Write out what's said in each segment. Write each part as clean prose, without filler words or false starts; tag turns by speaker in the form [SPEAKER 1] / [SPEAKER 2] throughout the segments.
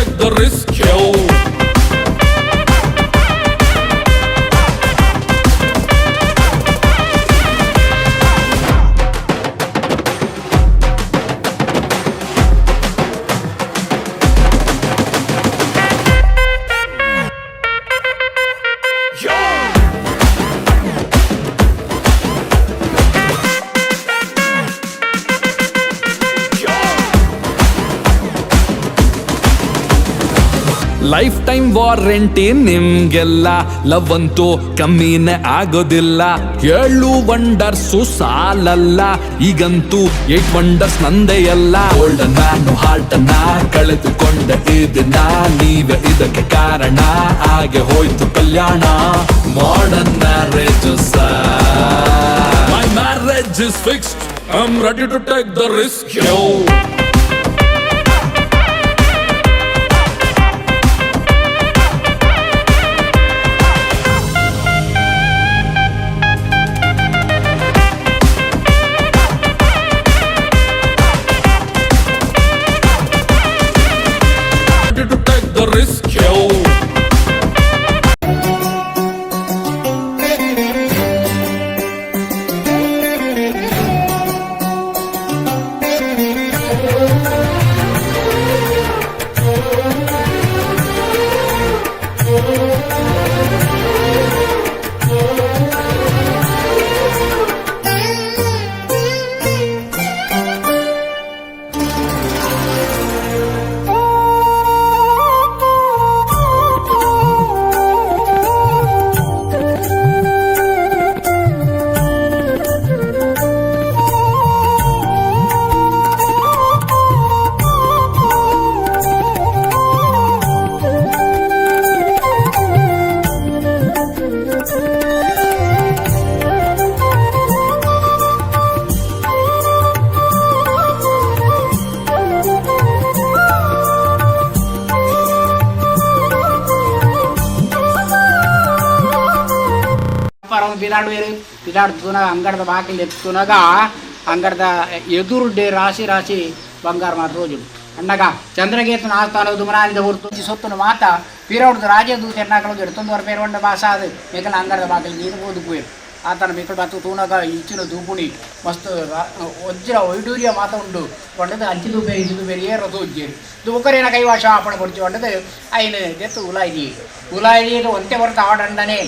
[SPEAKER 1] take the risk, yo. Life time warranty ನಿಮ್ಗೆಲ್ಲ, love ಅಂತೂ ಕಮ್ಮಿನೇ ಆಗೋದಿಲ್ಲ. ಏಳು ವಂಡರ್ಸು ಸಾಲಲ್ಲ, ಈಗಂತೂ ಏಟ್ ವಂಡರ್ಸ್ ನಂದೇ ಅಲ್ಲ. ಗೋಲ್ಡನ್ ನಾನು ಹಾರ್ಟ್ ಅನ್ನ ಕಳೆದುಕೊಂಡ ಈ ದಿನ, ನೀವೇ ಇದಕ್ಕೆ ಕಾರಣ, ಹಾಗೆ ಹೋಯ್ತು ಕಲ್ಯಾಣ. Modern marriage, my marriage is fixed, I am ready to take the risk, yo. Ready to take the risk, yo.
[SPEAKER 2] ಪರಮ ಬಿದಾಡುವೇರು ಬಿದಾಡ್ತುನಾಗ ಅಂಗಡದ ಬಾಕಿಲ್ ಎತ್ತುನಾಗ ಅಂಗಡದ ಎದುರುಡ್ಡೆ ರಾಶಿ ರಾಶಿ ಬಂಗಾರ ಮಾತ್ರ ತೋಜುಡು. ಅಣ್ಣಗ ಚಂದ್ರಕೇತನ ಆಸ್ಥಾನ ದುಮನಾನಿದ ಹೊರ್ತು ಸೊತ್ತುನ ಮಾತ ಪಿರೌಡ್ದು ರಾಜದೂತ ಎನ್ನಾಕಳು ಎಡ್ತೊಂದು ಪೇರುಂಡ ಬಾಸ ಅದು ಮೇಕಲ ಅಂಗಡದ ಬಾಕಿಲ್ ನೀರು ಓದುಕುವೇರು. ಆತನ ಮೇಕಲ್ ಬಾತು ತೂನಗ ಇಂಚಿನ ದೂಪುಣಿ ಮಸ್ತ್ ವಜ್ರ ವೈಡೂರ್ಯ ಮಾತ ಉಂಡು ಪಂಡದು ಅಂಚಿ ದೂಪೇರಿ ಇಂಚಿ ದೂಪೇರಿ ಏ ರಥ ಉಜ್ಜೇರು ದುಬಕರೇನ ಕೈವಾಶ ಆಪಣ ಪಡಿಚು ಪಂಡದು ಐನು ದೆತ್ತು ಉಲಾಯಿ ಉಲಾಯಿ ಒಂತೆ ಹೊರತು ಆಡಂಡನೆ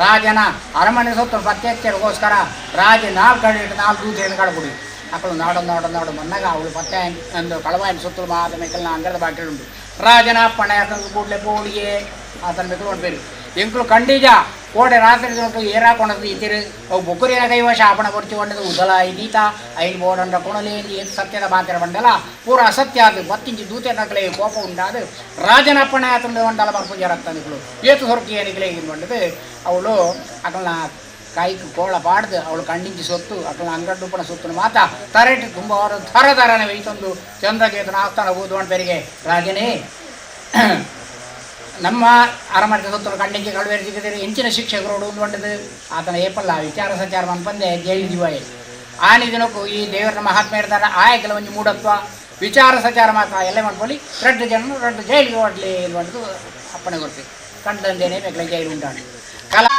[SPEAKER 2] ರಾಜನ ಅರಮನೆ ಸೊತ್ತು ಪತ್ತೆ ಹಚ್ಚರಿಗೋಸ್ಕರ ರಾಜ ನಾಲ್ಕು ಕಡೆ ನಾಲ್ಕು ದೂತೆಯನ್ನು ಕಡಪುಡಿ ಅಕ್ಕಳು ನಾಡು ನಾಡು ನಾಡು ಮನ್ನಾಗ ಅವಳು ಪತ್ತೆ ಅಂದು ಕಳವಾಯಿನ ಸುತ್ತಲು ಮಾತ ಮೇಕಲ್ನ ಅಂಗರದ ಬಾಕಿ ಉಂಟು. ರಾಜನ ಅಪ್ಪಣೆ ಆತನ ಕೂಡಲೇ ಪೋಡಿಗೆ ಆತನ ಮೇಕಲು ಹೊಂಟ್ಬೇರು ಎಂಕಲು ಕಂಡೀಜ ಕೋಡೆ ರಾತ್ರಿ ದಿನಕ್ಕೆ ಏರಾಕೊಂಡದ್ದು ಇತಿರು ಅವು ಬೊಕ್ಕರಿನ ಕೈವಶ ಆಪಣ ಪಡಿಚು ಕೊಂಡದ್ದು ಉದಲ ಐದೀತ ಐದು ಬೋಡಂಡ ಕೊಣಲೆ ಏನ್ ಸತ್ಯದ ಮಾತಿರ ಬಂಡಲ ಪೂರ ಅಸತ್ಯ ಅದು ಬತ್ತಿಂಚಿ ದೂತೆ ನಕಲೆ ಕೋಪ ಉಂಡಾದು ರಾಜನ ಅಪ್ಪಣೆ ಆತನ వండల ಮರ್ಪು ಜರತ್ತನಿಗಳು ಏತು ಸೊರಕಿ ಏನಿಗಲೇ ಬಂಡದು ಅವಳು ಅಕಲ್ನ ಕಾಯ್ಕು ಕೋಳ ಪಾಡ್ದು ಅವಳು ಕಣ್ಣಿಂಚಿ ಸೊತ್ತು ಅಕಲ್ನ ಅಂಗಡ್ಡುಪ್ಪನ ಸೊತ್ತುನ ಮಾತ ತರೆಟ್ ತುಂಬ ಅವರು ಥರ ಥರನೇ ಒಯ್ತೊಂದು ಚಂದ್ರಕೇತನ ಆಸ್ಥಾನ ಓದುವಣ ಪೆರಿಗೆ ರಾಜನೇ ನಮ್ಮ ಅರಮನೆ ಸೊತ್ತಲು ಕಣ್ಣಿಗೆ ಕಳುವೇರಿ ಸಿಗದಿರಿ ಇಂಚಿನ ಶಿಕ್ಷಕರು ಉಂಡು ಆತನ ಏಪಲ್ಲ ವಿಚಾರ ಸಂಚಾರ ಮನ್ಪಂದೆ ಜೈಲು ಜೀವಾಯ ಆನಿ ದಿನಕ್ಕೂ ಈ ದೇವರ ಮಹಾತ್ಮ ಇರ್ತಾರೆ ಆಯ ಕೆಲವೊಂದು ಮೂಢತ್ವ ವಿಚಾರ ಸಂಚಾರ ಮಾತ್ರ ಎಲ್ಲ ಮಾಡ್ಕೊಳ್ಳಿ ರಡ್ಡು ಜನ ರಡ್ಡು ಜೈಲಿಗೆ ಹೊಡ್ಲಿ ಅನ್ನುವಂಥದ್ದು ಅಪ್ಪಣೆ ಕೊಡ್ತೀವಿ ಕಂಡಂದೇನೆ ಬೇಕಲ ಜೈಲು ಉಂಟಾണ് ಕಲಾ.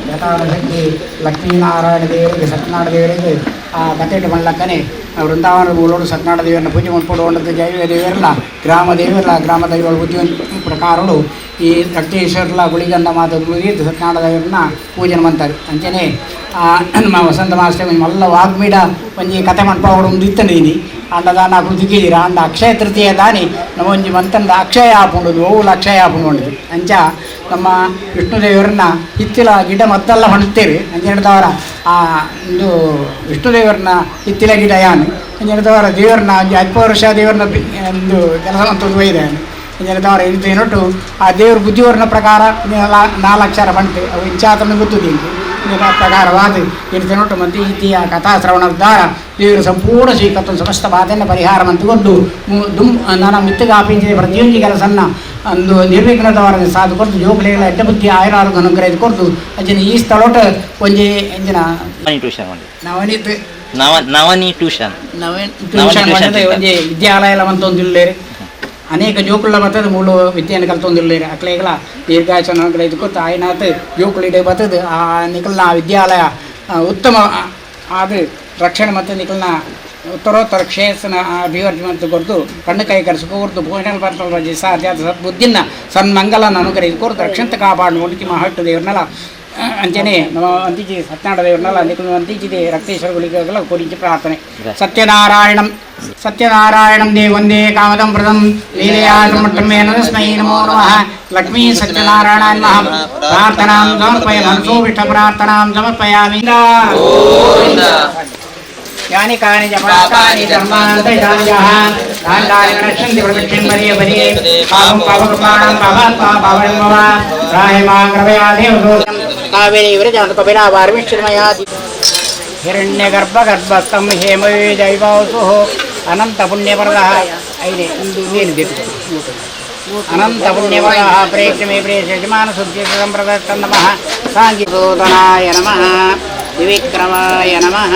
[SPEAKER 2] ಯಥಾಶಕ್ತಿ ಲಕ್ಷ್ಮೀನಾರಾಯಣ ದೇವರಿಗೆ ಸತ್ಯನಾರಾಯಣ ದೇವರಿಗೆ ಆ ಕಥೆಟ್ಟು ಮಳ್ಳಕ್ಕನೆ ವೃಂದಾವನ ಮೂಲೋಡು ಸತ್ಯನಾರಾಯಣ ದೇವರನ್ನ ಪೂಜೆ ಮಾಡ್ಕೊಂಡು ಜೈವ ದೇವರಲ್ಲ ಗ್ರಾಮ ದೇವರಲ್ಲ ಗ್ರಾಮ ದೈವಗಳ ಬುದ್ಧಿ ಪ್ರಕಾರಗಳು ಈ ರಕ್ತೇಶ್ವರಲ ಗುಳಿಗಂಧ ಮಾತು ಮುಗಿದು ಸತ್ಯನಾರಾಯಣ ದೇವರನ್ನ ಪೂಜೆ ಮಾಡ್ತಾರೆ. ಅಂಚನೆ ನಮ್ಮ ವಸಂತ ಮಾಸ್ಟರ್ ಮಲ್ಲ ವಾಗ್ಮೀಡ ಒಂಜಿ ಕತೆ ಮನ್ಪಾವಡು ಒಂದು ಇತ್ತಂದೀನಿ ಅಂಡದಾನ ಕೃತಿಕೀರ ಅಂಡ ಅಕ್ಷಯ ತೃತೀಯ ದಾನಿ ನಮ್ಮ ಒಂಜಿ ಮಂತಂದ ಅಕ್ಷಯ ಆಪುಂಡು ಓವುಲ ಅಕ್ಷಯ ಆಪುಂಡು. ಅಂಚ ನಮ್ಮ ವಿಷ್ಣುದೇವರನ್ನ ಹಿತ್ತಿಲ ಗಿಡ ಮದ್ದೆಲ್ಲ ಹೊಣ್ತೇವೆ. ಅಂಚ ಹಿಡ್ದವರ ಆ ಒಂದು ವಿಷ್ಣುದೇವರನ್ನ ಹಿತ್ತಿಲ ಗಿಡ ಯಾನು ಅಂಚ ಹಿಡ್ದವರ ದೇವರನ್ನ ಒಂಜಿ ಅಲ್ಪ ವರ್ಷ ದೇವರನ್ನ ಒಂದು ಕೆಲಸ ಅಂತ ಒಯ್ದೆ ಅಂಚ ಹಿಡ್ದವರ ಇದು ಏನೊಟ್ಟು ಆ ದೇವ್ರ ಬುದ್ಧಿವರ್ಣ ಪ್ರಕಾರ ನಾಲ್ಕಕ್ಷರ ಬಂಟು ಅವು ಇಂಚಾತನ ಗೊತ್ತುದಿ ಪ್ರಕಾರವಾದ ಇರ್ತನೊಟ್ಟು ಮಂದಿ ಇತಿಯ ಕಥಾಶ್ರವಣದ್ದಾರ ದೇವರು ಸಂಪೂರ್ಣ ಸ್ವೀಕೃತ ಸಮಸ್ತ ಬಾಧೆಯನ್ನು ಪರಿಹಾರ ಮಂತುಕೊಂಡು ದುಮ್ ನನ್ನ ಮಿತ್ತಗಾಪಿಂಚಿದ ಪ್ರತಿಯೊಂದು ಕೆಲಸನ್ನ ಒಂದು ನಿರ್ವಿಘ್ನದವರ ಸಾಧು ಕೊಡ್ತು ಜೋಕುಲೆಗಳ ಅಡ್ಡ ಬುದ್ಧಿ ಆಯುರಾರೋಗ್ಯ ಅನುಗ್ರಹ ಕೊಡ್ತು. ಅಂಚಿನ ಈ ಸ್ಥಳೋಟ ಒಂಜಿ ಎಂಜಿನ
[SPEAKER 3] ಟ್ಯೂಷನ್ ಮಾಡಿ
[SPEAKER 2] ನವನೀತ್
[SPEAKER 3] ನವನಿ ಟ್ಯೂಷನ್
[SPEAKER 2] ನವೀನ್ ಟ್ಯೂಷನ್ ಮಾಡಿದ ಒಂಜಿ ವಿದ್ಯಾಲಯ ಮಂತೊಂದಿಲ್ಲೇರಿ ಅನೇಕ ಜೋಕುಳ್ಳ ಬರ್ತದೆ ಮೂಳು ವಿದ್ಯೆಯನ್ನು ಕಲ್ತೊಂದಿಲ್ಲೇರಿ ಅಕ್ಲೇಗಳ ದೀರ್ಘಾಯುಷ ಅನುಗ್ರಹ ಇದು ಕೊತ್ತು ಆಯ್ನಾತ್ ಜೋಕುಳಿಡೆ ಬರ್ತದೆ ಆ ನಿಕಲ್ನ ವಿದ್ಯಾಲಯ ಉತ್ತಮ ಆದ ರಕ್ಷಣೆ ಮತ್ತು ನಿಕಲ್ನ ಉತ್ತರೋತ್ತರ ಕ್ಷೇತ್ರನ ಅಭಿವೃದ್ಧಿ ಮತ್ತು ಕೊಡ್ತು ಕಣ್ಣು ಕೈ ಕರೆಸು ಕೊರ್ತು ಭೋಜನ ಬರ್ತದೆ ಸಾಧ್ಯ ಸದ್ಬುದ್ಧಿನ ಸನ್ಮಂಗಲನ ಅನುಗ್ರಹ ಕೊರ್ತು ರಕ್ಷಂತ ಕಾಪಾಡು ಮುಡಿತಿ ಮಹಟ್ಟು ದೇವ್ರನ್ನೆಲ್ಲ. ಅಂಚನೆ ನಮ್ಮ ಅಂತಿಜಿ ಸತ್ಯನಾರಾಯಣ ದೇವ್ರನ್ನೆಲ್ಲ ನಿಕಲ್ನ ಅಂತಿಜಿದೆ ರಕ್ತೇಶ್ವರ ಗುಳಿಗೆಲ್ಲ ಕೊರಿಂಚಿ ಪ್ರಾರ್ಥನೆ. ಸತ್ಯನಾರಾಯಣಂ ಸತ್ಯನಾರಾಯಣಂ ದೇವ ವಂದೇ ಕಾಮದಂ ಪ್ರದಂ ಲೀಲೆಯಾಮಟ್ಟಮೇನ ತಸ್ಮೈ ನಮೋ ನಮಃ. ಲಕ್ಷ್ಮೀ ಸತ್ಯನಾರಾಯಣ ನಮಃ. ಪ್ರಾರ್ಥನಾಂ ಸಮರ್ಪಯ ಮನಸೋ ವಿಷ್ಣ ಪ್ರಾರ್ಥನಾಂ ಸಮರ್ಪಯಾಮಿ. ಯಾನಿ ಕಾನಿ ಚ ಪಾಪಾನಿ ಧರ್ಮಾಂತರಿತಾನಿ ತಾನಿ ರಕ್ಷಂತಿ ಪ್ರದಕ್ಷಿಣ್ ಪದೇ ಪದೇ ಪಾಪಂ ಪಾಪಕೃಪಾಣಂ ಪಾಪಾತ್ಮಾ ಪಾಪಂ ಭವ ರಾಯ ಮಾಂ ಕೃಪಯಾ ದೇವ ಕಾವೇರಿ ವಿರಜಾಂತ ಕಪಿಲಾ ವಾರ್ಮಿಶ್ರಮಯಾದಿ ಹಿರಣ್ಯಗರ್ಭ ಗರ್ಭಸ್ಥಂ ಹೇಮವೇ ಅನಂತ ಪುಣ್ಯಪ್ರದಃ ಐದೇ ಒಂದು ಏನು ಅನಂತ ಪುಣ್ಯಪ್ರದಃ ಪ್ರೇಕ್ಷಮೇ ಪ್ರೇಕ್ಷ ಯಜಮಾನ ಸುದ್ದಿ ಸಂಪ್ರದತ್ತ ನಮಃ. ಸಾಂಗಿಸೂದನಾಯ ನಮಃ. ತ್ರಿವಿಕ್ರಮಾಯ ನಮಃ.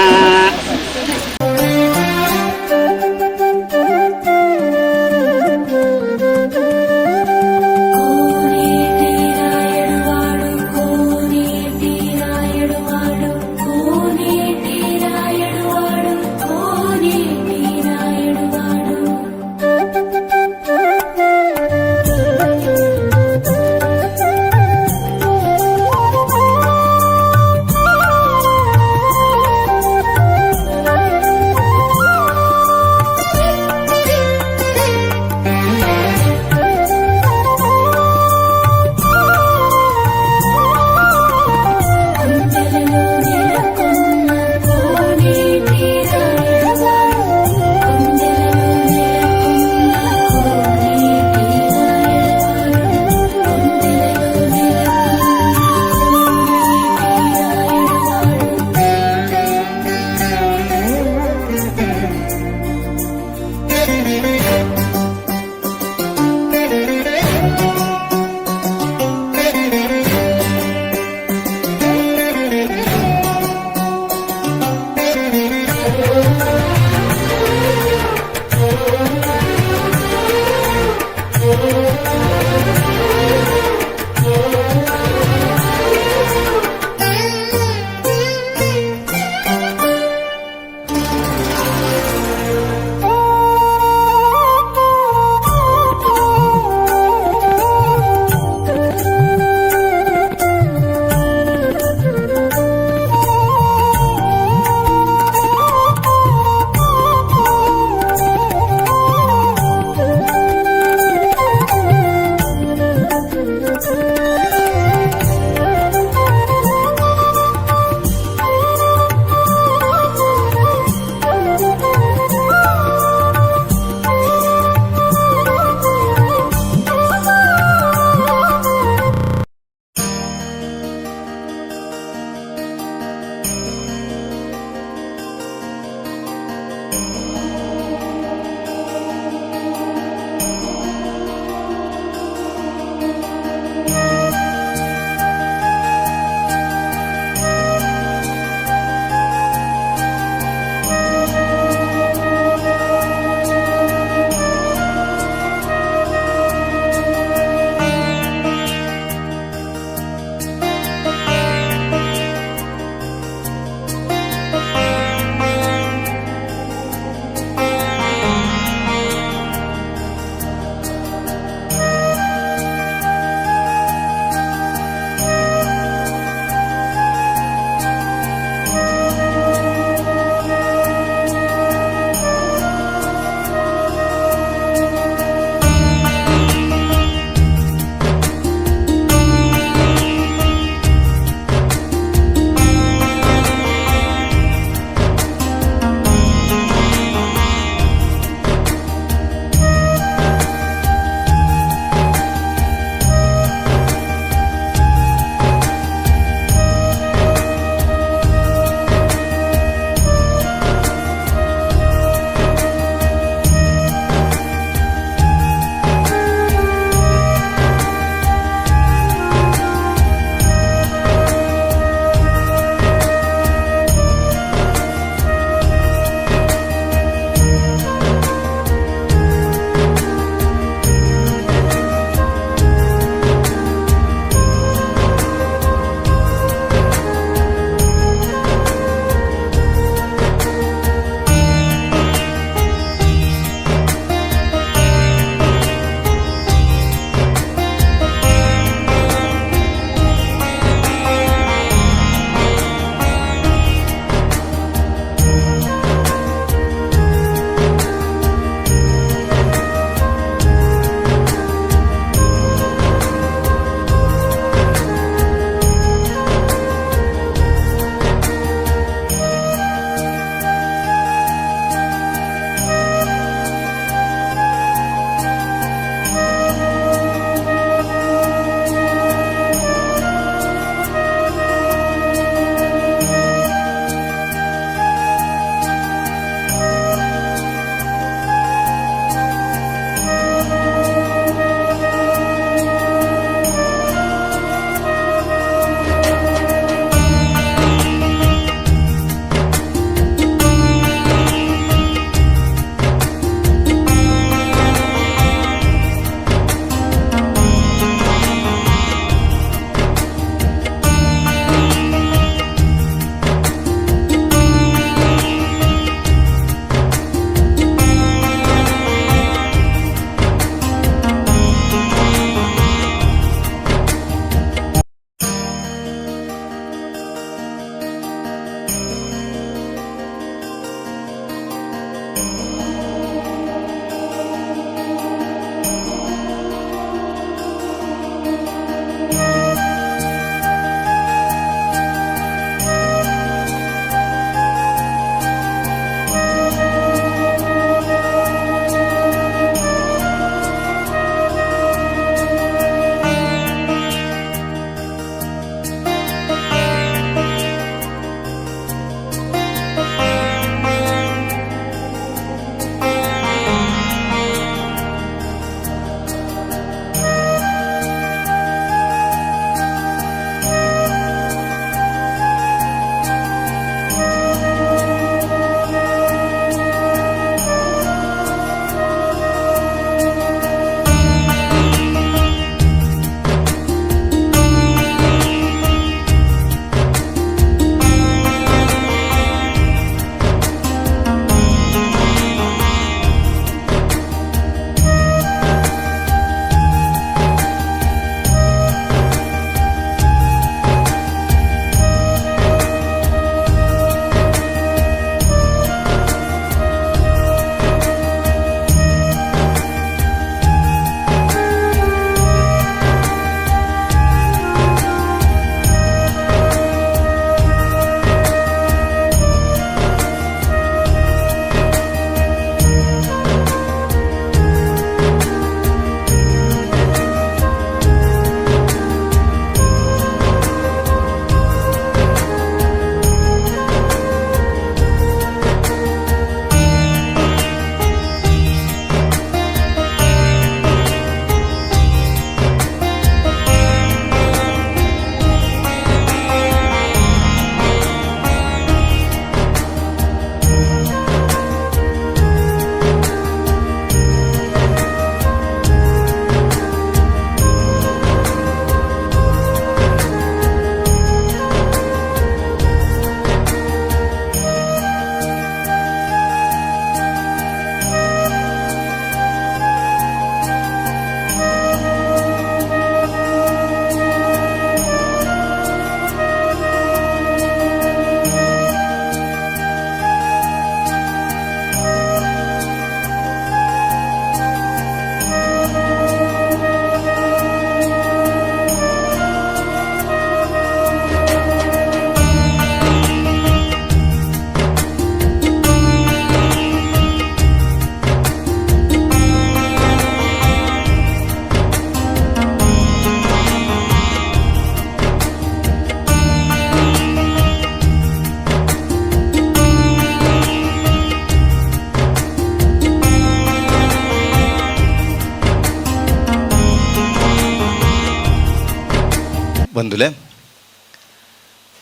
[SPEAKER 4] ಬಂದುಲೆ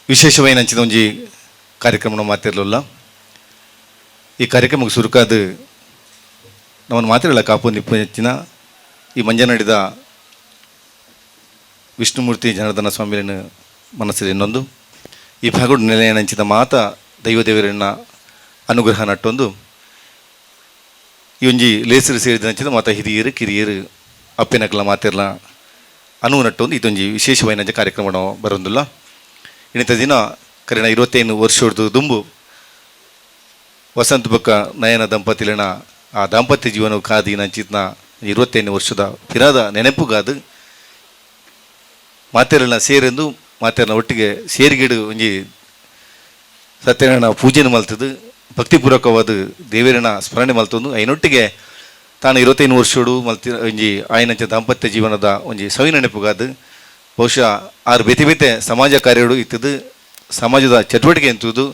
[SPEAKER 4] ವಿಶೇಷವಾಗಿ ನಂಚಿದ ಒಂಜಿ ಕಾರ್ಯಕ್ರಮ ಮಾತಿರಲಿಲ್ಲ. ಈ ಕಾರ್ಯಕ್ರಮಕ್ಕೆ ಸುರುಕಾದ ನಮ್ಮನ್ನು ಮಾತಿರಲ್ಲ ಕಾಪು ನಿಪ್ಪು ಈ ಮಂಜನಾಡಿದ ವಿಷ್ಣುಮೂರ್ತಿ ಜನಾರ್ದನ ಸ್ವಾಮಿಯನ್ನು ಮನಸ್ಸಲ್ಲಿ ಇನ್ನೊಂದು ಈ ಭಾಗಡು ನೆಲೆಯ ಮಾತ ದೈವದೇವರನ್ನ ಅನುಗ್ರಹ ನಟ್ಟೊಂದು ಈ ಒಂಜಿ ಲೇಸರು ಸೇರಿದ ನಂಚಿದ ಮಾತ ಹಿರಿಯರು ಕಿರಿಯರು ಅಪ್ಪಿನಕಲ ಮಾತಿರ್ಲ ಅನುವು ನಟ್ಟೊಂದು ಇದೊಂಜಿ ವಿಶೇಷವಾಯಿನಂಚ ಕಾರ್ಯಕ್ರಮ ನಾವು ಬರೋದಿಲ್ಲ. ಇನ್ನಿತ ದಿನ ಕರಿನ 25 ವರ್ಷದ ದುಂಬು ವಸಂತ ಬೊಕ್ಕ ನಯನ ದಂಪತಿಲಿನ ಆ ದಾಂಪತ್ಯ ಜೀವನ ಕಾದಿ ನಂಚಿತ್ನ 25 ವರ್ಷದ ಫಿರಾದ ನೆನಪುಗಾದು ಮಾತೆರನ್ನ ಸೇರೆಂದು ಮಾತೆರನ ಒಟ್ಟಿಗೆ ಸೇರಿಗಿಡು ಒಂಜಿ ಸತ್ಯನಾರಾಯಣ ಪೂಜೆನ ಮಲ್ತದು ಭಕ್ತಿಪೂರ್ವಕವಾದ ದೇವರನ ಸ್ಮರಣೆ ಮಲ್ತೊಂದು ಐನೊಟ್ಟಿಗೆ ತಾನು 25 ವರ್ಷಡು ಮಲ್ತಿ ಒಂಜಿ ಆಯನಂಚ ದಾಂಪತ್ಯ ಜೀವನದ ಒಂಜಿ ಸವಿ ನೆನಪುಗಾದು ಬಹುಶಃ ಆರು ಬೇತೆ ಬೇತೆ ಸಮಾಜ ಕಾರ್ಯಡು ಇತ್ತದು ಸಮಾಜದ ಚಟುವಟಿಕೆ ಎಂತುದು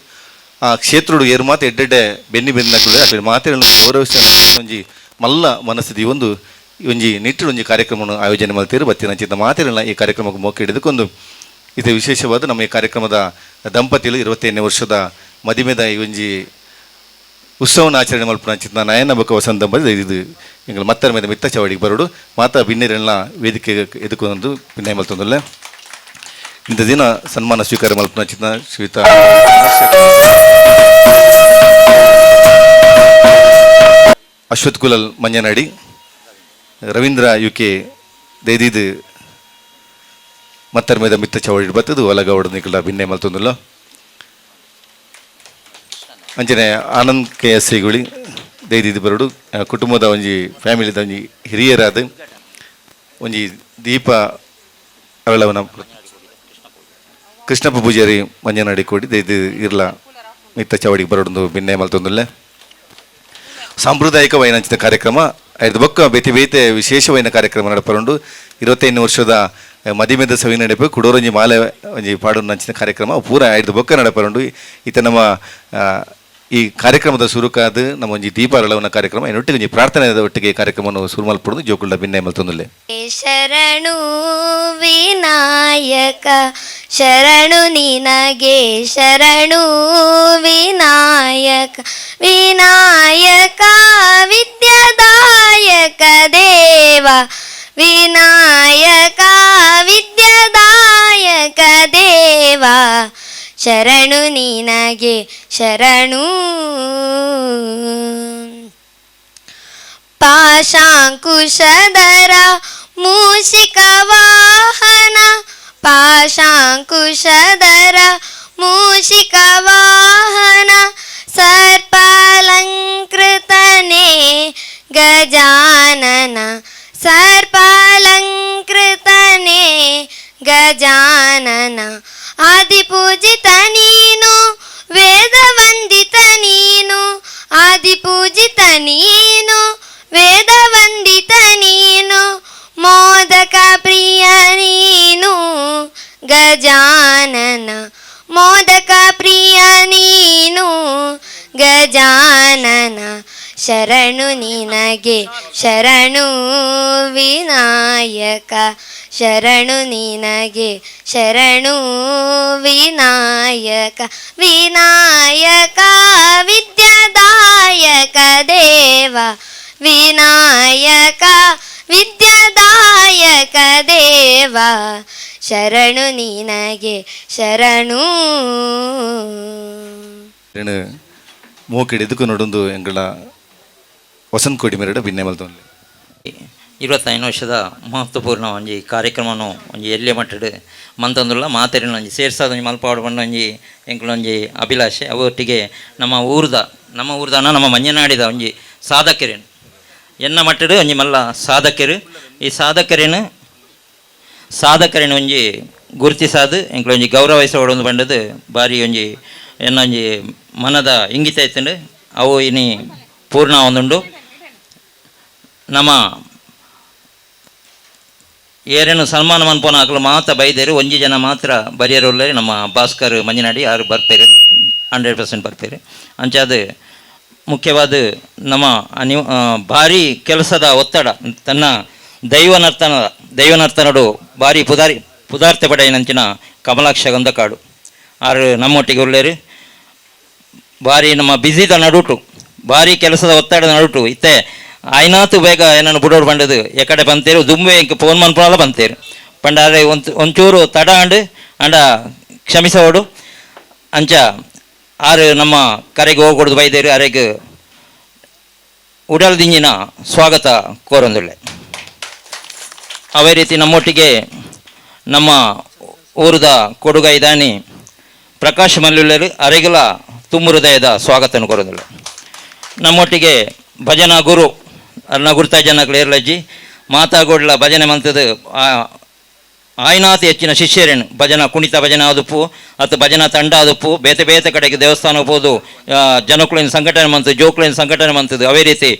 [SPEAKER 4] ಆ ಕ್ಷೇತ್ರಡು ಏರು ಮಾತು ಎಡ್ಡೆಡ್ಡೆ ಬೆನ್ನಿ ಬೆನ್ನಕುಲು ಅಕಡೆ ಮಾತೆರನ್ನು ಗೌರವಿಸ ಒಂಜಿ ಮಲ್ಲ ಮನಸ್ಥಿತಿ ಒಂದು ಒಂಜಿ ನಿಟ್ಟಿನ ಒಂಜಿ ಕಾರ್ಯಕ್ರಮವನ್ನು ಆಯೋಜನೆ ಮಲ್ತೀರು ಬತ್ತಿನ ಚಿತ್ತ ಮಾತಿರಲ್ಲ ಈ ಕಾರ್ಯಕ್ರಮಕ್ಕೆ ಮೋಕೆ ಹಿಡಿದುಕೊಂಡು ಇದು ವಿಶೇಷವಾದ ನಮ್ಮ ಈ ಕಾರ್ಯಕ್ರಮದ ದಂಪತಿಗಳು 25ನೇ ವರ್ಷದ ಮದಿಮೆದ ಈ ಒಂಜಿ ಉತ್ಸವನ ಆಚರಣೆ ಮಲ್ಪುನ ಚಿತ್ತ ನಯನ ಬೊಕ್ಕ ವಸಂತ ದಂಪತಿ ಇದು ಎಂಗಳ ಮತ್ತರ ಮೇಲೆ ಮಿತ್ತ ಚವಾಡಿಗೆ ಬರೋಡು ಮಾತಾ ಬಿನ್ನೆರೆಲ್ಲ ವೇದಿಕೆ ಎದುಕೊಂದು ಪಿನ್ನಯ ಮಲ್ತೊಂದಲ್ಲ. ಇಂಥ ದಿನ ಸನ್ಮಾನ ಸ್ವೀಕಾರ ಮಲ್ಪುನ ಚಿತ್ತ ಶ್ರೀಯುತ ಅಶ್ವಥ್ ಕುಲಲ್ ಮಂಜನಾಡಿ, ರವೀಂದ್ರ ಯುಕೆ ದೈದಿದ್ ಮತ್ತರ ಮೇಲೆ ಮಿತ್ತ ಚವಡಿ ಬತ್ತದು ಒಲಗವಡ ನಿಕಲ ಭಿನ್ನೆ ಮಲ್ತೊಂದುಲ್ಲ. ಅಂಚನೆ ಆನಂದ್ ಕೆ ಎಸ್ ಸಿಗುಳಿ ದೈದಿದ್ ಬರಡು ಕುಟುಂಬದ ಒಂಜಿ ಫ್ಯಾಮಿಲಿದ ಒಂಜಿ ಹಿರಿಯರಾದ ಒಂಜಿ ದೀಪ ಅರಳವನ ಕೃಷ್ಣಪ್ಪ ಪೂಜಾರಿ ಮಂಜನಾಡಿ ಕೊಡಿ ದೈದು ಇರ್ಲ ಮಿತ್ತ ಚವಡಿಗೆ ಬರಡೊಂದು ಭಿನ್ನೆ ಮಲ್ತೊಂದುಲ್ಲ. ಸಾಂಪ್ರದಾಯಿಕವಾಯಿನಂಚಿನ ಕಾರ್ಯಕ್ರಮ ಐದು ಬೊಕ್ಕ ಬೇತೆ ಬೇತೆ ವಿಶೇಷವಾಯಿನ ಕಾರ್ಯಕ್ರಮ ನಡಪರುಂಡು. 25 ವರ್ಷದ ಮದಿಮೆದ ಸವಿ ನಡೆಪು ಕುಡೋರೊಂಜಿ ಮಾಲೆ ಒಂಜಿ ಪಾಡುನಂಚಿನ ಕಾರ್ಯಕ್ರಮ ಪೂರ ಐದು ಬೊಕ್ಕ ನಡಪರುಂಡು. ಈತ ನಮ್ಮ ಈ ಕಾರ್ಯಕ್ರಮದ ಸುರುಕಾದ ನಮ್ಮ ಒಂಜಿ ದೀಪ ಅರಳವನ ಕಾರ್ಯಕ್ರಮ ಇನ್ನೊಟ್ಟಿಗೆ ಒಂಜಿ ಪ್ರಾರ್ಥನೆ ಒಟ್ಟಿಗೆ ಕಾರ್ಯಕ್ರಮವನ್ನು ಸುರು ಮಲ್ಪೊಡು ಜೋಕುಲ್ಡ ಭಿನ್ನೆ ಮಲ್ತೊಂದುಲ್ಲೆ.
[SPEAKER 5] ಶರಣು ವಿನಾಯಕ ಶರಣು ನಿನಗೆ ಶರಣು ವಿನಾಯಕ ವಿನಾಯಕ ವಿದ್ಯಾದಾಯಕ ದೇವ ವಿನಾಯಕ ವಿದ್ಯಾದಾಯಕ ದೇವ ಶರಣು ನಿನಗೆ ಶರಣು. ಪಾಶಾಂಕುಶಧರ ಮೂಷಿಕ ವಾಹನ ಪಾಶಾಂಕುಶಧರ ಮೂಷಿಕ ವಾಹನ ಸರ್ಪಾಲಂಕೃತನೇ ಗಜಾನನ ಸರ್ಪಾಲಂಕೃತನೇ ಗಜಾನನ ಆದಿಪೂಜಿತ ನೀನು ವೇದವಂದಿತ ನೀನು ಆದಿಪೂಜಿತ ನೀನು ವೇದವಂದಿತ ನೀನು ಮೋದಕ ಪ್ರಿಯ ನೀನು ಗಜಾನನ ಮೋದಕ ಪ್ರಿಯ ನೀನು ಗಜಾನನ ಶರಣು ನಿನಗೆ ಶರಣು ವಿನಾಯಕ ಶರಣು ನಿನಗೆ ಶರಣು ವಿನಾಯಕ ವಿನಾಯಕ ವಿದ್ಯಾದಾಯಕ ದೇವ ವಿನಾಯಕ ವಿದ್ಯಾದಾಯಕ ದೇವ ಶರಣು ನಿನಗೆ ಶರಣು.
[SPEAKER 4] ಮೋಕೆಡ್ ಎದುಕು ನೋಡೊಂದು ಎಂಗಳ ವಸಂತ ಕೋಡಿ ಮೇರೆಡ ಭಿನ್ನೆ ಮಲ್ತೊಂದು.
[SPEAKER 3] 25 ವರ್ಷದ ಮಹತ್ವಪೂರ್ಣ ಒಂಜಿ ಕಾರ್ಯಕ್ರಮನು ಒಂಜಿ ಎಲ್ಯ ಮಟ್ಟಡ್ ಮಂತೊಂದುಲ್ಲ ಮಾತೆರಿನ ಒಂಜಿ ಸೇರ್ಸಾದ ಒಂಜಿ ಮಲ್ಪಾಡು ಪಂಡ ಒಂಜಿ ಎಂಕುಲೊಂಜಿ ಅಭಿಲಾಷೆ. ಅವೊಟ್ಟಿಗೆ ನಮ್ಮ ಊರ್ದ ನಮ್ಮ ಮಂಜನಾಡಿದ ಒಂಜಿ ಸಾಧಕೆರೇನು ಎನ್ನ ಮಟ್ಟಡ್ ಒಂಜಿ ಮಲ್ಲ ಸಾಧಕೆರು ಈ ಸಾಧಕರೇನು ಒಂಜಿ ಗುರುತಿಸಾದು ಎಂಕುಲೊಂಜಿ ಗೌರವಿಸೋಡೊಂದು ಪಂಡದು ಬಾರಿ ಒಂಜಿ ಎನ್ನ ಒಂಜಿ ಮನದ ಇಂಗಿತ ಇತ್ತುಂಡು. ಅವು ಇನಿ ಪೂರ್ಣ ಒಂದುಂಡು. ನಮ್ಮ ಏರೇನು ಸನ್ಮಾನ ಮನ್ಪೋನ ಅಕಲು ಮಾತ ಬೈದೇರು ಒಂಜಿ ಜನ ಮಾತ್ರ ಬರಿಯರುಲ್ಲರಿ ನಮ್ಮ ಭಾಸ್ಕರ್ ಮಂಜನಾಡಿ ಆರು ಬರ್ಪೇರು 100% ಬರ್ಪೇರು. ಅಂಚಾದ ಮುಖ್ಯವಾದ ನಮ್ಮ ಭಾರಿ ಕೆಲಸದ ಒತ್ತಡ ತನ್ನ ದೈವ ನರ್ತನಡು ಭಾರಿ ಪುದಾರ್ತೆ ಪಡೆಯಿನಂಚಿನ ಕಮಲಾಕ್ಷ ಗಂಧಕಾಡು ಆರು ನಮ್ಮೊಟ್ಟಿಗೆ ಉಳ್ಳೇರು. ಬಾರಿ ನಮ್ಮ ಬಿಸಿದ ನಡುಟು, ಭಾರಿ ಕೆಲಸದ ಒತ್ತಡದ ನಡುಟು ಇತ್ತೆ ಆಯ್ನಾತು ಬೇಗ ಏನನ್ನು ಬುಡೋಡು ಬಂಡದು ಎಕಡೆ ಬಂತೇರು ದುಂಬೆ ಇಂಕ್ ಫೋನ್ ಮನ್ಪುನಲ ಬಂತೇರು ಪಂಡ ಅರೆ ಒಂಚೂರು ತಡ ಅಂಡ್ ಅಂಡ ಕ್ಷಮಿಸೋಡು. ಅಂಚ ಆರು ನಮ್ಮ ಕರೆಗೆ ಹೋಗ್ಕೊಡ್ದು ಬೈದೇರು. ಅರೆಗ್ ಉಡಲ್ ದಿಂಜಿನ ಸ್ವಾಗತ ಕೋರೊಂದುಳ್ಳೆ. ಅವೇ ರೀತಿ ನಮ್ಮೊಟ್ಟಿಗೆ ನಮ್ಮ ಊರದ ಕೊಡುಗೈ ದಾನಿ ಪ್ರಕಾಶ್ ಮಲ್ಲುಳ್ಳರು, ಅರೆಗಲ ತುಂಬು ಹೃದಯದ ಸ್ವಾಗತವನ್ನು ಕೋರೊಂದುಳ್ಳೆ. ನಮ್ಮೊಟ್ಟಿಗೆ ಭಜನಾ ಗುರು ಅರ್ನ ಗುರ್ತಾ ಜನಕ್ಲು ಏರ್ಲಜ್ಜಿ ಮಾತಾಗೋಡ್ಲ ಭಜನೆ ಮಂತದ್ದು ಆಯ್ನಾತಿ ಹೆಚ್ಚಿನ ಶಿಷ್ಯರೇನು ಭಜನಾ ಕುಣಿತ ಭಜನಾ ಆದುಪ್ಪು ಅಥವಾ ಭಜನಾ ತಂಡ ಆದುಪ್ಪು ಬೇತೆ ಬೇತೆ ಕಡೆಗೆ ದೇವಸ್ಥಾನ ಹೋದು ಜನಕುಲಿನ ಸಂಘಟನೆ ಮಂತದ್ದು, ಜೋಕುಲಿನ ಸಂಘಟನೆ ಮಂತದ್ದು. ಅವೇ ರೀತಿ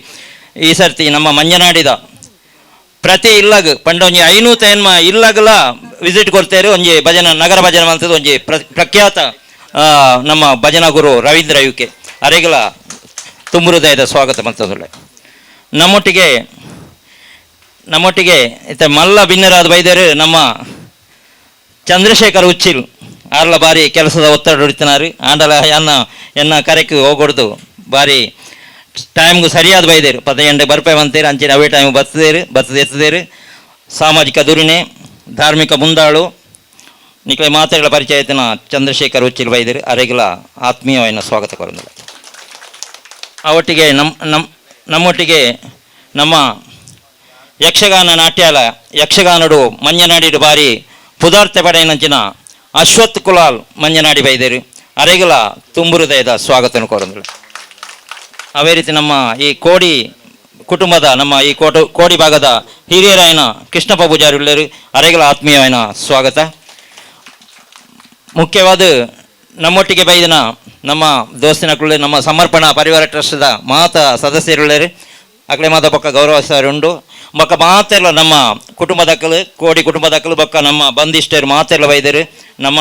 [SPEAKER 3] ಈ ಸರ್ತಿ ನಮ್ಮ ಮಂಜನಾಡಿದ ಪ್ರತಿ ಇಲ್ಲಗ್ ಪಂಡ ಒಂಜಿ 500 ಎನ್ಮ ಇಲ್ಲಗಲ ವಿಸಿಟ್ ಕೊಡ್ತೇರು. ಒಂಜಿ ಭಜನಾ ನಗರ ಭಜನೆ ಮಂತದ್ದು ಒಂಜಿ ಪ್ರಖ್ಯಾತ ನಮ್ಮ ಭಜನಾ ಗುರು ರವೀಂದ್ರ ಯುಕೆ ಅರೆಗಲ ತುಂಬು ಹೃದಯದ ಸ್ವಾಗತ ಮಂತದುಳ್ಳೆ. ನಮ್ಮೊಟ್ಟಿಗೆ ನಮ್ಮೊಟ್ಟಿಗೆ ಇತ್ತ ಮಲ್ಲ ಬಿನ್ನರಾದ ಬೈದರು ನಮ್ಮ ಚಂದ್ರಶೇಖರ್ ಉಚ್ಚಿಲ್ ಆರ್ಲ ಬಾರಿ ಕೆಲಸದ ಒತ್ತಡ ಹೊಡಿತಿನಾರು. ಆಂಡಲ ಎನ್ನ ಎನ್ನ ಕರೆಕ್ ಹೋಗೊಡ್ದು ಬಾರಿ ಟೈಮ್ಗೆ ಸರಿಯಾದ ಬೈದೇರು. 10 ಗಂಟೆ ಬರ್ಪೆ ಬಂತೇರು, ಅಂಚಿನ ಅವೇ ಟೈಮ್ ಬರ್ತದೇರು, ಬರ್ತದೆ ಎತ್ತದೇರು. ಸಾಮಾಜಿಕ ದುರಿಣೆ, ಧಾರ್ಮಿಕ ಮುಂದಾಳು, ನಿಕ್ಲೆ ಮಾತೆಗಳ ಪರಿಚಯತಿನ ಚಂದ್ರಶೇಖರ್ ಉಚ್ಚಿಲ್ ಬೈದೇರು. ಅರೆಗಲ ಆತ್ಮೀಯವಾದ ಸ್ವಾಗತ ಕೊರಂದಿಲ್ಲ. ಅವಟ್ಟಿಗೆ ನಮ್ಮ ನಮ್ಮ ನಮ್ಮೊಟ್ಟಿಗೆ ನಮ್ಮ ಯಕ್ಷಗಾನ ನಾಟ್ಯಾಲ ಯಕ್ಷಗಾನಡು ಮಂಜನಾಡಿಡು ಬಾರಿ ಪುದಾರ್ತೆ ಪಡೆಯನಂಚಿನ ಅಶ್ವಥ್ ಕುಲಾಲ್ ಮಂಜನಾಡಿ ಬೈದೇರು. ಅರೆಗಲ ತುಂಬು ಹೃದಯದ ಸ್ವಾಗತವನ್ನು ಕೋರಂದಿಲ್ಲ. ಅವೇ ರೀತಿ ನಮ್ಮ ಈ ಕೋಡಿ ಕುಟುಂಬದ ನಮ್ಮ ಈ ಕೋಡಿ ಭಾಗದ ಹಿರಿಯರಾಯನ ಕೃಷ್ಣಪ್ಪ ಪೂಜಾರಿ ಉಳ್ಳೇರು. ಅರೆಗಲ ಆತ್ಮೀಯವಾದ ಸ್ವಾಗತ. ಮುಖ್ಯವಾದ ನಮ್ಮೊಟ್ಟಿಗೆ ಬೈದಿನ ನಮ್ಮ ದೋಸ್ತಿನ ಕುಳ್ಳೆ ನಮ್ಮ ಸಮರ್ಪಣಾ ಪರಿವಾರ ಟ್ರಸ್ಟ್ದ ಮಾತ ಸದಸ್ಯರುಳ್ಳೇರು. ಅಕ್ಲೆ ಮಾತ ಬೊಕ್ಕ ಗೌರವ ಸರ್ ಉಂಡು. ಬೊಕ್ಕ ಮಾತೆಲ್ಲ ನಮ್ಮ ಕುಟುಂಬದಕ್ಕಲು, ಕೋಡಿ ಕುಟುಂಬದಕ್ಕಲು, ಬೊಕ್ಕ ನಮ್ಮ ಬಂದಿಷ್ಟರು ಮಾತೆಲ್ಲ ಬೈದರು. ನಮ್ಮ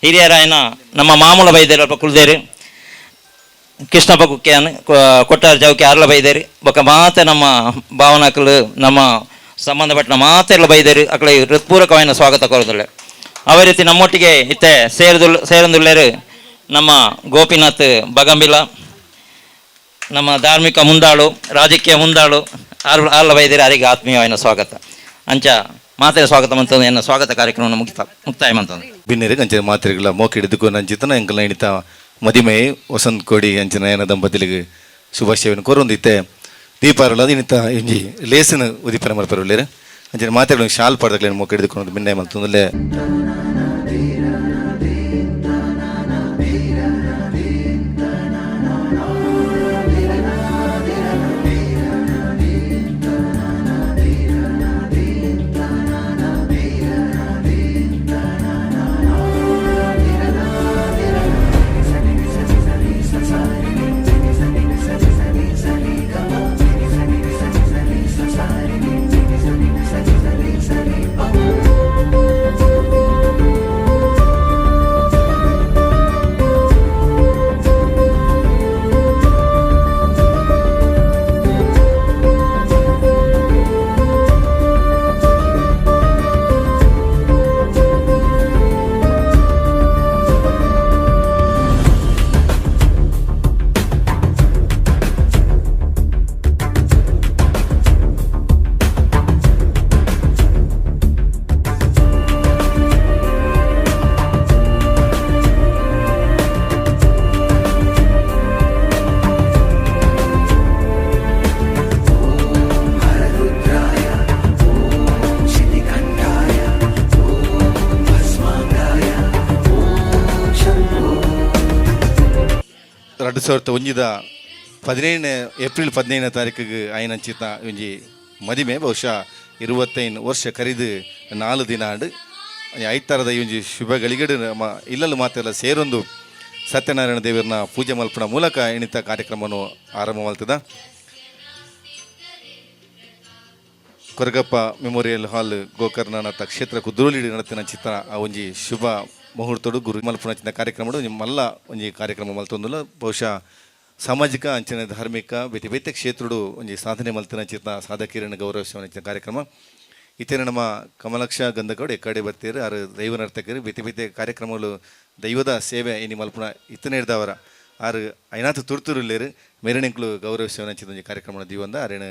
[SPEAKER 3] ಹಿರಿಯರಾಯನ ನಮ್ಮ ಮಾಮೂಲ ಬೈದರು, ಅಲ್ಪ ಕುಲ್ದೇರು ಕೃಷ್ಣಪ್ಪ ಕುಕ್ಕೆಯನ್ ಕೊಟ್ಟಾರ ಚೌಕಿ ಅರ್ಲ ಬೈದೇರಿ. ಬೊಕ್ಕ ಮಾತೆ ನಮ್ಮ ಭಾವನಕಲು ನಮ್ಮ ಸಂಬಂಧಪಟ್ಟ ಮಾತೆಲ್ಲ ಬೈದೇರಿ. ಅಕ್ಲೆ ಹೃತ್ಪೂರ್ವಕವಾದ ಸ್ವಾಗತ ಕೋರುದುಳ್ಳೆ. ಅವೇ ರೀತಿ ನಮ್ಮೊಟ್ಟಿಗೆ ಇತ್ತೆ ಸೇರಂದುಳ್ಳೇರು ನಮ್ಮ ಗೋಪಿನಾಥ್ ಬಗಂಬಿಲ, ನಮ್ಮ ಧಾರ್ಮಿಕ ಮುಂದಾಳು, ರಾಜಕೀಯ ಮುಂದಾಳು ಆರ್ ಆರ್ಲ ಬೈದೇರಿ. ಅವರಿಗೆ ಆತ್ಮೀಯವಾದ ಸ್ವಾಗತ. ಅಂಚ ಮಾತೆಯ ಸ್ವಾಗತ ಮಂತಂದು ಎನ್ನ ಸ್ವಾಗತ ಕಾರ್ಯಕ್ರಮವನ್ನು ಮುಕ್ತಾಯ ಮಂತಂದು.
[SPEAKER 4] ಬಿನ್ನೆರಿಗೆ ಅಂಚಿನ ಮಾತ್ರೆಗಳ ಮೋಕೆ ಹಿಡಿದುಕೊ ನಂಚಿತನ ಎಂಕಲ್ನ ಇಣಿತ ಮದಿಮೆ ವಸಂತ್ ಕೋಡಿ ಅಂಚಿನ ಏನ ದಂಪತಿಲಿಗೆ ಶುಭಾಶಯವನ್ನು ಕೋರೊಂದಿತ್ತೆ. ದೀಪಾರಲ್ಲ ಇನಿತ ಇಂಜಿ ಲೇಸಿನ ಉದಿಪನ ಮಲ್ಪರುಳ್ಳೇರು. ಅಂಚಿನ ಮಾತೆಗಳು ಶಾಲ್ ಪಾಡ್ದಕ್ಲೇನು ಮೋಕೆ ಹಿಡಿದುಕೊಂಡು ಬಿನ್ನೆ ಮಲ್ತೊಂದುಲ್ಲೆ. 2001ದ 17ನೇ ಏಪ್ರಿಲ್ 15ನೇ ತಾರೀಕಿಗೆ ಆಯ್ನಂಚಿತ ಒಂಜಿ ಮದಿಮೆ. ಬಹುಶಃ 25 ವರ್ಷ ಕರಿದು 4 ದಿನ ಆಂಡ್. ಐತಾರದ ಈ ಒಂಜಿ ಶುಭ ಗಳಿಗೆಡು ನಮ್ಮ ಇಲ್ಲಲ್ಲಿ ಮಾತೆಲ್ಲ ಸೇರೊಂದು ಸತ್ಯನಾರಾಯಣ ದೇವರನ್ನ ಪೂಜೆ ಮಲ್ಪನ ಮೂಲಕ ಎಣಿತ ಕಾರ್ಯಕ್ರಮವನ್ನು ಆರಂಭ ಮಲ್ತದ. ಕೊರಗಪ್ಪ ಮೆಮೋರಿಯಲ್ ಹಾಲ್ ಗೋಕರ್ಣನಾಥ ಕ್ಷೇತ್ರ ಕುದ್ರೋಲಿ ನಡತಿನ ಚಿತ್ರ ಆ ಒಂಜಿ ಶುಭ ಮುಹೂರ್ತಡು ಗುರು ಮಲ್ಪುನ ಚಿನ್ನ ಕಾರ್ಯಕ್ರಮಡು ಮಲ್ಲ ಒಂಜಿ ಕಾರ್ಯಕ್ರಮ ಮಲ್ತೊಂದುಲ್ಲ. ಬಹುಶಃ ಸಾಮಾಜಿಕ ಅಂಚನೆ ಧಾರ್ಮಿಕ ಬೇತೆ ಬೇತೆ ಕ್ಷೇತ್ರಡು ಒಂಜಿ ಸಾಧನೆ ಮಲ್ತಿನ ಚಿತ್ರ ಸಾಧಕಿರಣ ಗೌರವಿಸುವ ಕಾರ್ಯಕ್ರಮ. ಇತ್ತೇನೆ ನಮ್ಮ ಕಮಲಾಕ್ಷ ಗಂಧಗೌಡ ಎಕ್ಕಡೆ ಬರ್ತೀರಿ ಆರು ದೈವ ನರ್ತಕರು ಬೇತೆ ಬೇತೆ ಕಾರ್ಯಕ್ರಮಗಳು ದೈವದ ಸೇವೆ ಇನಿ ಮಲ್ಪುನ ಇತ್ತನೇ ಹಿಡ್ದವರ ಆರು ಐನಾಥ ತುರ್ತುರು ಇಲ್ಲೇರು ಮೇರೆನೆಂಕ್ಲು ಗೌರವ ಸೇವನೆ ಒಂಜಿ ಕಾರ್ಯಕ್ರಮ ದೀವಂದ ಆರೇನು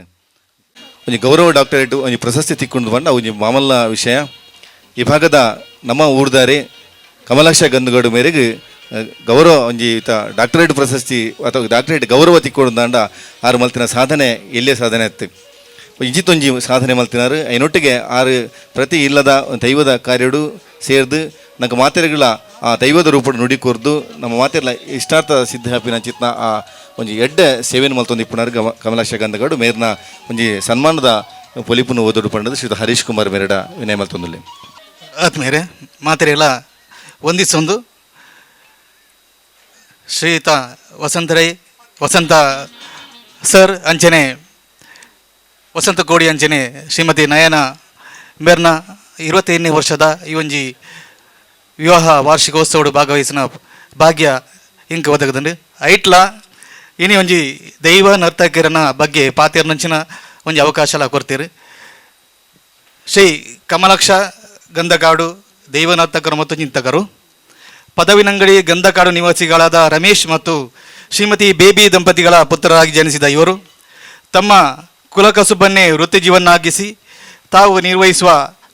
[SPEAKER 4] ಒಂಜಿ ಗೌರವ ಡಾಕ್ಟರೇಟ್ ಒಂಜಿ ಪ್ರಶಸ್ತಿ ತಿಕ್ಕೊಂಡು ಬಂದ ಒಂಜಿ ಮಾಮಲ್ಲ ವಿಷಯ. ಈ ಭಾಗದ ನಮ್ಮ ಊರ್ದಾರೆ ಕಮಲಾಕ್ಷ ಗಂಧಗೌಡ ಮೇರೆಗೆ ಗೌರವ ಒಂಜಿ ಈತ ಡಾಕ್ಟರೇಟ್ ಪ್ರಶಸ್ತಿ ಅಥವಾ ಡಾಕ್ಟರೇಟ್ ಗೌರವ ತಿಕ್ಕೊಂಡು ದಾಂಡ ಆರು ಮಲ್ತಿನ ಸಾಧನೆ ಎಲ್ಲೇ ಸಾಧನೆ ಆಯ್ತು. ಇಂಚಿತ್ತೊಂಜಿ ಸಾಧನೆ ಮಲ್ತಿನಾರು. ಐನೊಟ್ಟಿಗೆ ಆರು ಪ್ರತಿ ಇಲ್ಲದ ದೈವದ ಕಾರ್ಯಡು ಸೇರ್ದು ನಂಗೆ ಮಾತೆರೆಗಳ ಆ ದೈವದ ರೂಪಡು ನುಡಿ ಕೋರ್ದು ನಮ್ಮ ಮಾತೆರ್ಲ ಇಷ್ಟಾರ್ಥ ಸಿದ್ಧ ಚಿತ್ನ ಆ ಒಂಜಿ ಎಡ್ಡೆ ಸೇವೆಯನ್ನು ಮಲ್ತೊಂದು ಇಪ್ಪುನಾರು ಕಮಲಾಕ್ಷ ಗಂಧಗೌಡು ಮೇರ್ನ ಒಂಜಿ ಸನ್ಮಾನದ ಪೊಲಿಪುನ ಓದೋಡು ಪಂಡದು ಶ್ರೀ ಹರೀಶ್ ಕುಮಾರ್ ಮೇರಡ ವಿನಯ ಮಲ್ತೊಂದುಲ್ಲೆ.
[SPEAKER 6] ಆತ್ಮೇರೆ ಮಾತೆರೆಲ್ಲ ವಂದಿಸೊಂದು ಶ್ರೀಯುತ ವಸಂತ ರೈ ವಸಂತ ಸರ್ ಅಂಚನೆ ವಸಂತ ಕೋಡಿ ಅಂಚನೆ ಶ್ರೀಮತಿ ನಯನ ಮೇರ್ನ 25ನೇ ವರ್ಷದ ಈ ಒಂಜಿ ವಿವಾಹ ವಾರ್ಷಿಕೋತ್ಸವಡು ಭಾಗವಹಿಸಿನ ಭಾಗ್ಯ ಇಂಕ ಒದಗದಂಡು. ಐಟ್ಲ ಇನಿ ಒಂಜಿ ದೈವ ನರ್ತಕಿರನ ಬಗ್ಗೆ ಪಾತೆರ್ನಂಚಿನ ಒಂಜಿ ಅವಕಾಶಲ ಕೊರ್ತೀರಿ. ಶ್ರೀ ಕಮಲಾಕ್ಷ ಗಂಧಕಾಡು ದೈವ ನರ್ತಕರು ಮತ್ತು ಚಿಂತಕರು, ಪದವಿನಂಗಡಿ ಗಂಧಕಾಡು ನಿವಾಸಿಗಳಾದ ರಮೇಶ್ ಮತ್ತು ಶ್ರೀಮತಿ ಬೇಬಿ ದಂಪತಿಗಳ ಪುತ್ರರಾಗಿ ಜನಿಸಿದ ಇವರು ತಮ್ಮ ಕುಲಕಸುಬನ್ನೇ ವೃತ್ತಿಜೀವನಾಗಿಸಿ ತಾವು ನಿರ್ವಹಿಸುವ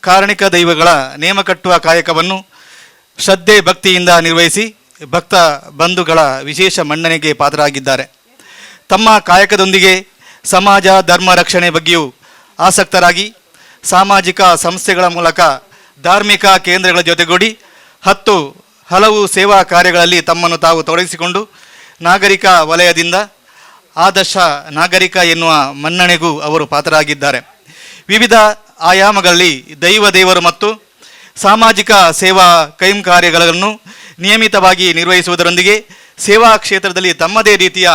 [SPEAKER 6] ಕಾರಣಿಕ ದೈವಗಳ ನೇಮ ಕಟ್ಟುವ ಕಾಯಕವನ್ನು ಶ್ರದ್ಧೆ ಭಕ್ತಿಯಿಂದ ನಿರ್ವಹಿಸಿ ಭಕ್ತ ಬಂಧುಗಳ ವಿಶೇಷ ಮನ್ನಣೆಗೆ ಪಾತ್ರರಾಗಿದ್ದಾರೆ. ತಮ್ಮ ಕಾಯಕದೊಂದಿಗೆ ಸಮಾಜ ಧರ್ಮ ರಕ್ಷಣೆ ಬಗ್ಗೆಯೂ ಆಸಕ್ತರಾಗಿ ಸಾಮಾಜಿಕ ಸಂಸ್ಥೆಗಳ ಮೂಲಕ ಧಾರ್ಮಿಕ ಕೇಂದ್ರಗಳ ಜೊತೆಗೂಡಿ 10 ಹಲವು ಸೇವಾ ಕಾರ್ಯಗಳಲ್ಲಿ ತಮ್ಮನ್ನು ತಾವು ತೊಡಗಿಸಿಕೊಂಡು ನಾಗರಿಕ ವಲಯದಿಂದ ಆದರ್ಶ ನಾಗರಿಕ ಎನ್ನುವ ಮನ್ನಣೆಗೂ ಅವರು ಪಾತ್ರರಾಗಿದ್ದಾರೆ. ವಿವಿಧ ಆಯಾಮಗಳಲ್ಲಿ ದೈವ ದೇವರು ಮತ್ತು ಸಾಮಾಜಿಕ ಸೇವಾ ಕೈಂಕಾರ್ಯಗಳನ್ನು ನಿಯಮಿತವಾಗಿ ನಿರ್ವಹಿಸುವುದರೊಂದಿಗೆ ಸೇವಾ ಕ್ಷೇತ್ರದಲ್ಲಿ ತಮ್ಮದೇ ರೀತಿಯ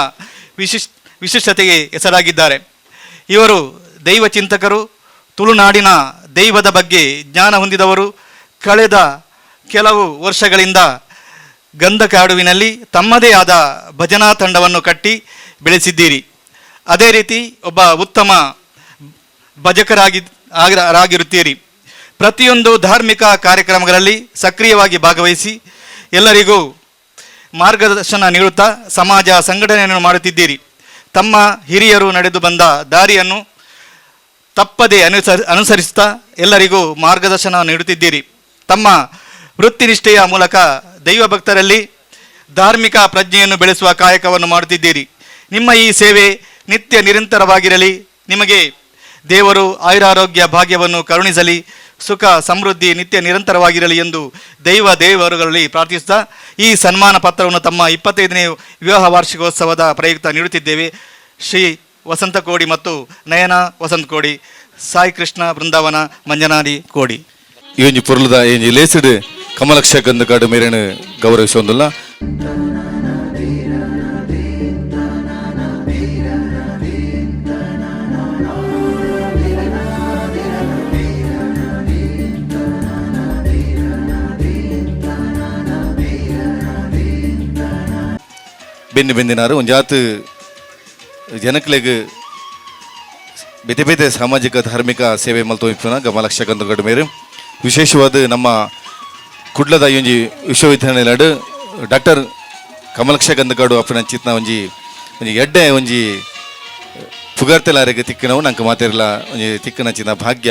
[SPEAKER 6] ವಿಶಿಷ್ಟತೆಗೆ ಹೆಸರಾಗಿದ್ದಾರೆ. ಇವರು ದೈವ ಚಿಂತಕರು, ತುಳುನಾಡಿನ ದೈವದ ಬಗ್ಗೆ ಜ್ಞಾನ ಹೊಂದಿದವರು. ಕಳೆದ ಕೆಲವು ವರ್ಷಗಳಿಂದ ಗಂಧಕಾಡುವಿನಲ್ಲಿ ತಮ್ಮದೇ ಆದ ಭಜನಾ ತಂಡವನ್ನು ಕಟ್ಟಿ ಬೆಳೆಸಿದ್ದೀರಿ. ಅದೇ ರೀತಿ ಒಬ್ಬ ಉತ್ತಮ ಭಜಕರಾಗಿರುತ್ತೀರಿ. ಪ್ರತಿಯೊಂದು ಧಾರ್ಮಿಕ ಕಾರ್ಯಕ್ರಮಗಳಲ್ಲಿ ಸಕ್ರಿಯವಾಗಿ ಭಾಗವಹಿಸಿ ಎಲ್ಲರಿಗೂ ಮಾರ್ಗದರ್ಶನ ನೀಡುತ್ತಾ ಸಮಾಜ ಸಂಘಟನೆಯನ್ನು ಮಾಡುತ್ತಿದ್ದೀರಿ. ತಮ್ಮ ಹಿರಿಯರು ನಡೆದು ಬಂದ ದಾರಿಯನ್ನು ತಪ್ಪದೆ ಅನುಸರಿಸುತ್ತಾ ಎಲ್ಲರಿಗೂ ಮಾರ್ಗದರ್ಶನ ನೀಡುತ್ತಿದ್ದೀರಿ. ತಮ್ಮ ವೃತ್ತಿನಿಷ್ಠೆಯ ಮೂಲಕ ದೈವ ಭಕ್ತರಲ್ಲಿ ಧಾರ್ಮಿಕ ಪ್ರಜ್ಞೆಯನ್ನು ಬೆಳೆಸುವ ಕಾಯಕವನ್ನು ಮಾಡುತ್ತಿದ್ದೀರಿ. ನಿಮ್ಮ ಈ ಸೇವೆ ನಿತ್ಯ ನಿರಂತರವಾಗಿರಲಿ. ನಿಮಗೆ ದೇವರು ಆಯುರಾರೋಗ್ಯ ಭಾಗ್ಯವನ್ನು ಕರುಣಿಸಲಿ. ಸುಖ ಸಮೃದ್ಧಿ ನಿತ್ಯ ನಿರಂತರವಾಗಿರಲಿ ಎಂದು ದೈವ ದೇವರುಗಳಲ್ಲಿ ಪ್ರಾರ್ಥಿಸುತ್ತಾ ಈ ಸನ್ಮಾನ ಪತ್ರವನ್ನು ತಮ್ಮ 25ನೇ ವಿವಾಹ ವಾರ್ಷಿಕೋತ್ಸವದ ಪ್ರಯುಕ್ತ ನೀಡುತ್ತಿದ್ದೇವೆ. ಶ್ರೀ ವಸಂತ ಕೋಡಿ ಮತ್ತು ನಯನ ವಸಂತ ಕೋಡಿ, ಸಾಯಿ ಕೃಷ್ಣ ಬೃಂದಾವನ ಮಂಜನಾರಿ ಕೋಡಿ.
[SPEAKER 4] ಈ ಒಂಜಿ ಪೊರ್ಲುದ ಈ ಲೇಸಿಡ್ ಕಮಲಕ್ಷ ಗಂಧಕಾಡು ಮೇರೇನು ಗೌರವಿಸೊಂದುಲ್ಲ. ಬೆನ್ನಿ ಬೆಂದಿನಾರು ಒಂಜಾತ್ ಜನಕ್ಲೆಗ್ ಬೇತೆ ಬೇತೆ ಸಾಮಾಜಿಕ ಧಾರ್ಮಿಕ ಸೇವೆ ಮಲ್ತು ಇಪ್ಪುನ ಗಮಲಕ್ಷ ಗಂಧಕಾಡು ಮೇರು. ವಿಶೇಷವಾದ ನಮ್ಮ ಕುಡ್ಲದ ಒಂಜಿ ವಿಶ್ವವಿದ್ಯಾನಿಲಯಡ್ ಡಾಕ್ಟರ್ ಕಮಲಕ್ಷ ಗಂಧಕಾಡು ಅಪ್ಪನ ಚಿತ್ನ ಒಂಜಿ ಒಂಜಿ ಎಡ್ಡೆ ಒಂಜಿ ಪುಗಾರ್ತೆಲಾರಿಗೆ ತಿಕ್ಕಿನವು ನಂಗೆ ಮಾತಿರಲ ಒಂಜಿ ತಿಕ್ಕಿನ ಚಿನ್ನ ಭಾಗ್ಯ.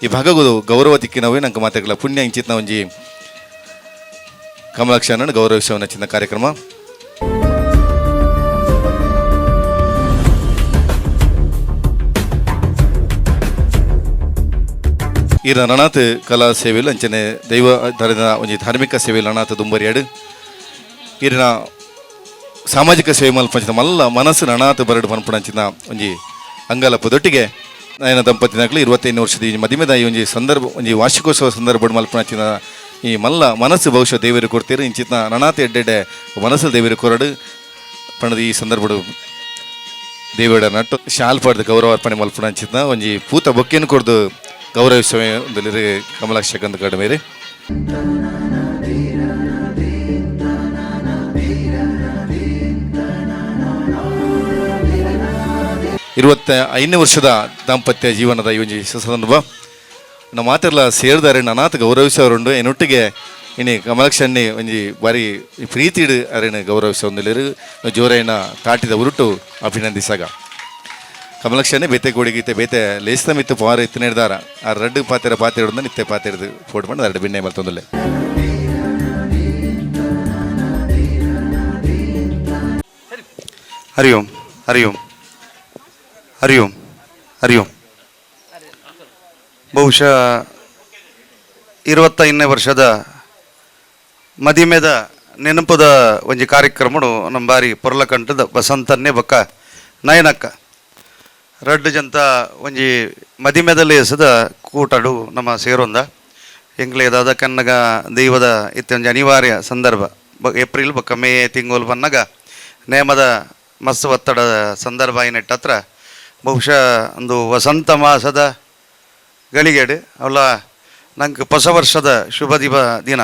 [SPEAKER 4] ಈ ಭಾಗಗೂ ಗೌರವ ತಿಕ್ಕಿನವು ನಂಗೆ ಮಾತಿರಲ ಪುಣ್ಯ ಇಂಚಿತ್ನ ಒಂಜಿ ಕಮಲಾಕ್ಷನ ಗೌರವಿಸುವ ಚಿನ್ನ ಕಾರ್ಯಕ್ರಮ. ಈ ರಣನಾಥ್ ಕಲಾ ಸೇವೆಲು ಅಂಚನೆ ದೈವ ಧರ್ಮದ ಒಂಜಿ ಧಾರ್ಮಿಕ ಸೇವೆಲು ರಣನಾಥ ದುಂಬರಿಯಾಡು ಈರಿನ ಸಾಮಾಜಿಕ ಸೇವೆ ಮಲ್ಪಂಚಿನ ಮಲ್ಲ ಮನಸ್ಸು ರಣನಾಥ ಬರಡು ಪನ್ಪುಣಂಚಿನ ಒಂಜಿ ಅಂಗಲಪ್ಪದೊಟ್ಟಿಗೆ ನಯನ ದಂಪತಿನಾಗ್ಲು 25 ವರ್ಷದ ಈ ಮದಿಮೆದ ಈ ಒಂಜಿ ಸಂದರ್ಭ ಒಂಜಿ ವಾರ್ಷಿಕೋತ್ಸವ ಸಂದರ್ಭ ಮಲ್ಪಣಂಚಿನ ಈ ಮಲ್ಲ ಮನಸ್ಸು ಬಹುಶಃ ದೇವರು ಕೊಡ್ತೀರಿ. ಇಂಚಿತ್ನ ರಣನಾಥ ಎಡ್ಡೆಡ್ಡೆ ಮನಸ್ಸು ದೇವರು ಕೊರಡು ಪಣದ ಈ ಸಂದರ್ಭಡು ದೇವಡ ನಟ್ಟು ಶಾಲ್ ಪಡೆದು ಗೌರವ ಅರ್ಪಣೆ ಮಲ್ಪುಣಂಚಿತ್ನ ಒಂಜಿ ಪೂತ ಬೊಕ್ಕೆಯನ್ನು ಕೊಡ್ದು ಗೌರವಿಸುವ ಕಮಲಾಕ್ಷ ಗಂಧಕಾಡು ಮೇರೆ. 25ನೇ ವರ್ಷದ ದಾಂಪತ್ಯ ಜೀವನದ ಈ ಒಂಜಿ ಸಂದರ್ಭ. ನಮ್ಮ ಮಾತೆಲ್ಲ ಸೇರ್ದಾರೆ ಅನಾಥ ಗೌರವಿಸೋರುಂಡು. ಎನ್ನೊಟ್ಟಿಗೆ ಇನಿ ಕಮಲಕ್ಷಣ್ಣಿ ಒಂಜಿ ಬಾರಿ ಪ್ರೀತಿಡು ಅರೇನು ಗೌರವಿಸೊಂದಿಲ್ಲೆರ್. ಜೋರೈನ ತಾಟಿದ ಉರುಟು ಅಭಿನಂದಿಸಾಗ ಕಮಲಕ್ಷಣ್ಣೆ ಬೇತೆ ಗೋಡಿಗೀತೆ ಬೇತೆ ಲೇಸ್ತ ಮಿತ್ತು ಪವಾರ ಇತ್ತು ದಾರ ಆ ರಡ್ಡು ಪಾತೆರ ಪಾತೆರಡು ನಿತ್ಯ ಪಾತೆರದು ಫೋಟೋ ಮಾಡಿ ಎರಡು ಬಿನ್ನೆ ಮಲ್ತೊಂದುಲ್ಲೆ.
[SPEAKER 7] ಹರಿ ಓಂ, ಹರಿ ಓಂ, ಹರಿ ಓಂ, ಹರಿ ಓಂ. ಬಹುಶಃ 25ನೇ ವರ್ಷದ ಮದಿಮೆದ ನೆನಪುದ ಒಂಜಿ ಕಾರ್ಯಕ್ರಮಡು ನಮ್ಮ ಬಾರಿ ಪೊರ್ಲಕಂಠದ ವಸಂತನ್ನೇ ಬೊಕ್ಕ ನಯನಕ್ಕ ರಡ್ಡು ಜಂತ ಒಂಜಿ ಮದಿಮೆದಲ್ಲಿ ಎಸದ ಕೂಟಡು ನಮ್ಮ ಸೇರೊಂದ ಎಂಕ್ಲೆ ಕನ್ನಗ ದೈವದ ಇತ್ತೆ ಒಂಜಿ ಅನಿವಾರ್ಯ ಸಂದರ್ಭ ಏಪ್ರಿಲ್ ಬೊಕ್ಕ ಮೇ ತಿಂಗಳು ಬನ್ನಗ ನೇಮದ ಮಸ್ತ್ ಒತ್ತಡದ ಸಂದರ್ಭ ಏನಿಟ್ಟತ್ರ ಬಹುಶಃ ಒಂದು ವಸಂತ ಮಾಸದ ಗಳಿಗೆಡು ಅವಲ ನಂಗೆ ಹೊಸ ವರ್ಷದ ಶುಭ ದಿವ ದಿನ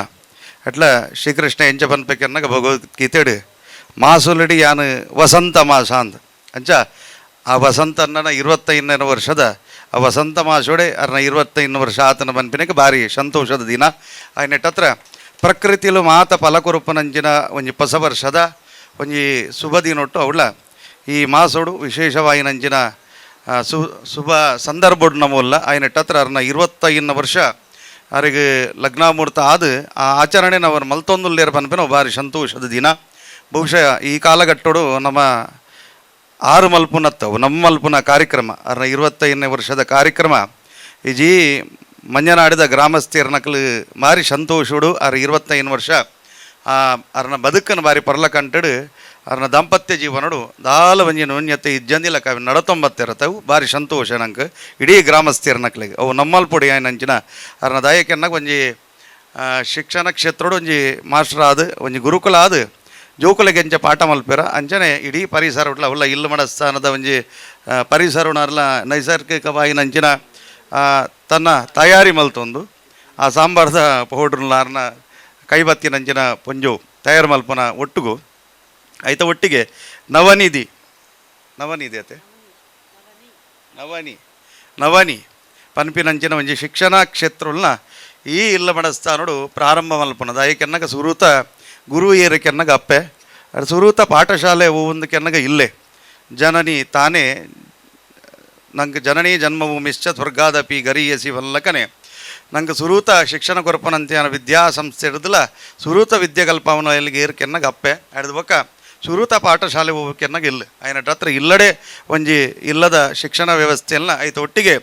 [SPEAKER 7] ಅಟ್ಲ ಶ್ರೀಕೃಷ್ಣ ಎಂಚ ಪನ್ಪೆಕನ್ನಾಗ ಭಗವದ್ಗೀತೆಡು ಮಾಸುಲಡಿ ಯಾನು ವಸಂತ ಮಾಸ ಅಂದ ಅಂಚ ಆ ವಸಂತನ್ನ 25ನೇ ವರ್ಷದ ಆ ವಸಂತ ಮಾಸೋಡೆ ಅರ್ನ 25 ವರ್ಷ ಆತನ ಪನ್ಪಿನಕ್ಕೆ ಭಾರಿ ಸಂತೋಷದ ದಿನ. ಆಯ್ನೆಟ್ಟತ್ರ ಪ್ರಕೃತಿಲು ಮಾತ ಫಲಕೊರುಪನಂಚಿನ ಒಂಜಿ ಹೊಸ ವರ್ಷದ ಒಂಜಿ ಶುಭ ದಿನೊಟ್ಟು ಅವಳ ಈ ಮಾಸೋಡು ವಿಶೇಷವಾಯಿನಂಚಿನ ಶುಭ ಸಂದರ್ಭಡು ನಮ್ಮಲ್ಲ. ಆಯ್ನೆಟ್ಟತ್ರ ಅರ್ನ 25 ವರ್ಷ ಅವರಿಗೆ ಲಗ್ನಾಮೂರ್ತ ಆದ ಆ ಆಚರಣೆ ನಾವು ಮಲ್ತೊಂದುಲ್ಲೇರ ಪನ್ಪಿನ ಭಾರಿ ಸಂತೋಷದ ದಿನ. ಬಹುಶಃ ಈ ಕಾಲಘಟ್ಟೋಡು ನಮ್ಮ ಆರು ಮಲ್ಪುನತ್ತವು ನಮ್ಮ ಮಲ್ಪುನ ಕಾರ್ಯಕ್ರಮ ಅರ್ನ 25ನೇ ವರ್ಷದ ಕಾರ್ಯಕ್ರಮ ಇಜಿ ಮಂಜನಾಡಿದ ಗ್ರಾಮಸ್ಥಿಯರ್ನಕಲು ಮಾರಿ ಸಂತೋಷುಡು ಅರ್ 25 ವರ್ಷ ಅರ್ನ ಬದುಕನ್ನು ಬಾರಿ ಪರ್ಲಕಂಟಡು ಅರ್ನ ದಾಂಪತ್ಯ ಜೀವನಡು ದಾಲ ಒಂಜಿ ನ್ಯೂನ್ಯತೆ ಇಜ್ಜಂದಿಲ್ಲ ಕಾವಿ ನಡತೊಂಬತ್ತಿರತ್ತವು ಭಾರಿ ಸಂತೋಷ ನಂಗೆ ಇಡೀ ಗ್ರಾಮಸ್ಥಿಯರ್ನಕ್ಲಿಗೆ ಅವು ನಮ್ಮಲ್ಪೊಡಿ ನಂಚಿನ ಅರ್ನ ದಾಯಕೆನ್ನಾಗ ಒಂಜಿ ಶಿಕ್ಷಣ ಕ್ಷೇತ್ರಡು ಒಂಜಿ ಮಾಸ್ಟರ್ ಆದ ಒಂಜಿ ಗುರುಕುಲ ಆದ ಜೋಕುಲೆಗೆ ಎಂಚ ಪಾಠ ಮಲ್ಪೆರ ಅಂಚನೆ ಇಡೀ ಪರಿಸರ ಉಟ್ಲ ಅವಲ್ಲ ಇಲ್ಲು ಮಡಸ್ಥಾನದ ಒಂಜಿ ಪರಿಸರವನ್ನ ನೈಸರ್ಗಿಕವಾಗಿ ನಂಚಿನ ತನ್ನ ತಯಾರಿ ಮಲ್ತೊಂದು ಆ ಸಾಂಬಾರ್ದ ಪೌಡ್ರ್ನ ಕೈಬತ್ತಿನಂಚಿನ ಪೊಂಜು ತಯಾರು ಮಲ್ಪನ ಒಟ್ಟುಗು ಆಯ್ತ ಒಟ್ಟಿಗೆ ನವನಿಧಿ ನವನಿಧಿ ಅತೆ ನವನಿ ನವನಿ ಪನ್ಪಿನಂಚಿನ ಒಂಜಿ ಶಿಕ್ಷಣ ಕ್ಷೇತ್ರಲ್ನ ಈ ಇಲ್ಲ ಮಡಸ್ಥಾನಡು ಪ್ರಾರಂಭ ಮಲ್ಪನದ ಐಕೆನ್ನಗ ಸುರೂತ ಗುರು ಏರಕೆನ್ನಗ ಅಪ್ಪೆ ಅದು ಸುರೂತ ಪಾಠಶಾಲೆ ಒಂದು ಕೆನ್ನಗ ಇಲ್ಲೇ ಜನನಿ ತಾನೇ ನಂಗೆ ಜನನಿ ಜನ್ಮಭೂಮಿಶ್ಚ ಸ್ವರ್ಗಾದಪಿ ಗರೀಯಸಿ ವಲ್ಲಕನೆ ನಂಗೆ ಸುರೂತ ಶಿಕ್ಷಣ ಕೊರಪನಂತೆ ವಿದ್ಯಾಸಂಸ್ಥೆ ಹಿಡಿದಿಲ್ಲ ಸುರೂತ ವಿದ್ಯೆಗಲ್ಪವನ ಎಲ್ಲಿಗೆ ಏರ್ಕೆನ್ನಗ ಅಪ್ಪೆ ಹಿಡಿದ ಬೊಕ್ಕ ಸುರೂತ ಪಾಠಶಾಲೆ ಹೋಗ್ಕೆನ್ನಗ ಇಲ್ಲ ಆಯ್ನ ಹತ್ರ ಇಲ್ಲಡೆ ಒಂಜಿ ಇಲ್ಲದ ಶಿಕ್ಷಣ ವ್ಯವಸ್ಥೆಯನ್ನ ಐತ ಒಟ್ಟಿಗೆ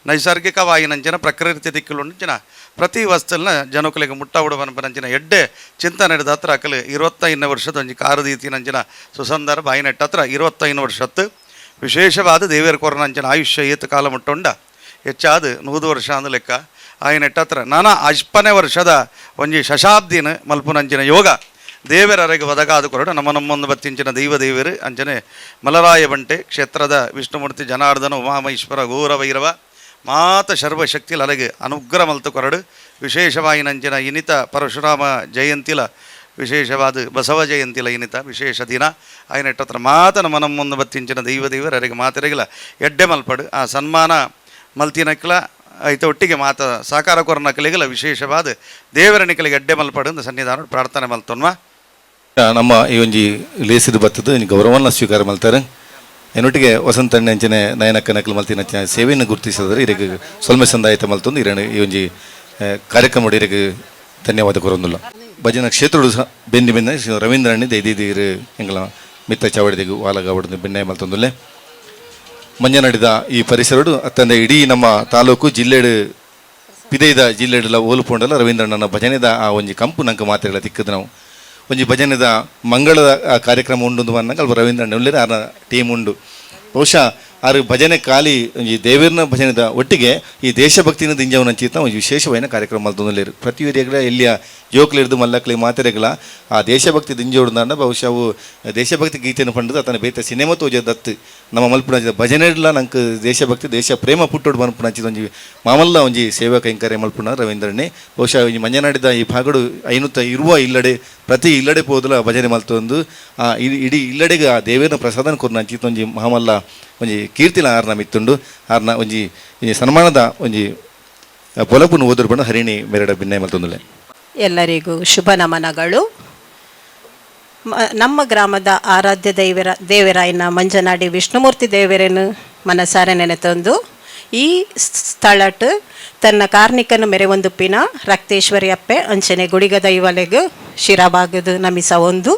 [SPEAKER 7] ನೈಸರ್ಗಿಕವಾಯಿನಂಚಿನ ಪ್ರಕೃತಿ ದಿಕ್ಕುಲುಂಚಿನ ಪ್ರತಿ ವಸ್ತುಲ್ನ ಜನಕುಲೆಗೆ ಮುಟ್ಟ ಉಡವನಂಚಿನ ಎಡ್ಡೆ ಚಿಂತನೆ ಹಿಡಿದ ಹತ್ರ ಅಕಲು 25 ವರ್ಷದ ಒಂಜಿ ಕಾರದೀತಿನಂಚಿನ ಸುಸಂದರ್ಭ ಐನೆಟ್ಟ ಹತ್ರ 25 ವರ್ಷತ್ತು ವಿಶೇಷವಾದ ದೇವಿಯರ ಕೊರನಂಚಿನ ಆಯುಷ್ಯ ಏತು ಕಾಲ ಮುಟ್ಟೊಂಡ ಹೆಚ್ಚಾದ 100 ವರ್ಷ ಅಂದ ಲೆಕ್ಕ ಆಯ್ನೆಟ್ಟ ಹತ್ರ ನಾನಾ ಅಜ್ಪನೆ ವರ್ಷದ ಒಂಜಿ ಶತಾಬ್ದಿನ ಮಲ್ಪುನಂಚಿನ ಯೋಗ ದೇವರರೆಗೆ ಒದಗಾದ ಕೊರಡು ನಮ್ಮ ನಮ್ಮೊಂದು ಬತ್ತಿಂಚಿನ ದೈವ ದೇವರು ಅಂಚನೆ ಮಲರಾಯ ಬಂಟೆ ಕ್ಷೇತ್ರದ ವಿಷ್ಣುಮೂರ್ತಿ ಜನಾರ್ದನ ಉಮಾಮಹೇಶ್ವರ ಘೋರಭೈರವ ಮಾತ ಸರ್ವಶಕ್ತಿಲ ಅಲೆಗೆ ಅನುಗ್ರಹ ಮಲ್ತು ಕೊರಡು ವಿಶೇಷವಾಯಿನಂಚಿನ ಇನಿತ ಪರಶುರಾಮ ಜಯಂತಿಲ ವಿಶೇಷವಾದ ಬಸವ ಜಯಂತಿಲ ಇನಿತ ವಿಶೇಷ ದಿನ ಆಯ್ನೆಟ್ಟತ್ರ ಮಾತ ನಮ್ಮ ನಮ್ಮೊಂದು ಬತ್ತಿಂಚಿನ ದೈವ ದೇವರರಿಗೆ ಮಾತರೆಗಿಲ ಎಡ್ಡೆ ಮಲ್ಪಡು ಆ ಸನ್ಮಾನ ಮಲ್ತಿನಕ್ಲ ಐತ ಒಟ್ಟಿಗೆ ಮಾತ ಸಾಕಾರ ಕೊರನಕಲಿಗಲ ವಿಶೇಷವಾದ ದೇವರ ನಿಕಲಿಗೆ ಎಡ್ಡೆ ಮಲ್ಪಡು ಅಂತ ಸನ್ನಿಧಾನ ಪ್ರಾರ್ಥನೆ ಮಲ್ತೊನ್ವ.
[SPEAKER 4] ನಮ್ಮ ಈ ಒಂಜಿ ಲೇಸಿದ ಬತ್ತದ ಗೌರವವನ್ನು ಸ್ವೀಕಾರ ಮಲ್ತಾರೆ. ಎನ್ನೊಟ್ಟಿಗೆ ವಸಂತಣ್ಣ ಅಂಚನೆ ನಯನಕ್ಕ ನಕಲು ಮಲ್ತಿನ ಸೇವೆಯನ್ನು ಗುರುತಿಸಿದರೆ ಇರಗೆ ಸೊಲ್ಮೆ ಸಂದಾಯತ ಮಲ್ತೊಂದು ಇರಣ ಈ ಒಂಜಿ ಕಾರ್ಯಕ್ರಮ ಇರಗೆ ಧನ್ಯವಾದ ಕೊರೊಂದುಲ್ಲ. ಭಜನಾ ಕ್ಷೇತ್ರಡು ಸಹ ಬೆಂದಿ ಬೆಂದ ರವೀಂದ್ರಣ್ಣಿ ದೈದಿರು ಎಂಗಲ ಮಿತ್ತ ಚಾವಡಿದಿಗು ವಾಲಗಾವಡಿದು ಬೆಣ್ಣೆ ಮಲ್ತೊಂದುಲ್ಲೆ. ಮಂಜನಾಡಿದ ಈ ಪರಿಸರಡು ಅತ್ತಂದೆ ಇಡೀ ನಮ್ಮ ತಾಲೂಕು ಜಿಲ್ಲೆಡು ಪಿದೈದ ಜಿಲ್ಲೆಡುಲ ಓಲುಪೋಂಡಲ ರವೀಂದ್ರಣ್ಣನ ಭಜನೆದ ಆ ಒಂಜಿ ಕಂಪು ನಂಗೆ ಮಾತೆಗಳ ತಿಕ್ಕದು. ನಾವು ಒಂಜಿ ಭಜನೆದ ಮಂಗಳದ ಆ ಕಾರ್ಯಕ್ರಮ ಉಂಡು ಅನ್ನಾಗ ಅಲ್ಪ ರವೀಂದ್ರಣ್ಣ ಉಳ್ಳೇರು ಆರ್ನ ಟೀಮ್ ಉಂಡು. ಬಹುಶಃ ಆರು ಭಜನೆ ಖಾಲಿ ಒಂಜಿ ದೇವೇರ್ನ ಭಜನೆದ ಒಟ್ಟಿಗೆ ಈ ದೇಶಭಕ್ತಿನ ದಿಂಜವನಂಚಿತ ಒಂಜಿ ವಿಶೇಷವಾದ ಕಾರ್ಯಕ್ರಮ ಮಲ್ತೊಂದುಲ್ಲೆರ್. ಪ್ರತಿಯೊರಿಯಗಳ ಎಲ್ಲಿಯ ಜೋಕ್ಲಿರ್ದು ಮಲ್ಲಕ್ಲಿ ಮಾತೆರೆಗಳ ಆ ದೇಶಭಕ್ತಿ ದಿಂಜೋಡ್ದಾಂಡ ಬಹುಶಃ ಅವು ದೇಶಭಕ್ತಿ ಗೀತೆಯನ್ನು ಪಂಡದು ಅತನ ಬೇತೆ ಸಿನಿಮಾ ತೋಜ ದತ್ತು ನಮ್ಮ ಮಲ್ಪುನಂಚಿದ ಭಜನೆಡ್ಲ ನಂಗೆ ದೇಶಭಕ್ತಿ ದೇಶ ಪ್ರೇಮ ಪುಟ್ಟೋಡು ಮಲ್ಪುನಂಚಿದ ಒಂಜಿ ಮಾಮಲ್ಲ ಒಂಜಿ ಸೇವಾ ಕೈಂಕರ್ಯ ಮಲ್ಪುನ ರವೀಂದ್ರಣ್ಣೆ. ಬಹುಶಃ ಈ ಮಂಜನಾಡಿದ ಈ ಭಾಗಡು ಐನುತ್ತ ಇರುವ ಇಲ್ಲಡೆ ಪ್ರತಿ ಇಲ್ಲಡೆ ಪೋದಲ ಭಜನೆ ಮಲ್ತೊಂದು ಆ ಇಡೀ ಇಲ್ಲಡೆಗೆ ಆ ದೇವೇರ್ನ ಪ್ರಸಾದನ ಕೊರ್ನಂಚಿತ ಒಂಜಿ ಮಹಾಮಲ್ಲ ಒಂಜಿ ಕೀರ್ತಿಲ ಆರ್ನ ಮಿತ್ತುಂಡು. ಆರ್ನ ಒಂಜಿ ಸನ್ಮಾನದ ಒಂಜಿ ಪೊಲಪುನು ಓದುರು ಪಂಡ ಹರಿಣಿ ಮೇರಡ ಬಿನ್ನಯ ಮಲ್ತೊಂದುಲ್ಲೆ.
[SPEAKER 8] ಎಲ್ಲರಿಗೂ ಶುಭ ನಮನಗಳು. ನಮ್ಮ ಗ್ರಾಮದ ಆರಾಧ್ಯ ದೇವರಾಯನ ಮಂಜನಾಡಿ ವಿಷ್ಣುಮೂರ್ತಿ ದೇವರನ್ನು ಮನಸಾರೆ ನೆನೆತಂದು ಈ ಸ್ಥಳಟ್ ತನ್ನ ಕಾರ್ಣಿಕನ ಮೆರೆವೊಂದುಪ್ಪಿನ ರಕ್ತೇಶ್ವರಿ ಅಪ್ಪೆ ಅಂಚನೆ ಗುಡಿಗ ದೈವಲೆಗ್ ಶಿರಬಾಗದು ನಮಿಸ ಒಂದು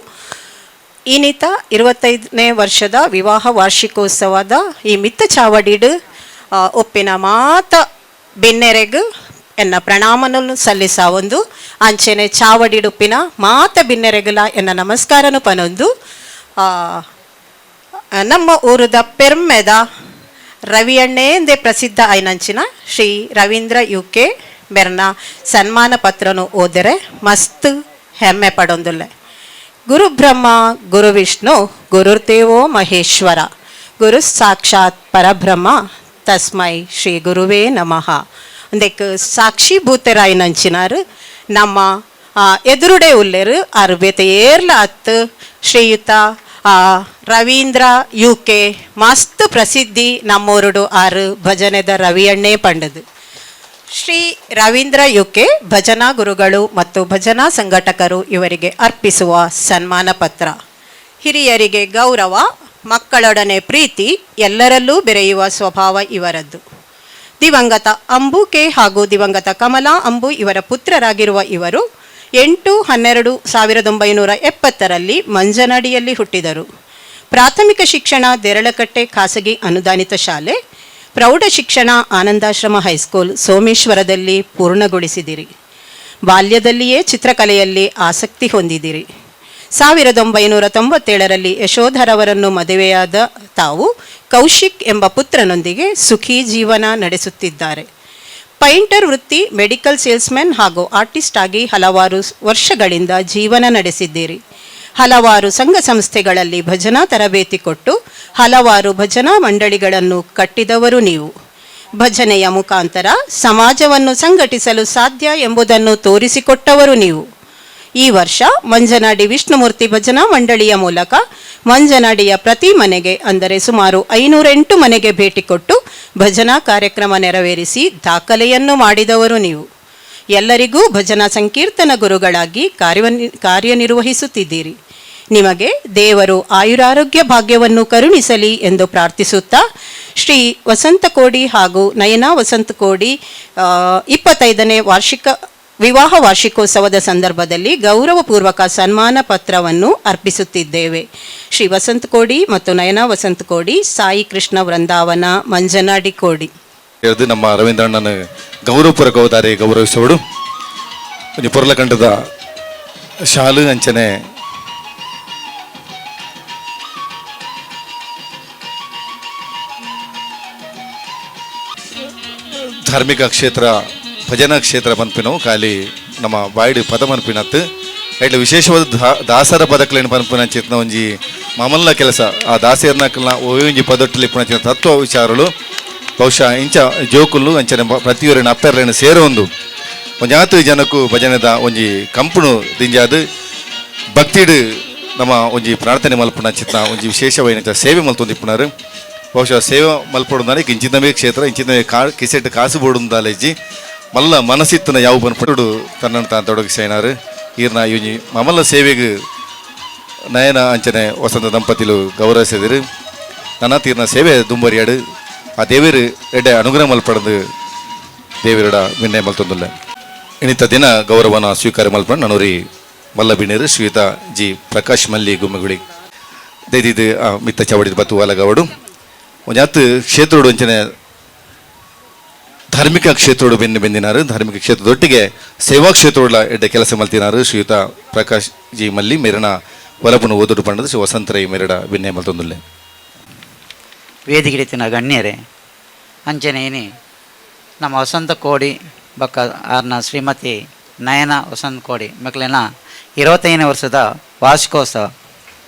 [SPEAKER 8] ಈನಿತ 25ನೇ ವರ್ಷದ ವಿವಾಹ ವಾರ್ಷಿಕೋತ್ಸವದ ಈ ಮಿತ್ತ ಚಾವಡಿಡು ಒಪ್ಪಿನ ಮಾತ ಬಿನ್ನೆರೆಗ್ ಎನ್ನ ಪ್ರಣಾಮನನ್ನು ಸಲ್ಲಿಸ ಒಂದು ಅಂಚೆನೆ ಚಾವಡಿಡುಪ್ಪಿನ ಮಾತ ಬಿನ್ನೆರೆಗುಲ ಎನ್ನ ನಮಸ್ಕಾರನು ಪನೊಂದು ನಮ್ಮ ಊರದ ಪೆರ್ಮೆದ ರವಿಯಣ್ಣೇ ಎಂದೇ ಪ್ರಸಿದ್ಧ ಐನಂಚಿನ ಶ್ರೀ ರವೀಂದ್ರ ಯು.ಕೆ. ಮೆರ್ನ ಸನ್ಮಾನ ಪತ್ರನು ಓದರೆ ಮಸ್ತ್ ಹೆಮ್ಮೆ ಪಡೊಂದುಲ್ಲೆ. ಗುರು ಬ್ರಹ್ಮ ಗುರು ವಿಷ್ಣು ಗುರುರ್ದೇವೋ ಮಹೇಶ್ವರ ಗುರು ಸಾಕ್ಷಾತ್ ಪರಬ್ರಹ್ಮ ತಸ್ಮೈ ಶ್ರೀ ಗುರುವೇ ನಮಃ. ಅಂದೆಕ್ ಸಾಕ್ಷಿಭೂತರಾಯಿನಂಚಿನಾರು ನಮ್ಮ ಎದುರುಡೆ ಉಲ್ಲೆರು ಆರು ಬೇತೆ ಏರ್ಲ ಅತ್ತು ಶ್ರೀಯುತ ರವೀಂದ್ರ ಯು.ಕೆ. ಮಸ್ತ್ ಪ್ರಸಿದ್ಧಿ ನಮ್ಮೂರುಡು ಆರು ಭಜನೆದ ರವಿಯಣ್ಣೇ ಪಂಡದು. ಶ್ರೀ ರವೀಂದ್ರ ಯುಕೆ ಭಜನಾ ಗುರುಗಳು ಮತ್ತು ಭಜನಾ ಸಂಘಟಕರು ಇವರಿಗೆ ಅರ್ಪಿಸುವ ಸನ್ಮಾನ ಪತ್ರ. ಹಿರಿಯರಿಗೆ ಗೌರವ, ಮಕ್ಕಳೊಡನೆ ಪ್ರೀತಿ, ಎಲ್ಲರಲ್ಲೂ ಬೆರೆಯುವ ಸ್ವಭಾವ ಇವರದ್ದು. ದಿವಂಗತ ಅಂಬು ಕೆ ಹಾಗೂ ದಿವಂಗತ ಕಮಲಾ ಅಂಬು ಇವರ ಪುತ್ರರಾಗಿರುವ ಇವರು 8-12-1970ರಲ್ಲಿ ಮಂಜನಾಡಿಯಲ್ಲಿ ಹುಟ್ಟಿದರು. ಪ್ರಾಥಮಿಕ ಶಿಕ್ಷಣ ದೇರಳಕಟ್ಟೆ ಖಾಸಗಿ ಅನುದಾನಿತ ಶಾಲೆ, ಪ್ರೌಢ ಶಿಕ್ಷಣ ಆನಂದಾಶ್ರಮ ಹೈಸ್ಕೂಲ್ ಸೋಮೇಶ್ವರದಲ್ಲಿ ಪೂರ್ಣಗೊಳಿಸಿದಿರಿ. ಬಾಲ್ಯದಲ್ಲಿಯೇ ಚಿತ್ರಕಲೆಯಲ್ಲಿ ಆಸಕ್ತಿ ಹೊಂದಿದಿರಿ. 1997ರಲ್ಲಿ ಯಶೋಧರವರನ್ನು ಮದುವೆಯಾದ ತಾವು ಕೌಶಿಕ್ ಎಂಬ ಪುತ್ರನೊಂದಿಗೆ ಸುಖಿ ಜೀವನ ನಡೆಸುತ್ತಿದ್ದಾರೆ. ಪೈಂಟರ್ ವೃತ್ತಿ, ಮೆಡಿಕಲ್ ಸೇಲ್ಸ್ಮ್ಯಾನ್ ಹಾಗೂ ಆರ್ಟಿಸ್ಟ್ ಆಗಿ ಹಲವಾರು ವರ್ಷಗಳಿಂದ ಜೀವನ ನಡೆಸಿದ್ದೀರಿ. ಹಲವಾರು ಸಂಘ ಸಂಸ್ಥೆಗಳಲ್ಲಿ ಭಜನಾ ತರಬೇತಿ ಕೊಟ್ಟು ಹಲವಾರು ಭಜನಾ ಮಂಡಳಿಗಳನ್ನು ಕಟ್ಟಿದವರು ನೀವು. ಭಜನೆಯ ಮುಖಾಂತರ ಸಮಾಜವನ್ನು ಸಂಘಟಿಸಲು ಸಾಧ್ಯ ಎಂಬುದನ್ನು ತೋರಿಸಿಕೊಟ್ಟವರು ನೀವು. ಈ ವರ್ಷ ಮಂಜನಾಡಿ ವಿಷ್ಣುಮೂರ್ತಿ ಭಜನಾ ಮಂಡಳಿಯ ಮೂಲಕ ಮಂಜನಾಡಿಯ ಪ್ರತಿ ಮನೆಗೆ, ಅಂದರೆ ಸುಮಾರು 508 ಮನೆಗೆ ಭೇಟಿ ಕೊಟ್ಟು ಭಜನಾ ಕಾರ್ಯಕ್ರಮ ನೆರವೇರಿಸಿ ದಾಖಲೆಯನ್ನು ಮಾಡಿದವರು ನೀವು. ಎಲ್ಲರಿಗೂ ಭಜನಾ ಸಂಕೀರ್ತನ ಗುರುಗಳಾಗಿ ಕಾರ್ಯನಿರ್ವಹಿಸುತ್ತಿದ್ದೀರಿ. ನಿಮಗೆ ದೇವರು ಆಯುರಾರೋಗ್ಯ ಭಾಗ್ಯವನ್ನು ಕರುಣಿಸಲಿ ಎಂದು ಪ್ರಾರ್ಥಿಸುತ್ತಾ ಶ್ರೀ ವಸಂತಕೋಡಿ ಹಾಗೂ ನಯನಾ ವಸಂತಕೋಡಿ 25ನೇ ವಾರ್ಷಿಕ ವಿವಾಹ ವಾರ್ಷಿಕೋತ್ಸವದ ಸಂದರ್ಭದಲ್ಲಿ ಗೌರವಪೂರ್ವಕ ಸನ್ಮಾನ ಪತ್ರವನ್ನು ಅರ್ಪಿಸುತ್ತಿದ್ದೇವೆ. ಶ್ರೀ ವಸಂತಕೋಡಿ ಮತ್ತು ನಯನಾ ವಸಂತಕೋಡಿ, ಸಾಯಿ ಕೃಷ್ಣ ವೃಂದಾವನ, ಮಂಜನಾಡಿ ಕೋಡಿ.
[SPEAKER 4] ಇದು ನಮ್ಮ ರವೀಂದ್ರಣ್ಣನ ಗೌರವಪೂರ್ವಕ ಹೋದಾರೆ ಗೌರವಿಸೋಡು. ಒಂಜಿ ಪೊರ್ಲಕಂಠದ ಶಾಲು ಅಂಚನೆ ಧಾರ್ಮಿಕ ಕ್ಷೇತ್ರ ಭಜನಾ ಕ್ಷೇತ್ರ ಪನ್ಪಿನವು ಖಾಲಿ ನಮ್ಮ ಬಾಯ್ಡು ಪದ ಪನ್ಪಿನತ್ತು ಐಟ್ಲ ವಿಶೇಷವಾದ ದಾಸರ ಪದಕ್ಲೇನು ಪನ್ಪಿನ ಚೇತನ ಒಂಜಿ ಮಾಮಲ್ಲ ಕೆಲಸ. ಆ ದಾಸೆಯರ್ನಕಲ್ನ ಒಂಜಿ ಪದೊಟ್ಟಲಿ ಪುಣಚಿನ ತತ್ವ ವಿಚಾರಲು ಬಹುಶಃ ಇಂಚ ಜೋಕುಲು ಅಂಚನೆ ಪ್ರತಿಯೊರಿನ ಅಪ್ಪೆರ್ಲೇನು ಸೇರೊಂದು ಒಂಜಾತು ಜನಕ್ಕೂ ಭಜನೆದ ಒಂಜಿ ಕಂಪುನು ದಿಂಜಾದು ಭಕ್ತಿಡು ನಮ್ಮ ಒಂಜಿ ಪ್ರಾರ್ಥನೆ ಮಲ್ಪುನ ಚಿತ್ನ ಒಂಜಿ ವಿಶೇಷವಾಯಿನ ಸೇವೆ ಮಲ್ತೊಂದಿಪ್ಪುನಾರು. ಬಹುಶಃ ಸೇವೆ ಮಲ್ಪೊಡುಂದಾನೆ ಇಂಚಿನವೇ ಕ್ಷೇತ್ರ ಇಂಚಿನವೇ ಕಿಸೆಟ್ ಕಾಸು ಬೋಡುಂದಾಲೇಜಿ ಮಲ್ಲ ಮನಸ್ಸಿತ್ತನ ಯಾವ ಪನ್ಪುಡು ತನ್ನನ್ನು ತಾನು ತೊಡಗಿಸೈನಾರು. ಈರ್ನ ಇವ್ನಿ ಮಮಲ್ಲ ಸೇವೆಗೆ ನಯನ ಅಂಚನೆ ವಸಂತ ದಂಪತಿಲು ಗೌರವಿಸಿದರು. ನನ್ನ ತೀರ್ನ ಸೇವೆ ದುಂಬರಿಯಾಡು ಆ ದೇವರು ಎಡ್ಡೆ ಅನುಗ್ರಹ ಮಲ್ಪಡದು ದೇವರಡ ವಿನಯ ಮಲ್ತೊಂದುಲ್ಲ. ಇನ್ನಿತ ದಿನ ಗೌರವನ ಸ್ವೀಕಾರ ಮಲ್ಪಂಡು ನನೂರಿ ಮಲ್ಲಬಿಣಿರು ಶ್ರೀಯುತ ಜಿ ಪ್ರಕಾಶ್ ಮಲ್ಲಿ ಗುಮ್ಮಗುಳಿ ದೈದಿದ್ದು ಮಿತ್ತ ಚಾವಡಿದ ಬತ್ತು ಅಲಗವಡು ಒಂಜಾತ್ ಕ್ಷೇತ್ರೋಡು ಅಂಚನೆ ಧಾರ್ಮಿಕ ಕ್ಷೇತ್ರೋಡು ಬೆನ್ನು ಬೆಂದಿನಾರು. ಧಾರ್ಮಿಕ ಕ್ಷೇತ್ರದೊಟ್ಟಿಗೆ ಸೇವಾ ಕ್ಷೇತ್ರೋಡ ಎಡ್ಡೆ ಕೆಲಸ ಮಲ್ತಿನಾರು ಶ್ರೀಯುತ ಪ್ರಕಾಶ್ ಜಿ ಮಲ್ಲಿ ಮೇರನ ಹೊಲಪುನ ಓದುಡು ಪಂಡದು ಶ್ರೀ ವಸಂತರೈ ಮೇರಡ ವಿನಯ ಮಲ್ತೊಂದುಲ್ಲೆ.
[SPEAKER 9] ವೇದಿಕೆ ಗಣ್ಯರೇ ಅಂಚನೆ ನಮ್ಮ ವಸಂತ ಕೋಡಿ ಬಕ್ಕ ಆರ್ನ ಶ್ರೀಮತಿ ನಯನ ವಸಂತ ಕೋಡಿ ಮಕ್ಕಳಿನ 25ನೇ ವರ್ಷದ ವಾರ್ಷಿಕೋತ್ಸವ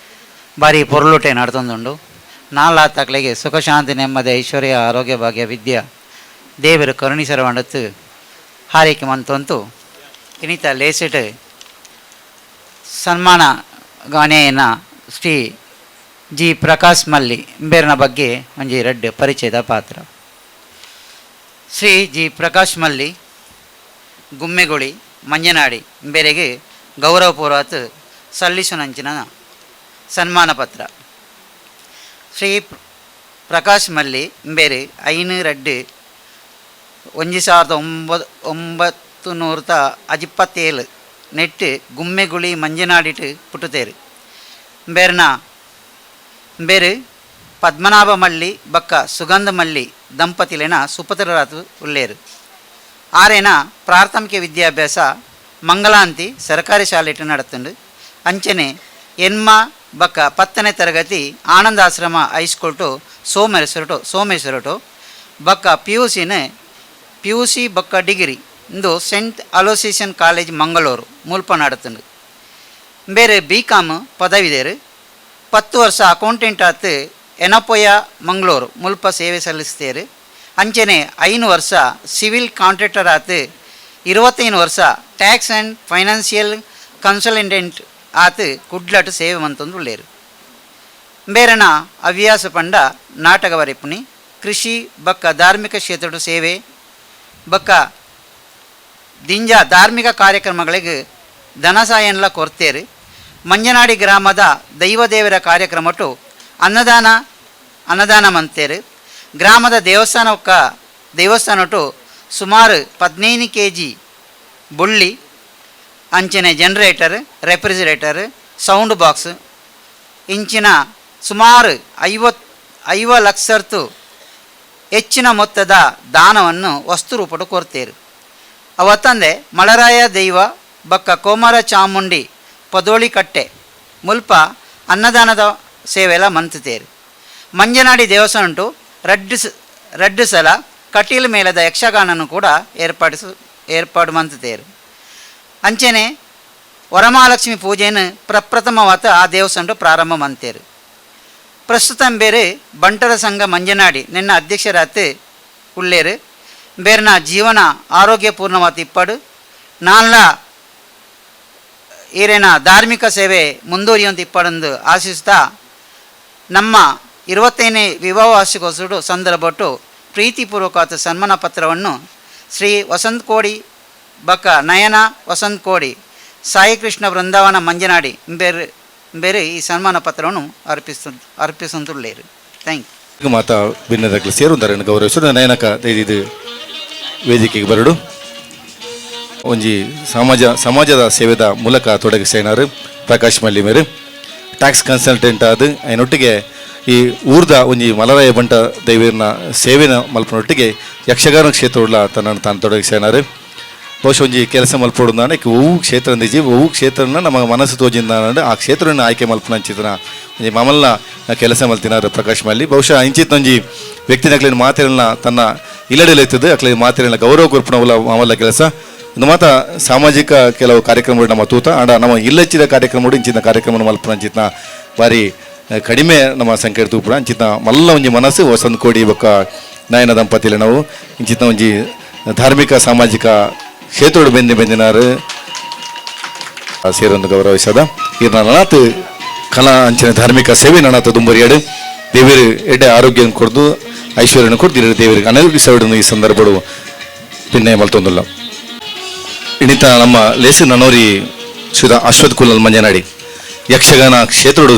[SPEAKER 9] ಭಾರಿ ಪೊರ್ಲುಟೆ ನಡ್ತೊಂದುಂಡು. ನಾಲ್ಲಾತಕ್ಲೆಗೆ ಸುಖ ಶಾಂತಿ ನೆಮ್ಮದಿ ಐಶ್ವರ್ಯ ಆರೋಗ್ಯ ಭಾಗ್ಯ ವಿದ್ಯಾ ದೇವರು ಕರುಣಿಸರ వండತ್ತು ಹಾರೈಕೆ ಮಂತೊಂತು ಇನ್ನಿತ ಲೇಸಿಟ್ ಸನ್ಮಾನ ಗಾನೆಯನ್ನ ಶ್ರೀ ಜಿ ಪ್ರಕಾಶ್ ಮಲ್ಲಿ ಇಂಬೇರ್ನ ಬಗ್ಗೆ ಒಂಜಿ ರಡ್ಡ್ ಪರಿಚಯದ ಪಾತ್ರ. ಶ್ರೀ ಜಿ ಪ್ರಕಾಶ್ ಮಲ್ಲಿ ಗುಮ್ಮೆಗುಳಿ ಮಂಜನಾಡಿ ಬೇರೆಗೆ ಗೌರವಪೂರ್ವಕ ಸಲ್ಲಿಸುನಂಚಿನ ಸನ್ಮಾನ ಪತ್ರ. ಶ್ರೀ ಪ್ರಕಾಶ್ ಮಲ್ಲಿ ಬೇರೆ 5 2 1927 ನೆಟ್ಟು ಗುಮ್ಮೆಗುಳಿ ಮಂಜನಾಡಿಟ್ಟು ಪುಟ್ಟುತ್ತೇರು. ಬೇರ್ನ ಬೇರು ಪದ್ಮನಾಭ ಮಲ್ಲಿ ಬಕ್ಕ ಸುಗಂಧ ಮಲ್ಲಿ ದಂಪತಿಲೇನ ಸುಪುತ್ರರಾತು ಉಳ್ಳೇರು. ಆರೇನ ಪ್ರಾಥಮಿಕ ವಿದ್ಯಾಭ್ಯಾಸ ಮಂಗಲಾಂತಿ ಸರ್ಕಾರಿ ಶಾಲೆಟು ನಡತುಂಡು. ಅಂಚನೆ ಎನ್ಮ ಬಕ್ಕ 10ನೇ ತರಗತಿ ಆನಂದಾಶ್ರಮ high school to ಸೋಮೇಶ್ವರಟು ಬಕ್ಕ P U C ಬಕ್ಕ ಡಿಗ್ರಿ ಇಂದು scent Aloysius college Mangaluru ಮುಲ್ಪ ನಡತುಂಡು. ಬೇರೆ ಬಿ ಕಾಮ್ ಪದವಿದೇರು. 10 ವರ್ಷ ಅಕೌಂಟೆಂಟ್ ಆತು ಎನಪೊಯ ಮಂಗಳೂರು ಮುಲ್ಪ ಸೇವೆ ಸಲ್ಲಿಸ್ತೇರು. ಅಂಚನೆ 5 ವರ್ಷ ಸಿವಿಲ್ ಕಾಂಟ್ರಾಕ್ಟರ್ ಆತು 25 ವರ್ಷ tax and financial consultant ಆತು ಕುಡ್ಲಟು ಸೇವೆ ಮಂತೊಂದು ಉಳ್ಳೇರು. ಬೇರನ ಹವ್ಯಾಸ ಪಂಡ ನಾಟಕ ಬರೆಪುನಿ, ಕೃಷಿ ಬಕ್ಕ ಧಾರ್ಮಿಕ ಕ್ಷೇತ್ರದ ಸೇವೆ ಬಕ್ಕ ದಿಂಜ ಧಾರ್ಮಿಕ ಕಾರ್ಯಕ್ರಮಗಳಿಗೆ ಧನಸಹಾಯನ್ಲ ಕೊರ್ತೇರು. ಮಂಜನಾಡಿ ಗ್ರಾಮದ ದೈವದೇವರ ಕಾರ್ಯಕ್ರಮಟು ಅನ್ನದಾನ ಮಂತೇರು. ಗ್ರಾಮದ ದೇವಸ್ಥಾನಟು ಸುಮಾರು 15 kg ಬುಳ್ಳಿ ಅಂಚನೆ generator, refrigerator, sound box ಇಂಚಿನ ಸುಮಾರು 50 ಲಕ್ಷರ್ತು ಹೆಚ್ಚಿನ ಮೊತ್ತದ ದಾನವನ್ನು ವಸ್ತು ರೂಪಡು ಕೊರ್ತೇರು. ಅವತ್ತಂದೆ ಮಳರಾಯ ದೈವ ಬಕ್ಕ ಕೋಮರ ಚಾಮುಂಡಿ ಪದೋಳಿಕಟ್ಟೆ ಮುಲ್ಪ ಅನ್ನದಾನದ ಸೇವೆಲ್ಲ ಮಂತುತ್ತೇರು. ಮಂಜನಾಡಿ ದೇವಸ್ಥಾನ ಉಂಟು ರಡ್ಡು ಸಲ ಕಟೀಲು ಮೇಳದ ಯಕ್ಷಗಾನನು ಕೂಡ ಏರ್ಪಾಡು ಮಂತುತ್ತೇರು. ಅಂಚನೆ ವರಮಹಾಲಕ್ಷ್ಮಿ ಪೂಜೆಯನ್ನು ಪ್ರಪ್ರಥಮವಾದ ಆ ದೇವಸ್ಥಾನ ಪ್ರಾರಂಭ ಮಂತೇರು. ಪ್ರಸ್ತುತ ಬೇರೆ ಬಂಟರ ಸಂಘ ಮಂಜನಾಡಿ ನಿನ್ನ ಅಧ್ಯಕ್ಷರಾತು ಉಳ್ಳೇರು. ಬೇರ್ನ ಜೀವನ ಆರೋಗ್ಯಪೂರ್ಣವಾದ ಇಪ್ಪಡು ನಾನ್ಲ ಈರೇನ ಧಾರ್ಮಿಕ ಸೇವೆ ಮುಂದುವರಿಯುವಂತ ಇಪ್ಪಡೆಂದು ಆಶಿಸ್ತಾ ನಮ್ಮ 25ನೇ ವಿವಾಹ ವಾರ್ಷಿಕೋತ್ಸವ ಸಂದರ್ಭಟ್ಟು ಪ್ರೀತಿಪೂರ್ವಕವಾದ ಸನ್ಮಾನ ಪತ್ರವನ್ನು ಶ್ರೀ ವಸಂತ ಕೋಡಿ ಬಕ್ಕ ನಯನ ವಸಂತ ಕೋಡಿ ಸಾಯಿಕೃಷ್ಣ ವೃಂದಾವನ ಮಂಜನಾಡಿ ಬೇರೆ ಬೇರೆ ಈ ಸನ್ಮಾನ ಪತ್ರವನ್ನು ಅರ್ಪಿಸುತ್ತುಳ್ಳೇರು. Thank you.
[SPEAKER 4] ಮಾತಾ ಭಿನ್ನದಕ್ಕೆ ಸೇರುತ್ತಾರೆ ಗೌರವಿಸಲು ನಯನಕ ಇದು ವೇದಿಕೆಗೆ ಬರಡು. ಒಂಜಿ ಸಮಾಜದ ಸೇವೆದ ಮೂಲಕ ತೊಡಗಿಸೇನಾರು ಪ್ರಕಾಶ್ ಮಲ್ಲಿ ಮೇರು ಟ್ಯಾಕ್ಸ್ ಕನ್ಸಲ್ಟೆಂಟ್ ಆದ ಅದನ್ನೊಟ್ಟಿಗೆ ಈ ಊರ್ದ ಒಂಜಿ ಮಲರಾಯ ಬಂಟ ದೈವನ ಸೇವೆನ ಮಲ್ಪನೊಟ್ಟಿಗೆ ಯಕ್ಷಗಾನ ಕ್ಷೇತ್ರವುಳ್ಳ ತನ್ನನ್ನು ತಾನು ತೊಡಗಿಸೇನಾರು. ಬಹುಶಃ ಒಂಜಿ ಕೆಲಸ ಮಲ್ಪೊಡು ಒವು ಕ್ಷೇತ್ರ ಅಂದಿಜಿ ಒವು ಕ್ಷೇತ್ರನ ನಮ್ಮ ಮನಸ್ಸು ತೋಜಿಂದ ಆ ಕ್ಷೇತ್ರವನ್ನು ಆಯ್ಕೆ ಮಲ್ಪನಂಚಿತನ ಒಂಜಿ ಮಾಮಲ್ನ ಕೆಲಸ ಮಲ್ತಿನಾರು ಪ್ರಕಾಶ್ ಮಲ್ಲಿ. ಬಹುಶಃ ಇಂಚಿತ್ ಒಂಜಿ ವ್ಯಕ್ತಿನಕ್ಲಿನ ಮಾತಿರನ್ನ ತನ್ನ ಇಲ್ಲಡೆಲೆತ್ತದೆ ಅಕ್ಲಿ ಮಾತಿರನ್ನ ಗೌರವ ಕೊರ್ಪಣವುಲ ಮಾಮಲ್ಲ ಕೆಲಸ. ಒಂದು ಮಾತ ಸಾಮಾಜಿಕ ಕೆಲವು ಕಾರ್ಯಕ್ರಮಗಳು ನಮ್ಮ ತೂತ ಆಂಡ ನಮ್ಮ ಇಲ್ಲಚ್ಚಿದ ಕಾರ್ಯಕ್ರಮಗಳು ಇಂಚಿನ ಕಾರ್ಯಕ್ರಮ ಮಲ್ಪನಂಚಿತ್ನ ಭಾರಿ ಕಡಿಮೆ ನಮ್ಮ ಸಂಖ್ಯೆ ತೂಪುಡ ಅಂಚಿತ್ನ ಮಲ್ಲ ಒಂಜಿ ಮನಸ್ಸು ವಸಂತ ಕೋಡಿ ಬೊಕ್ಕ ನಯನ ದಂಪತಿಲಿ ನಾವು ಇಂಚಿತ್ನ ಒಂಜಿ ಧಾರ್ಮಿಕ ಸಾಮಾಜಿಕ ಕ್ಷೇತ್ರೋಡು ಬೆಂದಿ ಬೆಂದಿನಾರು ಸೇರೊಂದು ಗೌರವಿಸದ ಈ ನನಾತ್ ಕಲಾ ಅಂಚಿನ ಧಾರ್ಮಿಕ ಸೇವೆ ನನಾತ ದುಂಬರಿಯಾಡು ದೇವರು ಎಡ್ಡೆ ಆರೋಗ್ಯ ಕೊಡ್ದು ಐಶ್ವರ್ಯನ ಕೊಡ್ದು ದೇವರಿಗೆ ಅನೇಕ ಸವಿಡನ್ನು ಈ ಸಂದರ್ಭಡು ಪಿನ್ನೆ ಮಲ್ತೊಂದುಲ್ಲ. ಇನ್ನಿತ ನಮ್ಮ ಲೇಸು ನನೋರಿ ಶ್ರೀ ಅಶ್ವಥ್ ಕುಲಲ್ ಮಂಜನಾಡಿ ಯಕ್ಷಗಾನ ಕ್ಷೇತ್ರೋಡು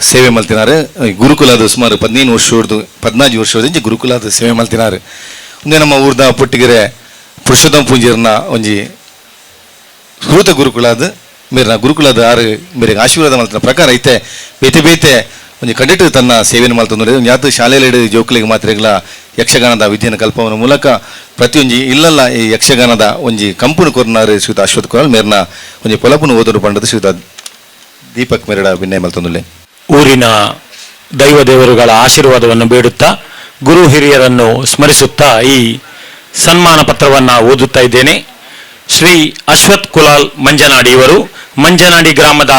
[SPEAKER 4] ಸೇವೆ ಮಲ್ತಿನಾರು. ಗುರುಕುಲದ ಸುಮಾರು 15 ವರ್ಷದ 14 ವರ್ಷದ ಗುರುಕುಲದ ಸೇವೆ ಮಲ್ತಿನಾರು. ಒಂದೇ ನಮ್ಮ ಊರ್ದ ಪುಟ್ಟಿಗೆರೆ ಪುರುಷೋತ್ತಮ ಪೂಂಜರ್ನ ಒಂಜಿ ಸುರೂತ ಗುರುಕುಲಾದ ಮೇರಿನ ಗುರುಕುಲದ ಆರು ಮೇರೆಗೆ ಆಶೀರ್ವಾದ ಮಲ್ತಿನ ಪ್ರಕಾರ ಐತೆ ಬೇತೆ ಬೇತೆ ಒಂಜಿ ಕಂಡಕ್ಟರ್ ತನ್ನ ಸೇವೆಯನ್ನು ಮಲ್ತೊಂದು ಒಂಜಿ ಯಾತು ಶಾಲೆಯಲ್ಲಿ ಜೋಕುಲಿಗೆ ಮಾತ್ರೆಗಳ ಯಕ್ಷಗಾನದ ವಿದ್ಯೆಯನ್ನು ಕಲ್ಪವನ ಮೂಲಕ ಪ್ರತಿಯೊಂಜಿ ಇಲ್ಲಲ್ಲ ಈ ಯಕ್ಷಗಾನದ ಒಂಜಿ ಕಂಪುನು ಕೊರ್ನಾರು ಶ್ರೀಯುತ ಅಶ್ವಥ್ ಕುಲಾಲ್ ಮೇರ್ನ ಒಂಜಿ ಪೊಲಪುನು ಓದರು ಪಂಡದ ಶ್ರೀಯುತ ದೀಪಕ್ ಮೇರಡ ವಿನಯ ಮಲ್ತೊಂದುಲ್ಲೆ.
[SPEAKER 10] ಊರಿನ ದೈವ ದೇವರುಗಳ ಆಶೀರ್ವಾದವನ್ನು ಬೇಡುತ್ತಾ ಗುರು ಹಿರಿಯರನ್ನು ಸ್ಮರಿಸುತ್ತಾ ಈ ಸನ್ಮಾನ ಪತ್ರವನ್ನು ಓದುತ್ತಾ ಇದ್ದೇನೆ. ಶ್ರೀ ಅಶ್ವಥ್ ಕುಲಾಲ್ ಮಂಜನಾಡಿ ಇವರು ಮಂಜನಾಡಿ ಗ್ರಾಮದ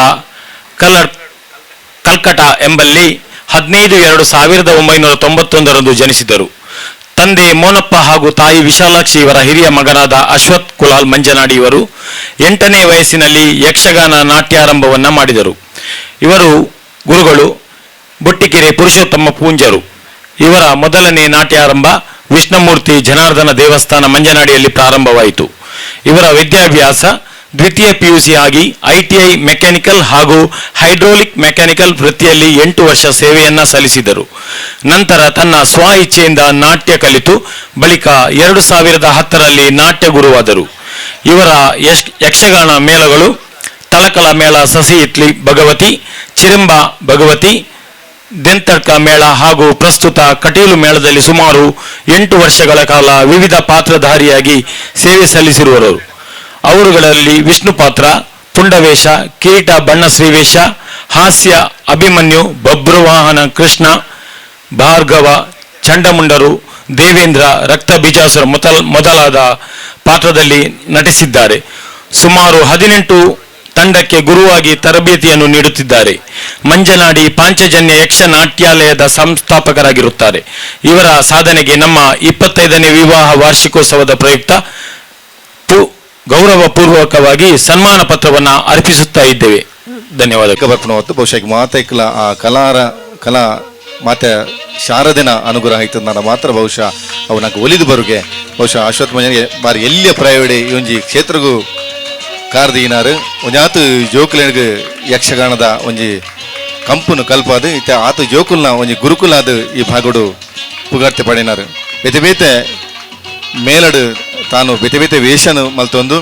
[SPEAKER 10] ಕಲ್ಕಟ ಎಂಬಲ್ಲಿ 15/2/1991 ಜನಿಸಿದರು. ತಂದೆ ಮೋನಪ್ಪ ಹಾಗೂ ತಾಯಿ ವಿಶಾಲಾಕ್ಷಿ ಇವರ ಹಿರಿಯ ಮಗನಾದ ಅಶ್ವಥ್ ಕುಲಾಲ್ ಮಂಜನಾಡಿ ಇವರು 8ನೇ ವಯಸ್ಸಿನಲ್ಲಿ ಯಕ್ಷಗಾನ ನಾಟ್ಯಾರಂಭವನ್ನು ಮಾಡಿದರು. ಇವರು ಗುರುಗಳು ಬೊಟ್ಟಿಕೆರೆ ಪುರುಷೋತ್ತಮ ಪೂಂಜರು. ಇವರ ಮೊದಲನೇ ನಾಟ್ಯಾರಂಭ ವಿಷ್ಣುಮೂರ್ತಿ ಜನಾರ್ದನ ದೇವಸ್ಥಾನ ಮಂಜನಾಡಿಯಲ್ಲಿ ಪ್ರಾರಂಭವಾಯಿತು. ಇವರ ವಿದ್ಯಾಭ್ಯಾಸ ದ್ವಿತೀಯ ಪಿಯುಸಿ ಆಗಿ ಐಟಿಐ ಮೆಕ್ಯಾನಿಕಲ್ ಹಾಗೂ ಹೈಡ್ರೋಲಿಕ್ ಮೆಕ್ಯಾನಿಕಲ್ ವೃತ್ತಿಯಲ್ಲಿ 8 ವರ್ಷ ಸೇವೆಯನ್ನ ಸಲ್ಲಿಸಿದರು. ನಂತರ ತನ್ನ ಸ್ವ ಇಚ್ಛೆಯಿಂದ ನಾಟ್ಯ ಕಲಿತು ಬಳಿಕ 2010ರಲ್ಲಿ ನಾಟ್ಯ ಗುರುವಾದರು. ಇವರ ಯಕ್ಷಗಾನ ಮೇಳಗಳು ತಲಕಲ ಮೇಳ ಸಸಿಹಿತ್ಲು ಭಗವತಿ, ಚಿರಂಬ ಭಗವತಿ, ದೆಂತಡ್ಕ ಮೇಳ ಹಾಗೂ ಪ್ರಸ್ತುತ ಕಟೀಲು ಮೇಳದಲ್ಲಿ ಸುಮಾರು 8 ವರ್ಷಗಳ ಕಾಲ ವಿವಿಧ ಪಾತ್ರಧಾರಿಯಾಗಿ ಸೇವೆ ಸಲ್ಲಿಸಿರುವರು. ಅವರುಗಳಲ್ಲಿ ವಿಷ್ಣು ಪಾತ್ರ, ಪುಂಡವೇಷ, ಕಿರೀಟ ಬಣ್ಣ ಶ್ರೀವೇಷ, ಹಾಸ್ಯ ಅಭಿಮನ್ಯು, ಬಬ್ರುವಾಹನ ಕೃಷ್ಣ, ಭಾರ್ಗವ, ಚಂಡಮುಂಡರು, ದೇವೇಂದ್ರ, ರಕ್ತ ಬೀಜಾಸುರ ಮೊದಲಾದ ಪಾತ್ರದಲ್ಲಿ ನಟಿಸಿದ್ದಾರೆ. ಸುಮಾರು 18 ತಂಡಕ್ಕೆ ಗುರುವಾಗಿ ತರಬೇತಿಯನ್ನು ನೀಡುತ್ತಿದ್ದಾರೆ. ಮಂಜನಾಡಿ ಪಾಂಚಜನ್ಯ ಯಕ್ಷ ನಾಟ್ಯಾಲಯದ ಸಂಸ್ಥಾಪಕರಾಗಿರುತ್ತಾರೆ. ಇವರ ಸಾಧನೆಗೆ ನಮ್ಮ 25ನೇ ವಿವಾಹ ವಾರ್ಷಿಕೋತ್ಸವದ ಪ್ರಯುಕ್ತ ಗೌರವಪೂರ್ವಕವಾಗಿ ಸನ್ಮಾನ ಪತ್ರವನ್ನು ಅರ್ಪಿಸುತ್ತಾ ಇದ್ದೇವೆ. ಧನ್ಯವಾದ.
[SPEAKER 4] ಬರ್ಪಣ ಹೊತ್ತು ಬಹುಶಃ ಮಾತೈಕ್ಲ ಆ ಕಲಾರ ಕಲಾ ಮಾತೆ ಶಾರದೆನ ಅನುಗ್ರಹ ಆಯ್ತು ನನ್ನ ಮಾತ್ರ ಬಹುಶಃ ಅವು నాకు ಒಲಿದು ಬರುಗೆ. ಬಹುಶಃ ಅಶ್ವತ್ಥ ಮಂಜನಿಗೆ ಬಾರಿ ಎಲ್ಲಿಯ ಪ್ರಾಯವಿಡೆ ಈ ಒಂಜಿ ಕ್ಷೇತ್ರಗೂ ಕಾರ್ದೀನಾರು ಒಂಜಾತು ಜೋಕುಲೆನಿಗೆ ಯಕ್ಷಗಾನದ ಒಂಜಿ ಕಂಪುನು ಕಲ್ಪಾದು ಇತ್ತೆ ಆತು ಜೋಕುಲ್ನ ಒಂಜಿ ಗುರುಕುಲಾದ ಈ ಭಾಗಡು ಪುಗಾರ್ತೆ ಪಡೆಯಿನಾರು. ಬೇತೆ ಬೇತೆ ಮೇಲಡು ತಾನು ಬೇತೆ ಬೇತೆ ವೇಷನು ಮಲ್ತೊಂದು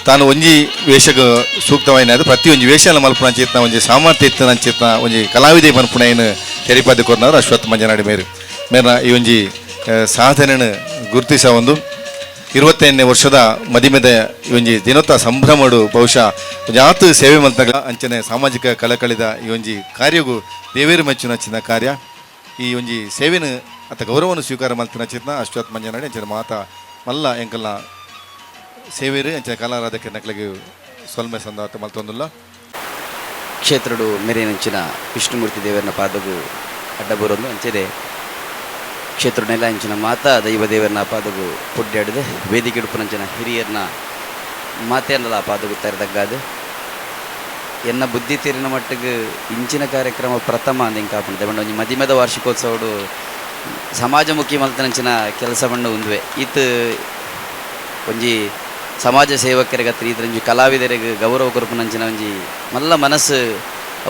[SPEAKER 4] ತಾನು ಒಂಜಿ ವೇಷಗ ಸೂಕ್ತವಾಯಿನ ಪ್ರತಿ ಒಂಜಿ ವೇಷನ ಮಲ್ಪುನ ಚೇತನ ಒಂಜಿ ಸಾಮರ್ಥ್ಯ ಇತ್ತು ಚೇತನ ಒಂಜಿ ಕಲಾವಿದೆ ಪನ್ಪುನೈನ್ ತೆರಿಪಾದಿ ಕೊರ್ನವರು ಅಶ್ವತ್ಥ ಮಂಜನಾಡಿ ಮೇರು. ಮೇರ್ನ ಈ ಒಂಜಿ ಸಾಧನೆಯನ್ನು ಗುರುತಿಸ ಒಂದು 25ನೇ ವರ್ಷದ ಮದಿಮೆದ ಈ ಒಂಜಿ ದಿನೋತ್ತ ಸಂಭ್ರಮಡು ಬಹುಶಃ ಒಂಜಿ ಆತು ಸೇವೆ ಮಲ್ತಗ ಅಂಚನೆ ಸಾಮಾಜಿಕ ಕಳಕಳಿದ ಈ ಒಂಜಿ ಕಾರ್ಯಗೂ ದೇವೇರು ಮೆಚ್ಚುನ ಚಿನ್ನ ಕಾರ್ಯ. ಈ ಒಂಜಿ ಸೇವೆನು ಅತ್ತ ಗೌರವವನ್ನು ಸ್ವೀಕಾರ ಮಲ್ತಿನ ಚೇತನ ಅಶ್ವತ್ಥ ಮಂಜನಾಡಿ ಅಂಚನೆ ಮಾತಾ ಮಲ್ಲ ಎಂಕಲ್ನ ಸೇವೆರು ಅಂಚನೆ ಕಲಾರಾಧಕ ನಕ್ಲಿಗೆ ಸೊಲ್ಮೆ ಸಂದಾತ ಮಲ್ತೊಂದುಲ್ಲ.
[SPEAKER 11] ಕ್ಷೇತ್ರಡು ಮೆರೆನಂಚಿನ ವಿಷ್ಣುಮೂರ್ತಿ ದೇವರನ ಪಾದಗು ಅಡ್ಡಬೂರೊಂದು ಅಂಚನೆ ಕ್ಷೇತ್ರನೆಲ್ಲ ಅಂಚಿನ ಮಾತಾ ದೈವ ದೇವರನ ಪಾದಗು ಪುಡ್ಡಾಡಿದೆ ವೇದಿಕೆ ಉಡುಪನಂಚಿನ ಹಿರಿಯರ್ನ ಮಾತೆಯನ್ನೆಲ್ಲ ಪಾದಗು ತೆರೆದಗ್ಗಾದು ಎನ್ನ ಬುದ್ಧಿ ತೀರಿನ ಮಟ್ಟಿಗೆ ಇಂಚಿನ ಕಾರ್ಯಕ್ರಮ ಪ್ರಥಮ ಅಂದ್ ಇಂಕಾಪುಂಡು. ಬಣ್ಣ ಒಂಜಿ ಮದಿಮೆದ ವಾರ್ಷಿಕೋತ್ಸವಡು ಸಮಾಜಮುಖಿ ಮಲ್ತನಂಚಿನ ಕೆಲಸ ಬಣ್ಣ ಉಂದುವೆ ಇತ್ತು ಒಂಜಿ ಸಮಾಜ ಸೇವಕರಿಗೆ ಅತ್ರ ಒಂಜಿ ಕಲಾವಿದರಿಗೆ ಗೌರವ ಕೊರ್ಪುನಂಚಿನ ಒಂಜಿ ಮಲ್ಲ ಮನಸ್ಸು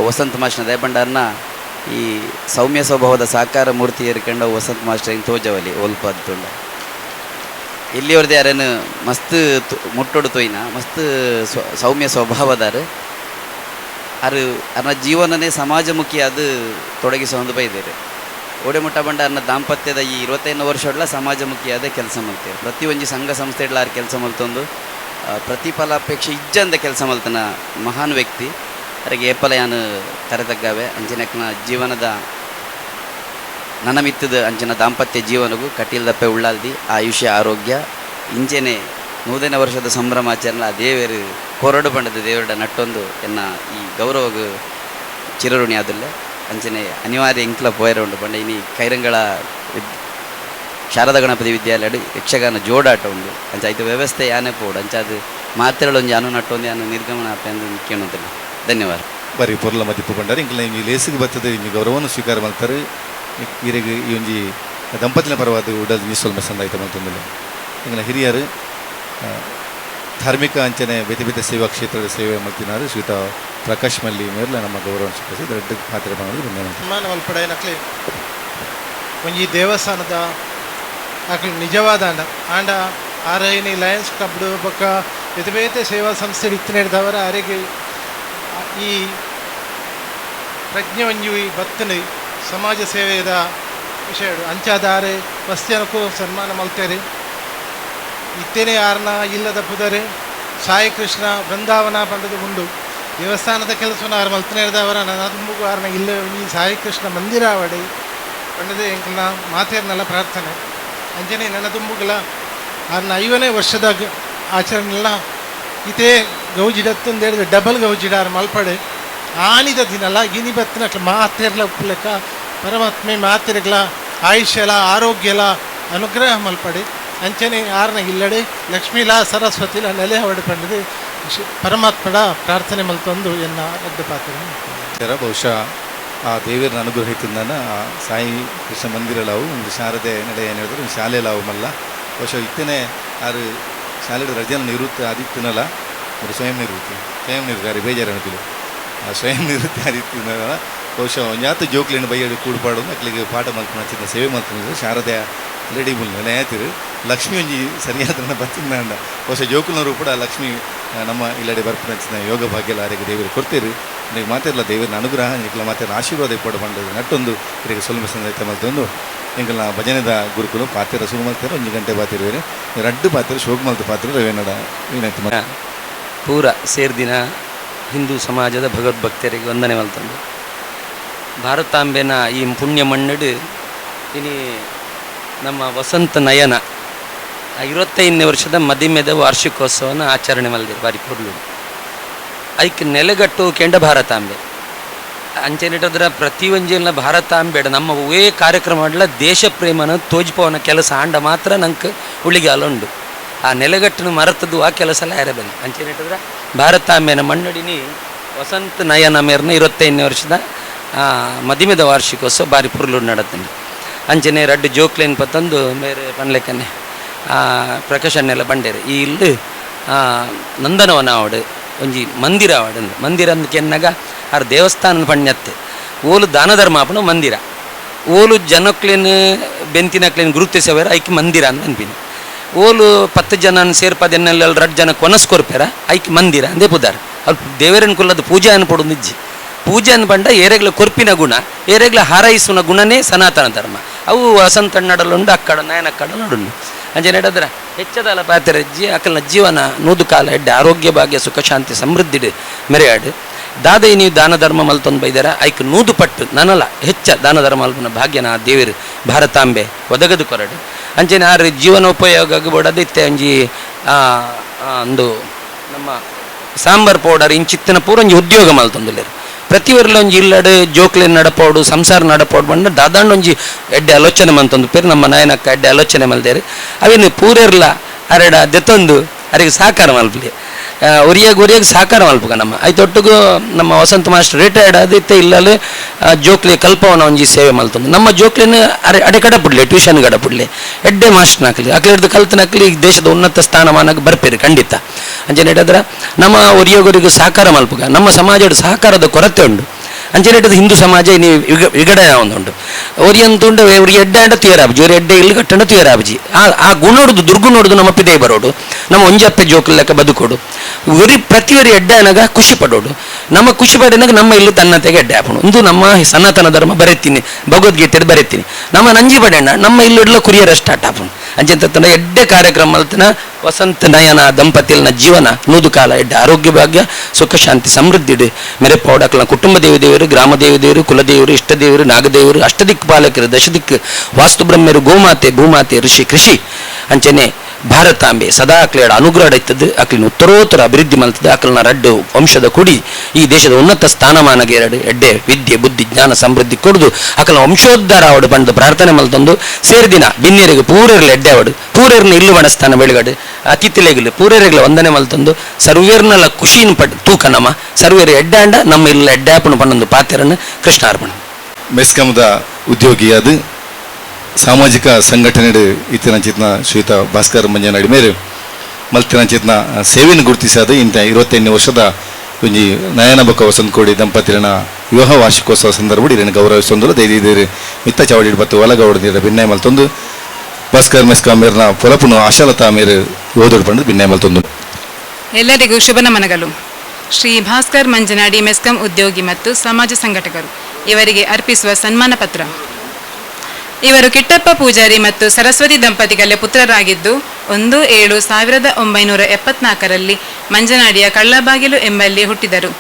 [SPEAKER 11] ವಸಂತ ಮಾಸ್ಟರ್ನ ದಯಪಂಡಾರ್ನ ಈ ಸೌಮ್ಯ ಸ್ವಭಾವದ ಸಾಕಾರ ಮೂರ್ತಿ ಏರ್ಕಂಡ ವಸಂತ ಮಾಸ್ಟರ್ ಹಿಂಗೆ ತೋಜವಲಿ ಒಲ್ಪ ತುಂಡ ಇಲ್ಲಿಯವ್ರದ್ದು ಯಾರೇನು ಮಸ್ತ್ ಮುಟ್ಟೊಡು ತೊಯ್ನ ಮಸ್ತ್ ಸೌಮ್ಯ ಸ್ವಭಾವದಾರು ಅರು ಅರ್ನ ಜೀವನನೇ ಸಮಾಜಮುಖಿ ಅದು ತೊಡಗಿಸೊಂದು ಬೈದೇರೆ ಓಡೆ ಮುಟ್ಟ ಬಂಡ ಅರ್ನ ದಾಂಪತ್ಯದ ಈ 25 ವರ್ಷಡ್ಲ ಸಮಾಜಮುಖಿಯಾದ ಕೆಲಸ ಮಲ್ತೇವೆ. ಪ್ರತಿಯೊಂಜಿ ಸಂಘ ಸಂಸ್ಥೆಡ್ಲ ಆರ್ ಕೆಲಸ ಮಲ್ತೊಂದು ಪ್ರತಿಫಲಾಪೇಕ್ಷೆ ಇಜ್ಜಂದ ಕೆಲಸ ಮಲ್ತನ ಮಹಾನ್ ವ್ಯಕ್ತಿ. ಅರೆಗೆ ಏಪಲ ಯಾನು ತರೆತಗ್ಗಾವೆ ಅಂಚಿನಕ್ನ ಜೀವನದ ನನಮಿತ್ತದ ಅಂಚಿನ ದಾಂಪತ್ಯ ಜೀವನಗೂ ಕಟೀಲ್ದಪ್ಪೆ ಉಳ್ಳಾಲ್ದಿ ಆಯುಷ್ಯ ಆರೋಗ್ಯ ಇಂಚೆನೆ 100ನೇ ವರ್ಷದ ಸಂಭ್ರಮಾಚರಣೆ ಆ ದೇವರು ಕೊರಡು ಬಂಡದ ದೇವರ ನಟ್ಟೊಂದು ಎನ್ನ ಈ ಗೌರವಗೂ ಚಿರಋಣಿ ಆದುಲ್ಲೆ ಅಂಚನೆ ಅನಿವಾರ್ಯ ಇಂಕ್ಲ ಪೋಯರ ಉಂಡು ಪಂಡ ಇನಿ ಕೈರಂಗಳ ಶಾರದಾ ಗಣಪತಿ ವಿದ್ಯಾಲಯ ಯಕ್ಷಗಾನ ಜೋಡಾಟ ಉಂಡು ಅಂಚ ಐತ ವ್ಯವಸ್ಥೆ ಯಾನೆ ಪೋಡು ಅಂಚ ಅದು ಮಾತ್ರೆಗಳೊಂಜಿ ಅನು ನಟ್ಟೊಂದು ಯಾನು ನಿರ್ಗಮನ ಆಪೆ ಅಂದು ಕೇಳೋದಿಲ್ಲ. ಧನ್ಯವಾದ.
[SPEAKER 4] ಬರಿ ಪೊರ್ಲ ಮದಿಪು ಬಂಡಾರ ಇಂಕ್ಲ ಇಂಜಿ ಲೇಸಿಗೆ ಬರ್ತದೆ ಇಂಜಿ ಗೌರವವನ್ನು ಸ್ವೀಕಾರ ಮಾಡ್ತಾರೆ. ಈರೆಗ್ ಈ ಒಂಜಿ ದಂಪತಿನ ಪರವಾದ ಉಡಲ್ ಮೀಸಲ್ ಮೆಸಂದಾಯ್ತ ಮಲ್ತೊಂದುಲ್ಲ. ಇಂಗ್ಲ ಹಿರಿಯರು ಧಾರ್ಮಿಕ ಅಂಚನೆ ಬೇತೆ ಬೇತೆ ಸೇವಾ ಕ್ಷೇತ್ರದ ಸೇವೆ ಮಲ್ತಿನಾರು ಶ್ರೀಯುತ ಪ್ರಕಾಶ್ ಮಲ್ಲಿ ಮೇರ್ಲ ನಮ್ಮ ಗೌರವ ಸ್ವೀಕರಿಸಿ ದೊಡ್ಡ ಪಾತ್ರ ಬಂದ
[SPEAKER 12] ಸನ್ಮಾನ ಮಲ್ಪಡೈನಕ್ಲೆ ಒಂಜಿ ದೇವಸ್ಥಾನದ ಅಕ್ಲು ನಿಜವಾದ ಆಂಡ ಆಂಡ ಆರೈನಿ ಲಯನ್ಸ್ ಕ್ಲಬ್ಡು ಬೊಕ್ಕ ಬೇತೆ ಬೇತೆ ಸೇವಾ ಸಂಸ್ಥೆ ಇತ್ತಿನದವರ ಅರೆಗೆ ಈ ಪ್ರಜ್ಞೆ ಒಂಜಿ ಬತ್ತನೆ ಸಮಾಜ ಸೇವೆದ ವಿಷಯ ಅಂಚಾದ ಆರೆ ಮಸ್ತ್ಯನಕ್ಕೂ ಸನ್ಮಾನ ಮಲ್ತೇರೆ. ಇತ್ತೇನೆ ಆರ್ನ ಇಲ್ಲದ ಪುದರೆ ಸಾಯಿ ಕೃಷ್ಣ ಬೃಂದಾವನ ಪಂಡದ ಉಂಡು ದೇವಸ್ಥಾನದ ಕೆಲಸವನ್ನು ಆರು ಮಲ್ತನೇರ್ದವರ ನನ್ನ ಆರ್ನ ಇಲ್ಲ ಈ ಸಾಯಿ ಕೃಷ್ಣ ಮಂದಿರ ಅವಡೆ ಪಂಡದೆ ಎಂಕಲ್ನ ಮಾತೇರ್ನೆಲ್ಲ ಪ್ರಾರ್ಥನೆ ಅಂಜನೆ ನನ್ನ ತುಂಬುಗಳ ಆರ್ನ 50ನೇ ವರ್ಷದ ಆಚರಣೆಲ್ಲ ಇತೇ ಗೌಜಿಡತ್ತೊಂದು ಹೇಳಿದ್ರೆ ಡಬಲ್ ಗೌಜಿಡ ಆರ್ ಮಲ್ಪಡೆ ಆನಿದ ದಿನಲ್ಲ ಗಿನಿ ಬತ್ತಿನ ಮಾತೇರ್ಲ ಉಪ್ಪುಲೆಕ್ಕ ಪರಮಾತ್ಮೆ ಮಾತೆರ್ಗಳ ಆಯುಷ್ಯಲ ಆರೋಗ್ಯಲ ಅನುಗ್ರಹ ಮಲ್ಪಡೆ ಅಂಚನೆ ಆರ್ನ ಇಲ್ಲಡೆ ಲಕ್ಷ್ಮೀಲ ಸರಸ್ವತಿಲ ನೆಲೆ ಅವಡೆ ಪಂಡದೆ ಪರಮಾತ್ಮಡ ಪ್ರಾರ್ಥನೆ ಮಲ್ತೊಂದು ಎನ್ನ ಅಡ್ಡ ಪಾತ್ರ.
[SPEAKER 4] ಬಹುಶಃ ಆ ದೇವರನ್ನ ಅನುಗ್ರಹ ಇತ್ತಿಂದಾನ ಆ ಸಾಯಿ ಕೃಷ್ಣ ಮಂದಿರ ಲಾವು ಒಂದು ಶಾರದೆ ನಡೆ ಏನು ಹೇಳಿದ್ರು ಒಂದು ಶಾಲೆ ಲಾವು ಮಲ್ಲ ಬಹುಶಃ ಇತ್ತನೇ ಆರು ಶಾಲೆಡ್ ರಜನ ನಿವೃತ್ತಿ ಆದಿತ್ತಿನಲ ಒಂದು ಸ್ವಯಂ ನಿವೃತ್ತಿ ಸ್ವಯಂ ನಿವೃತ್ತಿ ಅರೆ ಬೇಜಾರು ಅನ್ನೋದಿಲ್ಲ. ಆ ಸ್ವಯಂ ನಿವೃತ್ತಿ ಆದಿತ್ತಿನಲ ಬಹುಶಃ ಒಂಜಾತ ಜೋಕ್ಲಿನ ಬೈಯಡು ಕೂಡುಪಾಡು ಅಕ್ಲಿಗೆ ಪಾಠ ಮಲ್ಪುನ ಚಿನ್ನ ಸೇವೆ ಮಲ್ಪುನ ಶಾರದೆ ರೆಡಿ ಮುಲ್ ನೆನೆಯಾತಿರು ಲಕ್ಷ್ಮಿ ಒಂಜಿ ಸರಿಯಾದ ಬತ್ತಿನ ಬಹುಶಃ ಜೋಕುಲನವರು ಕೂಡ ಲಕ್ಷ್ಮಿ ನಮ್ಮ ಇಲ್ಲಡೆ ಬರ್ಪುನ ಚಿನ್ನ ಯೋಗ ಭಾಗ್ಯಲ ಆರಿಗೆ ದೇವರು ಕೊಡ್ತೀರಿ. ನಿಮಗೆ ಮಾತಿರಲ್ಲ ದೇವರ ಅನುಗ್ರಹ ನಿಕ್ಲ ಮಾತಿರ ಆಶೀರ್ವಾದ ಇಪ್ಪಡು ಪಂಡದು ನಟ್ಟೊಂದು ಇರಿಗೆ ಸೊಲ್ಮೆ ಸಂದೈತೆ ಮಲ್ತೊಂದು ಎಂಕಲ್ನ ಭಜನೆದ ಗುರುಕುಲು ಪಾತಿರ ಸುರು ಮಲ್ತಾರೆ 1 ಗಂಟೆ ಬಾತಿರುವೇನೆ ರಡ್ಡು ಪಾತಿರ ಶೋಕ ಮಲ್ತು ಪಾತಿರ ರವೇನಡ ವಿನಂತಿ
[SPEAKER 13] ಪೂರ ಸೇರ್ದಿನ ಹಿಂದೂ ಸಮಾಜದ ಭಗವದ್ಭಕ್ತರಿಗೆ ವಂದನೆ ಮಲ್ತೊಂದು ಭಾರತಾಂಬೆನ ಈ ಪುಣ್ಯ ಮಣ್ಣಡು ಇನಿ ನಮ್ಮ ವಸಂತ ನಯನ 25ನೇ ವರ್ಷದ ಮದಿಮೆದ ವಾರ್ಷಿಕೋತ್ಸವನ ಆಚರಣೆ ಮಲ್ದಿರು ಬಾರಿ ಪೊರ್ಲು ಐಕ್ ನೆಲೆಗಟ್ಟು ಕೆಂಡ ಭಾರತಾಂಬೆ ಅಂಚೆನಿಟ್ಟದ್ರ ಪ್ರತಿಯೊಂಜಿನ ಭಾರತಾಂಬೆಡ ನಮ್ಮ ಒವೇ ಕಾರ್ಯಕ್ರಮ ಮಾಡಲ ದೇಶ ಪ್ರೇಮನ ತೋಜ್ಪವನ ಕೆಲಸ ಆಂಡ ಮಾತ್ರ ನಂಗೆ ಉಳಿಗಾಲ ಉಂಡು ಆ ನೆಲೆಗಟ್ಟನ್ನು ಮರೆತದ್ದು ಆ ಕೆಲಸ ಎಲ್ಲ ಯಾರಬಲ್ಲ ಅಂಚೆನಿಟ್ಟದ್ರ ಭಾರತಾಂಬೆನ ಮಣ್ಣಡಿನಿ ವಸಂತ ನಯನ ಮೇರ್ನ 25ನೇ ವರ್ಷದ ಮದಿಮೆದ ವಾರ್ಷಿಕೋತ್ಸವ ಬಾರಿ ಪುರ್ಲು ನಡತೀನಿ ಅಂಚನೆ ರಡ್ಡು ಜೋಕ್ಲೇನ್ ಪತ್ತಂದು ಮೇರೆ ಪನ್ಲೆಕ್ಕನೆ ಪ್ರಕಾಶನ್ನೆಲ್ಲ ಬಂಡೇರು ಈ ಇಲ್ಲಿ ನಂದನವನ ಆವಡು ಒಂಜಿ ಮಂದಿರ ಆವಡು ಮಂದಿರ ಅಂದ್ ಕೆನ್ನಾಗ ಆರ್ ದೇವಸ್ಥಾನ ಪಣ್ಯತ್ತೆ ಓಲು ದಾನ ಧರ್ಮ ಆಪಣ ಮಂದಿರ ಓಲು ಜನಕ್ಲೇನು ಬೆಂತಿನಕ್ಲೇನು ಗುರುತಿಸವೇರ ಐಕ್ ಮಂದಿರ ಅಂತ ಅನ್ಪಿನಿ ಓಲು 10 ಜನ ಸೇರ್ಪದೆನ್ನೆಲ್ಲ 2 ಜನ ಕೊನಸ್ಕೊರ್ಪೇರ ಐಕ್ ಮಂದಿರ ಅಂದೇ ಪುದಾರ್ ಅಲ್ಪ ದೇವರನ್ ಕುಲ್ಲದ ಪೂಜೆ ಅನ್ಪೊಡು ನಿಜ್ಜಿ ಪೂಜೆ ಅನ್ಪಂಡ ಏರೆಗ್ಲ ಕೊರ್ಪಿನ ಗುಣ ಏರೆಗ್ಲ ಹಾರೈಸುನ ಗುಣನೇ ಸನಾತನ ಧರ್ಮ ಅವು ವಸಂತ ನಡಲುಂಡು ಅಕ್ಕಡ ನಯನ ಅಕ್ಕಡ ನಡುಂಡು ಅಂಚನೆ ಹೇಳಿದ್ರೆ ಹೆಚ್ಚದಲ್ಲ ಪಾತಿರಜ್ಜಿ ಅಕಲ್ನ ಜೀವನ ನೂದು ಕಾಲ ಎಡ್ಡೆ ಆರೋಗ್ಯ ಭಾಗ್ಯ ಸುಖ ಶಾಂತಿ ಸಮೃದ್ಧಿ ಮೆರೆಯಾಡು ದಾದೈ ನೀವು ದಾನ ಧರ್ಮ ಮಲ್ತೊಂದು ಬೈದಾರ ಐಕ್ 100 ಪಟ್ಟು ನನಲ ಹೆಚ್ಚ ದಾನ ಧರ್ಮ ಮಲ್ಪನ ಭಾಗ್ಯನ ದೇವರು ಭಾರತಾಂಬೆ ಒದಗದು ಕೊರಡು ಅಂಚನೆ ಆರು ಜೀವನೋಪಯೋಗ ಬೋಡದಿತ್ತೆ ಒಂಜಿ ಒಂದು ನಮ್ಮ ಸಾಂಬಾರ್ ಪೌಡರ್ ಇಂಚಿತ್ತಿನ ಪೂರ ಒಂಜಿ ಉದ್ಯೋಗ ಮಲ್ತೊಂದುಲ್ಲೇರು ಪ್ರತಿಯೊರ್ಲ ಒಂಜಿ ಇಲ್ಲಡು ಜೋಕ್ಲೆನ್ ನಡಪೋಡು ಸಂಸಾರ ನಡಪೋಡು ಬಂಡ ದಾದಾಂಡ ಒಂಜಿ ಎಡ್ಡೆ ಆಲೋಚನೆ ಮಂತೊಂದು ಪೇರು ನಮ್ಮ ನಾಯನಕ್ಕ ಎಡ್ಡೆ ಆಲೋಚನೆ ಮಲ್ದೇರು ಅವೇನು ಪೂರೆರ್ಲ ಅರೆಡ ದೆತ್ತೊಂದು ಅರಿಗೆ ಸಾಕಾರ ಮಲ್ಪಲಿ ಒರಿಯಾಗ ಒರಿಯಾಗ ಸಾಕಾರ ಮಲ್ಪುಗ ನಮ್ಮ ಐತೊಟ್ಟಿಗೂ ನಮ್ಮ ವಸಂತ ಮಾಸ್ಟರ್ ರಿಟೈರ್ಡ್ ಆದಿತ್ತೆ ಇಲ್ಲಲ್ಲಿ ಜೋಕ್ಲಿ ಕಲ್ಪವನ ಒಂಜಿ ಸೇವೆ ಮಲ್ತೊಂದು ನಮ್ಮ ಜೋಕ್ಲಿನ ಅರೆ ಅಡೆ ಕಡಪುಡ್ಲೆ ಟ್ಯೂಷನ್ ಕಡಪುಡ್ಲೆ ಎಡ್ಡೆ ಮಾಸ್ಟರ್ ಹಾಕಲಿ ಅಕ್ಲಿಡ್ದು ಕಲ್ತನಕ್ಲಿ ದೇಶದ ಉನ್ನತ ಸ್ಥಾನಮಾನಕ್ಕೆ ಬರ್ಪೇರು ಖಂಡಿತ ಅಂಚನೆ ಹೇಳಿದ್ರೆ ನಮ್ಮ ಒರಿಯೋಗರಿಗೂ ಸಹಕಾರ ಮಲ್ಪುಗ ನಮ್ಮ ಸಮಾಜದ ಸಹಕಾರದ ಕೊರತೆ ಉಂಡು ಅಂಚನೆ ಹಿಂದೂ ಸಮಾಜ ಇನಿ ವಿಗಡನೆ ಒಂದುಂಡು ಒರಿಯಂತುಂಡು ಒರಿ ಎಡ್ಡೆ ಅಂಡ ತುಯರಾಬಜಿ ಒರಿ ಎಡ್ಡೆ ಇಲ್ಲಿ ಕಟ್ಟಂಡ ತುಯರಾಬಜಿ ಆ ಆ ಗುಣೋಡ್ದು ದುರ್ಗುಣೋಡ್ದು ನಮ್ಮ ಪಿದೇ ಬರೋಡು ನಮ್ಮ ಒಂಜಪ್ಪೆ ಜೋಕ್ಲ ಲೆಕ್ಕ ಬದುಕೋಡು ಒರಿ ಪ್ರತಿಯೊರಿ ಎಡ್ಡೆ ಅನಗ ಖುಷಿ ಪಡೋಡು ನಮ್ಮ ಖುಷಿ ಪಡೆನಾಗ ನಮ್ಮ ಇಲ್ಲಿ ತನ್ನತೆಗೆ ಎಡ್ಡೆ ಆಪಣು ಇಂದು ನಮ್ಮ ಸನಾತನ ಧರ್ಮ ಬರೆತೀನಿ ಭಗವದ್ಗೀತೆ ಬರೆತೀನಿ ನಮ್ಮ ನಂಜಿ ಪಡೆಣ್ಣ ನಮ್ಮ ಇಲ್ಲಿಡ್ಲ ಕುರಿಯರ ಸ್ಟಾರ್ಟ್ ಆಪಣು ಅಂಚೆಂತ ಎಡ್ಡೆ ಕಾರ್ಯಕ್ರಮ ಅಲ್ತನ ವಸಂತ ನಯನ ದಂಪತಿಯಲ್ನ ಜೀವನ ನೂದು ಕಾಲ ಎಡ್ಡೆ ಆರೋಗ್ಯ ಭಾಗ್ಯ ಸುಖ ಶಾಂತಿ ಸಮೃದ್ಧಿ ಮೆರೆ ಪೌಡಕ್ಲ ಕುಟುಂಬ ದೇವಿ ದೇವರು ಗ್ರಾಮ ದೇವಿ ದೇವರು ಕುಲದೇವರು ಇಷ್ಟದೇವರು ನಾಗದೇವರು ಅಷ್ಟದಿಕ್ ಪಾಲಕರು ದಶದಿಕ್ ವಾಸ್ತು ಬ್ರಹ್ಮರು ಗೋಮಾತೆ ಭೂಮಾತೆ ಋಷಿ ಕೃಷಿ ಅಂಚನೆ ಭಾರತಾಂಬೆ ಸದಾ ಅಕ್ಲೇಡ ಅನುಗ್ರಹ ಇತ್ತದ್ದು ಅಕ್ಲಿನ ಉತ್ತರೋತ್ತರ ಅಭಿವೃದ್ಧಿ ಮಲ್ತದೆ ಅಕ್ಲನ ರಡ್ಡು ವಂಶದ ಕುಡಿ ಈ ದೇಶದ ಉನ್ನತ ಸ್ಥಾನಮಾನಗೆ ಎರಡು ಎಡ್ಡೆ ವಿದ್ಯೆ ಬುದ್ಧಿ ಜ್ಞಾನ ಸಮೃದ್ಧಿ ಕೊಡುದು ಅಕಲ್ನ ವಂಶೋದ್ಧಾರ ಅವಡು ಬಂದು ಪ್ರಾರ್ಥನೆ ಮಲ್ತೊಂದು ಸೇರಿದಿನ ಬಿನ್ನೇರಿಗೆ ಪೂರೇರ್ಲ ಎಡ್ಡೆ ಅವಡು ಪೂರೇರ್ನ ಇಲ್ಲು ಬಣಸ್ಥಾನ ಬೆಳಗಡು ಅತಿಥಿಲೆಗಿಲು ಪೂರೇರಿಗಳ ವಂದನೆ ಮಲ್ತೊಂದು ಸರ್ವೇರ್ನಲ್ಲ ಖುಷಿನ ಪಟ್ ತೂಕ ನಮ್ಮ ಸರ್ವೇರು ಎಡ್ಡೆ ಅಂಡ ನಮ್ಮ ಇಲ್ಲ ಎಡ್ಡೆ ಆಪಣು ಪಣ್ಣೊಂದು ಪಾತ್ರನ್ನು ಕೃಷ್ಣಾರ್ಪಣ.
[SPEAKER 4] ಮೆಸ್ಕಾಂದ ಉದ್ಯೋಗಿಯಾದ ಸಾಮಾಜಿಕ ಸಂಘಟನೆ ಇತ್ತಿನ ಶ್ರೀಯುತ ಭಾಸ್ಕರ್ ಮಂಜನಾಡಿ ಮೇರೆ ಮಲ್ತಿನ ಸೇವೆಯನ್ನು ಗುರುತಿಸಾದ ಇಂಥ 25 ವರ್ಷದ ಒಂಜಿ ನಯನ ಬೊಕ್ಕ ವಸಂತಕೋಡಿ ದಂಪತಿನ ವಿವಾಹ ವಾರ್ಷಿಕೋತ್ಸವ ಸಂದರ್ಭ ಇದನ್ನು ಗೌರವಿಸೊಂದು ದೈದಿದ್ದೀರಿ ಮಿತ್ತ ಚಾವಡಿ ಬತ್ತು ಒಲಗೌಡದಿರ ಭಿನ್ನಯ ಮಲ್ತೊಂದು ಭಾಸ್ಕರ್ ಮೆಸ್ಕಾಂ ಮೇರ್ನ ಪೊಲಪುನು ಆಶಾಲತಾ ಮೇರೆ ಓದೋಡು ಪಂಡು ಭಿನ್ನಯ ಮಲ್ತೊಂದು.
[SPEAKER 14] ಎಲ್ಲರಿಗೂ ಶುಭ ನಮನಗಳು. ಶ್ರೀ ಭಾಸ್ಕರ್ ಮಂಜನಾಡಿ ಮೆಸ್ಕಾಂ ಉದ್ಯೋಗಿ ಮತ್ತು ಸಮಾಜ ಸಂಘಟಕರು ಇವರಿಗೆ ಅರ್ಪಿಸುವ ಸನ್ಮಾನ ಪತ್ರ. ಇವರು ಕಿಟ್ಟಪ್ಪ ಪೂಜಾರಿ ಮತ್ತು ಸರಸ್ವತಿ ದಂಪತಿಗಳ ಪುತ್ರರಾಗಿದ್ದು 1/7/1974ರಲ್ಲಿ ಮಂಜನಾಡಿಯ ಕಳ್ಳಬಾಗಿಲು ಎಂಬಲ್ಲಿ ಹುಟ್ಟಿದರು.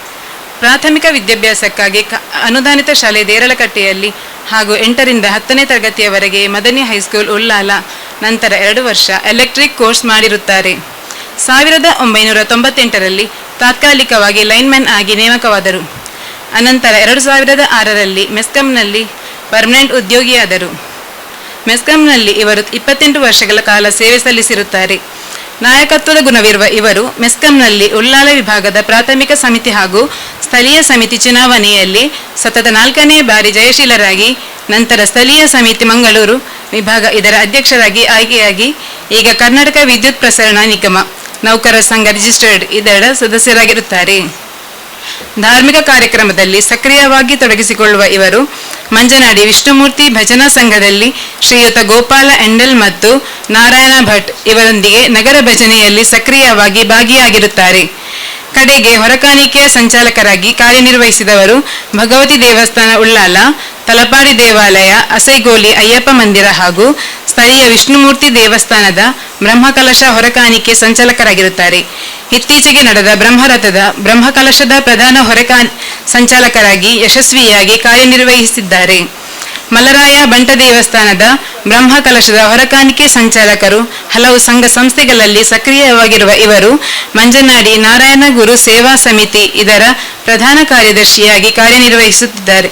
[SPEAKER 14] ಪ್ರಾಥಮಿಕ ವಿದ್ಯಾಭ್ಯಾಸಕ್ಕಾಗಿ ಅನುದಾನಿತ ಶಾಲೆ ದೇರಳಕಟ್ಟೆಯಲ್ಲಿ ಹಾಗೂ 8ರಿಂದ 10ನೇ ತರಗತಿಯವರೆಗೆ ಮದನಿ ಹೈಸ್ಕೂಲ್ ಉಳ್ಳಾಲ, ನಂತರ 2 ವರ್ಷ ಎಲೆಕ್ಟ್ರಿಕ್ ಕೋರ್ಸ್ ಮಾಡಿರುತ್ತಾರೆ. 1998ರಲ್ಲಿ ತಾತ್ಕಾಲಿಕವಾಗಿ ಲೈನ್ಮ್ಯಾನ್ ಆಗಿ ನೇಮಕವಾದರು. ಅನಂತರ 2006ರಲ್ಲಿ ಮೆಸ್ಕಾಂನಲ್ಲಿ ಪರ್ಮನೆಂಟ್ ಉದ್ಯೋಗಿಯಾದರು. ಮೆಸ್ಕಾಂನಲ್ಲಿ ಇವರು 28 ವರ್ಷಗಳ ಕಾಲ ಸೇವೆ ಸಲ್ಲಿಸಿರುತ್ತಾರೆ. ನಾಯಕತ್ವದ ಗುಣವಿರುವ ಇವರು ಮೆಸ್ಕಾಂನಲ್ಲಿ ಉಳ್ಳಾಲ ವಿಭಾಗದ ಪ್ರಾಥಮಿಕ ಸಮಿತಿ ಹಾಗೂ ಸ್ಥಳೀಯ ಸಮಿತಿ ಚುನಾವಣೆಯಲ್ಲಿ ಸತತ 4ನೇ ಬಾರಿ ಜಯಶೀಲರಾಗಿ ನಂತರ ಸ್ಥಳೀಯ ಸಮಿತಿ ಮಂಗಳೂರು ವಿಭಾಗ ಇದರ ಅಧ್ಯಕ್ಷರಾಗಿ ಆಯ್ಕೆಯಾಗಿ ಈಗ ಕರ್ನಾಟಕ ವಿದ್ಯುತ್ ಪ್ರಸರಣ ನಿಗಮ ನೌಕರರ ಸಂಘ ರಿಜಿಸ್ಟರ್ಡ್ ಇದರ ಸದಸ್ಯರಾಗಿರುತ್ತಾರೆ. ಧಾರ್ಮಿಕ ಕಾರ್ಯಕ್ರಮದಲ್ಲಿ ಸಕ್ರಿಯವಾಗಿ ತೊಡಗಿಸಿಕೊಳ್ಳುವ ಇವರು ಮಂಜನಾಡಿ ವಿಷ್ಣುಮೂರ್ತಿ ಭಜನಾ ಸಂಘದಲ್ಲಿ ಶ್ರೀಯುತ ಗೋಪಾಲ ಎಂಡಲ್ ಮತ್ತು ನಾರಾಯಣ ಭಟ್ ಇವರೊಂದಿಗೆ ನಗರ ಭಜನೆಯಲ್ಲಿ ಸಕ್ರಿಯವಾಗಿ ಭಾಗಿಯಾಗಿರುತ್ತಾರೆ. ಕಡೆಗೆ ಹೊರಕಾಣಿಕೆಯ ಸಂಚಾಲಕರಾಗಿ ಕಾರ್ಯನಿರ್ವಹಿಸಿದವರು ಭಗವತಿ ದೇವಸ್ಥಾನ ಉಳ್ಳಾಲ, ತಲಪಾಡಿ ದೇವಾಲಯ, ಅಸೈಗೋಲಿ ಅಯ್ಯಪ್ಪ ಮಂದಿರ ಹಾಗೂ ಸ್ಥಳೀಯ ವಿಷ್ಣುಮೂರ್ತಿ ದೇವಸ್ಥಾನದ ಬ್ರಹ್ಮಕಲಶ ಹೊರಕಾಣಿಕೆ ಸಂಚಾಲಕರಾಗಿರುತ್ತಾರೆ. ಇತ್ತೀಚೆಗೆ ನಡೆದ ಬ್ರಹ್ಮರಥದ ಬ್ರಹ್ಮಕಲಶದ ಪ್ರಧಾನ ಸಂಚಾಲಕರಾಗಿ ಯಶಸ್ವಿಯಾಗಿ ಕಾರ್ಯನಿರ್ವಹಿಸಿದ್ದಾರೆ. ಮಲರಾಯ ಬಂಟ ದೇವಸ್ಥಾನದ ಬ್ರಹ್ಮಕಲಶದ ಹೊರಕಾಣಿಕೆ ಸಂಚಾಲಕರು, ಹಲವು ಸಂಘ ಸಂಸ್ಥೆಗಳಲ್ಲಿ ಸಕ್ರಿಯವಾಗಿರುವ ಇವರು ಮಂಜನಾಡಿ ನಾರಾಯಣ ಗುರು ಸೇವಾ ಸಮಿತಿ ಇದರ ಪ್ರಧಾನ ಕಾರ್ಯದರ್ಶಿಯಾಗಿ ಕಾರ್ಯನಿರ್ವಹಿಸುತ್ತಿದ್ದಾರೆ.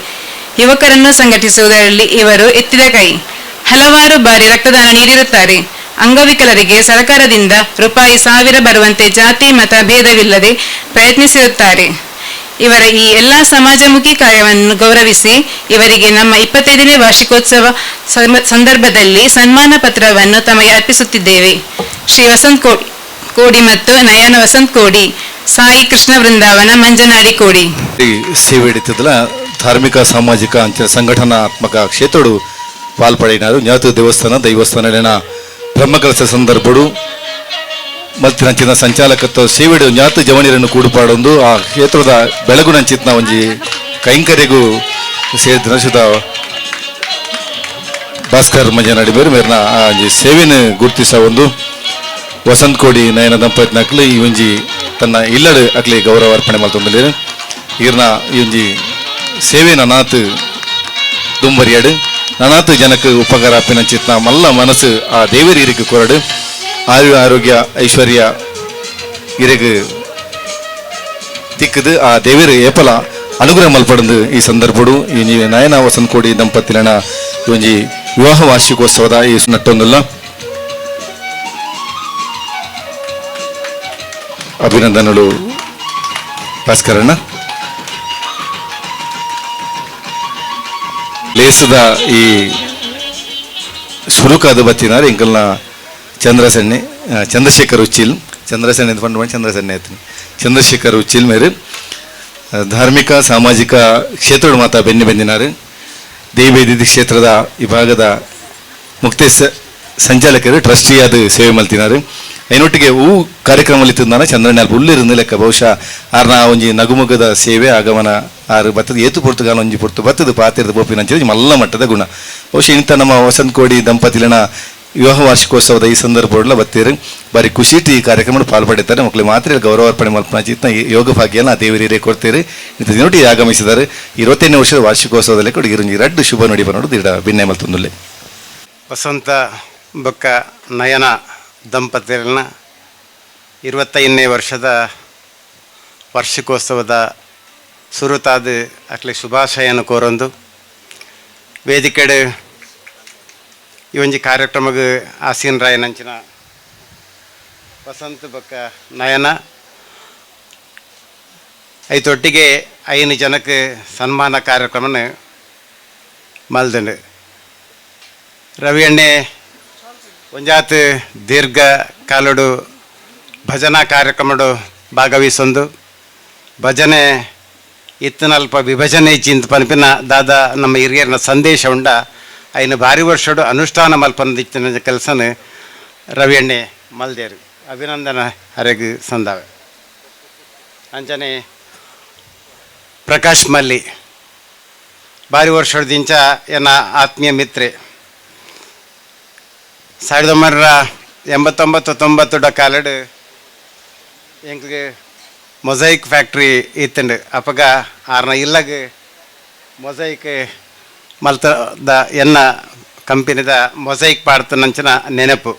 [SPEAKER 14] ಯುವಕರನ್ನು ಸಂಘಟಿಸುವುದರಲ್ಲಿ ಇವರು ಎತ್ತಿದ ಕೈ. ಹಲವಾರು ಬಾರಿ ರಕ್ತದಾನ ನೀಡಿರುತ್ತಾರೆ. ಅಂಗವಿಕಲರಿಗೆ ಸರ್ಕಾರದಿಂದ ₹1000 ಬರುವಂತೆ ಜಾತಿ ಮತ ಭೇದವಿಲ್ಲದೆ ಪ್ರಯತ್ನಿಸಿರುತ್ತಾರೆ. ಇವರ ಈ ಎಲ್ಲ ಸಮಾಜಮುಖಿ ಕಾರ್ಯವನ್ನು ಗೌರವಿಸಿ ಇವರಿಗೆ ನಮ್ಮ 25ನೇ ವಾರ್ಷಿಕೋತ್ಸವ ಸಂದರ್ಭದಲ್ಲಿ ಸನ್ಮಾನ ಪತ್ರವನ್ನು ತಮಗೆ ಅರ್ಪಿಸುತ್ತಿದ್ದೇವೆ. ಶ್ರೀ ವಸಂತ್ ಕೋಡಿ ಮತ್ತು ನಯನ ವಸಂತ್ ಕೋಡಿ, ಸಾಯಿ ಕೃಷ್ಣ ವೃಂದಾವನ, ಮಂಜನಾಡಿ ಕೋಡಿ.
[SPEAKER 4] ಸೇವೆ ಹಿಡಿತದಲ್ಲ ಧಾರ್ಮಿಕ ಸಾಮಾಜಿಕ ಅಂಚೆ ಸಂಘಟನಾತ್ಮಕ ಕ್ಷೇತ್ರಡು ಪಾಲ್ಪಡೆಯಿನಾರು. ಜ್ಞಾತ ದೇವಸ್ಥಾನ ದೈವಸ್ಥಾನ ಬ್ರಹ್ಮಕಲಶ ಸಂದರ್ಭಡು ಮಲ್ತಿನಂಚಿನ ಸಂಚಾಲಕತ್ವ ಸೇವೆಡು ಜ್ಞಾತ ಜವನಿರನ್ನು ಕೂಡುಪಾಡೊಂದು ಆ ಕ್ಷೇತ್ರದ ಬೆಳಗುನಂಚಿತ್ನ ಒಂಜಿ ಕೈಂಕರ್ಯಗೂ ಸೇರಿದ ಸುತ ಭಾಸ್ಕರ್ ಮಂಜನಾಡಿ ಬೇರು ಮೇರ್ನ ಆ ಒಂಜಿ ಸೇವೆನ ಗುರುತಿಸ ಒಂದು ವಸಂತ್ ಕೋಡಿ ನಯನ ದಂಪತಿನಕ್ಲು ಈ ಒಂಜಿ ತನ್ನ ಇಲ್ಲಡು ಅಕ್ಲಿ ಗೌರವ ಅರ್ಪಣೆ ಮಲ್ತೊಂದುಲ್ಲೆರ್. ಈರ್ನ ಈ ಒಂಜಿ ಸೇವೆ ನನಾತ್ ದುಂಬರಿಯಾಡು ನನಾತ್ ಜನಕ್ಕೆ ಉಪಕಾರ ಅಪ್ಪಿನಂಚಿತ್ನ ಮಲ್ಲ ಮನಸ್ಸು ಆ ದೇವರ ಇರಿಗೆ ಕೊರಡು ಆಯು ಆರೋಗ್ಯ ಐಶ್ವರ್ಯ ಇರೆಗ್ ತಿಕ್ಕದು ಆ ದೇವರು ಏಪಲ ಅನುಗ್ರಹ ಮಲ್ಪಡಂದು ಈ ಸಂದರ್ಭಡು ಈ ನೀವು ನಯನ ವಸಂತ್ ಕೋಡಿ ದಂಪತಿಲನ ಈ ಒಂಜಿ ವಿವಾಹ ವಾರ್ಷಿಕೋತ್ಸವದ ಈ ನಟ್ಟೊಂದುಲ್ಲ ಅಭಿನಂದನೆಗಳು ಭಾಸ್ಕರಣ್ಣ. ಲೇಸದ ಈ ಸುರುಕಾದ ಬತ್ತಿನಾರ್ ಎಂಕಲ್ನ ಚಂದ್ರಸಣ್ಣೆ ಚಂದ್ರಶೇಖರ್ ಉಚ್ಚಿಲ್, ಚಂದ್ರಸಣ್ಣೆ ಅಂತ ಪಂಡ ಚಂದ್ರಸಣ್ಣೆ ಆಯ್ತು, ಚಂದ್ರಶೇಖರ್ ಉಚ್ಚಿಲ್ ಮೇರೆ ಧಾರ್ಮಿಕ ಸಾಮಾಜಿಕ ಕ್ಷೇತ್ರದ ಮಾತಾ ಬೆನ್ನಿ ಬೆಂದಿನಾರು. ದೇವೇದಿ ಕ್ಷೇತ್ರದ ವಿಭಾಗದ ಮುಕ್ತೇಶ ಸಂಚಾಲಕರು ಟ್ರಸ್ಟಿಯಾದ ಸೇವೆ ಮಲ್ತಿನಾರು. ಐನೊಟ್ಟಿಗೆ ಹೂ ಕಾರ್ಯಕ್ರಮದಲ್ಲಿ ತಿಂದಾನ ಚಂದ್ರಣ್ಣ ಅಲ್ಪ ಉಳ್ಳಿருந்து ಲೆಕ್ಕ ಬಹುಶಃ ಆರ್ನ ಒಂಜಿ ನಗುಮುಗದ ಸೇವೆ ಆಗಮನ ಆರು ಬತ್ತದ ಏತು ಪೊರ್ತುಗಾಲ ಒಂಜಿ ಪೊರ್ತು ಬತ್ತದ ಪಾತಿರದ ಪೋಪಿನಂಚಿನ ಮಲ್ಲ ಮಟ್ಟದ ಗುಣ. ಬಹುಶಃ ಇಂಥ ನಮ್ಮ ವಸಂತ ಕೋಡಿ ದಂಪತಿಲನ ವಿವಾಹ ವಾರ್ಷಿಕೋತ್ಸವದ ಈ ಸಂದರ್ಭ ಬತ್ತೀರು ಬಾರಿ ಖುಷಿಟ್ಟು ಈ ಕಾರ್ಯಕ್ರಮ ಪಾಲ್ಪಡಿತಾರೆ. ಮಕ್ಕಳು ಮಾತ್ರ ಗೌರವಾರ್ಪಣೆ ಮಲ್ಪನ ಚಿತ್ನ ಯೋಗ ಭಾಗ್ಯನ ದೇವರಿರೇ ಕೊಡ್ತೀರಿ ಇಂಥ ದಿನೊಟ್ಟಿ ಆಗಮಿಸಿದ್ದಾರೆ. 25ನೇ ವರ್ಷದ ವಾರ್ಷಿಕೋತ್ಸವದಲ್ಲಿ ಕೂಡ ಇರುಂಜಿ ರಡ್ಡು ಶುಭ ನುಡಿ ಬನ್ನೋಡು ದಿಡ ಭಿನ್ನೆ ಮಲ್ತೊಂದುಲ್ಲೆ.
[SPEAKER 15] ವಸಂತ ಬೊಕ್ಕ ನಯನ ದಂಪತಿಗಳನ್ನ 25ನೇ ವರ್ಷದ ವಾರ್ಷಿಕೋತ್ಸವದ ಸುರುತಾದ ಅಕ್ಲೆ ಶುಭಾಶಯನ ಕೋರೊಂದು ವೇದಿಕೆಡೆ ಈ ಒಂಜಿ ಕಾರ್ಯಕ್ರಮಕ್ಕೆ ಆಸೀನ್ ರಾಯನಂಚಿನ ವಸಂತ ಬೊಕ್ಕ ನಯನ ಐತೊಟ್ಟಿಗೆ 5 ಜನಕ್ಕೆ ಸನ್ಮಾನ ಕಾರ್ಯಕ್ರಮನ ಮಲ್ದಂಡು. ರವಿ ಅಣ್ಣೆ ಒಂಜಾತ್ ದೀರ್ಘ ಕಾಲಡು ಭಜನಾ ಕಾರ್ಯಕ್ರಮಡು ಭಾಗವಹಿಸೊಂದು ಭಜನೆ ಇತ್ತನಲ್ಪ ವಿಭಜನೆ ಚಿಂತ ಪನ್ಪಿನ ದಾದಾ ನಮ್ಮ ಹಿರಿಯರನ ಸಂದೇಶ ಉಂಡ ಐನು ಭಾರಿ ವರ್ಷಡು ಅನುಷ್ಠಾನ ಮಲ್ಪಂದಿತ್ತಿನ ಕೆಲಸನ ರವಿ ಅಣ್ಣೆ ಮಲ್ದೇರು ಅಭಿನಂದನ ಅರೆಗ್ ಸಂದಾವೆ. ಅಂಚನೆ ಪ್ರಕಾಶ್ ಮಲ್ಲಿ ಭಾರಿ ವರ್ಷದಿಂಚ ಎನ್ನ ಆತ್ಮೀಯ ಮಿತ್ರೆ 1989-90 ಕಾಲಡು ಎಂಕ್ಗೆ ಮೊಸೈಕ್ ಫ್ಯಾಕ್ಟ್ರಿ ಇತ್ತಂಡು. ಅಪ್ಪಗ ಆರ್ನ ಇಲ್ಲಗ ಮೊಸೈಕ್ ಮಲ್ತದ ಎನ್ನ ಕಂಪನಿದ ಮೊಸೈಕ್ ಪಾಡ್ತನಂಚಿನ ನೆನಪು.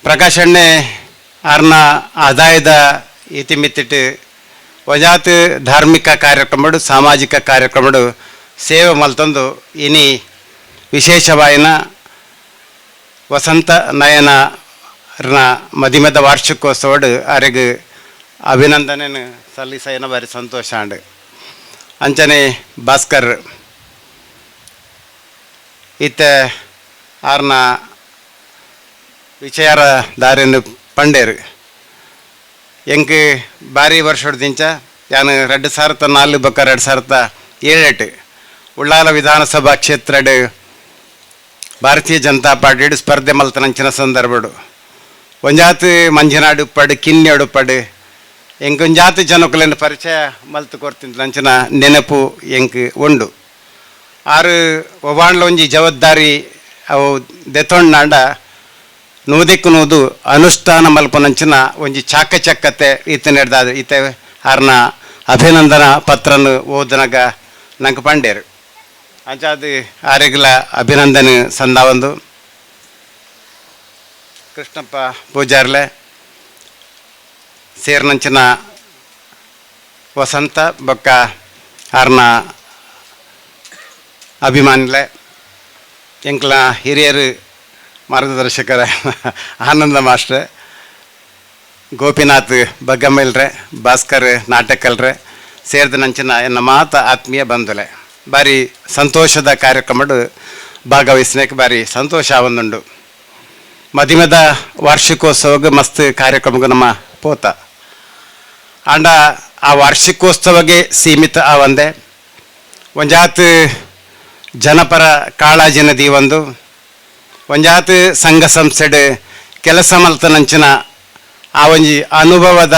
[SPEAKER 15] ಪ್ರಕಾಶ್ ಅಣ್ಣೆ ಆರ್ನ ಆದಾಯದ ಇತಿಮಿತ್ತಿಟ್ಟು ವಜಾತ್ ಧಾರ್ಮಿಕ ಕಾರ್ಯಕ್ರಮಡು ಸಾಮಾಜಿಕ ಕಾರ್ಯಕ್ರಮಡು ಸೇವೆ ಮಲ್ತಂದು ಇನಿ ವಿಶೇಷವಾಯಿನ ವಸಂತ ನಯನರ್ನ ಮದಿಮದ ವಾರ್ಷಿಕೋತ್ಸವಡು ಅರೆಗ್ ಅಭಿನಂದನೆನು ಸಲ್ಲಿಸೈನ ಬಾರಿ ಸಂತೋಷ ಅಂಡ್. ಅಂಚನೆ ಭಾಸ್ಕರ್ ಇತ್ತೆ ಆರ್ನ ವಿಚಾರ ದಾರಿನ ಪಂಡೇರು. ಎಂಕ್ ಭಾರಿ ವರ್ಷದಿಂಚ ಯಾನು 2004 ಬೊಕ್ಕ 2007 ಉಳ್ಳಾಲ ವಿಧಾನಸಭಾ ಕ್ಷೇತ್ರಡ್ ಭಾರತೀಯ ಜನತಾ ಪಾರ್ಟಿ ಸ್ಪರ್ಧೆ ಮಲ್ತನಂಚಿನ ಸಂದರ್ಭಡು ಒಂಜಾತ್ ಮಂಜನಾಡು ಉಪ್ಪಡು ಕಿನ್ಯಡು ಉಪ್ಪಡು ಎಂಕ್ ಒಂಜಾತ್ ಜನಕುಲೆನ ಪರಿಚಯ ಮಲ್ತು ಕೊರ್ತಿಂಚಿನ ನೆನಪು ಎಂಕ್ ಉಂಡು. ಆರು ಒವಾಂಡ್ಲ ಒಂಜಿ ಜವಾಬ್ದಾರಿ ಅವು ದೆತೊಂಡಾಂಡ ನೂದೆಕ್ಕು ನೂದು ಅನುಷ್ಠಾನ ಮಲ್ಪನಂಚಿನ ಒಂಜಿ ಚಾಕಚಕ್ಕತೆ ಈತ ನಡೆದಾದ ಈತ ಆರ್ನ ಅಭಿನಂದನಾ ಪತ್ರನು ಓದನಗ ನಂಗೆ ಪಂಡೇರು. ಅಂಚಾದ ಆರೆಗ್ಲ ಅಭಿನಂದನೆ ಸಂದಾವಂದು. ಕೃಷ್ಣಪ್ಪ ಪೂಜಾರ್ಲೆ ಸೇರ್ನಂಚಿನ ವಸಂತ ಬೊಕ್ಕ ಆರ್ನ ಅಭಿಮಾನಿಲೆ ಎಂಕ್ಲ ಹಿರಿಯರು ಮಾರ್ಗದರ್ಶಕರ ಆನಂದ ಮಾಸ್ಟ್ರೆ, ಗೋಪಿನಾಥ್ ಬಗ್ಗಮೇಲ್ರೆ, ಭಾಸ್ಕರ್ ನಾಟಕಲ್ರೆ ಸೇರಿದ ನಂಚಿನ ಎನ್ನ ಮಾತ ಆತ್ಮೀಯ ಬಂಧುಲೆ ಭಾರಿ ಸಂತೋಷದ ಕಾರ್ಯಕ್ರಮಡು ಭಾಗವಹಿಸಲಿಕ್ಕೆ ಭಾರಿ ಸಂತೋಷ ಒಂದುಂಡು. ಮದಿಮದ ವಾರ್ಷಿಕೋತ್ಸವಕ್ಕೆ ಮಸ್ತ್ ಕಾರ್ಯಕ್ರಮಕ್ಕೆ ನಮ್ಮ ಪೋತ ಆಂಡ ಆ ವಾರ್ಷಿಕೋತ್ಸವಕ್ಕೆ ಸೀಮಿತ ಆವಂದೆ ಒಂಜಾತ್ ಜನಪರ ಕಾಳಜಿನ ದೀವೊಂದು ಒಂಜಾತ್ ಸಂಘ ಸಂಸ್ಥೆಡ್ ಕೆಲಸ ಮಲ್ತನಂಚಿನ ಆ ಒಂಜಿ ಅನುಭವದ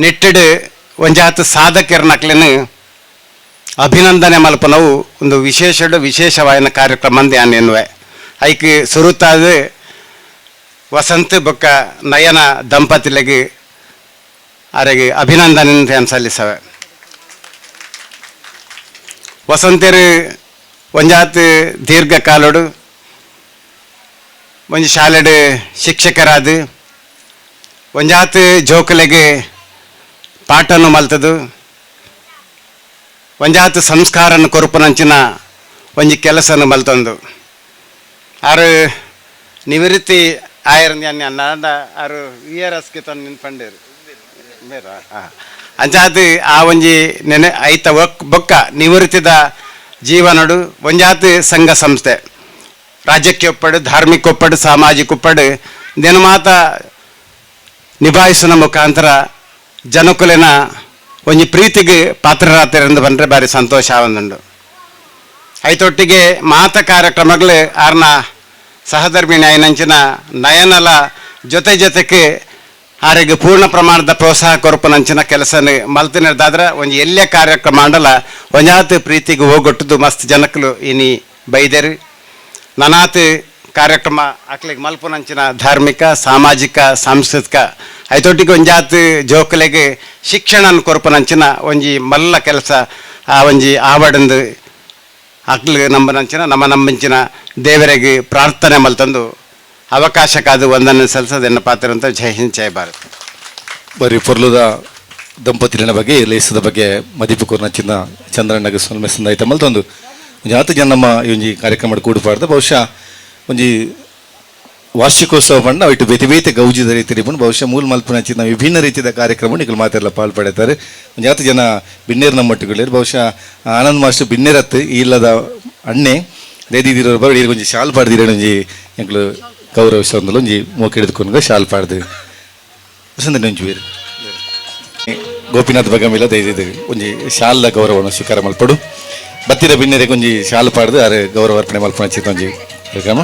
[SPEAKER 15] ನಿಟ್ಟಿಡ್ ಒಂಜಾತ್ ಸಾಧಕರ್ನಕ್ಲೆನ್ ಅಭಿನಂದನೆ ಮಲ್ಪನವು ಒಂದು ವಿಶೇಷ ವಿಶೇಷವಾಯಿನ ಕಾರ್ಯಕ್ರಮ ಅಂದೆ ಎನ್ನುವೆ. ಐಕ್ ಸುರುತಾದ ವಸಂತ ಬೊಕ್ಕ ನಯನ ದಂಪತಿಲೆಗ್ ಅರೆಗೆ ಅಭಿನಂದನೆ ಸಲ್ಲಿಸವೆ. ವಸಂತರು ಒಂಜಾತ್ ದೀರ್ಘಕಾಲೋಡು ಒಂಜಿ ಶಾಲೆಡ್ ಶಿಕ್ಷಕರಾದ ಒಂಜಾತ್ ಜೋಕುಲೆಗ್ ಪಾಠನು ಮಲ್ತದು ಒಂಜಾತ್ ಸಂಸ್ಕಾರನ ಕೊರುಪುನಂಚಿನ ಒಂಜಿ ಕೆಲಸನು ಮಲ್ತೊಂದು. ಆರು ನಿವೃತ್ತಿ ಆಯರ್ ಅನ್ನ ಆರು we are ಎಸ್ಗೆ ತಂದು ನಿನ್ಪಂಡೇರು ಮೇರ ಅಂಚಾತ್ ಆ ಒಂಜಿ ನೆನೆ ಐತ ಬೊಕ್ಕ ನಿವೃತ್ತಿದ ಜೀವನಡು ಒಂಜಾತ್ ಸಂಘ ಸಂಸ್ಥೆ ರಾಜ್ಯಕ್ಕೆ ಒಪ್ಪಡು, ಧಾರ್ಮಿಕ ಒಪ್ಪಡು, ಸಾಮಾಜಿಕ ಒಪ್ಪಡು ದಿನ ಮಾತ ನಿಭಾಯಿಸುವ ಮುಖಾಂತರ ಜನಕುಲೆನ ಒಂಜಿ ಪ್ರೀತಿಗೆ ಪಾತ್ರರಾತಿರಂದು ಬಂದರೆ ಭಾರಿ ಸಂತೋಷ ಆವಂದುಂಡು. ಐತೊಟ್ಟಿಗೆ ಮಾತ ಕಾರ್ಯಕ್ರಮಗಳು ಆರ್ನ ಸಹಧರ್ಮಿಣಿ ಐನಂಚಿನ ನಯನಲ ಜೊತೆ ಜೊತೆಗೆ ಆರಿಗೆ ಪೂರ್ಣ ಪ್ರಮಾಣದ ಪ್ರೋತ್ಸಾಹ ಕೊರಪುನಂಚಿನ ಕೆಲಸನ ಮಲ್ತಿನದಾದ್ರೆ ಒಂಜಿ ಎಲ್ಲೇ ಕಾರ್ಯಕ್ರಮ ಅಂಡಲ ಒಂಜಾತ್ ಪ್ರೀತಿಗೆ ಹೋಗೊಟ್ಟದು ಮಸ್ತ್ ಜನಕ್ಕಲು ಇನಿ ಬೈದೇರು. ನನಾತ್ ಕಾರ್ಯಕ್ರಮ ಅಕ್ಲಿಗೆ ಮಲ್ಪುನಂಚಿನ ಧಾರ್ಮಿಕ ಸಾಮಾಜಿಕ ಸಾಂಸ್ಕೃತಿಕ ಐತೊಟ್ಟಿಗೆ ಒಂಜಾತ್ ಜೋಕುಲೆಗೆ ಶಿಕ್ಷಣ ಕೊರಪುನಂಚಿನ ಒಂಜಿ ಮಲ್ಲ ಕೆಲಸ ಆ ಒಂಜಿ ಆವಡಂದು ಅಕ್ಲು ನಂಬನಂಚಿನ ನಮ್ಮ ನಂಬಂಚಿನ ದೇವರಿಗೆ ಪ್ರಾರ್ಥನೆ ಮಲ್ತಂದು ಅವಕಾಶಕ್ಕಾದ ಒಂದನ್ನು ಸಲ್ಲಿಸೋದೆನ್ನ ಪಾತ್ರ ಅಂತ ಜೈ ಹಿಂದ್ ಜೈ ಭಾರತ್.
[SPEAKER 4] ಬರೀ ಪೊರ್ಲುದ ದಂಪತಿಲಿನ ಬಗ್ಗೆ ಲೇಸದ ಬಗ್ಗೆ ಮದಿಪು ಕೊರ್ನಂಚಿನ ಚಂದ್ರಣ್ಣಗೆ ಸೊಲ್ಮೆ ಸಂದಾಯ್ತ ಮಲ್ತೊಂದು ಒಂಜಿ ಆತು ಜನ ನಮ್ಮ ಈ ಒಂಜಿ ಕಾರ್ಯಕ್ರಮ ಕೂಡುಪಾಡ್ದ ಬಹುಶಃ ಒಂಜಿ ವಾರ್ಷಿಕೋತ್ಸವ ಪಂಡ ಅವಿಟ್ಟು ಬೇತೆ ಬೇತೆ ಗೌಜಿದ ರೀತಿ ಬಹುಶಃ ಮೂಲ ಮಲ್ಪುನಂಚಿನ ವಿಭಿನ್ನ ರೀತಿಯ ಕಾರ್ಯಕ್ರಮ ನಿಕಲು ಮಾತೆಲ್ಲ ಪಾಲ್ಪಡೆತಾರೆ. ಒಂಜಿ ಆತು ಜನ ಬಿನ್ನೇರು ನಮ್ಮೊಟ್ಟುಗಳು ಬಹುಶಃ ಆನಂದ್ ಮಾಸ್ಟರ್ ಬಿನ್ನೇರತ್ತು ಇಲ್ಲದ ಅಣ್ಣೆ ದೇದಿದಿರೋ ಬರೋ ಒಂಜಿ ಶಾಲ್ ಪಾಡ್ದಿರ ಒಂಜಿ ಎಂಕ್ಲು ಗೌರವಿಸೊಂದಲು ಒಂಜಿ ಮೋಕೆ ಹಿಡಿದುಕೊಂಡು ಶಾಲ್ ಪಾಡ್ದು ವಸಂತ ಒಂಜಿ ಬೇರು ಗೋಪಿನಾಥ್ ಬಗಮಿಲ್ಲ ದೈದಿದ್ದು ಒಂಜಿ ಶಾಲ್ದ ಗೌರವವನ್ನು ಸ್ವೀಕಾರ ಮಲ್ಪಡು ಬತ್ತಿರ ಬಿನ್ನೆರೆ ಒಂಜಿ ಶಾಲ್ ಪಾಡ್ದು ಅರೆ ಗೌರವ ಅರ್ಪಣೆ ಮಲ್ಪಣ ಚಿತ್ತ ಒಂಜಿ ಕಾರ್ಯಕ್ರಮ.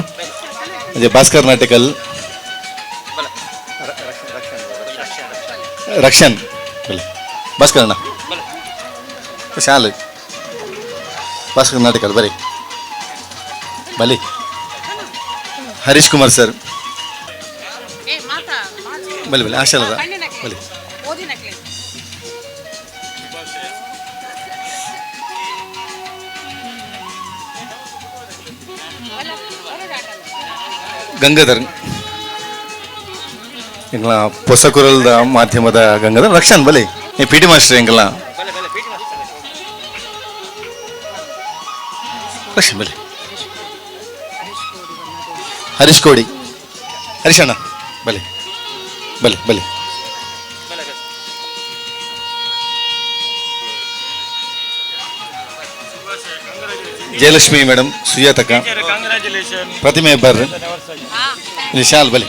[SPEAKER 4] ಒಂಜಿ ಭಾಸ್ಕರ್ ನಾಟಕಲ್ ರಕ್ಷಣ್ ಬಲೆ ಭಾಸ್ಕರ್ ಅಣ್ಣ ಶಾಲ್ ಭಾಸ್ಕರ್ ನಾಟಕಲ್ ಬರೀ ಬಲಿ ಹರೀಶ್ ಕುಮಾರ್ ಸರ್ ಬಲಿ ಬಲಿ ಆಶಾಲದ ಬಲಿ ಗಂಗಾಧರ್ ಎಂಗ್ಲ ಹೊಸಕುರಲ್ದ ಮಾಧ್ಯಮದ ಗಂಗಾಧರ್ ರಕ್ಷಣ್ ಬಲಿ ಪಿ ಟಿ ಮಾಸ್ಟರ್ ಎಂಗಲ ರಕ್ಷಣ್ ಬಲಿ ಹರೀಶ್ ಕೋಡಿ ಹರೀಶಣ್ಣ ಬಲಿ ಬಲಿ ಬಲಿ ಜಯಲಕ್ಷ್ಮಿ ಮೇಡಮ್, ಸುಜಾತಕ್ಕ, ಪ್ರತಿಮೆ ಹೆಬ್ಬಾರ್, ಶಾಲ್ ಬಲಿ.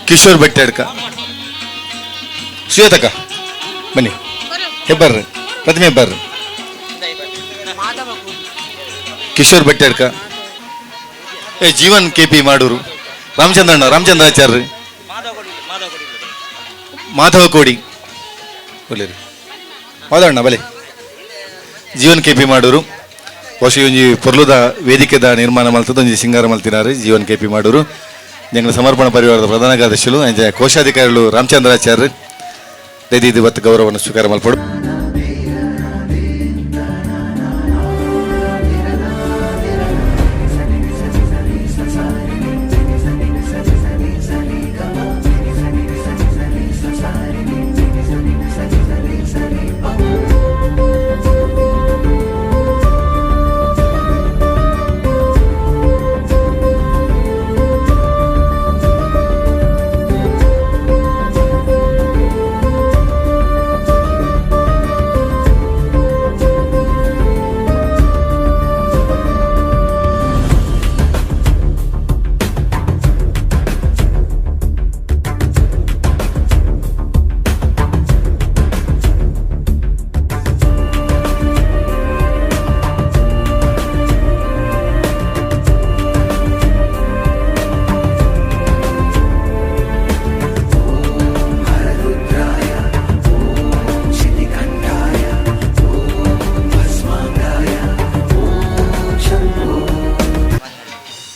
[SPEAKER 4] ಕಿಶೋರ್ ಭಟ್ಟಡ್ಕ, ಸುಜಾತಕ್ಕ ಬನ್ನಿ, ಹೆಬ್ಬಾರ್, ಪ್ರತಿಮೆ ಹೆಬ್ಬಾರ್, ಕಿಶೋರ್ ಭಟ್ಟಡ್ಕ, ಜೀವನ್ ಕೆ ಪಿ ಮಾಡೂರು, ರಾಮಚಂದ್ರಣ್ಣ, ರಾಮಚಂದ್ರಾಚಾರ್ಯ, ಮಾಧವ ಕೋಡಿ ಒಳ್ಳೆರಿ, ಮಾಧವಣ್ಣ ಬಲೆ, ಜೀವನ್ ಕೆ ಪಿ ಮಾಡೂರು. ಬಹುಶಃ ಒಂಜಿ ಪೊರ್ಲುದ ವೇದಿಕೆದ ನಿರ್ಮಾಣ ಮಲ್ತದ ಒಂಜಿ ಸಿಂಗಾರ ಮಲ್ತಿನಾರು ಜೀವನ್ ಕೆ ಪಿ ಮಾಡೂರು. ಜಂಗಲ ಸಮರ್ಪಣ ಪರಿವಾರದ ಪ್ರಧಾನ ಕಾರ್ಯದರ್ಶಿಗಳು ಅಂಚ ಕೋಶಾಧಿಕಾರಿಗಳು ರಾಮಚಂದ್ರಾಚಾರ್ಯ ದೈದಿ ಬತ್ತು ಗೌರವವನ್ನು ಸ್ವೀಕಾರ ಮಲ್ಪಡು.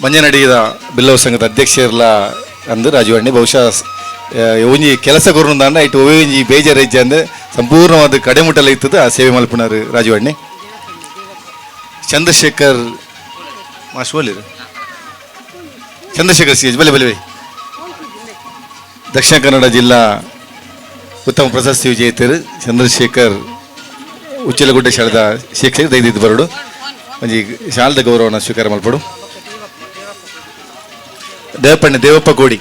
[SPEAKER 4] ಮಂಜನಡಿದ ಬಿಲ್ಲವ ಸಂಘದ ಅಧ್ಯಕ್ಷರ್ಲ ಅಂದು ರಾಜೀವಣ್ಣಿ. ಬಹುಶಃ ಒಂಜಿ ಕೆಲಸ ಕೊರ್ನುಂದಾಂಡ ಇಟ್ಟು ಒಂಜಿ ಬೇಜಾರು ಅಂದ್ ಸಂಪೂರ್ಣವಾದ ಕಡೆಮುಟ್ಟಲ ಇತ್ತದ ಆ ಸೇವೆ ಮಲ್ಪುನಾರು ರಾಜೀವಣ್ಣಿ. ಚಂದ್ರಶೇಖರ್ ಮಾಶ್ ಚಂದ್ರಶೇಖರ್ ಸಿ ಎಚ್ ಬಲೆ ಬಲೆ ಬಲೆ. ದಕ್ಷಿಣ ಕನ್ನಡ ಜಿಲ್ಲಾ ಉತ್ತಮ ಪ್ರಶಸ್ತಿ ವಿಜೇತರು ಚಂದ್ರಶೇಖರ್ ಉಚ್ಚಿಲಗುಡ್ಡೆ ಶಾಲೆದ ಶಿಕ್ಷಕ ದೈದಿದ್ದು ಬರಡು ಒಂಜಿ ಶಾಲೆದ ಗೌರವನ ಸ್ವೀಕಾರ ಮಲ್ಪಡು. ದೇವಪ್ಪಣ್ಣ ದೇವಪ್ಪ ಕೋಡಿ.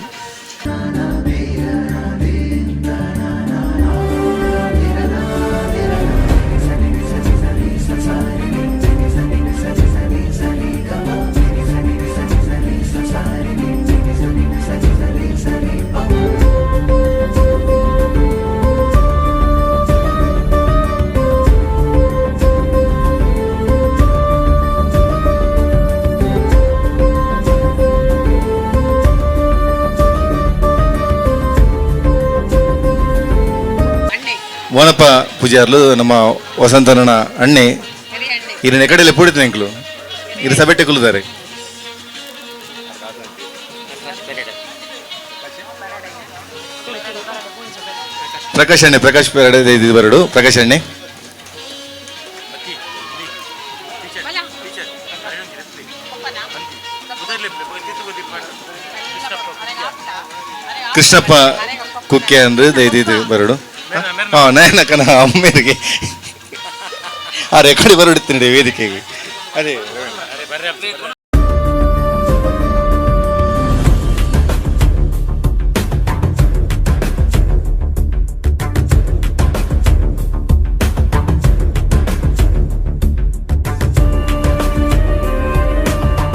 [SPEAKER 4] ಮೋನಪ್ಪ ಪೂಜಾರ್ಲು ನಮ್ಮ ವಸಂತನ ಅಣ್ಣೆ ಇರನೆ ಕಡೆಯಲ್ಲಿ ಪೂಡಿತ ಎಂಕ್ಲು ಇರು ಸಬೆಟ್ಟೆ ಕುಲ್ಲುದಾರೆ. ಪ್ರಕಾಶ್ ಅಣ್ಣೆ, ಪ್ರಕಾಶ್ ಪೆರಡೆ ಇದು ಬರಡು ಪ್ರಕಾಶ್ ಅಣ್ಣೆ. ಕೃಷ್ಣಪ್ಪ ಕುಕ್ಕೆ ಅಂದ್ರೆ ದೈದಿದ್ದು ಬರಡು. ಹಾ ನಯನಕ್ಕನ ಅಮ್ಮೇರಿಗೆ ಆ ರೆಕಾರ್ಡ್ ಬರಡುತ್ತೀನಿ ವೇದಿಕೆಗೆ. ಅದೇ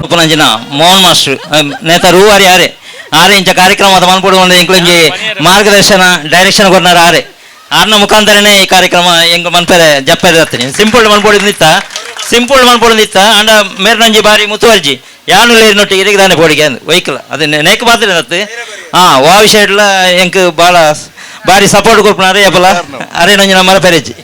[SPEAKER 3] ಉಪನಂಜಿನ ಮೋಹನ್ ಮಾಸ್ಟರ್ ನೇತ ರೂವಾರಿ ಆರೆ ಆರೆ ಇಂಚ ಕಾರ್ಯಕ್ರಮ ಮನ್ಪೊಡು ಎಂಕ್ಲೊಂಜಿ ಮಾರ್ಗದರ್ಶನ ಡೈರೆಕ್ಷನ್ ಕೊರ್ನಾರ ಆರೆ ಆರ್ನ ಮುಖಾಂತರನೇ ಈ ಕಾರ್ಯಕ್ರಮ ಎಂಕ್ ಮನ್ಪೆರೆ ಜಪ್ಪೆರೆ ದತ್ತೀನಿ ಸಿಂಪಲ್ ಮನ್ಪೊಡು ನಿತ್ತ ಸಿಂಪಲ್ ಮನ್ಪೊಡು ನಿತ್ತ ಅಂಡ ಮೇರ್ನಂಜಿ ಬಾರಿ ಮುತುವರ್ಜಿ ಯಾನು ಲೇರಿನೊಟ್ಟಿಗೆ ಇರಿಗೆ ದಾನೆ ಪೋಡಿಗೆ ವೆಹಿಕಲ್ ಅದೇ ನೇಕ್ ಮಾತ್ರ ದತ್ತು ಹಾ ವಾ ವಿಷಯ ಎಂಕ್ ಬಾಳ ಬಾರಿ ಸಪೋರ್ಟ್ ಕೊರ್ಪುನಾರೆ ಯಪಲ ಅರೆ ನಂಜಿ ನಮ್ಮರ ಪೆರೆಜಿ.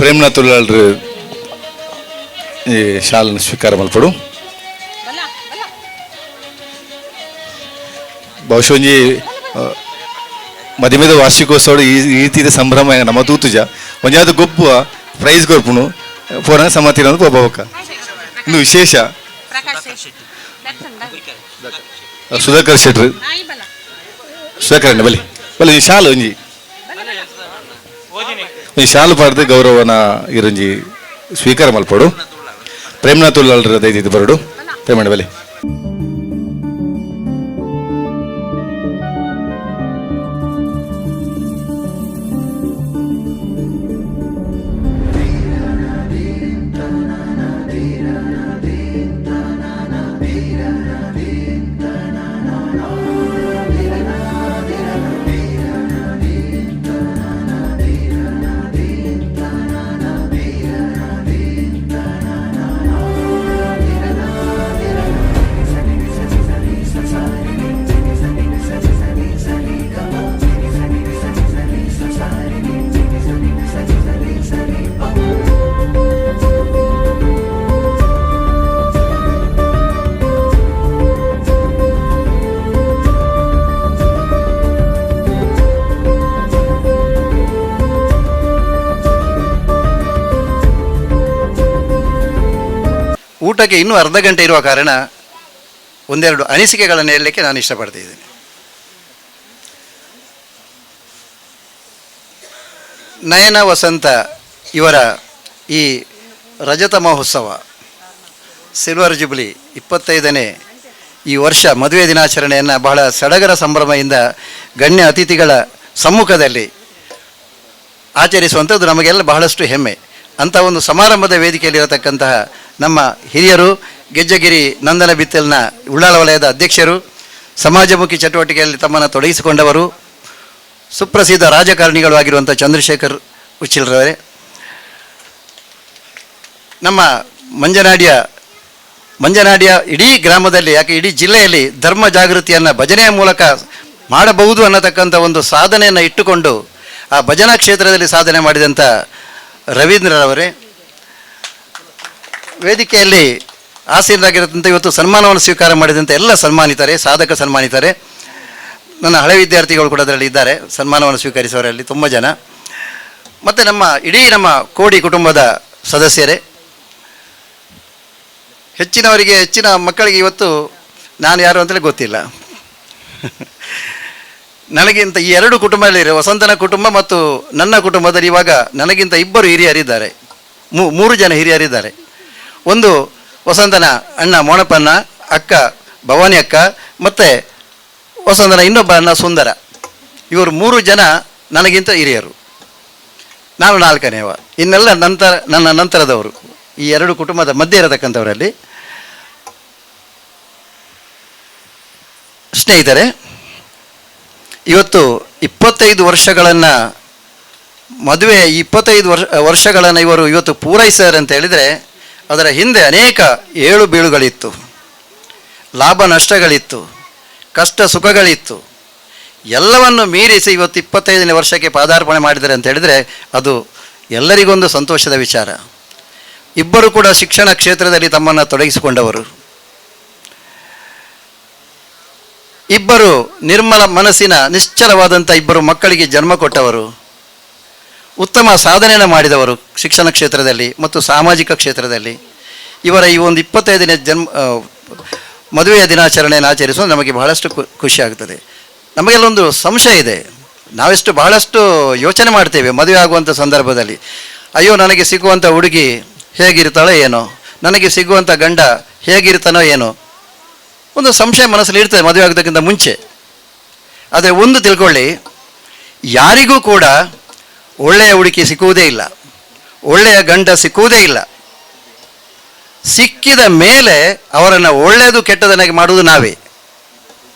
[SPEAKER 4] ಪ್ರೇಮ್ನಾಥ್ ಉಳ್ಳಾಳ್ರು ಈ ಶಾಲನ್ನು ಸ್ವೀಕಾರ ಮಲ್ಪಡು. ಬಹುಶಃ ಒಂಜಿ ಮದಿಮೆದ ವಾರ್ಷಿಕೋತ್ಸವ ಈ ರೀತಿಯ ಸಂಭ್ರಮ ನಮ್ಮ ತೂತುಜ ಒಂಜಾದ ಗೊಬ್ಬುವ ಪ್ರೈಸ್ ಕೊರ್ಪುನು ಪೋನ ಸಮತಿನ ಪೋಪಕ್ಕ ಇನ್ನು ವಿಶೇಷ ಸುಧಾಕರ್ ಶೆಟ್ರು ಸುಧಾಕರ್ ಅಣ್ಣ ಬಲಿ ಬಲಿ ಶಾಲು ಒಂಜಿ ಈ ಶಾಲು ಪಾಡ್ದು ಗೌರವನ ಇರಂಜಿ ಸ್ವೀಕಾರ ಮಲ್ಪಡು. ಪ್ರೇಮನಾಥ್ ಉಳ್ಳಾಲ್ರ ದೈದಿದ್ದು ಬರಡು ಪ್ರೇಮಣ್ಣ ಬಲೆ.
[SPEAKER 7] ಊಟಕ್ಕೆ ಇನ್ನೂ ಅರ್ಧ ಗಂಟೆ ಇರುವ ಕಾರಣ ಒಂದೆರಡು ಅನಿಸಿಕೆಗಳನ್ನು ಹೇಳಲಿಕ್ಕೆ ನಾನು ಇಷ್ಟಪಡ್ತಿದ್ದೇನೆ. ನಯನ ವಸಂತ ಇವರ ಈ ರಜತ ಮಹೋತ್ಸವ ಸಿಲ್ವರ್ ಜುಬ್ಲಿ 25ನೇ ಈ ವರ್ಷ ಮದುವೆ ದಿನಾಚರಣೆಯನ್ನು ಬಹಳ ಸಡಗರ ಸಂಭ್ರಮದಿಂದ ಗಣ್ಯ ಅತಿಥಿಗಳ ಸಮ್ಮುಖದಲ್ಲಿ ಆಚರಿಸುವಂಥದ್ದು ನಮಗೆಲ್ಲ ಬಹಳಷ್ಟು ಹೆಮ್ಮೆ. ಅಂಥ ಒಂದು ಸಮಾರಂಭದ ವೇದಿಕೆಯಲ್ಲಿರತಕ್ಕಂತಹ ನಮ್ಮ ಹಿರಿಯರು, ಗೆಜ್ಜೆಗಿರಿ ನಂದನ ಬಿತ್ತಲ್ನ ಉಳ್ಳಾಲ ವಲಯದ ಅಧ್ಯಕ್ಷರು, ಸಮಾಜಮುಖಿ ಚಟುವಟಿಕೆಯಲ್ಲಿ ತಮ್ಮನ್ನು ತೊಡಗಿಸಿಕೊಂಡವರು, ಸುಪ್ರಸಿದ್ಧ ರಾಜಕಾರಣಿಗಳು ಆಗಿರುವಂಥ ಚಂದ್ರಶೇಖರ್ ಉಚ್ಚಿಲ್ರವರೇ, ನಮ್ಮ ಮಂಜನಾಡಿಯ ಇಡೀ ಗ್ರಾಮದಲ್ಲಿ, ಯಾಕೆ ಇಡೀ ಜಿಲ್ಲೆಯಲ್ಲಿ ಧರ್ಮ ಜಾಗೃತಿಯನ್ನು ಭಜನೆಯ ಮೂಲಕ ಮಾಡಬಹುದು ಅನ್ನತಕ್ಕಂಥ ಒಂದು ಸಾಧನೆಯನ್ನು ಇಟ್ಟುಕೊಂಡು ಆ ಭಜನಾ ಕ್ಷೇತ್ರದಲ್ಲಿ ಸಾಧನೆ ಮಾಡಿದಂಥ ರವೀಂದ್ರರವರೇ, ವೇದಿಕೆಯಲ್ಲಿ ಆಸೀನರಾಗಿರತಕ್ಕಂಥ ಇವತ್ತು ಸನ್ಮಾನವನ್ನು ಸ್ವೀಕಾರ ಮಾಡಿದಂಥ ಎಲ್ಲ ಸನ್ಮಾನಿತರೆ, ಸಾಧಕ ಸನ್ಮಾನಿತರೆ, ನನ್ನ ಹಳೆ ವಿದ್ಯಾರ್ಥಿಗಳು ಕೂಡ ಅದರಲ್ಲಿ ಇದ್ದಾರೆ, ಸನ್ಮಾನವನ್ನು ಸ್ವೀಕರಿಸುವವರಲ್ಲಿ ತುಂಬ ಜನ, ಮತ್ತು ನಮ್ಮ ಇಡೀ ನಮ್ಮ ಕೋಡಿ ಕುಟುಂಬದ ಸದಸ್ಯರೇ, ಹೆಚ್ಚಿನವರಿಗೆ ಹೆಚ್ಚಿನ ಮಕ್ಕಳಿಗೆ ಇವತ್ತು ನಾನು ಯಾರು ಅಂತಲೇ ಗೊತ್ತಿಲ್ಲ. ನನಗಿಂತ ಈ ಎರಡು ಕುಟುಂಬದಲ್ಲಿ, ವಸಂತನ ಕುಟುಂಬ ಮತ್ತು ನನ್ನ ಕುಟುಂಬದಲ್ಲಿ ಇವಾಗ ನನಗಿಂತ ಇಬ್ಬರು ಹಿರಿಯರಿದ್ದಾರೆ, ಮೂರು ಜನ ಹಿರಿಯರಿದ್ದಾರೆ. ಒಂದು ವಸಂತನ ಅಣ್ಣ ಮೋಣಪ್ಪಣ್ಣ, ಅಕ್ಕ ಭವಾನಿ ಅಕ್ಕ, ಮತ್ತು ವಸಂತನ ಇನ್ನೊಬ್ಬ ಅಣ್ಣ ಸುಂದರ. ಇವರು ಮೂರು ಜನ ನನಗಿಂತ ಹಿರಿಯರು, ನಾನು ನಾಲ್ಕನೇವ. ಇನ್ನೆಲ್ಲ ನಂತರ ನನ್ನ ನಂತರದವರು, ಈ ಎರಡು ಕುಟುಂಬದ ಮಧ್ಯೆ ಇರತಕ್ಕಂಥವರಲ್ಲಿ. ಸ್ನೇಹಿತರೆ, ಇವತ್ತು 25 ವರ್ಷಗಳನ್ನು ಮದುವೆ, 25 ವರ್ಷಗಳನ್ನು ಇವರು ಇವತ್ತು ಪೂರೈಸ್ತಾರೆ ಅಂತ ಹೇಳಿದರೆ ಅದರ ಹಿಂದೆ ಅನೇಕ ಏಳು ಬೀಳುಗಳಿತ್ತು, ಲಾಭ ನಷ್ಟಗಳಿತ್ತು, ಕಷ್ಟ ಸುಖಗಳಿತ್ತು. ಎಲ್ಲವನ್ನು ಮೀರಿಸಿ ಇವತ್ತು 25ನೇ ವರ್ಷಕ್ಕೆ ಪಾದಾರ್ಪಣೆ ಮಾಡಿದ್ದಾರೆ ಅಂತ ಹೇಳಿದರೆ ಅದು ಎಲ್ಲರಿಗೊಂದು ಸಂತೋಷದ ವಿಚಾರ. ಇಬ್ಬರು ಕೂಡ ಶಿಕ್ಷಣ ಕ್ಷೇತ್ರದಲ್ಲಿ ತಮ್ಮನ್ನು ತೊಡಗಿಸಿಕೊಂಡವರು. ಇಬ್ಬರು ನಿರ್ಮಲ ಮನಸ್ಸಿನ ನಿಶ್ಚಲವಾದಂಥ ಇಬ್ಬರು ಮಕ್ಕಳಿಗೆ ಜನ್ಮ ಕೊಟ್ಟವರು, ಉತ್ತಮ ಸಾಧನೆಯನ್ನು ಮಾಡಿದವರು ಶಿಕ್ಷಣ ಕ್ಷೇತ್ರದಲ್ಲಿ ಮತ್ತು ಸಾಮಾಜಿಕ ಕ್ಷೇತ್ರದಲ್ಲಿ. ಇವರ ಈ ಒಂದು 25ನೇ ಮದುವೆಯ ದಿನಾಚರಣೆಯನ್ನು ಆಚರಿಸುವುದು ನಮಗೆ ಬಹಳಷ್ಟು ಖುಷಿಯಾಗ್ತದೆ. ನಮಗೆಲ್ಲೊಂದು ಸಂಶಯ ಇದೆ, ನಾವೆಷ್ಟು ಬಹಳಷ್ಟು ಯೋಚನೆ ಮಾಡ್ತೇವೆ ಮದುವೆ ಆಗುವಂಥ ಸಂದರ್ಭದಲ್ಲಿ. ಅಯ್ಯೋ, ನನಗೆ ಸಿಗುವಂಥ ಹುಡುಗಿ ಹೇಗಿರ್ತಾಳೋ ಏನೋ, ನನಗೆ ಸಿಗುವಂಥ ಗಂಡ ಹೇಗಿರ್ತಾನೋ ಏನೋ, ಒಂದು ಸಂಶಯ ಮನಸ್ಸಲ್ಲಿ ಇರ್ತದೆ ಮದುವೆ ಆಗೋದಕ್ಕಿಂತ ಮುಂಚೆ. ಆದರೆ ಒಂದು ತಿಳ್ಕೊಳ್ಳಿ, ಯಾರಿಗೂ ಕೂಡ ಒಳ್ಳೆಯ ಹುಡುಗಿ ಸಿಕ್ಕುವುದೇ ಇಲ್ಲ, ಒಳ್ಳೆಯ ಗಂಡ ಸಿಕ್ಕುವುದೇ ಇಲ್ಲ. ಸಿಕ್ಕಿದ ಮೇಲೆ ಅವರನ್ನು ಒಳ್ಳೆಯದು ಕೆಟ್ಟದನ್ನಾಗಿ ಮಾಡುವುದು ನಾವೇ.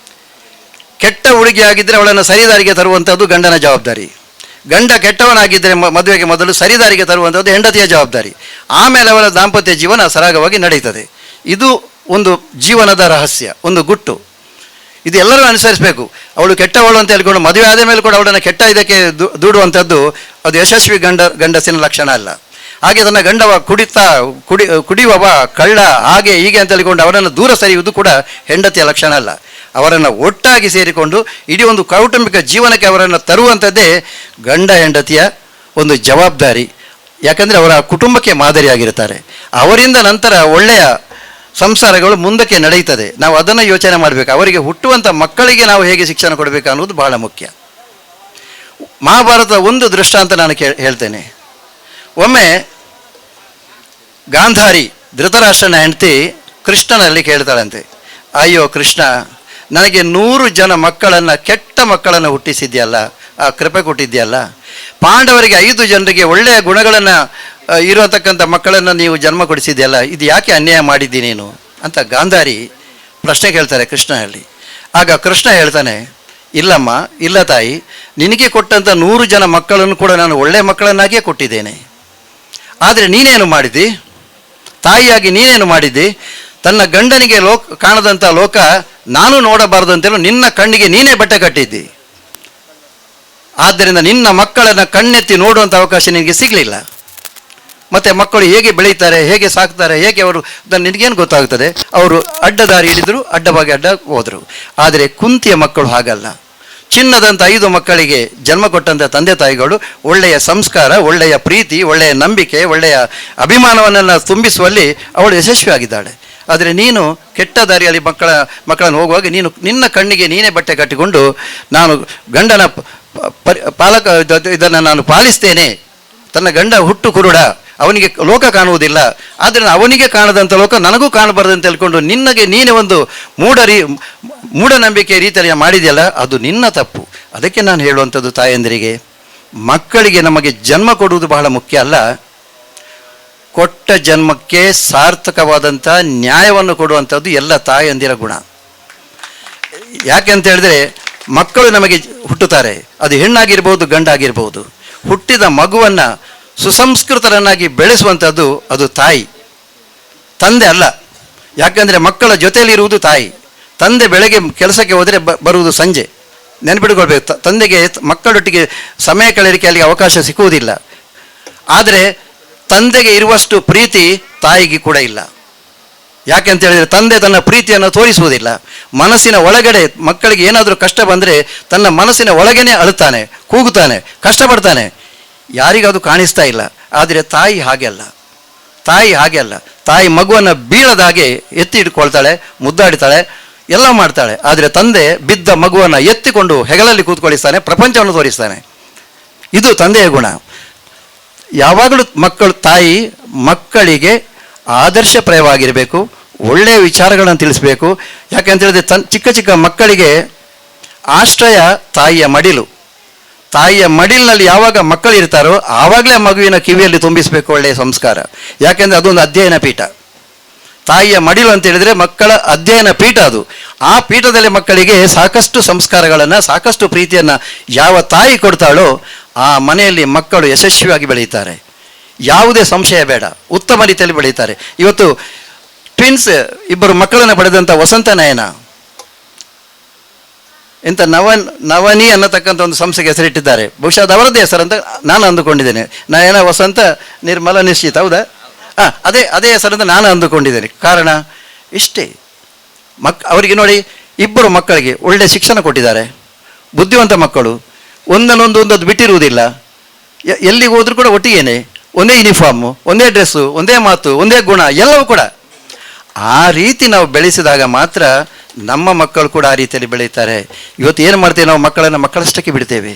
[SPEAKER 7] ಕೆಟ್ಟ ಹುಡುಗಿಯಾಗಿದ್ದರೆ ಅವಳನ್ನು ಸರಿದಾರಿಗೆ ತರುವಂಥದ್ದು ಗಂಡನ ಜವಾಬ್ದಾರಿ. ಗಂಡ ಕೆಟ್ಟವನಾಗಿದ್ದರೆ ಮದುವೆಗೆ ಮೊದಲು ಸರಿದಾರಿಗೆ ತರುವಂಥದ್ದು ಹೆಂಡತಿಯ ಜವಾಬ್ದಾರಿ. ಆಮೇಲೆ ಅವರ ದಾಂಪತ್ಯ ಜೀವನ ಸರಾಗವಾಗಿ ನಡೀತದೆ. ಇದು ಒಂದು ಜೀವನದ ರಹಸ್ಯ, ಒಂದು ಗುಟ್ಟು. ಇದು ಎಲ್ಲರೂ ಅನುಸರಿಸಬೇಕು. ಅವಳು ಕೆಟ್ಟವಳು ಅಂತ ಹೇಳ್ಕೊಂಡು ಮದುವೆ ಆದ ಮೇಲೆ ಕೂಡ ಅವಳನ್ನು ಕೆಟ್ಟ ಇದಕ್ಕೆ ದೂಡುವಂಥದ್ದು ಅದು ಯಶಸ್ವಿ ಗಂಡಸಿನ ಲಕ್ಷಣ ಅಲ್ಲ. ಹಾಗೆ ತನ್ನ ಗಂಡವ ಕುಡಿಯುವವ, ಕಳ್ಳ, ಹಾಗೆ ಹೀಗೆ ಅಂತ ಹೇಳಿಕೊಂಡು ಅವರನ್ನು ದೂರ ಸರಿಯುವುದು ಕೂಡ ಹೆಂಡತಿಯ ಲಕ್ಷಣ ಅಲ್ಲ. ಅವರನ್ನು ಒಟ್ಟಾಗಿ ಸೇರಿಕೊಂಡು ಇಡೀ ಒಂದು ಕೌಟುಂಬಿಕ ಜೀವನಕ್ಕೆ ಅವರನ್ನು ತರುವಂಥದ್ದೇ ಗಂಡ ಹೆಂಡತಿಯ ಒಂದು ಜವಾಬ್ದಾರಿ. ಯಾಕಂದರೆ ಅವರ ಕುಟುಂಬಕ್ಕೆ ಮಾದರಿಯಾಗಿರ್ತಾರೆ. ಅವರಿಂದ ನಂತರ ಒಳ್ಳೆಯ ಸಂಸಾರಗಳು ಮುಂದಕ್ಕೆ ನಡೆಯುತ್ತದೆ. ನಾವು ಅದನ್ನು ಯೋಚನೆ ಮಾಡಬೇಕು. ಅವರಿಗೆ ಹುಟ್ಟುವಂಥ ಮಕ್ಕಳಿಗೆ ನಾವು ಹೇಗೆ ಶಿಕ್ಷಣ ಕೊಡಬೇಕು ಅನ್ನೋದು ಬಹಳ ಮುಖ್ಯ. ಮಹಾಭಾರತದ ಒಂದು ದೃಷ್ಟಾಂತ ನಾನು ಹೇಳ್ತೇನೆ. ಒಮ್ಮೆ ಗಾಂಧಾರಿ ಧೃತರಾಷ್ಟ್ರನ ಹೆಂಡತಿ ಕೃಷ್ಣನಲ್ಲಿ ಕೇಳ್ತಾಳಂತೆ, ಅಯ್ಯೋ ಕೃಷ್ಣ, ನನಗೆ 100 ಜನ ಮಕ್ಕಳನ್ನು, ಕೆಟ್ಟ ಮಕ್ಕಳನ್ನು ಹುಟ್ಟಿಸಿದ್ಯಲ್ಲ, ಆ ಕೃಪೆ ಕೊಟ್ಟಿದ್ಯಲ್ಲ, ಪಾಂಡವರಿಗೆ 5 ಜನರಿಗೆ ಒಳ್ಳೆಯ ಗುಣಗಳನ್ನು ಇರತಕ್ಕಂಥ ಮಕ್ಕಳನ್ನು ನೀವು ಜನ್ಮ ಕೊಡಿಸಿದ್ಯಲ್ಲ, ಇದು ಯಾಕೆ ಅನ್ಯಾಯ ಮಾಡಿದ್ದಿ ನೀನು ಅಂತ ಗಾಂಧಾರಿ ಪ್ರಶ್ನೆ ಕೇಳ್ತಾರೆ ಕೃಷ್ಣನಲ್ಲಿ. ಆಗ ಕೃಷ್ಣ ಹೇಳ್ತಾನೆ, ಇಲ್ಲಮ್ಮ, ಇಲ್ಲ ತಾಯಿ, ನಿನಗೆ ಕೊಟ್ಟಂಥ 100 ಜನ ಮಕ್ಕಳನ್ನು ಕೂಡ ನಾನು ಒಳ್ಳೆಯ ಮಕ್ಕಳನ್ನಾಗಿಯೇ ಕೊಟ್ಟಿದ್ದೇನೆ. ಆದರೆ ನೀನೇನು ಮಾಡಿದ್ದಿ, ತಾಯಿಯಾಗಿ ನೀನೇನು ಮಾಡಿದ್ದಿ? ತನ್ನ ಗಂಡನಿಗೆ ಕಾಣದಂಥ ಲೋಕ ನಾನು ನೋಡಬಾರ್ದು ಅಂತೇಳಿ ನಿನ್ನ ಕಣ್ಣಿಗೆ ನೀನೇ ಬಟ್ಟೆ ಕಟ್ಟಿದ್ದಿ. ಆದ್ದರಿಂದ ನಿನ್ನ ಮಕ್ಕಳನ್ನು ಕಣ್ಣೆತ್ತಿ ನೋಡುವಂಥ ಅವಕಾಶ ನಿನಗೆ ಸಿಗಲಿಲ್ಲ. ಮತ್ತು ಮಕ್ಕಳು ಹೇಗೆ ಬೆಳೀತಾರೆ, ಹೇಗೆ ಸಾಕ್ತಾರೆ, ಹೇಗೆ ಅವರು ನಿನಗೇನು ಗೊತ್ತಾಗ್ತದೆ? ಅವರು ಅಡ್ಡದಾರಿ ಹಿಡಿದರು, ಅಡ್ಡವಾಗಿ ಅಡ್ಡ ಹೋದರು. ಆದರೆ ಕುಂತಿಯ ಮಕ್ಕಳು ಹಾಗಲ್ಲ. ಚಿನ್ನದಂಥ 5 ಮಕ್ಕಳಿಗೆ ಜನ್ಮ ಕೊಟ್ಟಂಥ ತಂದೆ ತಾಯಿಗಳು ಒಳ್ಳೆಯ ಸಂಸ್ಕಾರ, ಒಳ್ಳೆಯ ಪ್ರೀತಿ, ಒಳ್ಳೆಯ ನಂಬಿಕೆ, ಒಳ್ಳೆಯ ಅಭಿಮಾನವನ್ನು ತುಂಬಿಸುವಲ್ಲಿ ಅವಳು ಯಶಸ್ವಿಯಾಗಿದ್ದಾಳೆ. ಆದರೆ ನೀನು ಕೆಟ್ಟ ದಾರಿಯಲ್ಲಿ ಮಕ್ಕಳನ್ನು ಹೋಗುವಾಗ ನೀನು ನಿನ್ನ ಕಣ್ಣಿಗೆ ನೀನೇ ಬಟ್ಟೆ ಕಟ್ಟಿಕೊಂಡು ನಾನು ಗಂಡನ ಪಾಲಕ ಇದನ್ನು ನಾನು ಪಾಲಿಸ್ತೇನೆ, ತನ್ನ ಗಂಡ ಹುಟ್ಟು ಕುರುಡ, ಅವನಿಗೆ ಲೋಕ ಕಾಣುವುದಿಲ್ಲ, ಆದ್ದರಿಂದ ಅವನಿಗೆ ಕಾಣದಂಥ ಲೋಕ ನನಗೂ ಕಾಣಬಾರ್ದು ಅಂತ ಹೇಳ್ಕೊಂಡು ನಿನ್ನಗೆ ನೀನೇ ಒಂದು ಮೂಢನಂಬಿಕೆ ರೀತಿಯಲ್ಲಿ ಮಾಡಿದೆಯಲ್ಲ, ಅದು ನಿನ್ನ ತಪ್ಪು. ಅದಕ್ಕೆ ನಾನು ಹೇಳುವಂಥದ್ದು ತಾಯಂದಿರಿಗೆ, ಮಕ್ಕಳಿಗೆ ನಮಗೆ ಜನ್ಮ ಕೊಡುವುದು ಬಹಳ ಮುಖ್ಯ ಅಲ್ಲ, ಕೊಟ್ಟ ಜನ್ಮಕ್ಕೆ ಸಾರ್ಥಕವಾದಂಥ ನ್ಯಾಯವನ್ನು ಕೊಡುವಂಥದ್ದು ಎಲ್ಲ ತಾಯಂದಿರ ಗುಣ. ಯಾಕೆ ಅಂತ ಹೇಳಿದ್ರೆ, ಮಕ್ಕಳು ನಮಗೆ ಹುಟ್ಟುತ್ತಾರೆ, ಅದು ಹೆಣ್ಣಾಗಿರ್ಬೋದು ಗಂಡಾಗಿರ್ಬೋದು, ಹುಟ್ಟಿದ ಮಗುವನ್ನು ಸುಸಂಸ್ಕೃತರನ್ನಾಗಿ ಬೆಳೆಸುವಂಥದ್ದು ಅದು ತಾಯಿ, ತಂದೆ ಅಲ್ಲ. ಯಾಕಂದರೆ ಮಕ್ಕಳ ಜೊತೆಯಲ್ಲಿರುವುದು ತಾಯಿ. ತಂದೆ ಬೆಳಗ್ಗೆ ಕೆಲಸಕ್ಕೆ ಹೋದರೆ ಬರುವುದು ಸಂಜೆ. ನೆನಪಿಟ್ಕೊಳ್ಬೇಕು, ತಂದೆಗೆ ಮಕ್ಕಳೊಟ್ಟಿಗೆ ಸಮಯ ಕಳೆಯಲಿಕ್ಕೆ ಅಲ್ಲಿ ಅವಕಾಶ ಸಿಕ್ಕುವುದಿಲ್ಲ. ಆದರೆ ತಂದೆಗೆ ಇರುವಷ್ಟು ಪ್ರೀತಿ ತಾಯಿಗೆ ಕೂಡ ಇಲ್ಲ. ಯಾಕೆ ಅಂತ ಹೇಳಿದರೆ, ತಂದೆ ತನ್ನ ಪ್ರೀತಿಯನ್ನು ತೋರಿಸುವುದಿಲ್ಲ. ಮನಸ್ಸಿನ ಒಳಗಡೆ ಮಕ್ಕಳಿಗೆ ಏನಾದರೂ ಕಷ್ಟ ಬಂದರೆ ತನ್ನ ಮನಸ್ಸಿನ ಒಳಗೇನೆ ಅಳುತ್ತಾನೆ, ಕೂಗುತ್ತಾನೆ, ಕಷ್ಟಪಡ್ತಾನೆ, ಯಾರಿಗೂ ಅದು ಕಾಣಿಸ್ತಾ ಇಲ್ಲ. ಆದರೆ ತಾಯಿ ಹಾಗೆ ಅಲ್ಲ, ತಾಯಿ ಹಾಗೆ ಅಲ್ಲ. ತಾಯಿ ಮಗುವನ್ನು ಬೀಳದ ಹಾಗೆ ಎತ್ತಿ ಇಟ್ಕೊಳ್ತಾಳೆ, ಮುದ್ದಾಡ್ತಾಳೆ, ಎಲ್ಲ ಮಾಡ್ತಾಳೆ. ಆದರೆ ತಂದೆ ಬಿದ್ದ ಮಗುವನ್ನು ಎತ್ತಿಕೊಂಡು ಹೆಗಲಲ್ಲಿ ಕೂತ್ಕೊಳಿಸ್ತಾನೆ, ಪ್ರಪಂಚವನ್ನು ತೋರಿಸ್ತಾನೆ. ಇದು ತಂದೆಯ ಗುಣ. ಯಾವಾಗಲೂ ಮಕ್ಕಳು, ತಾಯಿ ಮಕ್ಕಳಿಗೆ ಆದರ್ಶಪ್ರಾಯವಾಗಿರಬೇಕು, ಒಳ್ಳೆಯ ವಿಚಾರಗಳನ್ನು ತಿಳಿಸಬೇಕು. ಯಾಕೆಂತ ಹೇಳಿದ್ರೆ, ಚಿಕ್ಕ ಚಿಕ್ಕ ಮಕ್ಕಳಿಗೆ ಆಶ್ರಯ ತಾಯಿಯ ಮಡಿಲು. ತಾಯಿಯ ಮಡಿಲಿನಲ್ಲಿ ಯಾವಾಗ ಮಕ್ಕಳಿರ್ತಾರೋ ಆವಾಗಲೇ ಮಗುವಿನ ಕಿವಿಯಲ್ಲಿ ತುಂಬಿಸಬೇಕು ಒಳ್ಳೆಯ ಸಂಸ್ಕಾರ. ಯಾಕೆಂದರೆ ಅದೊಂದು ಅಧ್ಯಯನ ಪೀಠ. ತಾಯಿಯ ಮಡಿಲು ಅಂತ ಹೇಳಿದರೆ ಮಕ್ಕಳ ಅಧ್ಯಯನ ಪೀಠ ಅದು. ಆ ಪೀಠದಲ್ಲಿ ಮಕ್ಕಳಿಗೆ ಸಾಕಷ್ಟು ಸಂಸ್ಕಾರಗಳನ್ನು, ಸಾಕಷ್ಟು ಪ್ರೀತಿಯನ್ನು ಯಾವ ತಾಯಿ ಕೊಡ್ತಾಳೋ ಆ ಮನೆಯಲ್ಲಿ ಮಕ್ಕಳು ಯಶಸ್ವಿಯಾಗಿ ಬೆಳೆಯುತ್ತಾರೆ. ಯಾವುದೇ ಸಂಶಯ ಬೇಡ, ಉತ್ತಮ ರೀತಿಯಲ್ಲಿ ಬೆಳೆಯುತ್ತಾರೆ. ಇವತ್ತು ಟ್ವಿನ್ಸ್ ಇಬ್ಬರು ಮಕ್ಕಳನ್ನು ಪಡೆದಂಥ ವಸಂತ ನಯನ ಇಂಥ ನವನಿ ಅನ್ನತಕ್ಕಂಥ ಒಂದು ಸಂಸ್ಥೆಗೆ ಹೆಸರಿಟ್ಟಿದ್ದಾರೆ. ಬಹುಶಃ ಅದು ಅವರದ್ದೇ ಹೆಸರಂತ ನಾನು ಅಂದುಕೊಂಡಿದ್ದೇನೆ. ನಯನ ವಸಂತ ನಿರ್ಮಲ ನಿಶ್ಚಿತ, ಹೌದಾ? ಹಾಂ, ಅದೇ ಹೆಸರಂತ ನಾನು ಅಂದುಕೊಂಡಿದ್ದೇನೆ. ಕಾರಣ ಇಷ್ಟೇ, ಅವರಿಗೆ ನೋಡಿ, ಇಬ್ಬರು ಮಕ್ಕಳಿಗೆ ಒಳ್ಳೆಯ ಶಿಕ್ಷಣ ಕೊಟ್ಟಿದ್ದಾರೆ, ಬುದ್ಧಿವಂತ ಮಕ್ಕಳು, ಒಂದನ್ನೊಂದು ಒಂದೊಂದು ಬಿಟ್ಟಿರುವುದಿಲ್ಲ. ಎಲ್ಲಿಗೆ ಹೋದರೂ ಕೂಡ ಒಟ್ಟಿಗೇನೆ, ಒಂದೇ ಯೂನಿಫಾರ್ಮು, ಒಂದೇ ಡ್ರೆಸ್ಸು, ಒಂದೇ ಮಾತು, ಒಂದೇ ಗುಣ, ಎಲ್ಲವೂ ಕೂಡ. ಆ ರೀತಿ ನಾವು ಬೆಳೆಸಿದಾಗ ಮಾತ್ರ ನಮ್ಮ ಮಕ್ಕಳು ಕೂಡ ಆ ರೀತಿಯಲ್ಲಿ ಬೆಳೀತಾರೆ. ಇವತ್ತು ಏನು ಮಾಡ್ತೇವೆ ನಾವು, ಮಕ್ಕಳನ್ನು ಮಕ್ಕಳಷ್ಟಕ್ಕೆ ಬಿಡ್ತೇವೆ.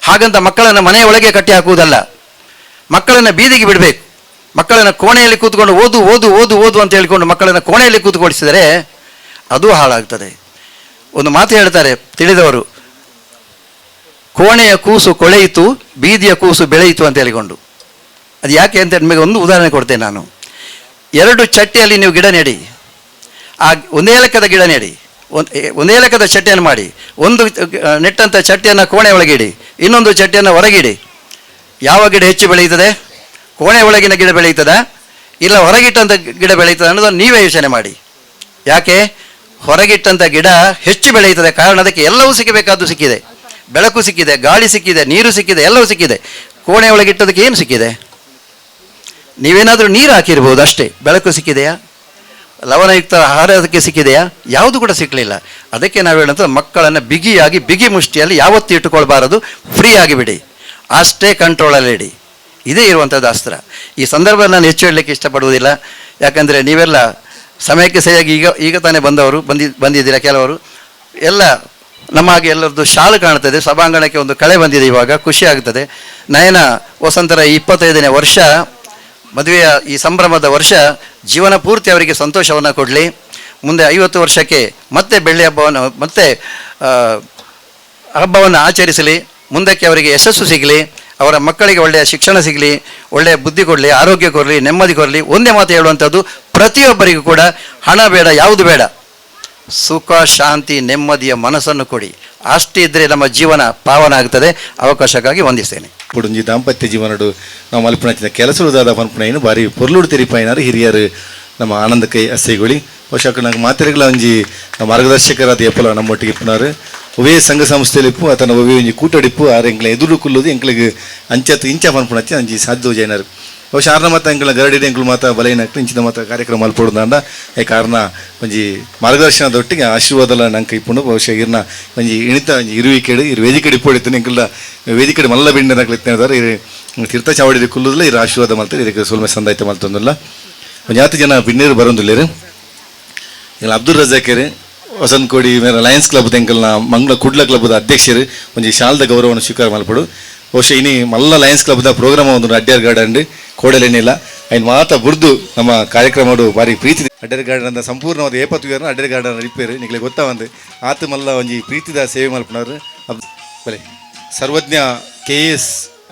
[SPEAKER 7] ಹಾಗಂತ ಮಕ್ಕಳನ್ನು ಮನೆಯ ಒಳಗೆ ಕಟ್ಟಿ ಹಾಕುವುದಲ್ಲ, ಮಕ್ಕಳನ್ನು ಬೀದಿಗೆ ಬಿಡಬೇಕು. ಮಕ್ಕಳನ್ನು ಕೋಣೆಯಲ್ಲಿ ಕೂತ್ಕೊಂಡು ಓದು ಓದು ಓದು ಓದು ಅಂತ ಹೇಳಿಕೊಂಡು ಮಕ್ಕಳನ್ನು ಕೋಣೆಯಲ್ಲಿ ಕೂತ್ಕೊಳಿಸಿದರೆ ಅದು ಹಾಳಾಗ್ತದೆ. ಒಂದು ಮಾತು ಹೇಳ್ತಾರೆ ತಿಳಿದವರು, ಕೋಣೆಯ ಕೂಸು ಕೊಳೆಯಿತು, ಬೀದಿಯ ಕೂಸು ಬೆಳೆಯಿತು ಅಂತ ಹೇಳಿಕೊಂಡು. ಅದು ಯಾಕೆ ಅಂತ ನಿಮಗೆ ಒಂದು ಉದಾಹರಣೆ ಕೊಡ್ತೇನೆ ನಾನು. 2 ಚಟ್ಟಿಯಲ್ಲಿ ನೀವು ಗಿಡ ನೆಡಿ, ಆ ಒಂದೇ ಲೆಕ್ಕದ ಗಿಡ ನೆಡಿ, ಒಂದೇ ಲೆಕ್ಕದ ಚಟ್ಟಿಯನ್ನು ಮಾಡಿ, ಒಂದು ನೆಟ್ಟಂಥ ಚಟ್ಟಿಯನ್ನು ಕೋಣೆ ಒಳಗಿಡಿ, ಇನ್ನೊಂದು ಚಟ್ಟಿಯನ್ನು ಹೊರಗಿಡಿ. ಯಾವ ಗಿಡ ಹೆಚ್ಚು ಬೆಳೆಯುತ್ತದೆ? ಕೋಣೆ ಒಳಗಿನ ಗಿಡ ಬೆಳೆಯುತ್ತದ, ಇಲ್ಲ ಹೊರಗಿಟ್ಟಂಥ ಗಿಡ ಬೆಳೆಯುತ್ತದೆ ಅನ್ನೋದನ್ನು ನೀವೇ ಯೋಚನೆ ಮಾಡಿ. ಯಾಕೆ ಹೊರಗಿಟ್ಟಂಥ ಗಿಡ ಹೆಚ್ಚು ಬೆಳೆಯುತ್ತದೆ? ಕಾರಣ ಅದಕ್ಕೆ ಎಲ್ಲವೂ ಸಿಕ್ಕಬೇಕಾದ್ದು ಸಿಕ್ಕಿದೆ, ಬೆಳಕು ಸಿಕ್ಕಿದೆ, ಗಾಳಿ ಸಿಕ್ಕಿದೆ, ನೀರು ಸಿಕ್ಕಿದೆ, ಎಲ್ಲವೂ ಸಿಕ್ಕಿದೆ. ಕೋಣೆ ಒಳಗಿಟ್ಟದಕ್ಕೆ ಏನು ಸಿಕ್ಕಿದೆ? ನೀವೇನಾದರೂ ನೀರು ಹಾಕಿರ್ಬೋದು ಅಷ್ಟೇ. ಬೆಳಕು ಸಿಕ್ಕಿದೆಯಾ? ಲವಣಯುಕ್ತ ಆಹಾರ ಅದಕ್ಕೆ ಸಿಕ್ಕಿದೆಯಾ? ಯಾವುದು ಕೂಡ ಸಿಕ್ಕಲಿಲ್ಲ. ಅದಕ್ಕೆ ನಾವು ಹೇಳೋಂಥ ಮಕ್ಕಳನ್ನು ಬಿಗಿಯಾಗಿ, ಬಿಗಿ ಮುಷ್ಟಿಯಲ್ಲಿ ಯಾವತ್ತೂ ಇಟ್ಟುಕೊಳ್ಬಾರದು. ಫ್ರೀಯಾಗಿ ಬಿಡಿ, ಅಷ್ಟೇ ಕಂಟ್ರೋಲಲ್ಲಿ ಇಡಿ. ಇದೇ ಇರುವಂಥದ್ದು ಅಸ್ತ್ರ. ಈ ಸಂದರ್ಭದಲ್ಲಿ ನಾನು ಹೆಚ್ಚು ಹೇಳಲಿಕ್ಕೆ ಇಷ್ಟಪಡುವುದಿಲ್ಲ, ಯಾಕಂದರೆ ನೀವೆಲ್ಲ ಸಮಯಕ್ಕೆ ಸರಿಯಾಗಿ ಈಗ ಈಗ ತಾನೇ ಬಂದವರು, ಬಂದಿದ್ದೀರಾ ಕೆಲವರು. ಎಲ್ಲ
[SPEAKER 16] ನಮ್ಮ ಹಾಗೆ ಎಲ್ಲರದ್ದು ಶಾಲು ಕಾಣ್ತದೆ. ಸಭಾಂಗಣಕ್ಕೆ ಒಂದು ಕಳೆ ಬಂದಿದೆ, ಇವಾಗ ಖುಷಿ ಆಗ್ತದೆ. ನಯನ ವಸಂತರ 25ನೇ ವರ್ಷ ಮದುವೆಯ ಈ ಸಂಭ್ರಮದ ವರ್ಷ ಜೀವನ ಪೂರ್ತಿ ಅವರಿಗೆ ಸಂತೋಷವನ್ನು ಕೊಡಲಿ. ಮುಂದೆ 50 ವರ್ಷಕ್ಕೆ ಮತ್ತೆ ಬೆಳ್ಳಿ ಹಬ್ಬವನ್ನು ಮತ್ತೆ ಹಬ್ಬವನ್ನು ಆಚರಿಸಲಿ. ಮುಂದಕ್ಕೆ ಅವರಿಗೆ ಯಶಸ್ಸು ಸಿಗಲಿ, ಅವರ ಮಕ್ಕಳಿಗೆ ಒಳ್ಳೆಯ ಶಿಕ್ಷಣ ಸಿಗಲಿ, ಒಳ್ಳೆಯ ಬುದ್ಧಿ ಕೊಡಲಿ, ಆರೋಗ್ಯ ಕೊಡಲಿ, ನೆಮ್ಮದಿ ಕೊಡಲಿ. ಒಂದೇ ಮಾತು ಹೇಳುವಂಥದ್ದು, ಪ್ರತಿಯೊಬ್ಬರಿಗೂ ಕೂಡ ಹಣ ಬೇಡ, ಯಾವುದು ಬೇಡ, ಸುಖ ಶಾಂತಿ ನೆಮ್ಮದಿಯ ಮನಸ್ಸನ್ನು ಕೊಡಿ. ಅಷ್ಟಿದ್ದರೆ ನಮ್ಮ ಜೀವನ ಪಾವನ ಆಗ್ತದೆ. ಅವಕಾಶಕ್ಕಾಗಿ ವಂದಿಸ್ತೇನೆ.
[SPEAKER 4] ಪುಡುಂಜಿ ದಾಂಪತ್ಯ ಜೀವನಡು ನಾವು ಮಲ್ಪುಣಚಿನ ಕೆಲಸದಾದ ಪನ್ಪುಣೈನು ಬಾರಿ ಪೊರ್ಲುಡು ತೆರಿಪಾಯಿನಾರು ಹಿರಿಯರು ನಮ್ಮ ಆನಂದ ಕೈ ಅಸ್ಸೈಗೊಳಿ. ಬಹುಶಃ ನಂಗೆ ಮಾತೆರೆಗಳ ಒಂಜಿ ಮಾರ್ಗದರ್ಶಕರಾದ ಎಪ್ಪಲ ನಮ್ಮೊಟ್ಟಿಗೆ ಇಪ್ಪುನಾರು. ಒವೇ ಸಂಘ ಸಂಸ್ಥೆಲಿಪ್ಪು ಆತನ ಒವೇ ಒಂಜಿ ಕೂಟಡಿಪ್ಪು ಆರು ಎಂಕ್ಲ ಎದುರು ಕುಲ್ಲುದು ಎಂಕ್ಲಿಗೆ ಅಂಚತ್ ಇಂಚ ಪನ್ಪುಣಚ್ಚಿ ಅಂಜಿ ಸಾಧ್ಯ ಜೈನರು. ಬಹುಶಃ ಆರ್ನ ಮಾತ ಎಂಕ್ಲ ಗರಡಿದ ಎಂಕ್ಲು ಮಾತ ಬಲೈನಕ್ಲು ಇಂಚಿನ ಮಾತ ಕಾರ್ಯಕ್ರಮ ಮಲ್ಪೊಡುದಾಂಡ ಈ ಕಾರಣ ಒಂಜಿ ಮಾರ್ಗದರ್ಶನದೊಟ್ಟಿಗೆ ಆಶೀರ್ವಾದಲ ನಂಗೆ ಇಪ್ಪುಂಡು. ಬಹುಶಃ ಇರ್ನ ಒಂಜಿ ಇಣಿತ ಒಂಜಿ ಇರುವಿಕೆಡು ಇರು ವೇದಿಕೆಡು ಇಪ್ಪೊಡಿತ್ತು ಎಂಕ್ಲ ವೇದಿಕೆಡು ಮಲ್ಲ ಬಿಂಡನಕ್ಲು ಇತ್ತೇದಾರೆ. ಇರು ತೀರ್ಥ ಚಾವಡಿ ಕುಲ್ಲುದಲ್ಲ ಇರು ಆಶೀರ್ವಾದ ಮಲ್ತಾರೆ. ಇದಕ್ಕೆ ಸೊಲ್ಮೆ ಸಂದಾಯ್ತ ಮಲ್ತೊಂದಿಲ್ಲ. ಒಂಜಿ ಆತು ಜನ ಬಿನ್ನೇರು ಬರೋದಿಲ್ಲೇರು. ಇಲ್ಲ ಅಬ್ದುಲ್ ರಜಾಕೇರು ವಸಂತ ಕೋಡಿ ಮೇರೆ ಲಯನ್ಸ್ ಕ್ಲಬ್ ಎಂಕಲ್ನ ಮಂಗಳ ಕುಡ್ಲ ಕ್ಲಬ್ದ ಅಧ್ಯಕ್ಷರು ಒಂಜಿ ಶಾಲ್ದ ಗೌರವವನ್ನು ಸ್ವೀಕಾರ ಮಲ್ಪಡು. ಬಹುಶಃ ಇನಿ ಮಲ್ಲ ಲಯನ್ಸ್ ಕ್ಲಬ್ದ ಪ್ರೋಗ್ರಾಮ್ ಒಂದು ಅಡ್ಯಾರ್ ಗಾರ್ಡನ್ ಕೋಡಲೇನಿಲ್ಲ ಐನ್ ಮಾತ ಬುರ್ದು ನಮ್ಮ ಕಾರ್ಯಕ್ರಮ ಭಾರಿ ಪ್ರೀತಿ ಅಡ್ಯಾರ್ ಗಾರ್ಡನ್ ಅಂತ ಸಂಪೂರ್ಣವಾದ ಏಪತ್ತು ಅಡ್ಯಾರ್ ಗಾರ್ಡನ್ ರಿಪೇರ್ ನಿಮಗೆ ಗೊತ್ತಾ ಒಂದು ಆತು ಮಲ್ಲ ಒಂಜಿ ಪ್ರೀತಿದ ಸೇವೆ ಮಲ್ಪನವರು. ಬಲೆ ಸರ್ವಜ್ಞ KS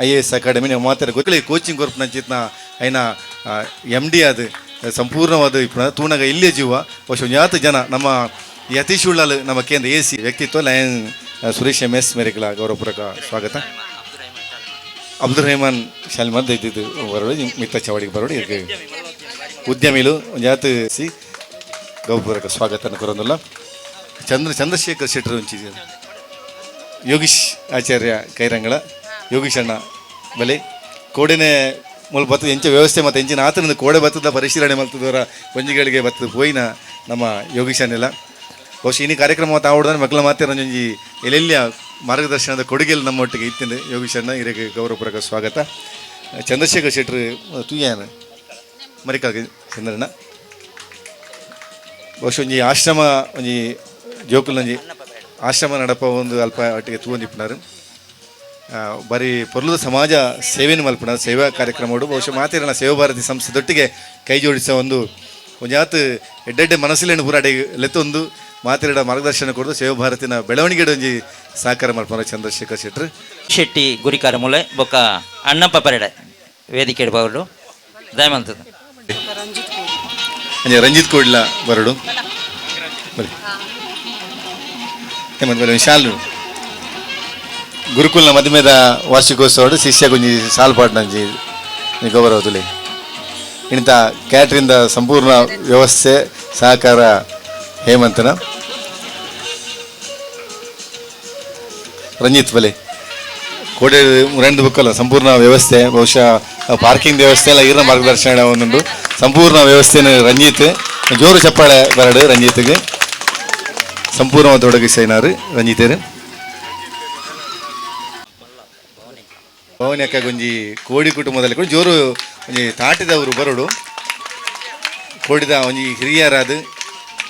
[SPEAKER 4] IAS academy ನೀವು ಮಾತಾಡ ಗೊತ್ತಲೇ ಕೋಚಿಂಗ್ ಕೊರ್ಪುನಂಚಿತ್ನ ಐನ ಎಮ್ ಡಿ ಅದು ಸಂಪೂರ್ಣವಾದ ಇಪ್ಪುನ ತೂಣಗ ಇಲ್ಲೇ ಜೀವ. ಬಹುಶಃ ಒಂಜಾತ ಜನ ನಮ್ಮ ಯತೀಶ್ ಉಳ್ಳಾಲ್ ನಮ್ಮ ಕೇಂದ್ರ ಎ ಸಿ ವ್ಯಕ್ತಿತ್ವ lion Suresh M S ಮೇರೆಗಳ ಗೌರವಪೂರ್ವಕ ಸ್ವಾಗತ. ಅಬ್ದುಲ್ ರೆಹಮಾನ್ ಶಾಲ್ಮದ್ ಇದ್ದಿದ್ದು ಬರೋಡು ಮಿತ್ತ ಚವಾಡಿಗೆ ಬರೋಡು ಇದಕ್ಕೆ ಉದ್ಯಮಿಲು ಒಂಜಾತ ಸಿ ಗೌರವಪೂರ್ವಕ ಸ್ವಾಗತ ಕೊರೊಂದುಲ್ಲ. ಚಂದ್ರಶೇಖರ್ ಶೆಟ್ಟರು ಒಂಚಿ ಯೋಗೀಶ್ ಆಚಾರ್ಯ ಕೈರಂಗಳ ಯೋಗೀಶ್ ಅಣ್ಣ ಬಲೆ ಕೋಡೆನೆ ಮೂಲ ಬತ್ತದ ಎಂಚ ವ್ಯವಸ್ಥೆ ಮತ್ತು ಎಂಚಿನ ಆತನ ಕೋಡೆ ಬತ್ತದ ಪರಿಶೀಲನೆ ಮಲ್ತದವರ ಒಂಜಿಗಳಿಗೆ ಬತ್ತದ ಪೋಯಿನ ನಮ್ಮ ಯೋಗೀಶ್ ಅನ್ನೆಲ್ಲ. ಬಹುಶಃ ಇನಿ ಕಾರ್ಯಕ್ರಮ ತಾವಡ್ದಾನೆ ಮಕ್ಕಳ ಮಾತೆ ಒಂಜಿ ಎಲ್ಲೆಲ್ಲಿಯ ಮಾರ್ಗದರ್ಶನದ ಕೊಡುಗೆಯಲ್ಲಿ ನಮ್ಮೊಟ್ಟಿಗೆ ಇತ್ತಿಂದೆ ಯೋಗೀಶ್ ಅಣ್ಣ ಹಿರಿಯ ಗೌರವಪೂರ್ವಕ ಸ್ವಾಗತ. ಚಂದ್ರಶೇಖರ್ ಶೆಟ್ಟರು ತೂಯಾನ ಮರಿಕಾಗ ಚಂದ್ರಣ್ಣ. ಬಹುಶಃ ಒಂಜಿ ಆಶ್ರಮ ಒಂಜಿ ಜೋಕುಲೊಂಜಿ ಆಶ್ರಮ ನಡಪ ಒಂದು ಅಲ್ಪ ಒಟ್ಟಿಗೆ ತೂವೊಂದಿಪ್ಪುನಾರು. ಬಾರಿ ಪೊರ್ಲುದ ಸಮಾಜ ಸೇವೆಯನ್ನು ಮಲ್ಪುನ ಸೇವಾ ಕಾರ್ಯಕ್ರಮಗಳು ಬಹುಶಃ ಮಾತಿರನ ಸೇವಾ ಭಾರತಿ ಸಂಸ್ಥೆದೊಟ್ಟಿಗೆ ಕೈ ಜೋಡಿಸೋ ಒಂದು ಒಂಜಾತ್ ಎಡ್ಡೆಡ್ಡೆ ಮನಸ್ಸಿಲೇನು ಪೂರ ಅಡೆ ಲೆತ್ತೊಂದು ಮಾತಿರಡ ಮಾರ್ಗದರ್ಶನ ಕೊಡೋದು ಸೇವಾ ಭಾರತಿನ ಬೆಳವಣಿಗೆ ಒಂಜಿ ಸಹಕಾರ ಮಲ್ಪುನ ಚಂದ್ರಶೇಖರ್ ಶೆಟ್ಟರು
[SPEAKER 3] ಶೆಟ್ಟಿ ಗುರಿಕಾರ ಮೂಲೆ ಬೊಕ್ಕ ಅಣ್ಣಪ್ಪ ಪರೆಡೆ ವೇದಿಕೆ ಬರಡು ದಯಮಂತದ
[SPEAKER 4] ಅಂಜೆ ರಂಜಿತ್ ಕೋಡ್ಲ ಬರಡು ಬನ್ನಿ ಹೇಮಂತ್ ಬಲೆ ಶಾಲು ಗುರುಕುಲ್ನ ಮದುಮೆದ ವಾರ್ಷಿಕೋತ್ಸವ ಶಿಷ್ಯ ಗುಂಜಿ ಸಾಲ್ ಪಾಟ್ನಂಜಿ ಗೌರವ ತುಲೆ ಇಂಥ ಕ್ಯಾಟ್ರಿಂದ ಸಂಪೂರ್ಣ ವ್ಯವಸ್ಥೆ ಸಹಕಾರ ಹೇಮಂತನ ರಂಜಿತ್ ಬಲೆ ಕೋಡೆ ರೆಂಡು ಬುಕ್ಕಲ್ಲ ಸಂಪೂರ್ಣ ವ್ಯವಸ್ಥೆ ಬಹುಶಃ ಪಾರ್ಕಿಂಗ್ ವ್ಯವಸ್ಥೆ ಎಲ್ಲ ಇರೋ ಮಾರ್ಗದರ್ಶನ ಒಂದೊಂದು ಸಂಪೂರ್ಣ ವ್ಯವಸ್ಥೆನ ರಂಜಿತ್ ಜೋರು ಚಪ್ಪಾಳೆ ಬರಡು ರಂಜಿತ್ಗೆ ಸಂಪೂರ್ಣ ತೊಡಗಿಸೈನಾರು ರಂಜಿತೇರು. ಭವನಕ್ಕ ಒಂಜಿ ಕೋಡಿ ಕುಟುಂಬದಲ್ಲಿ ಕೂಡ ಜೋರು ಒಂಜಿ ತಾಟಿದವರು ಬರೋಡು ಕೋಡಿದ ಒಂಜಿ ಹಿರಿಯರಾದ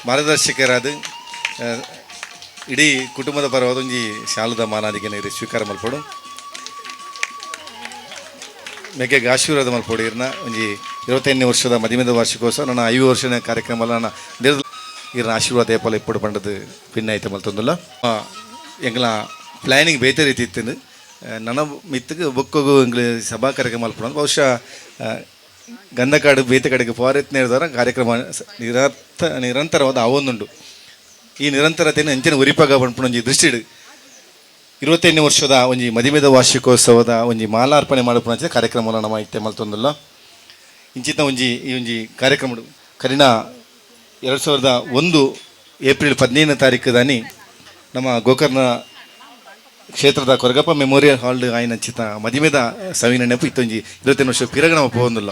[SPEAKER 4] ಮಾರ್ಗದರ್ಶಕರಾದ ಇಡೀ ಕುಟುಂಬದ ಪರವಾದ ಒಂಜಿ ಶಾಲದ ಮಾನಾದಿಗೆ ನೀರು ಸ್ವೀಕಾರ ಮಲ್ಪಡು ಮೆಗ್ಗೆಗೆ ಆಶೀರ್ವಾದ ಮಲ್ಪೊಡು. ಇರ್ನ ಒಂಜಿ 25ನೇ ವರ್ಷದ ಮದಿಮೆದ ವಾರ್ಷಿಕೋತ್ಸವ ನನ್ನ 5 ವರ್ಷದ ಕಾರ್ಯಕ್ರಮ ನನ್ನ ಇರ್ನ ಆಶೀರ್ವಾದ ಏಪಲ ಇಪ್ಪಡು ಪಂಡದು ಪಿನ್ನಾಯ್ತು ಮಲ್ತೊಂದುಲ್ಲ. ಎಂಗ್ಲ ಪ್ಲ್ಯಾನಿಂಗ್ ಬೇತೆ ರೀತಿ ಇತ್ತು ನನ್ನ ಮಿತ್ತಗೆ ಬೊಕ್ಕಗು ಎಂಗ್ಲ ಸಭಾ ಕಾರ್ಯಕ್ರಮ ಮಲ್ಪಡ ಬಹುಶಃ ಗಂಧಕಾಡು ಬೇತೆ ಕಡೆಗೆ ಪೋರೆತ್ನ ಹಿಡಿದಾರ ಕಾರ್ಯಕ್ರಮ ನಿರಂತರವಾದ ಅವೊಂದುಂಡು. ಈ ನಿರಂತರತೆಯನ್ನು ಅಂಚಿನ ಉರಿಪಾಗ ಪನ್ಪುನ ಒಂಜಿ ದೃಷ್ಟಿಡು 25ನೇ ವರ್ಷದ ಒಂಜಿ ಮದಿಮೆದ ವಾರ್ಷಿಕೋತ್ಸವದ ಒಂಜಿ ಮಾಲಾರ್ಪಣೆ ಮಾಡಪುನ ಕಾರ್ಯಕ್ರಮ ನಮ್ಮ ಇತ್ತೆ ಮಲ್ತೊಂದುಲ್ಲ. ಇಂಚಿತ ಒಂಜಿ ಈ ಒಂಜಿ ಕಾರ್ಯಕ್ರಮ ಕರಿನ 2001 ಏಪ್ರಿಲ್ 15ನೇ ತಾರೀಕು ದಾನಿ ನಮ್ಮ ಗೋಕರ್ಣ ಕ್ಷೇತ್ರದ ಕೊರಗಪ್ಪ ಮೆಮೋರಿಯಲ್ ಹಾಲ್ ಆಯ್ನ ಚಿತ ಮದಿಮೆದ ಸವಿನ ನೆನಪು ಇತ್ತೊಂಜಿ 25 ವರ್ಷ ಪಿರಗ ನಮ್ಮ ಪೋವೊಂದುಲ್ಲ.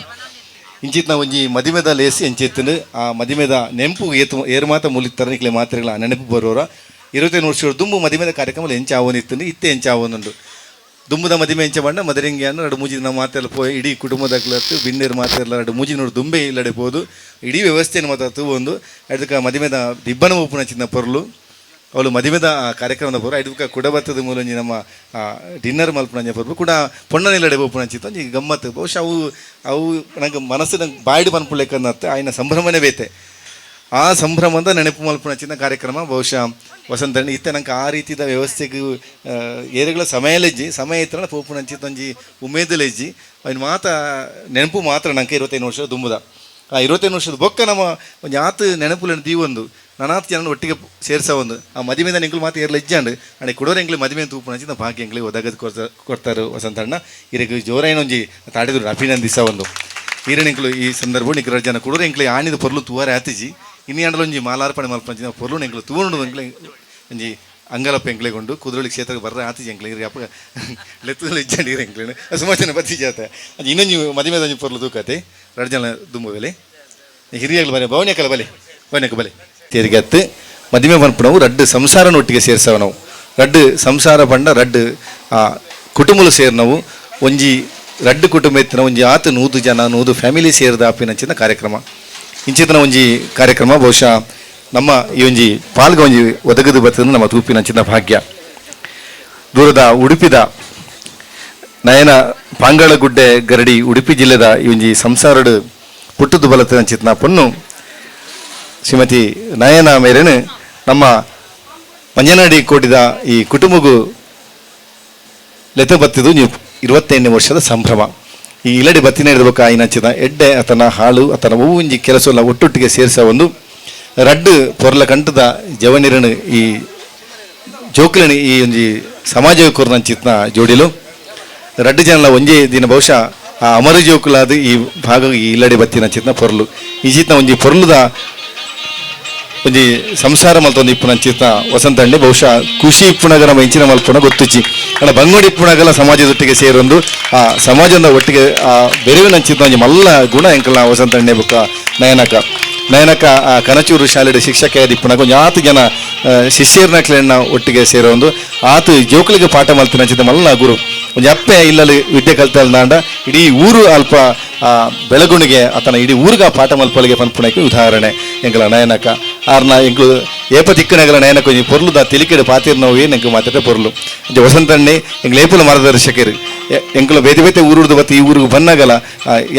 [SPEAKER 4] ಇಂಚಿತ್ನ ಒಂಜಿ ಮದಿಮೆದ ಲೇಸಿ ಎಂಚಿತ್ತಂದು ಆ ಮದಿಮೆದ ನೆಂಪು ಏತು ಏರು ಮಾತ ಮುಲಿತ್ತರ ನಿಕ್ಲೆ ಮಾತ್ರೆಗಳ ಆ ನೆನಪು ಬರೋರ 25 ವರ್ಷ ದುಂಬು ಮದಿಮೆದ ಕಾರ್ಯಕ್ರಮ ಎಂಚ ಆವೊಂದಿತ್ತಂದು ಇತ್ತೆ ಎಂಚ ಆವೊಂದುಂಡು. ದುಂಬುದ ಮದಿಮೆ ಎಂಚ ಬಣ್ಣ ಮದರಿಂಗಿ ಅನ್ನು ಎರಡು ಮೂಜಿ ನಮ್ಮ ಮಾತೆಲ್ಲ ಪೋಯ್ ಇಡೀ ಕುಟುಂಬದಕ್ಲತ್ತು ಬಿನ್ನೇರು ಮಾತೆಲ್ಲ ಎರಡು ಮೂಜಿ ನೋಡು ದುಂಬೆ ಇಲ್ಲಡೆ ಪೋದು ಇಡೀ ವ್ಯವಸ್ಥೆಯನ್ನು ಮಾತ್ರ ತೂವೊಂದು ಅದಕ್ಕೆ ಮದಿಮೆದ ದಿಬ್ಬನ ಉಪ್ಪುನ ಚಿನ್ನ ಪೊರ್ಲು ಅವಳು ಮದಿಮೆದ ಕಾರ್ಯಕ್ರಮದ ಪೂರ ಐದು ಕುಡ ಬತ್ತದ ಮೂಲಂಜಿ ನಮ್ಮ ಡಿನ್ನರ್ ಮಲ್ಪುನಂಜ ಪರ್ಬು ಕೂಡ ಪೊಣ್ಣನಿಲ್ಲಡೆ ಬೋಪುನಂಚಿತ್ತು ಒಂಜಿ ಗಮ್ಮತ್ತು. ಬಹುಶಃ ಅವು ಅವು ನಂಗೆ ಮನಸ್ಸು ನಂಗೆ ಬಾಯ್ಡು ಪನ್ಪುಲೆಕ್ಕನ್ನತ್ತೆ ಆಯ್ನ ಸಂಭ್ರಮನೇ ಬೇತೆ. ಆ ಸಂಭ್ರಮದ ನೆನಪು ಮಲ್ಪುನಂಚಿನ ಕಾರ್ಯಕ್ರಮ ಬಹುಶಃ ವಸಂತಣ್ಣ ಇತ್ತೆ ನಂಗೆ ಆ ರೀತಿದ ವ್ಯವಸ್ಥೆಗೆ ಏರುಗಳ ಸಮಯ ಲೆಜ್ಜಿ ಸಮಯ ಇತ್ತನ ಪೋಪುನಂಚಿತ್ತು ಒಂಜಿ ಉಮೇದಲೆಜ್ಜಿ ಅವನ ಮಾತ ನೆನಪು ಮಾತ್ರ ನಂಗೆ 25 ವರ್ಷದ ದುಂಬುದ. ಆ 25 ವರ್ಷದ ಬೊಕ್ಕ ನಮ್ಮ ಒಂಜಿ ಆತು ನೆನಪುలను ದೀವೊಂದು ನಾನಾತ್ ಜನ ಒಟ್ಟಿಗೆ ಸೇರ್ಸ ಒಂದು ಆ ಮದಿಮೆದ ಎಂಕ್ಲು ಮಾತು ಏರ್ಲ ಇಜ್ಜಾಂಡು ಅಂಡ್ ಕುಡೋರು ಎಂಕ್ಲು ಮದಿಮೆ ತೂಪುನಂಚಿನ ಭಾಗ್ಯ ಎಂಕ್ಲು ಒದಗದು ಕೊಡ್ತಾರೆ ವಸಂತಣ್ಣ. ಇರೆಗ್ ಜೋರಾಯಿನ ಒಂಜಿ ತಾಡಿದ್ರು ಅಭಿನಂದಿಸ ಒಂದು ಈರೆನೆಂಕ್ಲು ಈ ಸಂದರ್ಭ ನಿಕ್ರ ಜನ ಕುಡೋರು ಎಂಕ್ಲು ಆಣಿದ ಪೊರ್ಲು ತೂವರೆ ಆತಿಜಿ ಇನ್ನಿ ಅಂಡಲೊಂಜಿ ಮಾಲಾರ್ಪಣೆ ಮಲ್ಪಂಚಿನ ಪೊರ್ಲು ಎಂಕ್ಲು ತೂವಣು ಎಂಕ್ಲು ಒಂಜಿ ಅಂಗಲಪ್ಪ ಎಂಕ್ಲೆಗೊಂಡು ಕುದ್ರೋಳಿ ಕ್ಷೇತ್ರಕ್ಕೆ ಬರ್ರ ಆತಿಜಿ ಎಂಕ್ಲು ಇರಿಗೆ ಅಪ್ಪ ಲೆತ್ತದಲ್ಲಿ ಇಜ್ಜಾಂಡು ಇರೆ ಎಂಕ್ಲೇನು ಸುಮಾರು ಜನ ಬತ್ತಿ ಜಾತೆ ಅದು ಇನ್ನೊಂಜಿ ಮದಿಮೆದ ಒಂಜಿ ಪೊರ್ಲು ತೂಕತೆ ಎರಡು ಜನ ದುಂಬು ಬೆಲೆ ಹಿರಿಯಾಗಲು ಬಲೆ ಭವನ್ಯಕಲ ಬಲೆ ಭವನ್ಯಕ ಬಲೆ ತೇರಿಗೆ ಅತ್ತು ಮದಿಮೆ ಪನ್ಪುನವು ರಡ್ಡು ಸಂಸಾರನ ಒಟ್ಟಿಗೆ ಸೇರ್ಸವ ನಾವು ರಡ್ಡು ಸಂಸಾರ ಪಂಡ ರಡ್ಡು ಕುಟುಂಬಲು ಸೇರ್ನವು ಒಂಜಿ ರಡ್ಡು ಕುಟುಂಬ ಎತ್ತಿನ ಒಂಜಿ ಆತು 100 ಜನ 100 ಫ್ಯಾಮಿಲಿ ಸೇರಿದ ಆಪಿನಂಚಿನ ಕಾರ್ಯಕ್ರಮ ಇಂಚಿತನ ಒಂಜಿ ಕಾರ್ಯಕ್ರಮ ಬಹುಶಃ ನಮ್ಮ ಈ ಒಂಜಿ ಪಾಲ್ಗ ಒಂಜಿ ಒದಗದು ಬರ್ತದೆ ನಮ್ಮ ತೂಪಿನಂಚಿನ ಭಾಗ್ಯ. ದೂರದ ಉಡುಪಿದ ನಯನ ಪಾಂಗಳಗುಡ್ಡೆ ಗರಡಿ ಉಡುಪಿ ಜಿಲ್ಲೆದ ಈ ಒಂಜಿ ಸಂಸಾರಡು ಪುಟ್ಟುದು ಬಲತನಂಚಿತನ ಪೊಣ್ಣು ಶ್ರೀಮತಿ ನಯನ ಮೇರೇನು ನಮ್ಮ ಮಂಜನಾಡಿ ಕೋಟಿದ ಈ ಕುಟುಂಬಗೂ ಲೆತ ಬತ್ತಿದು ನೀವು 25ನೇ ವರ್ಷದ ಸಂಭ್ರಮ. ಈ ಇಲ್ಲಡಿ ಬತ್ತಿನ ಹಿಡಿದಬೇಕು ಆಯ್ನಂಚಿನ ಎಡ್ಡೆ ಆತನ ಹಾಳು ಆತನ ಒಂಜಿ ಕೆಲಸ ಒಟ್ಟೊಟ್ಟಿಗೆ ಸೇರಿಸ ಒಂದು ರಡ್ಡು ಪೊರ್ಲ ಕಂಠದ ಜವನಿರನು ಈ ಜೋಕುಲನು ಈ ಒಂಜಿ ಸಮಾಜ ಕೊರ್ನಂಚಿತ್ನ ಜೋಡಿಲು ರಡ್ಡು ಜನಲ ಒಂಜೇ ದಿನ ಬಹುಶಃ ಆ ಅಮರ ಜೋಕುಲಾದ ಈ ಭಾಗ ಈ ಇಲ್ಲಡಿ ಬತ್ತಿನ ಚಿತ್ನ ಪೊರ್ಲು ಈ ಚಿತ್ನ ಒಂಜಿ ಪೊರ್ಲುದ ಒಂಜಿ ಸಂಸಾರ ಮಲ್ತೊಂದು ಇಪ್ಪುನಂಚಿತ್ನ ವಸಂತಣ್ಣೆ ಬಹುಶಃ ಖುಷಿ ಇಪ್ಪುನಗರ ಇಂಚಿನ ಮಲ್ಪುನ ಗೊತ್ತುಚಿ ಅಣ್ಣ ಬಂಗೋಡಿ ಇಪ್ಪುನಗಲ ಸಮಾಜದೊಟ್ಟಿಗೆ ಸೇರೊಂದು ಆ ಸಮಾಜದ ಒಟ್ಟಿಗೆ ಆ ಬೆರೆವಿನಂಚಿತ್ನ ಒಂಜಿ ಮಲ್ಲ ಗುಣ ಎಂಕಲ್ನ ವಸಂತಣ್ಣೆ ಬುಕ್ಕ ನಯನಕ ನಯನಕ ಆ ಕನಚೂರು ಶಾಲೆಡ್ ಶಿಕ್ಷಕ ಇಪ್ಪುನಗ ಒಂಜಿ ಆತು ಜನ ಶಿಷ್ಯರ್ನಕ್ಲೆನ್ನ ಒಟ್ಟಿಗೆ ಸೇರೊಂದು ಆತು ಜೋಕುಲಿಗೆ ಪಾಠ ಮಲ್ತಿನಂಚಿತ ಮಲ್ಲ ಗುರು ಒಂಜಿ ಅಪ್ಪೆ ಇಲ್ಲಲ್ಲಿ ವಿದ್ಯೆ ಕಲ್ತಲ್ದಾಂಡ ಇಡೀ ಊರು ಅಲ್ಪ ಆ ಬೆಳಗುಣಿಗೆ ಆತನ ಇಡೀ ಊರುಗ ಪಾಠ ಮಲ್ಪಲಿಗೆ ಪನ್ಪುನಕ್ಕೆ ಉದಾಹರಣೆ ಎಂಕಲ ನಯನಕ ಆರ್ನ ಎಂಕ್ಲು ಏಪ ತಿಕ್ಕನಗಲ ನಯನಕ ಒಂಜಿ ಪೊರ್ಲುದ ತಿಳಿಕೆಡು ಪಾತಿರ್ನವು ಏನು ಎಂಕು ಮಾತಾಡ ಪೊರ್ಲು ಒಂಜಿ ವಸಂತಣ್ಣೆ ಎಂಕ್ಲು ಏಪುಲ ಮಾರ್ಗದರ್ಶಕರು ಎಂಕುಲ ಬೇತೆ ಬೇತೆ ಊರುಡ್ದು ಬತ್ತಿ ಈ ಊರಿಗೆ ಬನ್ನಗಲ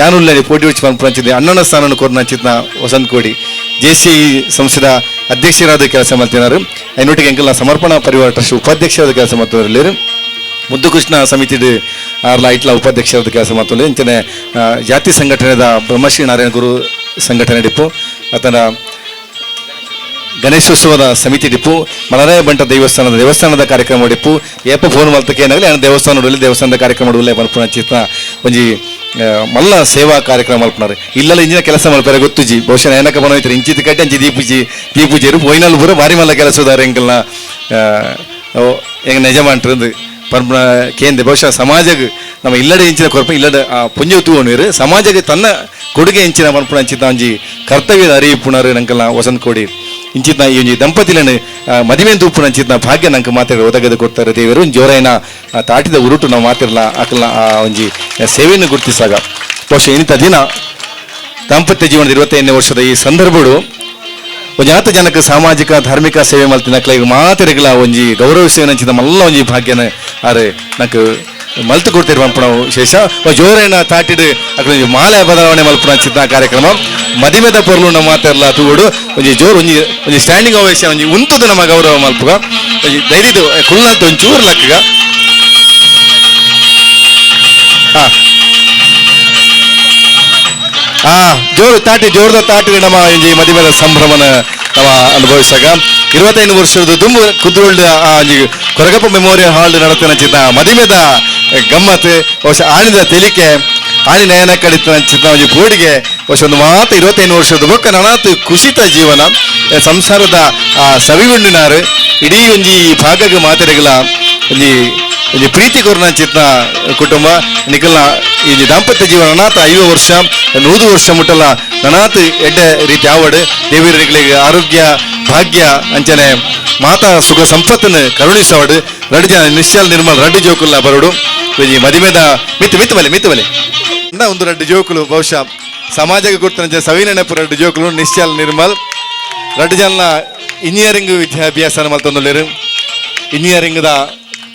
[SPEAKER 4] ಯಾನುಲ್ಲ ಪೋಟಿ ವಚ್ಚಿ ಪನ್ಪುನಂಚಿದ್ದೆ ಅಣ್ಣನ ಸ್ಥಾನನ ಕೊರ್ನಂಚಿತ್ನ ವಸಂತ ಕೋಡಿ ಜೆ ಸಿ ಸಂಸ್ಥೆದ ಅಧ್ಯಕ್ಷರಾದ ಕೆಲಸ ಮಾಡ್ತಿದ್ದಾರೆ. ಐನೊಟ್ಟಿಗೆ ಎಂಕಲ್ನ ಸಮರ್ಪಣಾ ಪರಿವಾರ ಟ್ರಸ್ಟ್ ಉಪಾಧ್ಯಕ್ಷರಾದ ಕೆಲಸ ಮಾಡ್ತಿರಲಿರು ಮುದ್ದುಕೃಷ್ಣ ಸಮಿತಿ ಆರ್ಲ ಐಟ್ಲ ಉಪಾಧ್ಯಕ್ಷರಾದ ಕೆಲಸ ಮಾಡ್ತಾರೆ. ಇಂಚನೆ ಜಾತಿ ಸಂಘಟನೆದ ಬ್ರಹ್ಮಶ್ರೀ ನಾರಾಯಣ ಗುರು ಸಂಘಟನೆ ಡಿಪ್ಪು ಆತನ ಗಣೇಶೋತ್ಸವದ ಸಮಿತಿ ಡಿಪ್ಪು ಮಲರಾಯ ಬಂಟ ದೇವಸ್ಥಾನದ ಕಾರ್ಯಕ್ರಮ ಡಿಪ್ಪು ಏಪ ಫೋನ್ ಮಲ್ತಕ್ಕೆ ಏನಾಗಲಿ ದೇವಸ್ಥಾನ ದೇವಸ್ಥಾನದ ಕಾರ್ಯಕ್ರಮ ಮಲ್ಪುನ ಚಿತ್ನ ಒಂಜಿ ಮಲ್ಲ ಸೇವಾ ಕಾರ್ಯಕ್ರಮ ಮಲ್ಪನಾರು ಇಲ್ಲೆಲ್ಲ ಇಂಜಿನ ಕೆಲಸ ಮಲ್ಪಾರೆ ಗೊತ್ತುಜಿ ಬಹುಶಃ ಏನಕ್ಕ ಬನೋಯ್ತಾರೆ ಇಂಚಿತ ಕಟ್ಟಿ ಅಂಚಿ ದೀಪುಜಿ ದೀಪುಜೇರು ಪೋಯಿನಲ್ಲಿ ಪೂರ ಭಾರಿ ಮಲ್ಲ ಕೆಲಸದಾರ ಎಂಕಲ್ನ ಎಂಗ ನಿಜ ಮಾಡ್ರಂದು ಪರ್ಮ ಕೇಂದ್ರ ಬಹುಶಃ ಸಮಾಜಕ್ಕೆ ನಮ್ಮ ಇಲ್ಲಡೆ ಇಂಚಿನ ಕೊರಪ ಇಲ್ಲಡೆ ಆ ಪುಂಜ ತೂವಣೀರು ಸಮಾಜಕ್ಕೆ ತನ್ನ ಕೊಡುಗೆ ಇಂಚಿನ ಪನ್ಪುನ ಅಂಚಿತ ಒಂಜಿ ಕರ್ತವ್ಯದ ಅರಿಯುಪುಣರು ನಂಕಲ್ನ ವಸಂತ ಕೋಡಿ ಇಂಚಿತ್ನ ಈ ಒಂಜಿ ದಂಪತಿలను ಮದುವೆ ತೂಪುನ ಅಂಚಿತ್ನ ಭಾಗ್ಯ ನಂಗೆ ಮಾತಾಡಿ ಒದಗದು ಕೊಡ್ತಾರೆ ದೇವರು ಜೋರೈನ ತಾಟಿದ ಉರುಟು ನಾವು ಮಾತಿರಲ್ಲ ಅಕಲ್ನ ಆ ಒಂಜಿ ಸೇವೆಯನ್ನು ಗುರುತಿಸಾಗ ಬಹುಶಃ ಇಂಥ ದಿನ ದಾಂಪತ್ಯ ಜೀವನದ 25ನೇ ವರ್ಷದ ಈ ಸಂದರ್ಭಡು ಒಂಜಿ ಆತ ಜನಕ್ಕೆ ಸಾಮಾಜಿಕ ಧಾರ್ಮಿಕ ಸೇವೆ ಮಲ್ತಿನ ಈಗ ಮಾತಿರಗಲ ಒಂಜಿ ಗೌರವ ಸೇವೆ ನಂಚಿದ ಮಲ್ಲ ಒಂಜಿ ಭಾಗ್ಯನ ಆರೆ ನಂಗೆ ಮಲ್ತು ಕೊಡ್ತಿರುವ ನಾವು ಶೇಷ ಜೋರೇನ ತಾಟಿಡು ಅక్కడ ಮಾಲೆ ಬದಲಾವಣೆ ಮಲ್ಪುನ ಚಿತ್ತ ಕಾರ್ಯಕ್ರಮ ಮದಿಮೆದ ಪೊರ್ಲು ನಮ್ಮ ಮಾತೆಲ್ಲ ತೂಡು ಒಂಜಿ ಜೋರು ಒಂಜಿ ಒಂಜಿ ಸ್ಟ್ಯಾಂಡಿಂಗ್ ಅವೇಶನ್ ಒಂಜಿ ಉಂತುದು ನಮ್ಮ ಗೌರವ ಮಲ್ಪುಗ ಒಂಜಿ ಧೈರ್ಯದ ಕುಲ್ನಂತ ಒಂಚೂರು ಲಕ್ಕಗ ಜೋರು ತಾಟಿ ಜೋರದ ತಾಟಿ ನಮ್ಮ ಒಂಜಿ ಮದಿಮೆದ ಸಂಭ್ರಮನ ನಮ್ಮ ಅನುಭವಿಸಾಗ 25 ವರ್ಷದ ದುಂಬು ಕುದ್ರೋಳ್ಳ ಕೊರಗಪ್ಪ ಮೆಮೋರಿಯಲ್ ಹಾಲ್ ನಡತಿನ ಚಿತ್ತ ಮದಿಮೆದ ಗಮ್ಮತ್ ಬಹುಶಃ ಆಣಿದ ತೆಲಿಕೆ ಆಣಿ ನಯನ ಕಡಿತ ಚಿತ್ತ ಒಂಜಿ ಬೋಡಿಗೆ ಬಹುಶಃ ಒಂದು ಮಾತು 25 ವರ್ಷದ ಬೊಕ್ಕ ನನಾತು ಕುಸಿತ ಜೀವನ ಸಂಸಾರದ ಆ ಸವಿಗುಂಡಿನಾರು ಇಡೀ ಒಂಜಿ ಭಾಗಕ್ಕೆ ಮಾತೆರೆಗಲ ಒಂಜಿ ಒಂಜಿ ಪ್ರೀತಿ ಕೊರ್ನ ಚಿತ್ನ ಕುಟುಂಬ ನಿಕಲ್ನ ಈ ದಾಂಪತ್ಯ ಜೀವನ ನನಾತ 50 ವರ್ಷ 100 ವರ್ಷ ಮುಟ್ಟಲ್ಲ ನನಾತ್ ಎಡ್ಡೆ ರೀತಿ ಆವಡು ದೇವಿಯರಿಗೆ ಆರೋಗ್ಯ ಭಾಗ್ಯ ಅಂಚನೆ ಮಾತಾ ಸುಖ ಸಂಪತ್ತನ್ನು ಕರುಣಿಸವಡು ರಡ್ಡು ಜನ ನಿಶ್ಚಲ ನಿರ್ಮಲ ರಡ್ಡು ಜೋಕುಲ್ಲ ಬರೋಡು ಒಂಜಿ ಮದಿಮೆದ ಮಿತ್ತು ಮಿತ್ತು ಬಲೆ ಮಿತ್ತು ಬಲೆ ಒಂದು ರಡ್ಡು ಜೋಕುಲು ಬಹುಶಃ ಸಮಾಜಕ್ಕೆ ಕೊಡ್ತಾನೆ ಸವಿನೆನಪು ರಡ್ಡು ಜೋಕುಲು ನಿಶ್ಚಲ ನಿರ್ಮಲ್ ರಡ್ಡು ಜನ Engineering ವಿದ್ಯಾಭ್ಯಾಸ ಮಲ್ತೊಂದುಲ್ಲೆರ್. ಇಂಜಿನಿಯರಿಂಗ್ ದ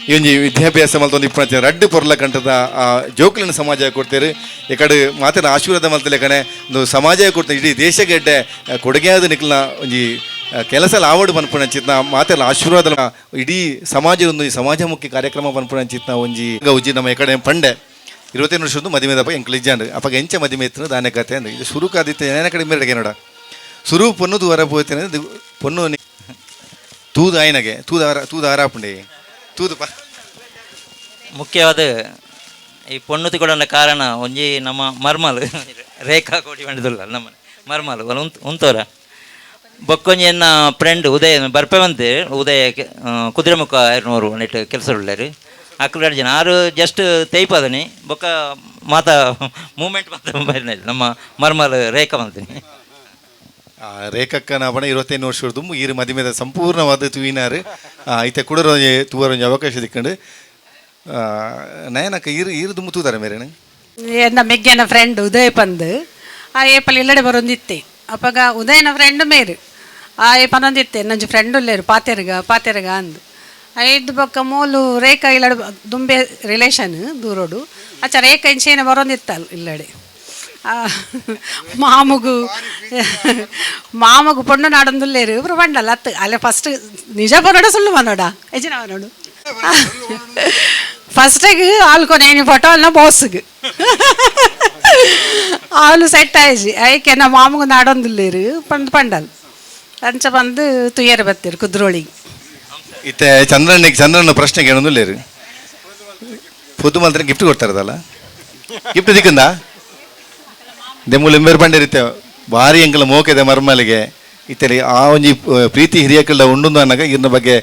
[SPEAKER 4] ಈ ಒಂಜಿ ವಿದ್ಯಾಭ್ಯಾಸ ಮಲ್ತೊಂದು ಇಪ್ಪುನ ರಡ್ಡ್ ಪೊರ್ಲ ಕಂಠದ ಆ ಜೋಕುಲೆನ ಸಮಾಜ ಕೊಡ್ತೇರು. ಈ ಕಡೆ ಮಾತಿನ ಆಶೀರ್ವಾದ ಮಲ್ತಲೆ ಕಣೆ ಒಂದು ಸಮಾಜ ಕೊಡ್ತಾರೆ, ಇಡೀ ದೇಶಕ್ಕೆ ಎಡ್ಡೆ ಕೊಡುಗೆಯಾದ ನಿಕ್ಲ್ನ ಒಂಜಿ ಕೆಲಸ ಆವಡು ಪನ್ಪುನ ಚಿತ್ನ ಮಾತೆಲ್ಲ ಆಶೀರ್ವಾದ ಇಡೀ ಸಮಾಜ ಒಂದು ಸಮಾಜಮುಖಿ ಕಾರ್ಯಕ್ರಮ ಪನ್ಪುನ ಚಿತ್ನ ಒಂಜಿ ಉಜ್ಜಿ ನಮ್ಮ ಈ ಕಡೆ ಪಂಡೆ 25 ವರ್ಷದ ಮದಿಮೆ ದಪ್ಪ ಎಂಕ್ಲು ಇಜ್ಜಾಂಡ್ ಅಪ್ಪಗ ಎಂಚ ಮದಿಮೆ ಇತ್ತು ದಾನೆ ಕತೆ ಅಂದ್ ಇದು ಸುರುಕಾದಿತ್ತೆ ಏನ ಕಡೆ ಮೇರೆಗೆ ನೋಡ ಸುರು ಪೊನ್ನು ದೂರ ಪೋತೇನೆ ಪೊನ್ನು ತೂದು ಆಯ್ನಗೆ ತೂದು ಆರ ತೂದು ಆರಾಪುಂಡೆ ತೂದು ಪ.
[SPEAKER 3] ಮುಖ್ಯವಾದ ಈ ಪೊಣ್ಣು ತಿಕೊಡನ ಕಾರಣ ಒಂಜಿ ನಮ್ಮ ಮರ್ಮಲ್ ರೇಖಾ ಕೋಡಿ ಬಂದಿಲ್ಲ ನಮ್ಮ ಮರ್ಮಲ್ ಉಂತೋರ ಬೊಕ್ಕೊಂಜಿ ಎನ್ನ ಫ್ರೆಂಡ್ ಉದಯ ಬರ್ಪೆ ಬಂತೆ ಉದಯ ಕುದುರೆಮುಖ 200 ನೆಟ್ ಕೆಲಸ ಉಳ್ಳಾರು ಅಕ್ಲು ಎರಡು ಜನ ಆರು ಜಸ್ಟ್ ತೇಯ್ಪದನಿ ಬೊಕ್ಕ ಮಾತಾ ಮೂಮೆಂಟ್ ಮಾತ ನಮ್ಮ ಮರ್ಮಲ್ ರೇಖಾ ಬಂತೀನಿ.
[SPEAKER 4] ಆ ರೇಖಕ್ಕನ ಬಣ 25 ವರ್ಷದ ದುಂಬು ಈರು ಮದಿಮೆದ ಸಂಪೂರ್ಣವಾದ ತೂವಿನಾರು ಐತೆ ಕುಡರ ತೂವರ ಒಂಜಿ ಅವಕಾಶ ದಿಕ್ಕಂಡು ನಯನಕ್ಕ ಈರು ಈರು ದುಂಬು ತೂದಾರೆ ಮೇರೇನು.
[SPEAKER 17] ಎನ್ನ ಮೆಗ್ಗೆನ ಫ್ರೆಂಡ್ ಉದಯ ಪಂದ್ ಆ ಏಪಲ್ ಇಲ್ಲಡೆ ಬರೊಂದಿತ್ತೆ ಅಪಗ ಉದಯನ ಫ್ರೆಂಡ್ ಮೇರು ಆ ಏಪನೊಂದಿತ್ತೆ ನಂಜು ಫ್ರೆಂಡ್ ಉಲ್ಲೇರು ಪಾತೆರ್ಗ ಪಾತೆರ್ಗ ಅಂದ್ ಐದು ಬೊಕ್ಕ ಮೂಲು ರೇಖಾ ಇಲ್ಲಡೆ ದುಂಬೆ ರಿಲೇಷನ್ ದೂರೋಡು ಅಚ್ಚ ರೇಖಾ ಇಂಚೇನ ಬರೊಂದಿತ್ತಲ್ಲ ಇಲ್ಲಡೆ ಮಾಮುಗು ಮಾಮಗು ಪೊಣ್ಣು ನಾಡೊಂದುಲ್ಲೇರು ಇಬ್ರು ಬಂಡಲ್ಲ ಅತ್ತು ಅಲ್ಲೇ ಫಸ್ಟ್ ನಿಜ ಬರೋಡ ಸುಳ್ಳು ಬನ್ನೋಡ ಯಜನ ನೋಡು ಫಸ್ಟಿಗೆ ಆಲ್ಕೊನೇನಿ ಫೋಟೋ ಅಲ್ಲ ಬಾಸ್ಗೆ ಆಲು ಸೆಟ್ ಆಯ್ಜಿ ಐಕೆ ನಮ್ಮ ಮಾಮುಗು ನಾಡೊಂದುಲ್ಲೇರು ಪಂದ್ ಪಂಡಲ್ ಅಂಚ ಬಂದು ತುಯ್ಯರ ಬತ್ತೀರು ಕುದ್ರೋಳಿಗೆ.
[SPEAKER 4] ಇತ್ತೆ ಚಂದ್ರಣ್ಣ ಚಂದ್ರಣ್ಣ ಪ್ರಶ್ನೆಗೆ ಏನೊಂದುಲ್ಲೇರು ಪೊದ್ದು ಮಾತ್ರ ಗಿಫ್ಟ್ ಕೊಡ್ತಾರದಲ್ಲ ಗಿಫ್ಟ್ ದಿಕ್ಕಂದ ದೆಮ್ಮುಲು ಎಂಬೇರು ಪಂಡಿರುತ್ತೆ ಭಾರಿ ಎಂಕಲ ಮೋಕೆದೆ ಮರ್ಮಲಿಗೆ ಇತ್ತಲಿ ಆ ಒಂಜಿ ಪ್ರೀತಿ ಹಿರಿಯಕಲ್ದ ಉಂಡುಂದು ಅನ್ನಗ ಇರ್ನ ಬಗ್ಗೆ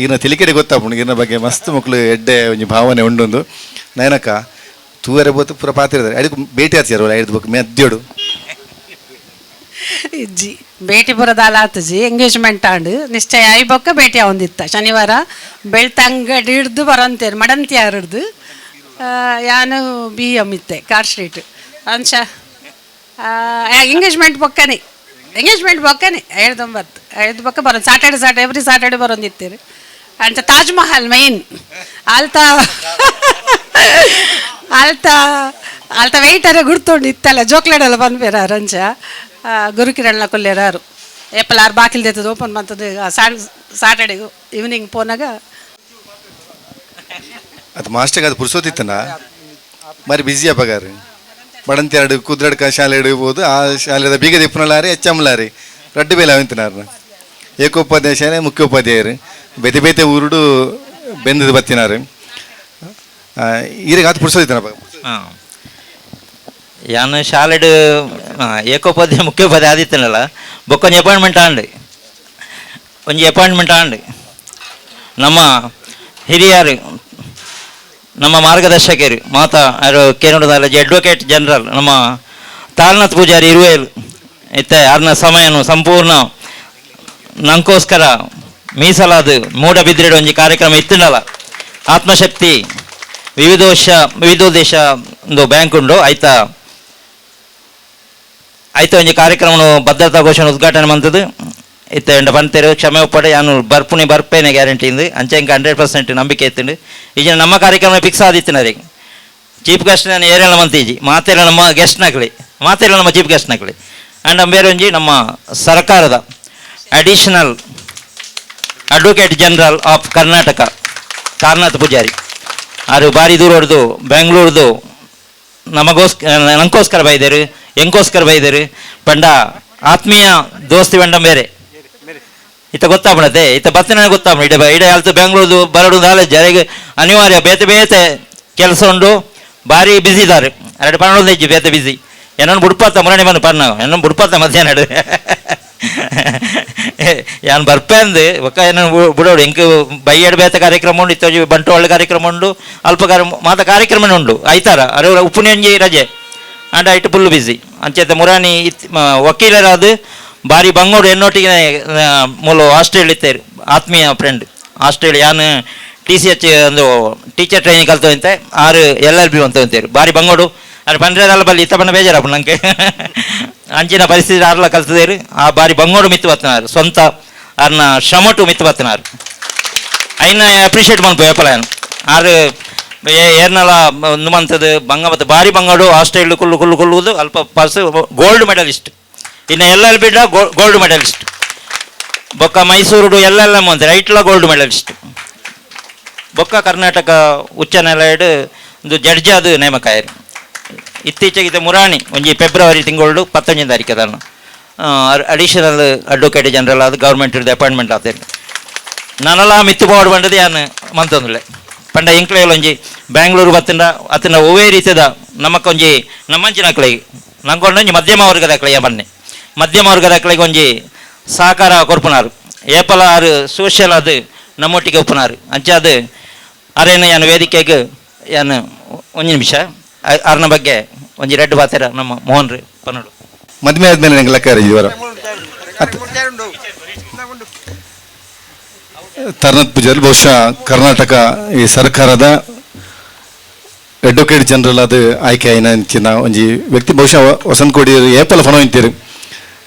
[SPEAKER 4] ಇರ್ನ ತಿಳಿಕೆಡೆ ಗೊತ್ತಾಪುಂಡು ಇರ್ನ ಬಗ್ಗೆ ಮಸ್ತ್ ಮಕ್ಕಳು ಎಡ್ಡೆ ಒಂಜಿ ಭಾವನೆ ಉಂಡುಂದು. ನಯನಕ್ಕ ತೂವರೆ ಬೋತು ಪೂರ ಪಾತಿರ್ತಾರೆ ಅದಕ್ಕೆ ಭೇಟಿ ಆಚಾರ ಐದು ಬೊಕ್ಕ ಮೆದ್ಯೋಡು
[SPEAKER 17] ಇಜ್ಜಿ ಭೇಟಿ ಬರೋದಲ್ಲ ಆತಜಿ ಎಂಗೇಜ್ಮೆಂಟ್ ಆಂಡ್ ನಿಶ್ಚಯ ಆಯಿ ಬೊಕ್ಕ ಭೇಟಿ ಆವೊಂದಿತ್ತ ಶನಿವಾರ ಬೆಳ್ತಂಗಡಿ ಹಿಡ್ದು ಬರಂತೇರು ಮಡಂತಿಯಾರು ಹಿಡ್ದು ಯಾನು ಬಿ ಎಮ್ ಇತ್ತೆ ಕಾರ್ ಸ್ಟ್ರೀಟ್ ಅಂಚ ಎಂಗೇಜ್ಮೆಂಟ್ ಬೊಕ್ಕನೆ ಎಂಗೇಜ್ಮೆಂಟ್ ಬೊಕ್ಕನೆ 79 ಐದು ಬೊಕ್ಕ ಬರೋದು Saturday Saturday every Saturday ಬರೋಂದಿತ್ತೀರಿ ಅಂಚ ತಾಜ್ ಮಹಲ್ ಮೈನ್ ಅಲ್ತ ಅಲ್ತ ಅಲ್ತ ವೆಯ್ಟರ್ ಗುರ್ತುಂಡು ಇತ್ತಲ್ಲ ಜೋಕ್ಲೆಡೆಲ್ಲ ಬಂದ್ಬೇರ ಅಂಚ ಗುರುಕಿರಣ್ಣ ಕೊಲ್ಲೇರಾರು ಏಪಲ್ ಆರು ಬಾಕಿಲ್ ದೇತದ ಓಪನ್ ಮಂತದ್ದು ಸಾಟರ್ಡೆ ಈವ್ನಿಂಗ್ ಪೋನಾಗ
[SPEAKER 4] ಅದು ಮಾಸ್ಟರ್ಗೆ ಅದು ಪುರ್ಸೋತಿತ್ತನ మరి ಬಿಸಿ ಅಪ್ಪಗಾರು ಬಡಂತೆರಡು ಕುದ್ರಡ್ಕ ಶಾಲೆ ಇಡ್ಬೋದು ಆ ಶಾಲೆದ ಬೀಗ ದಿಪ್ಪನಲಾರಿ ಎಚ್ ಎಮ್ ಲಾರಿ ರಡ್ಡು ಬೇಲೆ ಅವಂತಿನಾರು ಏಕೋಪಾಧ್ಯಾಯ ಶಾಲೆ ಮುಖ್ಯೋಪಾಧ್ಯಾಯರು ಬೇತೆ ಬೇತೆ ಊರುಡು ಬೆಂದದ ಬತ್ತಿನಾರು ಈರಿಗೆ ಆತು ಪುರ್ಸೋತಿತ್ತನಪ್ಪ.
[SPEAKER 3] ಹಾಂ ಯಾನು ಶಾಲೆಡ್ ಏಕೋಪಾಧ್ಯಾಯ ಮುಖ್ಯೋಪಾಧ್ಯಾಯ ಆದಿತ್ತನಲ್ಲ ಬೊಕ್ಕೊಂಜಿ ಅಪಾಯಿಂಟ್ಮೆಂಟ್ ಆಂಡ್ ಒಂಜಿ ಅಪಾಯಿಂಟ್ಮೆಂಟ್ ಆಂಡ್ ನಮ್ಮ ಹಿರಿಯರು ನಮ್ಮ ಮಾರ್ಗದರ್ಶಕರು ಮಾತಾ ಯಾರು ಕೇನೋಡದ ಅಡ್ವೊಕೇಟ್ ಜನರಲ್ ನಮ್ಮ ತಾರನಾಥ್ ಪೂಜಾರಿ ಇರುವೇಲು ಇತ್ತೆ ಅರ್ನ ಸಮಯನು ಸಂಪೂರ್ಣ ನಂಕೋಸ್ಕರ ಮೀಸಲಾದ ಮೂಡಬಿದ್ರೆಡ್ ಒಂಜಿ ಕಾರ್ಯಕ್ರಮ ಇತ್ತಿನಲ್ಲ ಆತ್ಮಶಕ್ತಿ ವಿವಿಧೋದ್ದೇಶ ಒಂದು ಬ್ಯಾಂಕ್ ಉಂಡು ಆಯ್ತಾ ಆಯ್ತು ಒಂಜಿ ಕಾರ್ಯಕ್ರಮನು ಭದ್ರತಾ ಘೋಷಣೆ ಉದ್ಘಾಟನೆ ಮಂತದ್ದು ಇತ್ತೆ ಎಂಡ ಪಂತೇರು ಕ್ಷಮೆ ಒಪ್ಪಡೆ ಯಾನು ಬರ್ಪುನಿ ಬರ್ಪೇನೆ ಗ್ಯಾರಂಟಿ ಇಂದು ಅಂಚೆ ಇಂಕ 100% ನಂಬಿಕೆ ಇತ್ತುಂಡು ಈಗ ನಮ್ಮ ಕಾರ್ಯಕ್ರಮ ಫಿಕ್ಸ್ ಆದಿತ್ತಿನ ಚೀಫ್ ಗೆಸ್ಟ್ ನಾನು ಏರೆಲ್ಲ ಮಂತೀಜಿ ಮಾತೆಲ್ಲ ನಮ್ಮ ಗೆಸ್ಟ್ ನಕಲಿ ಮಾತೆಲ್ಲ ನಮ್ಮ ಚೀಫ್ ಗೆಸ್ಟ್ ನಕಲಿ ಆ್ಯಂಡ್ ಬೇರೆ ಒಂಜಿ ನಮ್ಮ ಸರ್ಕಾರದ additional advocate general of Karnataka Taranath Poojary ಆರು ಬಾರಿ ದೂರದ್ದು ಬೆಂಗಳೂರ್ದು ನಮಗೋಸ್ಕರ ನಂಗೋಸ್ಕರ ಬೈದರು ಎಂಕೋಸ್ಕರ ಬೈದರು ಪಂಡ ಆತ್ಮೀಯ ದೋಸ್ತಿ ಬಂಡ ಬೇರೆ ಇತ್ತ ಗೊತ್ತಾಗ್ಬಿಡತ್ತೆ ಇತ್ತ ಬತ್ತಿನ ಗೊತ್ತಾಗ್ಬಿಡ ಇಡ ಇಡ ಅಲ್ತು ಬೆಂಗಳೂರು ಬರಡು ಜರೆಗೆ ಅನಿವಾರ್ಯ ಬೇತೆ ಬೇತೆ ಕೆಲಸ ಉಂಡು ಭಾರಿ ಬಿಸಿ ಇದ್ದಾರೆ ಎರಡು ಪನ್ನೊಂದು ಹೆಜ್ಜೆ ಬೇತೆ ಬಿಸಿ ಏನನ್ನು ಬುಡ್ಪಾತ ಮುರಣಿ ಬಂದು ಪರ್ನ ಏನನ್ನು ಬುಡ್ಪಾತ ಮಧ್ಯಾಹ್ನ ಯಾನ್ ಬರ್ಪೆ ಅಂದು ಒಕ್ಕ ಏನೋ ಬುಡೋಡು ಎಂಕ್ ಬೈಯಡ್ ಬೇತ ಕಾರ್ಯಕ್ರಮ ಉಂಡು ಇತ್ತೋಜಿ ಬಂಟವಾಳ ಕಾರ್ಯಕ್ರಮ ಉಂಡು ಅಲ್ಪ ಕಾರ್ಯ ಮಾತ ಕಾರ್ಯಕ್ರಮನೇ ಉಂಡು ಐತಾರ ಅರೆ ಉಪ್ಪುನೆಂಜಿ ರಜೆ and ಐಟ್ ಫುಲ್ ಬಿಸಿ ಅಂಚೆತ ಮುರಾನಿ ವಕೀಲರಾದ ಬಾರಿ ಬಂಗೋಡು ಎನ್ನೊಟ್ಟಿಗೆ ಮೂಲ ಆಸ್ಟ್ರೇಲಿಯಾ ಇತ್ತೇರು ಆತ್ಮೀಯ ಫ್ರೆಂಡ್ ಆಸ್ಟ್ರೇಲಿಯಾ ಯಾನ್ T C H ಒಂದು ಟೀಚರ್ ಟ್ರೈನಿಂಗ್ ಕಲ್ತವಂತೆ ಆರು L L B ಅಂತ ಬಾರಿ ಬಂಗೋಡು ಅದು ಪಂಡ್ರೆದಲ್ಲ ಬಲ್ಲಿ ಇತ್ತ ಬಣ್ಣ ಬೇಜಾರಪ್ಪ ನಂಗೆ ಅಂಚಿನ ಪರಿಸ್ಥಿತಿ ಆರ್ಲ ಕಲ್ತದೇರು ಆ ಬಾರಿ ಬಂಗೋಡು ಮಿತ್ತು ಬತ್ತನಾರು ಸ್ವಂತ ಅರ್ನ ಶ್ರಮಟು ಮಿತ್ತು ಬತ್ತಿನಾರು ಐನ ಅಪ್ರಿಷಿಯೇಟ್ ಮನ್ಪು ಏಪಲಾಯನ್ ಆರು ಏರ್ನಲ ಒಂದು ಮಂತದ ಬಂಗ ಮತ್ತು ಭಾರಿ ಬಂಗಾಡು ಹಾಸ್ಟೆಲ್ ಕುಲ್ಲು ಕುಲ್ಲು ಕುಲ್ಲುವುದು ಅಲ್ಪ pass gold medalist. ಇನ್ನು ಎಲ್ ಎಲ್ ಬಿಡ್ಲ ಗೋಲ್ಡ್ ಮೆಡಲಿಸ್ಟ್. ಬೊಕ್ಕ ಮೈಸೂರುಡು L L M ಅಂತ ರೈಟ್ಲ ಗೋಲ್ಡ್ ಮೆಡಲಿಸ್ಟ್. ಬೊಕ್ಕ ಕರ್ನಾಟಕ ಉಚ್ಚ ನ್ಯಾಯಾಲಯಡ್ ಒಂದು ಜಡ್ಜ್ ಅದು ನೇಮಕ ಆಯರು. ಇತ್ತೀಚೆಗೆ ಮುರಾಣಿ ಒಂಜಿ ಫೆಬ್ರವರಿ ತಿಂಗಳು 19 ತಾರೀಕು ಅದನ್ನು additional advocate general ಅದು ಗೌರ್ಮೆಂಟ್ ಅಪಾಯಿಂಟ್ಮೆಂಟ್ ಆತೇನೆ. ನಾನೆಲ್ಲ ಮಿತ್ತು ಪವಾಡ್ ಬಂದದ್ದು ಯಾನು ಮಂತಂದುಲ್ಲೆ ಪಂಡ ಎಂಕ್ಲೇಲ್ ಒಂಜಿ ಬ್ಯಾಂಗ್ಳೂರು ಬತ್ತಿಂಡ ಅತ್ತಿನ ಒವ್ವೇ ರೀತಿದ ನಮಕೊಂಜಿ ನಮ್ಮಂಚಿನ ಅಕ್ಲೆಗ್ ನಂಗೊಂಡು ಒಂಜಿ ಮಧ್ಯಮ ವರ್ಗದ ಅಕ್ಲೆಗೆ ಬನ್ನಿ ಮಧ್ಯಮ ವರ್ಗದ ಅಕ್ಲೆಗೆ ಒಂಜಿ ಸಹಕಾರ ಕೊರ್ಪುನಾರು ಏಪಲ ಆರು ಸೋಷಿಯಲ್ ಅದು ನಮ್ಮೊಟ್ಟಿಗೆ ಒಪ್ಪುನಾರು ಅಂಚಾದು ಅರೇನು ಯಾನು ವೇದಿಕೆಗೆ ಯಾನು ಒಂದು ನಿಮಿಷ ಆರ್ನ ಬಗ್ಗೆ ಒಂಜಿ ರೆಡ್ ಬಾತೆರ ನಮ್ಮ ಮೋಹನ್ ರೀ ಪನ್ನಡು.
[SPEAKER 4] ಮದುವೆ ಆದ್ಮೇಲೆ ನಂಗೆ ಲೆಕ್ಕ ಇವರ ತಾರನಾಥ್ ಪೂಜಾರಿ ಬಹುಶಃ ಕರ್ನಾಟಕ ಈ ಸರ್ಕಾರದ ಅಡ್ವೊಕೇಟ್ ಜನರಲ್ ಅದು ಆಯ್ಕೆ ಆಯ್ನ ಒಂಜಿ ವ್ಯಕ್ತಿ ಬಹುಶಃ ವಸಂತ ಕೋಡಿ ಏಪಲ ಫೋನ್ ಇಂತೀರು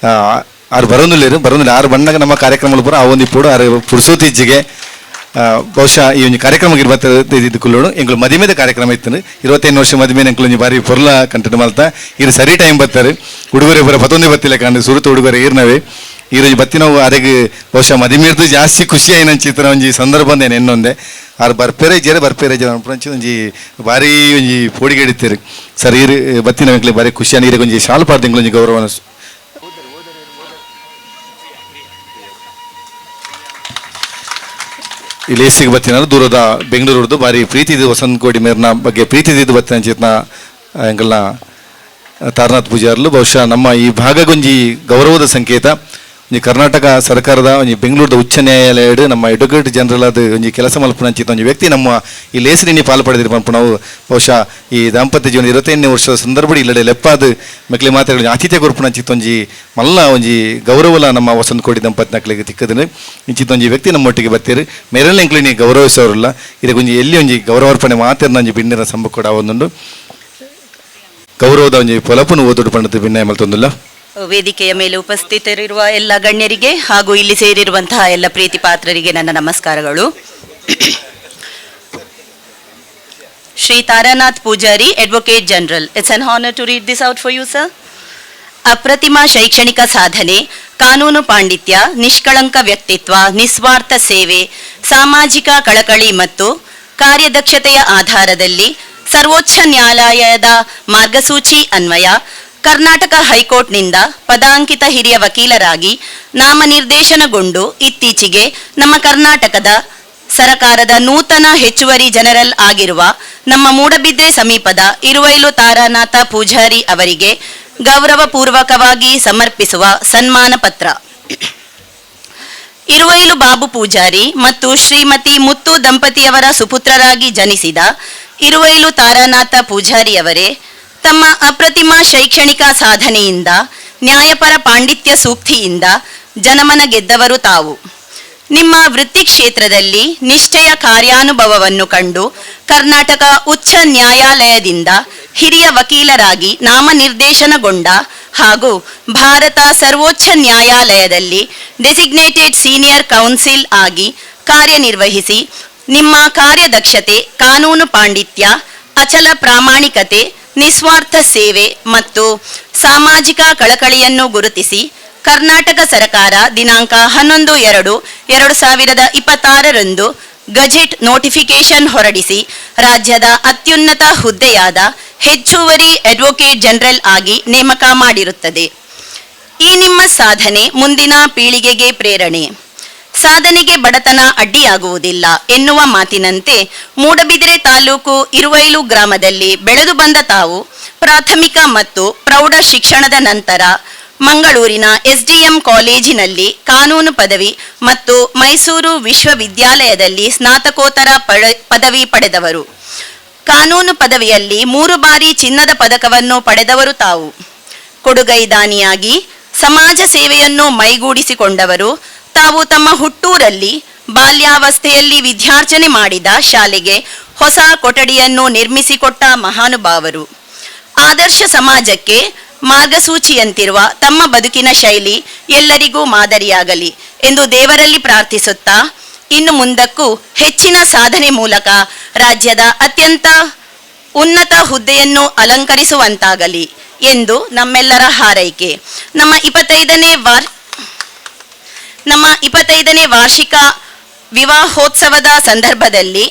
[SPEAKER 4] ಆರು ಬರೋದಿಲ್ಲ ಬರೋದಿಲ್ಲ ಆರು ಬಣ್ಣಗ ನಮ್ಮ ಕಾರ್ಯಕ್ರಮ ಪೂರ ಆ ಒಂದು ಪೂಡ ಆರು ಪುರುಸೋತಿಜ್ಜಿಗೆ ಬಹುಶಃ ಈ ಒಂದು ಕಾರ್ಯಕ್ರಮ ಇರ್ಬತ್ತ ಕುಲ್ಲೋಡು ಎಂಗಳು ಮದುವೆದ ಕಾರ್ಯಕ್ರಮ ಇತ್ತು 25 ವರ್ಷ ಮದುವೆ ಎಂಕುಲು ಒಂಜಿ ಬಾರಿ ಪೊರ್ಲ ಕಂಟೆಂಟ್ ಮಲ್ತ ಇರು ಸರಿ ಟೈಮ್ ಬರ್ತಾರೆ ಹುಡುಗರೆ ಬರ ಪತ್ತೊಂದೇ ಬತ್ತಿಲ್ಲ ಕಾಂಡು ಸುರುತ ಹುಡುಗರೆ ಈರ್ನವೇ ಈರೋಜು ಬತ್ತಿನವು ಅರೆಗ್ ಬಹುಶಃ ಮದಿಮೇರ್ದು ಜಾಸ್ತಿ ಖುಷಿ ಆಯ್ನ ಚಿತ್ರ ಒಂಜಿ ಸಂದರ್ಭ ಎನ್ನೊಂದೆ ಆರು ಬರ್ಪೇರೆ ಜೇರೆ ಬರ್ಪೇರೆ ಜನ ಒಂಜಿ ಭಾರಿ ಒಂಜಿ ಪೋಡಿಗೆ ಹಿಡಿತೀರಿ ಸರ್ ಈರು ಬತ್ತಿನ ಎಂಕ್ಲೆ ಬಾರಿ ಖುಷಿ ಈರಿಗೆ ಒಂಜಿ ಶಾಲು ಪಾಡ್ದು ಎಂಕ್ಲು ಒಂಜಿ ಗೌರವ. ಇಲ್ಲಿ ಲೇಸಿಗೆ ಬತ್ತಿನ ದೂರದ ಬೆಂಗಳೂರದ್ದು ಭಾರಿ ಪ್ರೀತಿ ಇದು ವಸಂತ ಕೋಡಿ ಮೇರ್ನ ಬಗ್ಗೆ ಪ್ರೀತಿ ಇದ್ದು ಬತ್ತಿನ ಚೇತನ ಎಂಕಲ್ನ ತಾರನಾಥ್ ಪೂಜಾರ್ಲು ಬಹುಶಃ ನಮ್ಮ ಈ ಭಾಗಗೊಂಜಿ ಗೌರವದ ಸಂಕೇತ ಒಂಜಿ ಕರ್ನಾಟಕ ಸರ್ಕಾರದ ಒಂಜಿ ಬೆಂಗಳೂರದ ಉಚ್ಚ ನ್ಯಾಯಾಲಯಡ್ ನಮ್ಮ ಅಡ್ವೊಕೇಟ್ ಜನರಲ್ ಅದು ಒಂಜಿ ಕೆಲಸ ಮಲ್ಪುನ ಅಂಚಿತ್ತ ಒಂಜಿ ವ್ಯಕ್ತಿ ನಮ್ಮ ಈ ಲೇಸಿನಿ ಪಾಲು ಪಡೆದಿರು ಪನ್ಪು ನಾವು ಬಹುಶಃ ಈ ದಾಂಪತ್ಯ ಜೀವನ 25 ವರ್ಷದ ಸಂದರ್ಭ ಇಲ್ಲಡೆ ಲೆಪ್ಪಾದ ಮೆಕ್ಲೆ ಮಾತೆಗಳು ಆತಿಥ್ಯ ಕೊರ್ಪುನ ಅಂಚಿತ್ತ ಒಂಜಿ ಮಲ್ಲ ಒಂಜಿ ಗೌರವಲ ನಮ್ಮ ವಸಂತ ಕೋಡಿ ದಂಪತಿ ತಿಕ್ಕದಿನ ಇಂಚಿತ್ತ ಒಂಜಿ ವ್ಯಕ್ತಿ ನಮ್ಮೊಟ್ಟಿಗೆ ಬತ್ತೀರು ಮೇರೆಲ್ಲ ಎಂಕ್ಲೆ ಗೌರವಿಸೋರಲ್ಲ ಇದಕ್ಕೆ ಒಂಜಿ ಎಲ್ಲಿ ಒಂಜಿ ಗೌರವಾರ್ಪಣೆ ಮಾತೆರ್ನ ಒಂಜಿ ಬಿಂಡಿನ ಸಂಬ ಕೂಡ ಒಂದುಂಡು ಗೌರವದ ಒಂಜಿ ಪೊಲಪುನು ಓದುಡು ಪಂಡದ ಭಿನ್ನಯ ಮಲ್ತೊಂದುಲ್ಲ.
[SPEAKER 18] ವೇದಿಕೆಯ ಮೇಲೆ ಉಪಸ್ಥಿತರಿರುವ ಎಲ್ಲ ಗಣ್ಯರಿಗೆ ಹಾಗೂ ಇಲ್ಲಿ ಸೇರಿರುವಂತಹ ಎಲ್ಲ ಪ್ರೀತಿ ಪಾತ್ರರಿಗೆ ನನ್ನ ನಮಸ್ಕಾರಗಳು. Shri Taranath Poojary, advocate general. It's an honour to read this out for you sir. ಅಪ್ರತಿಮ ಶೈಕ್ಷಣಿಕ ಸಾಧನೆ, ಕಾನೂನು ಪಾಂಡಿತ್ಯ, ನಿಷ್ಕಳಂಕ ವ್ಯಕ್ತಿತ್ವ, ನಿಸ್ವಾರ್ಥ ಸೇವೆ, ಸಾಮಾಜಿಕ ಕಳಕಳಿ ಮತ್ತು ಕಾರ್ಯದಕ್ಷತೆಯ ಆಧಾರದಲ್ಲಿ ಸರ್ವೋಚ್ಚ ನ್ಯಾಯಾಲಯದ ಮಾರ್ಗಸೂಚಿ ಅನ್ವಯ ಕರ್ನಾಟಕ ಹೈಕೋರ್ಟ್ನಿಂದ ಪದಾಂಕಿತ ಹಿರಿಯ ವಕೀಲರಾಗಿ ನಾಮನಿರ್ದೇಶನಗೊಂಡು ಇತ್ತೀಚೆಗೆ ನಮ್ಮ ಕರ್ನಾಟಕದ ಸರಕಾರದ ನೂತನ ಹೆಚ್ಚುವರಿ ಜನರಲ್ ಆಗಿರುವ ನಮ್ಮ ಮೂಡಬಿದ್ರೆ ಸಮೀಪದ ಇರುವೈಲು ತಾರಾನಾಥ ಪೂಜಾರಿ ಅವರಿಗೆ ಗೌರವಪೂರ್ವಕವಾಗಿ ಸಮರ್ಪಿಸುವ ಸನ್ಮಾನ ಪತ್ರ. ಇರುವೈಲು ಬಾಬು ಪೂಜಾರಿ ಮತ್ತು ಶ್ರೀಮತಿ ಮುತ್ತು ದಂಪತಿಯವರ ಸುಪುತ್ರರಾಗಿ ಜನಿಸಿದ ಇರುವೈಲು ತಾರಾನಾಥ ಪೂಜಾರಿಯವರೇ ತಮ್ಮ ಅಪ್ರತಿಮ ಶೈಕ್ಷಣಿಕ ಸಾಧನೆಯಿಂದ, ನ್ಯಾಯಪರ ಪಾಂಡಿತ್ಯ ಸೂಕ್ತಿಯಿಂದ ಜನಮನ ಗೆದ್ದವರು ತಾವು. ನಿಮ್ಮ ವೃತ್ತಿ ಕ್ಷೇತ್ರದಲ್ಲಿ ನಿಷ್ಠೆಯ ಕಾರ್ಯಾನುಭವವನ್ನು ಕಂಡು ಕರ್ನಾಟಕ ಉಚ್ಚ ನ್ಯಾಯಾಲಯದಿಂದ ಹಿರಿಯ ವಕೀಲರಾಗಿ ನಾಮನಿರ್ದೇಶನಗೊಂಡ ಹಾಗೂ ಭಾರತ ಸರ್ವೋಚ್ಚ ನ್ಯಾಯಾಲಯದಲ್ಲಿ designated senior council ಆಗಿ ಕಾರ್ಯನಿರ್ವಹಿಸಿ ನಿಮ್ಮ ಕಾರ್ಯದಕ್ಷತೆ, ಕಾನೂನು ಪಾಂಡಿತ್ಯ, ಅಚಲ ಪ್ರಾಮಾಣಿಕತೆ, ನಿಸ್ವಾರ್ಥ ಸೇವೆ ಮತ್ತು ಸಾಮಾಜಿಕ ಕಳಕಳಿಯನ್ನು ಗುರುತಿಸಿ ಕರ್ನಾಟಕ ಸರ್ಕಾರ ದಿನಾಂಕ 11/2/2026 ಗೆಜೆಟ್ ನೋಟಿಫಿಕೇಶನ್ ಹೊರಡಿಸಿ ರಾಜ್ಯದ ಅತ್ಯುನ್ನತ ಹುದ್ದೆಯಾದ ಹೆಚ್ಚುವರಿ ಅಡ್ವೊಕೇಟ್ ಜನರಲ್ ಆಗಿ ನೇಮಕ ಮಾಡಿರುತ್ತದೆ. ಈ ನಿಮ್ಮ ಸಾಧನೆ ಮುಂದಿನ ಪೀಳಿಗೆಗೆ ಪ್ರೇರಣೆ. ಸಾಧನೆಗೆ ಬಡತನ ಅಡ್ಡಿಯಾಗುವುದಿಲ್ಲ ಎನ್ನುವ ಮಾತಿನಂತೆ ಮೂಡಬಿದಿರೆ ತಾಲೂಕು ಇರುವೈಲು ಗ್ರಾಮದಲ್ಲಿ ಬೆಳೆದು ಬಂದ ತಾವು ಪ್ರಾಥಮಿಕ ಮತ್ತು ಪ್ರೌಢ ಶಿಕ್ಷಣದ ನಂತರ ಮಂಗಳೂರಿನ ಎಸ್ಡಿಎಂ ಕಾಲೇಜಿನಲ್ಲಿ ಕಾನೂನು ಪದವಿ ಮತ್ತು ಮೈಸೂರು ವಿಶ್ವವಿದ್ಯಾಲಯದಲ್ಲಿ ಸ್ನಾತಕೋತ್ತರ ಪದವಿ ಪಡೆದವರು. ಕಾನೂನು ಪದವಿಯಲ್ಲಿ 3 ಬಾರಿ ಚಿನ್ನದ ಪದಕವನ್ನು ಪಡೆದವರು ತಾವು. ಕೊಡುಗೈದಾನಿಯಾಗಿ ಸಮಾಜ ಸೇವೆಯನ್ನು ಮೈಗೂಡಿಸಿಕೊಂಡವರು ತಾವು. ತಮ್ಮ ಹುಟ್ಟೂರಲ್ಲಿ ಬಾಲ್ಯಾವಸ್ಥೆಯಲ್ಲಿ ವಿದ್ಯಾರ್ಜನೆ ಮಾಡಿದ ಶಾಲೆಗೆ ಹೊಸ ಕೊಠಡಿಯನ್ನು ನಿರ್ಮಿಸಿಕೊಟ್ಟ ಮಹಾನುಭಾವರು. ಆದರ್ಶ ಸಮಾಜಕ್ಕೆ ಮಾರ್ಗಸೂಚಿಯಂತಿರುವ ತಮ್ಮ ಬದುಕಿನ ಶೈಲಿ ಎಲ್ಲರಿಗೂ ಮಾದರಿಯಾಗಲಿ ಎಂದು ದೇವರಲ್ಲಿ ಪ್ರಾರ್ಥಿಸುತ್ತಾ, ಇನ್ನು ಮುಂದಕ್ಕೂ ಹೆಚ್ಚಿನ ಸಾಧನೆ ಮೂಲಕ ರಾಜ್ಯದ ಅತ್ಯಂತ ಉನ್ನತ ಹುದ್ದೆಯನ್ನು ಅಲಂಕರಿಸುವಂತಾಗಲಿ ಎಂದು ನಮ್ಮೆಲ್ಲರ ಹಾರೈಕೆ. ನಮ್ಮ 25ನೇ ವಾರ್ಷಿಕ ವಿವಾಹೋತ್ಸವದ ಸಂದರ್ಭದಲ್ಲಿ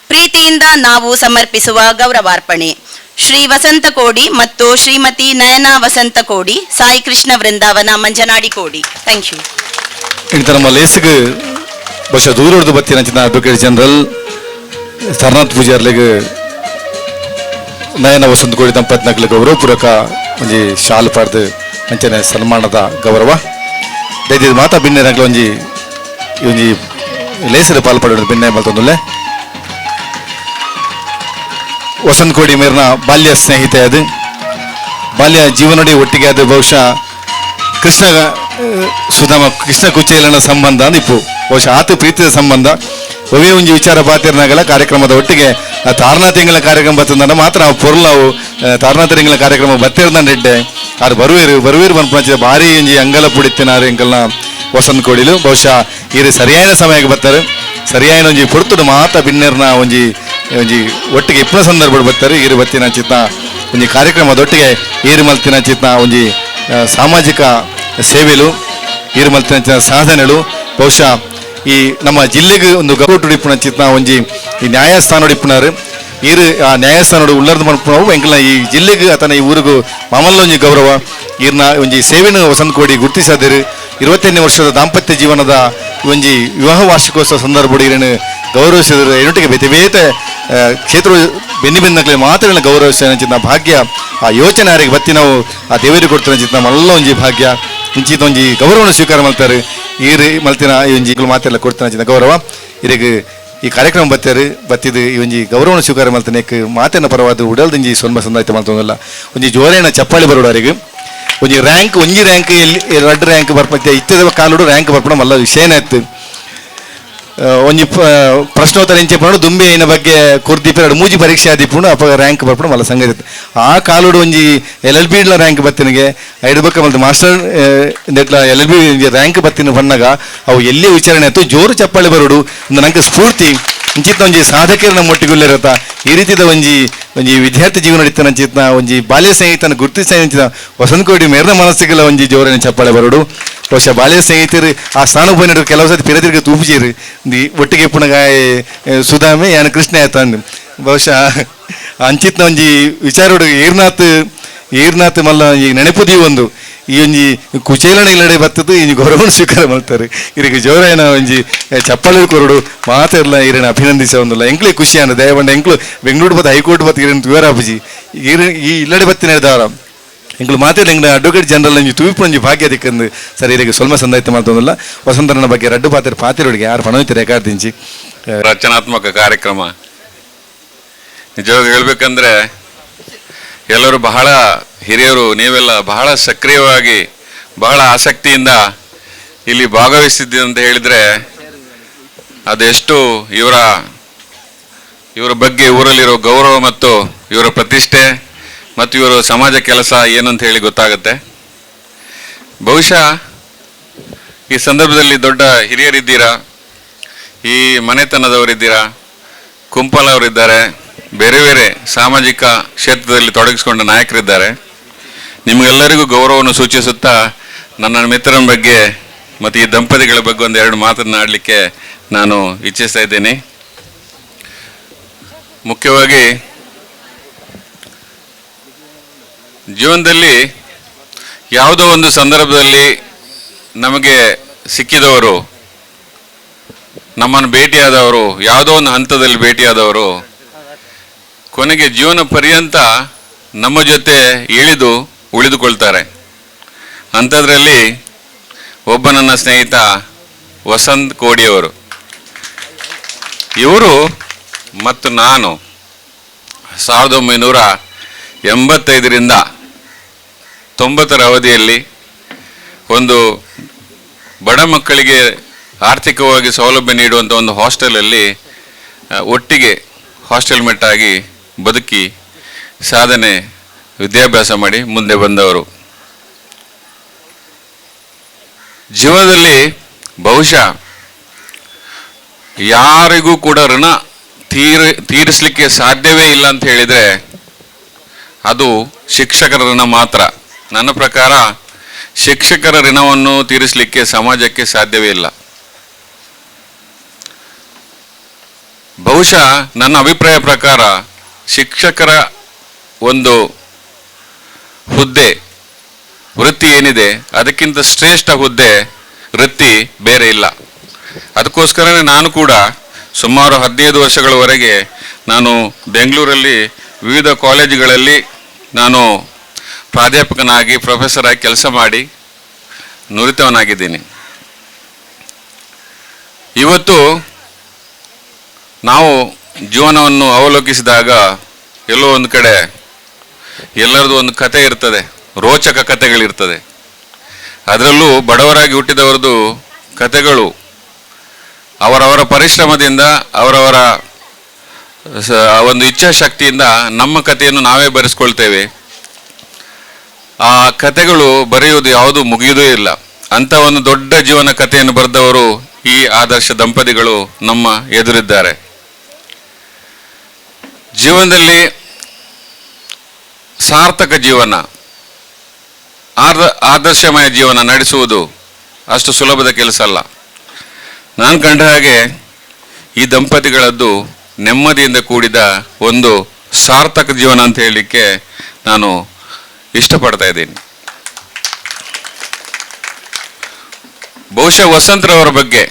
[SPEAKER 18] ಪ್ರೀತಿಯಿಂದ ನಾವು ಸಮರ್ಪಿಸುವ ಗೌರವಾರ್ಪಣೆ. ಶ್ರೀ ವಸಂತ ಕೋಡಿ ಮತ್ತು ಶ್ರೀಮತಿ ನಯನ ವಸಂತ ಕೋಡಿ, ಸಾಯಿ ಕೃಷ್ಣ ವೃಂದಾವನ, ಮಂಜನಾಡಿ ಕೋಡಿ. Thank you.
[SPEAKER 4] ಇಂತ ನಮ್ಮ ಲೇಸ್ಗ್ ಬಹುಶಃ ದೂರೊಡ್ದು ಬತ್ತಿನ ಅಡ್ವೊಕೇಟ್ ಜನರಲ್ ಸರ್ನಾಥ್ ಪೂಜಾರ್ಲಿಗ್, ನಯನ ವಸಂತ ಕೋಡಿ ದಂಪತಿನಕ್ಲೆ ಗೌರವಪೂರ್ವಕ ಒಂಜಿ ಶಾಲ್ ಪಾಡ್ದು ಅಂಚನೆ ಸನ್ಮಾನದ ಗೌರವ. ದಯದೀದ್ ಮಾತಾ ಬಿನ್ನೆನಕ್ಲೆ ಒಂಜಿ ಈ ಒಂಜಿ ಲೇಸರ್ ಪಾಲ್ ಪಡೆದು ಬಿನ್ನೆ ಮಲ್ತೊಂದುಲ್ಲೆ. ವಸಂತ ಕೋಡಿ ಮೇರ್ನ ಬಾಲ್ಯ ಸ್ನೇಹಿತೆ, ಅದು ಬಾಲ್ಯ ಜೀವನಡಿ ಒಟ್ಟಿಗೆ. ಅದು ಬಹುಶಃ ಕೃಷ್ಣ ಸುಧಾಮ, ಕೃಷ್ಣ ಕುಚೇಲನ ಸಂಬಂಧ ಅಂದಿಪ್ಪು. ಬಹುಶಃ ಆತ ಪ್ರೀತಿಯ ಸಂಬಂಧ. ಒವೇ ಒಂಜಿ ವಿಚಾರ ಪಾತಿರ್ನಾಗಲ ಕಾರ್ಯಕ್ರಮದ ಒಟ್ಟಿಗೆ ಆ ತಾರನಾ ತಿಂಗಳ ಕಾರ್ಯಕ್ರಮ ಬತ್ತಂದ ಮಾತ್ರ ನಾವು ಪೊರ್ಲಾವು. ತಾರನಾ ತಿಂಗಳ ಕಾರ್ಯಕ್ರಮ ಬತ್ತಿರ್ದ ಎಡ್ಡೆ. ಆರು ಬರುವೇರು ಬರುವೇರು ಪನ್ಪುನಂಚಿನ ಭಾರಿ ಒಂಜಿ ಅಂಗಲ ಪುಡಿತ್ತಿನಾರು ಎಂಕಲ್ನ ವಸಂತ ಕೋಡಿಲು. ಬಹುಶಃ ಈರು ಸರಿಯಾದ ಸಮಯಕ್ಕೆ ಬರ್ತಾರೆ, ಸರಿಯಾದ ಒಂಜಿ ಪೊರ್ತುಡು ಮಾತ ಬಿನ್ನೆರ್ನ ಒಂಜಿ ಒಂಜಿ ಒಟ್ಟಿಗೆ ಇಪ್ಪನ ಸಂದರ್ಭ ಬರ್ತಾರೆ. ಈರು ಬತ್ತಿನ ಚಿತ್ನ ಒಂಜಿ ಕಾರ್ಯಕ್ರಮದೊಟ್ಟಿಗೆ ಈರು ಮಲ್ತಿನ ಚಿತ್ನ ಒಂಜಿ ಸಾಮಾಜಿಕ ಸೇವೆಲು, ಈರು ಮಲ್ತಿನ ಸಾಧನೆಗಳು ಬಹುಶಃ ಈ ನಮ್ಮ ಜಿಲ್ಲೆಗೆ ಒಂದು ಗೌರವ ಇಪ್ಪುನ ಚಿತ್ನ ಒಂಜಿ ಈ ನ್ಯಾಯಸ್ಥಾನ ಇಪ್ಪುನಾರು. ಈರು ಆ ನ್ಯಾಯಸ್ಥಾನ ಉಳ್ಳರ್ದು ಮನ್ಪುನವು ಎಂಕಲ್ನ ಈ ಜಿಲ್ಲೆಗೆ ಆತನ ಈ ಊರಿಗೂ ಮಾಮಲ್ಲ ಒಂಜಿ ಗೌರವ. ಈರ್ನ ಒಂಜಿ ಸೇವೆನ ವಸಂತ ಕೋಡಿ ಗುರುತಿಸದಿರು. 25ನೇ ವರ್ಷದ ದಾಂಪತ್ಯ ಜೀವನದ ಒಂಜಿ ವಿವಾಹ ವಾರ್ಷಿಕೋತ್ಸವ ಸಂದರ್ಭ ಈರನ್ನು ಗೌರವಿಸಿದರು. ಎನ್ನೊಟ್ಟಿಗೆ ಬೇತೆ ಬೇತೆ ಕ್ಷೇತ್ರ ಬೆನ್ನಿ ಬೆನ್ನಕ್ಲೆ ಮಾತ್ರ ಗೌರವಿಸಿದ ಚಿನ್ನ ಭಾಗ್ಯ ಆ ಯೋಚನೆ ಯಾರಿಗೆ ಬತ್ತಿ ನಾವು ಆ ದೇವರಿಗೆ ಕೊಡ್ತಾರೆ ಚಿತ್ತ ಮಲ್ಲ ಒಂಜಿ ಭಾಗ್ಯ. ಇಂಚಿತ ಒಂಜಿ ಗೌರವವನ್ನು ಸ್ವೀಕಾರ ಮಾಡ್ತಾರೆ. ಈರು ಮಲ್ತಿನ ಈ ಒಂಜಿ ಮಾತೆಲ್ಲ ಕೊಡ್ತಾನೆ ಚಿನ್ನ ಗೌರವ. ಇರಿಗೆ ಈ ಕಾರ್ಯಕ್ರಮ ಬತ್ತಾರೆ ಬತ್ತಿದ್ದು ಈ ಒಂಜಿ ಗೌರವವನ್ನು ಸ್ವೀಕಾರ ಮಾಡ್ತಾನೆ ಮಾತಿನ ಪರವಾದ ಉಡಲ್ದಿಂಜಿ ಸೊನ್ಮ ಸಂದಾಯ್ತ ಮಾಡ್ತೊಂದಲ್ಲ. ಒಂಜಿ ಜೋರೇನ ಚಪ್ಪಾಳಿ ಬರೋಡಾರಿಗೆ. ಒಂಜಿ ರ್ಯಾಂಕ್, ಒಂಜಿ ರ್ಯಾಂಕ್ ಎಲ್ಲಿ ರಡ್ಡ್ ರ್ಯಾಂಕ್ ಬರ್ಪತ್ತೆ ಇತ್ತದ ಕಾಲುಡು ರ್ಯಾಂಕ್ ಬರ್ಪಣ ಮಲ್ಲ ವಿಷಯನೇ ಆಯ್ತು. ಒಂಜಿ ಪ್ರಶ್ನೋತ್ತರ ಎಂಚೆ ಪಂಡು ದುಂಬೆ ಐನ ಬಗ್ಗೆ ಕುರ್ದೀಪ ಎರಡು ಮೂಜಿ ಪರೀಕ್ಷೆ ಆದಿಪ್ಪುಂಡು ಅಪ್ಪ ರ್ಯಾಂಕ್ ಬರ್ಪಣ ಮಲ್ಲ ಸಂಗತಿ. ಆ ಕಾಲುಡು ಒಂಜಿ L L B rank ಬತ್ತಿನಗೆ ಐದು ಬಕ್ಕ ಮಲ್ತು master ನೆಟ್ಲ L L B rank ಬತ್ತಿನ ಬಣ್ಣಗ ಅವು ಎಲ್ಲಿ ವಿಚಾರಣೆ ಆಯ್ತು ಜೋರು ಚಪ್ಪಾಳೆ ಬರೋಡು. ಒಂದು ನಂಗೆ ಸ್ಫೂರ್ತಿ. ಇಂಚಿತ್ತ ಒಂಜಿ ಸಾಧಕರು ನಮ್ಮ ಒಟ್ಟಿಗೆ ಈ ರೀತಿದ ಒಂಜಿ ಒಂಜಿ ವಿದ್ಯಾರ್ಥಿ ಜೀವನ ಇತ್ತನ ಚಿತ್ನ ಒಂಜಿ ಬಾಲ್ಯ ಸ್ನೇಹಿತನ ಗುರುತಿಸ ವಸಂತ ಕೋಡಿ ಮೇರ್ನ ಮನಸ್ಸಿಗೆಲ್ಲ ಒಂಜಿ ಜೋರನೆ ಚಪ್ಪಾಳೆ ಬರೋಡು. ಬಹುಶಃ ಬಾಲ್ಯ ಸ್ನೇಹಿತರು ಆ ಸ್ಥಾನ ಪೋಯಿನಡು ಕೆಲವು ಸತಿ ಪಿರತಿರ್ಗೆ ತೂಪುಜೇರು ಒಟ್ಟಿಗೆ ಪುಣಗಾಯ ಸುಧಾಮೆ ಯಾನ ಕೃಷ್ಣ ಆಯ್ತು. ಬಹುಶಃ ಅಂಚಿತ್ನ ಒಂಜಿ ವಿಚಾರೋಡು ಏರ್ನಾಥ್ ಏರ್ನಾಥ್ ಮಲ್ಲ ಈ ನೆನಪುದಿ ಒಂದು ಈ ಒಂಜಿ ಕುಚೇಲನ ಇಲ್ಲಡೆ ಬತ್ತದು ಈ ಗೌರವವನ್ನು ಸ್ವೀಕಾರ ಮಾಡ್ತಾರೆ. ಇರಿಗೆ ಜೋರಾಯನ ಒಂಜಿ ಚಪ್ಪಾಳೆ ಕೊರಡು ಮಾತೆಲ್ಲ ಈರನ್ನ ಅಭಿನಂದಿಸ ಒಂದಲ್ಲ ಎಂಕ್ಲೆ ಖುಷಿ ಅನ್ನ ದಯವಂಡ ಎಂಕ್ಲು ಬೆಂಗಳೂರು ಬತ್ತ ಹೈಕೋರ್ಟ್ ಬತ್ತ ಈರನ್ ತುವರಾಪುಜಿ ಈರ ಈ ಇಲ್ಲಡೆ ಬತ್ತಿನ ದಾರ ಎಂಕ್ಲು ಮಾತೆಲ್ಲ ಎಂಗ್ಲ ಅಡ್ವೊಕೇಟ್ ಜನರಲ್ ಒಂಜಿ ತುವಿಪು ಒಂಜಿ ಭಾಗ್ಯ ದಿಕ್ಕಂದು ಸರ್ ಇರಿಗೆ ಸ್ವಲ್ಪ ಸಂದಾಯ್ತ ಮಾಡ್ತೊಂದಲ್ಲ. ವಸಂತರನ ಬಗ್ಗೆ ರಡ್ಡು ಪಾತ್ರ ಪಾತಿರೋಡಿಗೆ ಯಾರು ಪಣೋಯ್ತು ರೆಕಾರ್ಡ್ ದಿಂಚಿ
[SPEAKER 19] ರಚನಾತ್ಮಕ ಕಾರ್ಯಕ್ರಮ ನಿಜವಾಗಿ ಹೇಳ್ಬೇಕಂದ್ರೆ ಎಲ್ಲರೂ ಬಹಳ ಹಿರಿಯರು, ನೀವೆಲ್ಲ ಬಹಳ ಸಕ್ರಿಯವಾಗಿ ಬಹಳ ಆಸಕ್ತಿಯಿಂದ ಇಲ್ಲಿ ಭಾಗವಹಿಸಿದ್ದೀರಿ ಅಂತ ಹೇಳಿದರೆ ಅದೆಷ್ಟು ಇವರ ಇವರ ಬಗ್ಗೆ ಊರಲ್ಲಿರೋ ಗೌರವ ಮತ್ತು ಇವರ ಪ್ರತಿಷ್ಠೆ ಮತ್ತು ಇವರು ಸಮಾಜ ಕೆಲಸ ಏನಂತ ಹೇಳಿ ಗೊತ್ತಾಗುತ್ತೆ. ಬಹುಶಃ ಈ ಸಂದರ್ಭದಲ್ಲಿ ದೊಡ್ಡ ಹಿರಿಯರಿದ್ದೀರಾ, ಈ ಮನೆತನದವರಿದ್ದೀರಾ, ಕುಂಪಲ ಅವರಿದ್ದಾರೆ, ಬೇರೆ ಬೇರೆ ಸಾಮಾಜಿಕ ಕ್ಷೇತ್ರದಲ್ಲಿ ತೊಡಗಿಸಿಕೊಂಡ ನಾಯಕರಿದ್ದಾರೆ. ನಿಮಗೆಲ್ಲರಿಗೂ ಗೌರವವನ್ನು ಸೂಚಿಸುತ್ತಾ ನನ್ನ ಮಿತ್ರನ ಬಗ್ಗೆ ಮತ್ತು ಈ ದಂಪತಿಗಳ ಬಗ್ಗೆ ಒಂದೆರಡು ಮಾತನ್ನಾಡಲಿಕ್ಕೆ ನಾನು ಇಚ್ಛಿಸ್ತಾ ಇದ್ದೇನೆ. ಮುಖ್ಯವಾಗಿ ಜೀವನದಲ್ಲಿ ಯಾವುದೋ ಒಂದು ಸಂದರ್ಭದಲ್ಲಿ ನಮಗೆ ಸಿಕ್ಕಿದವರು, ನಮ್ಮನ್ನು ಭೇಟಿಯಾದವರು, ಯಾವುದೋ ಒಂದು ಹಂತದಲ್ಲಿ ಭೇಟಿಯಾದವರು ಕೊನೆಗೆ ಜೀವನ ಪರ್ಯಂತ ನಮ್ಮ ಜೊತೆ ಇಳಿದು ಉಳಿದುಕೊಳ್ತಾರೆ. ಅಂಥದ್ರಲ್ಲಿ ಒಬ್ಬ ನನ್ನ ಸ್ನೇಹಿತ ವಸಂತ್ ಕೋಡಿಯವರು. ಇವರು ಮತ್ತು ನಾನು 1985ರಿಂದ 90ರ ಅವಧಿಯಲ್ಲಿ ಒಂದು ಬಡ ಮಕ್ಕಳಿಗೆ ಆರ್ಥಿಕವಾಗಿ ಸೌಲಭ್ಯ ನೀಡುವಂಥ ಒಂದು ಹಾಸ್ಟೆಲಲ್ಲಿ ಒಟ್ಟಿಗೆ ಹಾಸ್ಟೆಲ್ ಮೆಟ್ಟಾಗಿ ಬದುಕಿ ಸಾಧನೆ ವಿದ್ಯಾಭ್ಯಾಸ ಮಾಡಿ ಮುಂದೆ ಬಂದವರು. ಜೀವನದಲ್ಲಿ ಬಹುಶಃ ಯಾರಿಗೂ ಕೂಡ ಋಣ ತೀರಿಸಲಿಕ್ಕೆ ಸಾಧ್ಯವೇ ಇಲ್ಲ ಅಂತ ಹೇಳಿದರೆ ಅದು ಶಿಕ್ಷಕರ ಋಣ ಮಾತ್ರ. ನನ್ನ ಪ್ರಕಾರ ಶಿಕ್ಷಕರ ಋಣವನ್ನು ತೀರಿಸಲಿಕ್ಕೆ ಸಮಾಜಕ್ಕೆ ಸಾಧ್ಯವೇ ಇಲ್ಲ. ಬಹುಶಃ ನನ್ನ ಅಭಿಪ್ರಾಯ ಪ್ರಕಾರ ಶಿಕ್ಷಕರ ಒಂದು ಹುದ್ದೆ, ವೃತ್ತಿ ಏನಿದೆ ಅದಕ್ಕಿಂತ ಶ್ರೇಷ್ಠ ಹುದ್ದೆ, ವೃತ್ತಿ ಬೇರೆ ಇಲ್ಲ. ಅದಕ್ಕೋಸ್ಕರನೇ ನಾನು ಕೂಡ ಸುಮಾರು 15 ವರ್ಷಗಳವರೆಗೆ ನಾನು ಬೆಂಗಳೂರಲ್ಲಿ ವಿವಿಧ ಕಾಲೇಜುಗಳಲ್ಲಿ ನಾನು ಪ್ರಾಧ್ಯಾಪಕನಾಗಿ, ಪ್ರೊಫೆಸರ್ ಆಗಿ ಕೆಲಸ ಮಾಡಿ ನುರಿತವನಾಗಿದ್ದೀನಿ. ಇವತ್ತು ನಾವು ಜೀವನವನ್ನು ಅವಲೋಕಿಸಿದಾಗ ಎಲ್ಲೋ ಒಂದು ಕಡೆ ಎಲ್ಲರದ್ದು ಒಂದು ಕತೆ ಇರ್ತದೆ, ರೋಚಕ ಕತೆಗಳಿರ್ತದೆ. ಅದರಲ್ಲೂ ಬಡವರಾಗಿ ಹುಟ್ಟಿದವರದ್ದು ಕತೆಗಳು ಅವರವರ ಪರಿಶ್ರಮದಿಂದ, ಅವರವರ ಒಂದು ಇಚ್ಛಾಶಕ್ತಿಯಿಂದ ನಮ್ಮ ಕಥೆಯನ್ನು ನಾವೇ ಬರೆಸ್ಕೊಳ್ತೇವೆ. ಆ ಕತೆಗಳು ಬರೆಯುವುದು ಯಾವುದು ಮುಗಿಯುವುದೇ ಇಲ್ಲ. ಅಂಥ ಒಂದು ದೊಡ್ಡ ಜೀವನ ಕಥೆಯನ್ನು ಬರೆದವರು ಈ ಆದರ್ಶ ದಂಪತಿಗಳು ನಮ್ಮ ಎದುರಿದ್ದಾರೆ. ಜೀವನದಲ್ಲಿ ಸಾರ್ಥಕ ಜೀವನ, ಆದರ್ಶಮಯ ಜೀವನ ನಡೆಸುವುದು ಅಷ್ಟು ಸುಲಭದ ಕೆಲಸ ಅಲ್ಲ. ನಾನು ಕಂಡ ಹಾಗೆ ಈ ದಂಪತಿಗಳದ್ದು ನೆಮ್ಮದಿಯಿಂದ ಕೂಡಿದ ಒಂದು ಸಾರ್ಥಕ ಜೀವನ ಅಂತ ಹೇಳಲಿಕ್ಕೆ ನಾನು ಇಷ್ಟಪಡ್ತಾ ಇದ್ದೀನಿ. ಬಹುಶಃ ವಸಂತರವರ ಬಗ್ಗೆ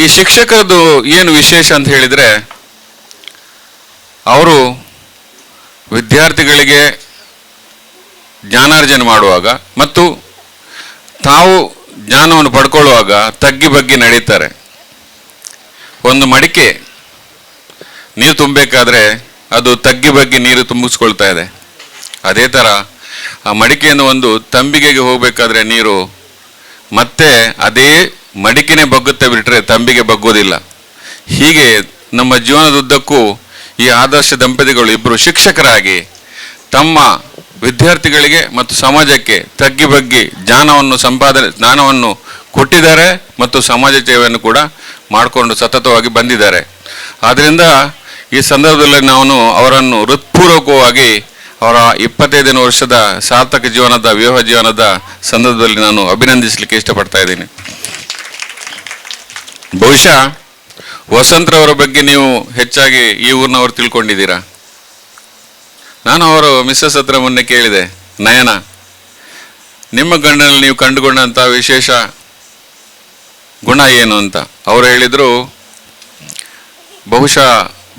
[SPEAKER 19] ಈ ಶಿಕ್ಷಕರದ್ದು ಏನು ವಿಶೇಷ ಅಂತ ಹೇಳಿದರೆ, ಅವರು ವಿದ್ಯಾರ್ಥಿಗಳಿಗೆ ಜ್ಞಾನಾರ್ಜನೆ ಮಾಡುವಾಗ ಮತ್ತು ತಾವು ಜ್ಞಾನವನ್ನು ಪಡ್ಕೊಳ್ಳುವಾಗ ತಗ್ಗಿ ಬಗ್ಗಿ ನಡೀತಾರೆ. ಒಂದು ಮಡಿಕೆ ನೀರು ತುಂಬಬೇಕಾದ್ರೆ ಅದು ತಗ್ಗಿ ಬಗ್ಗಿ ನೀರು ತುಂಬಿಸ್ಕೊಳ್ತಾ ಇದೆ. ಅದೇ ಥರ ಆ ಮಡಿಕೆಯನ್ನು ಒಂದು ತಂಬಿಗೆಗೆ ಹೋಗಬೇಕಾದ್ರೆ ನೀರು ಮತ್ತೆ ಅದೇ ಮಡಿಕೆನೇ ಬಗ್ಗುತ್ತೆ ಬಿಟ್ಟರೆ ತಂಬಿಗೆ ಬಗ್ಗೋದಿಲ್ಲ. ಹೀಗೆ ನಮ್ಮ ಜೀವನದುದ್ದಕ್ಕೂ ಈ ಆದರ್ಶ ದಂಪತಿಗಳು ಇಬ್ಬರು ಶಿಕ್ಷಕರಾಗಿ ತಮ್ಮ ವಿದ್ಯಾರ್ಥಿಗಳಿಗೆ ಮತ್ತು ಸಮಾಜಕ್ಕೆ ತಗ್ಗಿ ಬಗ್ಗಿ ಜ್ಞಾನವನ್ನು ಜ್ಞಾನವನ್ನು ಕೊಟ್ಟಿದ್ದಾರೆ ಮತ್ತು ಸಮಾಜ ಸೇವೆಯನ್ನು ಕೂಡ ಮಾಡಿಕೊಂಡು ಸತತವಾಗಿ ಬಂದಿದ್ದಾರೆ. ಆದ್ದರಿಂದ ಈ ಸಂದರ್ಭದಲ್ಲಿ ನಾನು ಅವರನ್ನು ಹೃತ್ಪೂರ್ವಕವಾಗಿ ಅವರ 25 ವರ್ಷದ ಸಾರ್ಥಕ ಜೀವನದ ವಿವಾಹ ಜೀವನದ ಸಂದರ್ಭದಲ್ಲಿ ನಾನು ಅಭಿನಂದಿಸಲಿಕ್ಕೆ ಇಷ್ಟಪಡ್ತಾ ಇದ್ದೀನಿ. ಬಹುಶಃ ವಸಂತರವರ ಬಗ್ಗೆ ನೀವು ಹೆಚ್ಚಾಗಿ ಈ ಊರಿನವರು ತಿಳ್ಕೊಂಡಿದ್ದೀರಾ. ನಾನು ಅವರು ಮಿಸ್ಸಸ್ ಹತ್ರ ಮೊನ್ನೆ ಕೇಳಿದೆ, ನಯನ, ನಿಮ್ಮ ಗಂಡನಲ್ಲಿ ನೀವು ಕಂಡುಕೊಂಡಂಥ ವಿಶೇಷ ಗುಣ ಏನು ಅಂತ. ಅವರು ಹೇಳಿದರು, ಬಹುಶಃ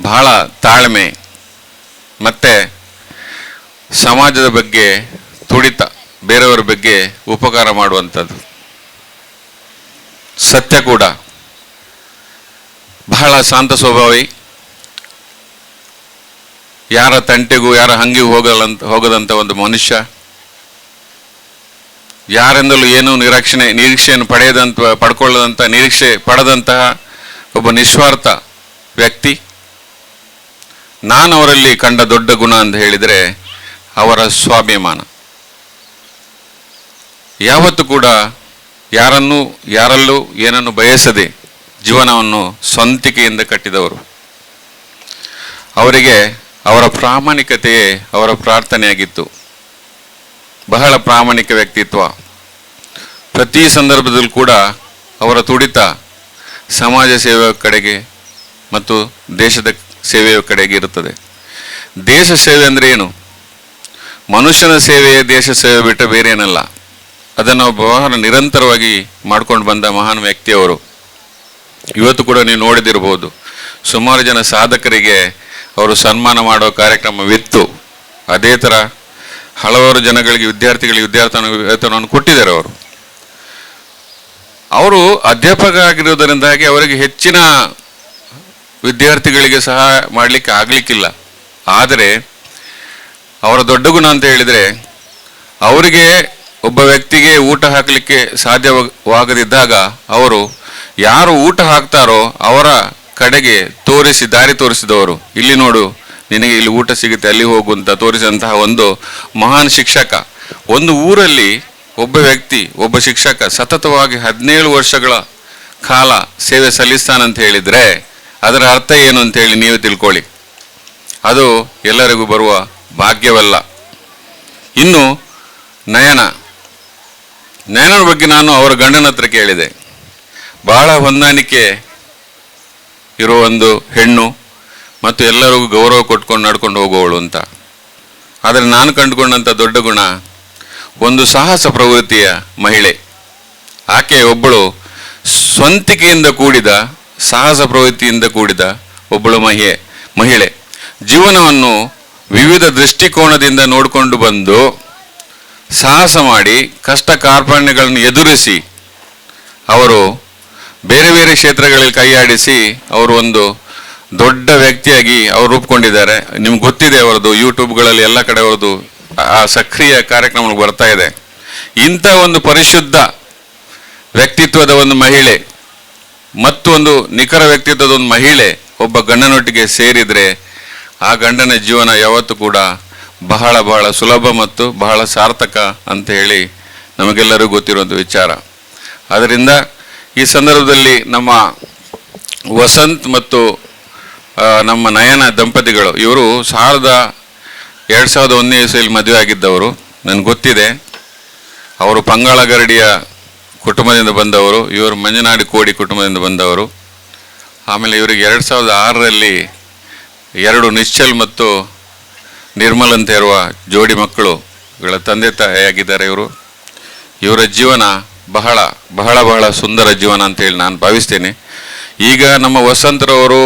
[SPEAKER 19] ಬಹಳ ತಾಳ್ಮೆ ಮತ್ತು ಸಮಾಜದ ಬಗ್ಗೆ ತುಡಿತ, ಬೇರೆಯವರ ಬಗ್ಗೆ ಉಪಕಾರ ಮಾಡುವಂಥದ್ದು. ಸತ್ಯ ಕೂಡ. ಬಹಳ ಶಾಂತ ಸ್ವಭಾವಿ, ಯಾರ ತಂಟೆಗೂ ಯಾರ ಹಂಗಿಗೂ ಹೋಗದಂಥ ಒಂದು ಮನುಷ್ಯ, ಯಾರಿಂದಲೂ ಏನೂ ನಿರೀಕ್ಷೆಯನ್ನು ಪಡ್ಕೊಳ್ಳದಂಥ, ನಿರೀಕ್ಷೆ ಪಡೆದಂತಹ ಒಬ್ಬ ನಿಸ್ವಾರ್ಥ ವ್ಯಕ್ತಿ. ನಾನು ಅವರಲ್ಲಿ ಕಂಡ ದೊಡ್ಡ ಗುಣ ಅಂತ ಹೇಳಿದರೆ ಅವರ ಸ್ವಾಭಿಮಾನ. ಯಾವತ್ತೂ ಕೂಡ ಯಾರನ್ನೂ ಯಾರಲ್ಲೂ ಏನನ್ನು ಬಯಸದೆ ಜೀವನವನ್ನು ಸ್ವಂತಿಕೆಯಿಂದ ಕಟ್ಟಿದವರು. ಅವರಿಗೆ ಅವರ ಪ್ರಾಮಾಣಿಕತೆಯೇ ಅವರ ಪ್ರಾರ್ಥನೆಯಾಗಿತ್ತು. ಬಹಳ ಪ್ರಾಮಾಣಿಕ ವ್ಯಕ್ತಿತ್ವ. ಪ್ರತಿ ಸಂದರ್ಭದಲ್ಲೂ ಕೂಡ ಅವರ ತುಡಿತ ಸಮಾಜ ಸೇವೆಯ ಕಡೆಗೆ ಮತ್ತು ದೇಶದ ಸೇವೆಯ ಕಡೆಗೆ ಇರುತ್ತದೆ. ದೇಶ ಸೇವೆ ಅಂದರೆ ಏನು? ಮನುಷ್ಯನ ಸೇವೆಯೇ ದೇಶ ಸೇವೆ ಬಿಟ್ಟು ಬೇರೆ ಏನಲ್ಲ. ಅದನ್ನು ಬಹಳ ನಿರಂತರವಾಗಿ ಮಾಡ್ಕೊಂಡು ಬಂದ ಮಹಾನ್ ವ್ಯಕ್ತಿಯವರು. ಇವತ್ತು ಕೂಡ ನೀವು ನೋಡಿದಿರ್ಬೋದು, ಸುಮಾರು ಜನ ಸಾಧಕರಿಗೆ ಅವರು ಸನ್ಮಾನ ಮಾಡೋ ಕಾರ್ಯಕ್ರಮವಿತ್ತು. ಅದೇ ಥರ ಹಲವಾರು ಜನಗಳಿಗೆ, ವಿದ್ಯಾರ್ಥಿಗಳಿಗೆ ವಿದ್ಯಾರ್ಥಿ ವೇತನವನ್ನು ಕೊಟ್ಟಿದ್ದಾರೆ ಅವರು. ಅವರು ಅಧ್ಯಾಪಕ ಆಗಿರುವುದರಿಂದಾಗಿ ಅವರಿಗೆ ಹೆಚ್ಚಿನ ವಿದ್ಯಾರ್ಥಿಗಳಿಗೆ ಸಹ ಮಾಡಲಿಕ್ಕೆ ಆಗಲಿಕ್ಕಿಲ್ಲ. ಆದರೆ ಅವರ ದೊಡ್ಡ ಗುಣ ಅಂತ ಹೇಳಿದರೆ, ಅವರಿಗೆ ಒಬ್ಬ ವ್ಯಕ್ತಿಗೆ ಊಟ ಹಾಕಲಿಕ್ಕೆ ಸಾಧ್ಯವಾಗದಿದ್ದಾಗ ಅವರು ಯಾರು ಊಟ ಹಾಕ್ತಾರೋ ಅವರ ಕಡೆಗೆ ತೋರಿಸಿ ದಾರಿ ತೋರಿಸಿದವರು. ಇಲ್ಲಿ ನೋಡು, ನಿನಗೆ ಇಲ್ಲಿ ಊಟ ಸಿಗುತ್ತೆ, ಅಲ್ಲಿ ಹೋಗು ಅಂತ ತೋರಿಸಿದಂತಹ ಒಂದು ಮಹಾನ್ ಶಿಕ್ಷಕ. ಒಂದು ಊರಲ್ಲಿ ಒಬ್ಬ ವ್ಯಕ್ತಿ, ಒಬ್ಬ ಶಿಕ್ಷಕ ಸತತವಾಗಿ 17 ವರ್ಷಗಳ ಕಾಲ ಸೇವೆ ಸಲ್ಲಿಸ್ತಾನಂತ ಹೇಳಿದರೆ ಅದರ ಅರ್ಥ ಏನು ಅಂತೇಳಿ ನೀವು ತಿಳ್ಕೊಳ್ಳಿ. ಅದು ಎಲ್ಲರಿಗೂ ಬರುವ ಭಾಗ್ಯವಲ್ಲ. ಇನ್ನು ನಯನನ ಬಗ್ಗೆ ನಾನು ಅವರ ಗಂಡನ ಹತ್ರ ಕೇಳಿದೆ. ಬಹಳ ಹೊಂದಾಣಿಕೆ ಇರುವ ಒಂದು ಹೆಣ್ಣು ಮತ್ತು ಎಲ್ಲರಿಗೂ ಗೌರವ ಕೊಟ್ಕೊಂಡು ನಡ್ಕೊಂಡು ಹೋಗುವವಳು ಅಂತ. ಆದರೆ ನಾನು ಕಂಡುಕೊಂಡಂಥ ದೊಡ್ಡ ಗುಣ, ಒಂದು ಸಾಹಸ ಪ್ರವೃತ್ತಿಯ ಮಹಿಳೆ. ಆಕೆ ಒಬ್ಬಳು ಸ್ವಂತಿಕೆಯಿಂದ ಕೂಡಿದ, ಸಾಹಸ ಪ್ರವೃತ್ತಿಯಿಂದ ಕೂಡಿದ ಒಬ್ಬಳು ಮಹಿಳೆ. ಜೀವನವನ್ನು ವಿವಿಧ ದೃಷ್ಟಿಕೋನದಿಂದ ನೋಡಿಕೊಂಡು ಬಂದು ಸಾಹಸ ಮಾಡಿ ಕಷ್ಟ ಕಾರ್ಪಣ್ಯಗಳನ್ನು ಎದುರಿಸಿ ಅವರು ಬೇರೆ ಬೇರೆ ಕ್ಷೇತ್ರಗಳಲ್ಲಿ ಕೈಯಾಡಿಸಿ ಅವರು ಒಂದು ದೊಡ್ಡ ವ್ಯಕ್ತಿಯಾಗಿ ಅವರು ರೂಪುಕೊಂಡಿದ್ದಾರೆ. ನಿಮ್ಗೆ ಗೊತ್ತಿದೆ, ಅವರದು ಯೂಟ್ಯೂಬ್ಗಳಲ್ಲಿ ಎಲ್ಲ ಕಡೆ ಅವರದು ಆ ಸಕ್ರಿಯ ಕಾರ್ಯಕ್ರಮಗಳು ಬರ್ತಾ ಇದೆ. ಇಂಥ ಒಂದು ಪರಿಶುದ್ಧ ವ್ಯಕ್ತಿತ್ವದ ಒಂದು ಮಹಿಳೆ ಮತ್ತು ಒಂದು ನಿಖರ ವ್ಯಕ್ತಿತ್ವದ ಒಂದು ಮಹಿಳೆ ಒಬ್ಬ ಗಂಡನೊಟ್ಟಿಗೆ ಸೇರಿದರೆ ಆ ಗಂಡನ ಜೀವನ ಯಾವತ್ತೂ ಕೂಡ ಬಹಳ ಬಹಳ ಸುಲಭ ಮತ್ತು ಬಹಳ ಸಾರ್ಥಕ ಅಂತ ಹೇಳಿ ನಮಗೆಲ್ಲರಿಗೂ ಗೊತ್ತಿರುವಂಥ ವಿಚಾರ. ಆದ್ದರಿಂದ ಈ ಸಂದರ್ಭದಲ್ಲಿ ನಮ್ಮ ವಸಂತ್ ಮತ್ತು ನಮ್ಮ ನಯನ ದಂಪತಿಗಳು, ಇವರು 2001ನೇ ಇಸವಿಯಲ್ಲಿ ಮದುವೆ ಆಗಿದ್ದವರು, ನನಗೆ ಗೊತ್ತಿದೆ. ಅವರು ಪಂಗಾಳಗರಡಿಯ ಕುಟುಂಬದಿಂದ ಬಂದವರು, ಇವರು ಮಂಜನಾಡಿ ಕೋಡಿ ಕುಟುಂಬದಿಂದ ಬಂದವರು. ಆಮೇಲೆ ಇವರಿಗೆ 2006ರಲ್ಲಿ 2 ನಿಶ್ಚಲ್ ಮತ್ತು ನಿರ್ಮಲ್ ಅಂತ ಇರುವ ಜೋಡಿ ಮಕ್ಕಳು ಇವಳ ತಂದೆ ತಾಯಿಯಾಗಿದ್ದಾರೆ. ಇವರ ಜೀವನ ಬಹಳ ಬಹಳ ಬಹಳ ಸುಂದರ ಜೀವನ ಅಂತೇಳಿ ನಾನು ಭಾವಿಸ್ತೇನೆ. ಈಗ ನಮ್ಮ ವಸಂತರವರು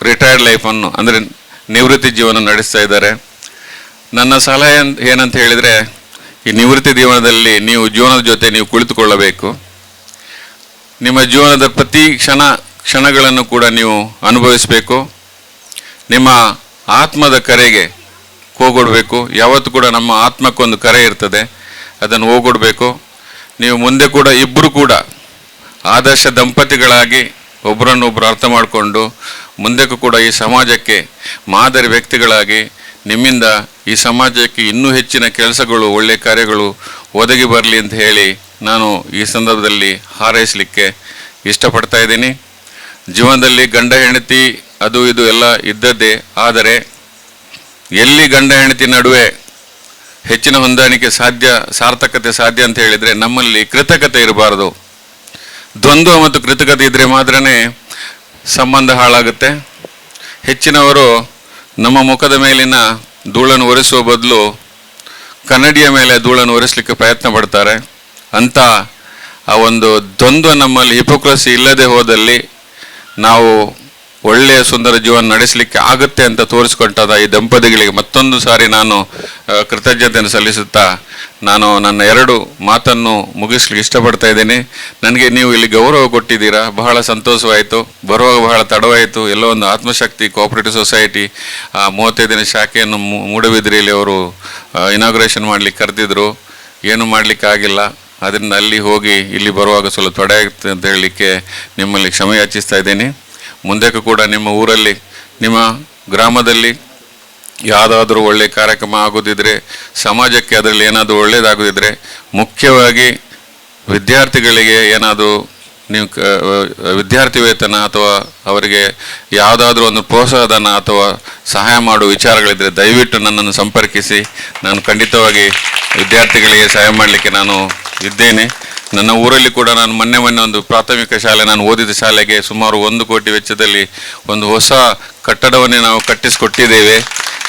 [SPEAKER 19] ರಿಟೈರ್ಡ್ ಲೈಫನ್ನು, ಅಂದರೆ ನಿವೃತ್ತಿ ಜೀವನ ನಡೆಸ್ತಾ ಇದ್ದಾರೆ. ನನ್ನ ಸಲಹೆ ಏನಂತ ಹೇಳಿದರೆ, ಈ ನಿವೃತ್ತಿ ಜೀವನದಲ್ಲಿ ನೀವು ಜೀವನದ ಜೊತೆ ನೀವು ಕುಳಿತುಕೊಳ್ಳಬೇಕು. ನಿಮ್ಮ ಜೀವನದ ಪ್ರತಿ ಕ್ಷಣಗಳನ್ನು ಕೂಡ ನೀವು ಅನುಭವಿಸಬೇಕು. ನಿಮ್ಮ ಆತ್ಮದ ಕರೆಗೆ ಹೋಗೊಡ್ಬೇಕು. ಯಾವತ್ತೂ ಕೂಡ ನಮ್ಮ ಆತ್ಮಕ್ಕೊಂದು ಕರೆ ಇರ್ತದೆ, ಅದನ್ನು ಹೋಗೊಡ್ಬೇಕು. ನೀವು ಮುಂದೆ ಕೂಡ ಇಬ್ಬರು ಕೂಡ ಆದರ್ಶ ದಂಪತಿಗಳಾಗಿ ಒಬ್ಬರನ್ನೊಬ್ಬರು ಅರ್ಥ ಮಾಡಿಕೊಂಡು ಮುಂದಕ್ಕೂ ಕೂಡ ಈ ಸಮಾಜಕ್ಕೆ ಮಾದರಿ ವ್ಯಕ್ತಿಗಳಾಗಿ ನಿಮ್ಮಿಂದ ಈ ಸಮಾಜಕ್ಕೆ ಇನ್ನೂ ಹೆಚ್ಚಿನ ಕೆಲಸಗಳು, ಒಳ್ಳೆಯ ಕಾರ್ಯಗಳು ಒದಗಿ ಬರಲಿ ಅಂತ ಹೇಳಿ ನಾನು ಈ ಸಂದರ್ಭದಲ್ಲಿ ಹಾರೈಸಲಿಕ್ಕೆ ಇಷ್ಟಪಡ್ತಾ ಇದ್ದೀನಿ. ಜೀವನದಲ್ಲಿ ಗಂಡ ಹೆಂಡತಿ ಅದು ಇದು ಎಲ್ಲ ಇದ್ದದ್ದೇ, ಆದರೆ ಎಲ್ಲಿ ಗಂಡ ಹೆಂಡತಿ ನಡುವೆ ಹೆಚ್ಚಿನ ಹೊಂದಾಣಿಕೆ ಸಾಧ್ಯ, ಸಾರ್ಥಕತೆ ಸಾಧ್ಯ ಅಂತ ಹೇಳಿದರೆ ನಮ್ಮಲ್ಲಿ ಕೃತಕತೆ ಇರಬಾರ್ದು. ದ್ವಂದ್ವ ಮತ್ತು ಕೃತಕತೆ ಇದ್ದರೆ ಮಾತ್ರನೇ ಸಂಬಂಧ ಹಾಳಾಗುತ್ತೆ. ಹೆಚ್ಚಿನವರು ನಮ್ಮ ಮುಖದ ಮೇಲಿನ ಧೂಳನ್ನು ಒರೆಸುವ ಬದಲು ಕನ್ನಡಿಯ ಮೇಲೆ ಧೂಳನ್ನು ಒರೆಸಲಿಕ್ಕೆ ಪ್ರಯತ್ನ ಪಡ್ತಾರೆ. ಅಂಥ ಆ ಒಂದು ದ್ವಂದ್ವ ನಮ್ಮಲ್ಲಿ ಹಿಪೋಕ್ರಸಿ ಇಲ್ಲದೆ ಹೋದಲ್ಲಿ ನಾವು ಒಳ್ಳೆಯ ಸುಂದರ ಜೀವನ ನಡೆಸಲಿಕ್ಕೆ ಆಗುತ್ತೆ ಅಂತ ತೋರಿಸ್ಕೊಂಡಾದ ಈ ದಂಪತಿಗಳಿಗೆ ಮತ್ತೊಂದು ಸಾರಿ ನಾನು ಕೃತಜ್ಞತೆಯನ್ನು ಸಲ್ಲಿಸುತ್ತಾ ನಾನು ನನ್ನ ಎರಡು ಮಾತನ್ನು ಮುಗಿಸ್ಲಿಕ್ಕೆ ಇಷ್ಟಪಡ್ತಾ ಇದ್ದೇನೆ. ನನಗೆ ನೀವು ಇಲ್ಲಿ ಗೌರವ ಕೊಟ್ಟಿದ್ದೀರಾ, ಬಹಳ ಸಂತೋಷವಾಯಿತು. ಬರುವಾಗ ಬಹಳ ತಡವಾಯಿತು. ಎಲ್ಲೋ ಒಂದು ಆತ್ಮಶಕ್ತಿ ಕೋಆಪರೇಟಿವ್ ಸೊಸೈಟಿ 35ನೇ ಶಾಖೆಯನ್ನು ಮೂಡಬಿದ್ರೆಯಲ್ಲಿ ಅವರು ಇನಾಗ್ರೇಷನ್ ಮಾಡಲಿಕ್ಕೆ ಕರೆದಿದ್ರು, ಏನು ಮಾಡಲಿಕ್ಕಾಗಿಲ್ಲ. ಅದರಿಂದ ಅಲ್ಲಿ ಹೋಗಿ ಇಲ್ಲಿ ಬರುವಾಗ ಸ್ವಲ್ಪ ತಡ ಆಗ್ತದೆ ಅಂತ ಹೇಳಲಿಕ್ಕೆ ನಿಮ್ಮಲ್ಲಿ ಕ್ಷಮೆ ಯಾಚಿಸ್ತಾ ಇದ್ದೀನಿ. ಮುಂದಕ್ಕೂ ಕೂಡ ನಿಮ್ಮ ಊರಲ್ಲಿ, ನಿಮ್ಮ ಗ್ರಾಮದಲ್ಲಿ ಯಾವುದಾದ್ರೂ ಒಳ್ಳೆಯ ಕಾರ್ಯಕ್ರಮ ಆಗೋದಿದ್ದರೆ, ಸಮಾಜಕ್ಕೆ ಅದರಲ್ಲಿ ಏನಾದರೂ ಒಳ್ಳೆಯದಾಗೋದಿದ್ದರೆ, ಮುಖ್ಯವಾಗಿ ವಿದ್ಯಾರ್ಥಿಗಳಿಗೆ ಏನಾದರೂ ನೀವು ವಿದ್ಯಾರ್ಥಿ ವೇತನ ಅಥವಾ ಅವರಿಗೆ ಯಾವುದಾದ್ರೂ ಒಂದು ಪ್ರೋತ್ಸಾಹಧನ ಅಥವಾ ಸಹಾಯ ಮಾಡುವ ವಿಚಾರಗಳಿದ್ದರೆ ದಯವಿಟ್ಟು ನನ್ನನ್ನು ಸಂಪರ್ಕಿಸಿ. ನಾನು ಖಂಡಿತವಾಗಿ ವಿದ್ಯಾರ್ಥಿಗಳಿಗೆ ಸಹಾಯ ಮಾಡಲಿಕ್ಕೆ ನಾನು ಇದ್ದೇನೆ. ನನ್ನ ಊರಲ್ಲಿ ಕೂಡ ನಾನು ಮೊನ್ನೆ ಮೊನ್ನೆ ಒಂದು ಪ್ರಾಥಮಿಕ ಶಾಲೆ, ನಾನು ಓದಿದ ಶಾಲೆಗೆ ಸುಮಾರು 1 ಕೋಟಿ ವೆಚ್ಚದಲ್ಲಿ ಒಂದು ಹೊಸ ಕಟ್ಟಡವನ್ನೇ ನಾವು ಕಟ್ಟಿಸಿಕೊಟ್ಟಿದ್ದೇವೆ.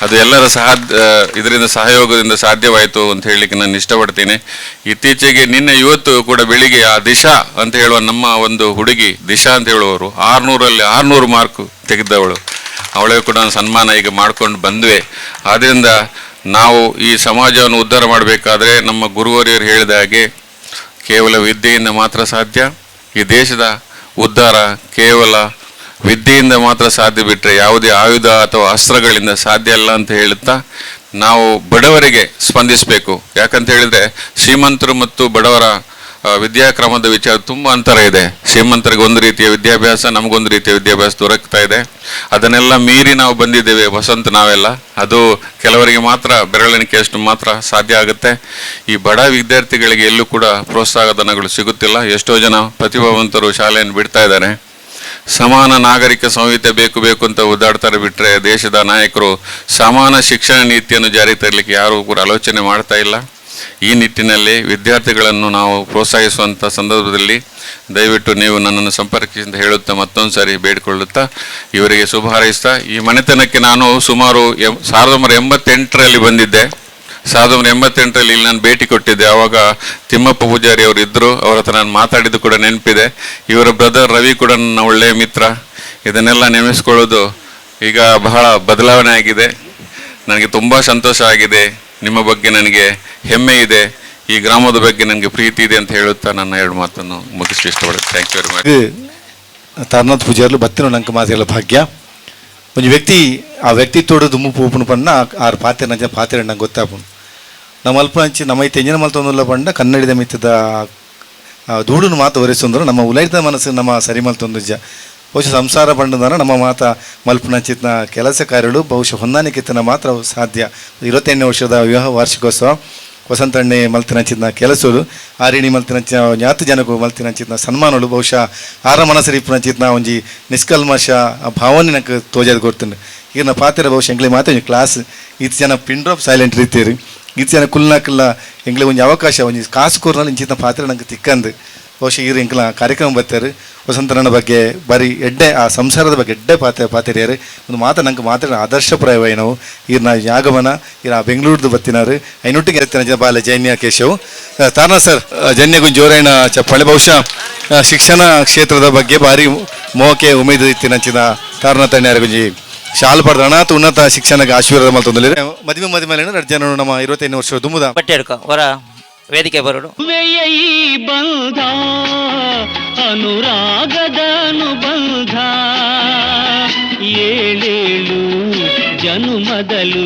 [SPEAKER 19] ಅದು ಎಲ್ಲರ ಇದರಿಂದ ಸಹಯೋಗದಿಂದ ಸಾಧ್ಯವಾಯಿತು ಅಂತ ಹೇಳಲಿಕ್ಕೆ ನಾನು ಇಷ್ಟಪಡ್ತೀನಿ. ಇತ್ತೀಚೆಗೆ ನಿನ್ನೆ ಇವತ್ತು ಕೂಡ ಬೆಳಿಗ್ಗೆ ಆ ದಿಶಾ ಅಂತ ಹೇಳುವ ನಮ್ಮ ಒಂದು ಹುಡುಗಿ, ದಿಶಾ ಅಂತ ಹೇಳುವವರು 600ರಲ್ಲಿ 600 ಮಾರ್ಕ್ ತೆಗೆದವಳು, ಅವಳಿಗೆ ಕೂಡ ಸನ್ಮಾನ ಈಗ ಮಾಡಿಕೊಂಡು ಬಂದ್ವೆ. ಆದ್ದರಿಂದ ನಾವು ಈ ಸಮಾಜವನ್ನು ಉದ್ಧಾರ ಮಾಡಬೇಕಾದ್ರೆ ನಮ್ಮ ಗುರುವರಿಯರು ಹೇಳಿದ ಹಾಗೆ ಕೇವಲ ವಿದ್ಯೆಯಿಂದ ಮಾತ್ರ ಸಾಧ್ಯ. ಈ ದೇಶದ ಉದ್ಧಾರ ಕೇವಲ ವಿದ್ಯೆಯಿಂದ ಮಾತ್ರ ಸಾಧ್ಯ ಬಿಟ್ಟರೆ ಯಾವುದೇ ಆಯುಧ ಅಥವಾ ಅಸ್ತ್ರಗಳಿಂದ ಸಾಧ್ಯ ಅಲ್ಲ ಅಂತ ಹೇಳುತ್ತಾ ನಾವು ಬಡವರಿಗೆ ಸ್ಪಂದಿಸಬೇಕು. ಯಾಕಂತ ಹೇಳಿದರೆ ಶ್ರೀಮಂತರು ಮತ್ತು ಬಡವರ ವಿದ್ಯಾಕ್ರಮದ ವಿಚಾರ ತುಂಬ ಅಂತರ ಇದೆ. ಶ್ರೀಮಂತರಿಗೆ ಒಂದು ರೀತಿಯ ವಿದ್ಯಾಭ್ಯಾಸ, ನಮಗೊಂದು ರೀತಿಯ ವಿದ್ಯಾಭ್ಯಾಸ ದೊರಕ್ತಾ ಇದೆ. ಅದನ್ನೆಲ್ಲ ಮೀರಿ ನಾವು ಬಂದಿದ್ದೇವೆ ವಸಂತ ನಾವೆಲ್ಲ. ಅದು ಕೆಲವರಿಗೆ ಮಾತ್ರ, ಬೆರಳೆಣಿಕೆಯಷ್ಟು ಮಾತ್ರ ಸಾಧ್ಯ ಆಗುತ್ತೆ. ಈ ಬಡ ವಿದ್ಯಾರ್ಥಿಗಳಿಗೆ ಎಲ್ಲೂ ಕೂಡ ಪ್ರೋತ್ಸಾಹಧನಗಳು ಸಿಗುತ್ತಿಲ್ಲ. ಎಷ್ಟೋ ಜನ ಪ್ರತಿಭಾವಂತರು ಶಾಲೆಯನ್ನು ಬಿಡ್ತಾ ಇದ್ದಾರೆ. ಸಮಾನ ನಾಗರಿಕ ಸಂಹಿತೆ ಬೇಕು ಬೇಕು ಅಂತ ಒದ್ದಾಡ್ತಾರೆ ಬಿಟ್ಟರೆ ದೇಶದ ನಾಯಕರು ಸಮಾನ ಶಿಕ್ಷಣ ನೀತಿಯನ್ನು ಜಾರಿ ತರಲಿಕ್ಕೆ ಯಾರೂ ಕೂಡ ಆಲೋಚನೆ ಮಾಡ್ತಾ ಇಲ್ಲ. ಈ ನಿಟ್ಟಿನಲ್ಲಿ ವಿದ್ಯಾರ್ಥಿಗಳನ್ನು ನಾವು ಪ್ರೋತ್ಸಾಹಿಸುವಂಥ ಸಂದರ್ಭದಲ್ಲಿ ದಯವಿಟ್ಟು ನೀವು ನನ್ನನ್ನು ಸಂಪರ್ಕಿಸಿ ಅಂತ ಹೇಳುತ್ತಾ ಮತ್ತೊಂದು ಸಾರಿ ಬೇಡಿಕೊಳ್ಳುತ್ತಾ ಇವರಿಗೆ ಶುಭ ಹಾರೈಸ್ತಾ, ಈ ಮನೆತನಕ್ಕೆ ನಾನು ಸುಮಾರು 1988ರಲ್ಲಿ ಬಂದಿದ್ದೆ. 1988ರಲ್ಲಿ ಇಲ್ಲಿ ನಾನು ಭೇಟಿ ಕೊಟ್ಟಿದ್ದೆ. ಆವಾಗ ತಿಮ್ಮಪ್ಪ ಪೂಜಾರಿ ಅವರು ಇದ್ದರು. ಅವರ ಹತ್ರ ನಾನು ಮಾತಾಡಿದ್ದು ಕೂಡ ನೆನಪಿದೆ. ಇವರ ಬ್ರದರ್ ರವಿ ಕೂಡ ನನ್ನ ಒಳ್ಳೆಯ ಮಿತ್ರ. ಇದನ್ನೆಲ್ಲ ನೆನೆಸ್ಕೊಳ್ಳೋದು ಈಗ ಬಹಳ ಬದಲಾವಣೆ ಆಗಿದೆ. ನನಗೆ ತುಂಬ ಸಂತೋಷ ಆಗಿದೆ. ನಿಮ್ಮ ಬಗ್ಗೆ ನನಗೆ ಹೆಮ್ಮೆ ಇದೆ. ಈ ಗ್ರಾಮದ ಬಗ್ಗೆ ನನಗೆ ಪ್ರೀತಿ ಇದೆ ಅಂತ ಹೇಳುತ್ತಾ ನನ್ನ ಎರಡು ಮಾತನ್ನು ಮುಗಿಸಲು ಇಷ್ಟಪಡ್ತೀನಿ. Thank you very much.
[SPEAKER 4] Taranath ಪೂಜಾರ್ಲು ಬತ್ತಿನ ನಂಗೆ ಮಾತಿಲ್ಲ ಭಾಗ್ಯ. ಒಂದು ವ್ಯಕ್ತಿ ಆ ವ್ಯಕ್ತಿ ತೋಡು ದುಮ್ಮು ಪೂಪುನ ಪಣ್ಣ ಆರು ಪಾತ್ರೆ ನಂಚ ಪಾತ್ರೆ ನಂಗೆ ಗೊತ್ತಾಪುನು. ನಮ್ಮ ಅಲ್ಪ ಅಂಚಿ ನಮ್ಮ ಐತೆ ಎಂಜಿನ ಮಲ್ತೊಂದುಲ್ಲ ಪಂಡ ಕನ್ನಡಿದ ಮಿತ್ತದ ಧೂಳುನು ಮಾತು ಒರೆಸೊಂದ್ರು ನಮ್ಮ ಉಲೈದ ಮನಸ್ಸು ನಮ್ಮ ಸರಿ ಮಲ್ತೊಂದು ಜ ಬಹುಶಃ ಸಂಸಾರ ಪಂಡದಾನ ನಮ್ಮ ಮಾತ ಮಲ್ಪನಂಚಿತ್ನ ಕೆಲಸ ಕಾರ್ಯಗಳು ಬಹುಶಃ ಹೊಂದಾಣಿಕೆತನ ಮಾತ್ರ ಸಾಧ್ಯ. 28ನೇ ವರ್ಷದ ವಿವಾಹ ವಾರ್ಷಿಕೋತ್ಸವ ವಸಂತಣ್ಣೆ ಮಲ್ತಿನಂಚಿತ್ನ ಕೆಲಸಗಳು ಆರಿಣಿ ಮಲ್ತಿನಂಚಿನ ಜ್ಞಾತ ಜನಕು ಮಲ್ತಿನಂಚಿತ್ನ ಸನ್ಮಾನಗಳು ಬಹುಶಃ ಆರ ಮನಸ್ಸು ಇಪ್ಪನಂಚಿತ್ನ ಒಂಜಿ ನಿಷ್ಕಲ್ಮಶ ಆ ಭಾವನೆ ನಂಗೆ ತೋಜಾದ ಕೊಡ್ತೀನಿ. ಈಗ ನಾ ಪಾತ್ರ ಬಹುಶಃ ಎಂಗ್ಲಿ ಮಾತ್ರ ಒಂಜಿ ಕ್ಲಾಸ್ ಇತ್ತು ಜನ ಪಿನ್ ಡ್ರಾಪ್ ಸೈಲೆಂಟ್ ರೀತಿಯರು ಇತ್ತು ಜನ ಕುಲ್ನಾಕಲ್ಲ ಎಂಗ್ಲಿ ಒಂಜಿ ಅವಕಾಶ ಒಂಜಿ ಕಾಸು ಕೋರ್ನಲ್ಲಿ ಇಂಚಿತ್ನ ಪಾತ್ರ ನಂಗೆ ತಿಕ್ಕಂದು ಬಹುಶಃ ಈರು ಎಂಕ್ಲ ಕಾರ್ಯಕ್ರಮ ಬರ್ತಾರೆ. ವಸಂತರನ ಬಗ್ಗೆ ಬಾರಿ ಎಡ್ಡೆ ಆ ಸಂಸಾರದ ಬಗ್ಗೆ ಎಡ್ಡೆ ಪಾತೆ ಪಾತೆರಿಯರು ಒಂದು ಮಾತು ನಂಗೆ ಮಾತ್ರ ಆದರ್ಶಪ್ರಾಯವಾಯಿ ನಾವು ಈರ್ನ ಯಾಗಮನ ಈರ ಬೆಂಗಳೂರ್ದು ಬತ್ತಿನಾರು ಐನೊಟ್ಟಿಗೆ ಎತ್ತಿನ ಬಾಲೆ ಜೈನ್ಯ ಕೇಶವ್ ತಾರನಾ ಸರ್ ಜನ್ಯಗುಂಜ್ ಜೋರಾಯಣ ಚಪ್ಪಾಳೆ. ಬಹುಶಃ ಶಿಕ್ಷಣ ಕ್ಷೇತ್ರದ ಬಗ್ಗೆ ಭಾರಿ ಮೋಕೆ ಉಮೇದು ಇತ್ತಿನಂಚಿನ ತಾರನಾ ತಣ್ಯಾರಗುಂಜಿ ಶಾಲು ಪಡೆದ ಅನಾಥ ಉನ್ನತ ಶಿಕ್ಷಣಕ್ಕೆ ಆಶೀರ್ವಾದ ಮಲ್ತೊಂದು ಮದುವೆ ಮದುವೆ ಮೇಲೆ ಎರಡು ಜನ ನಮ್ಮ 25 ವರ್ಷ ದುಮ್ಮುದ
[SPEAKER 3] ಬಟ್ಟೆ ಹಿಡ್ಕೊ ಹೊರ ವೇದಿಕೆ ಬರೋಡು.
[SPEAKER 20] ಬಂಧ ಅನುರಾಗದ ಅನುಬಂಧ ಏಳೇಳು ಜನುಮದಲು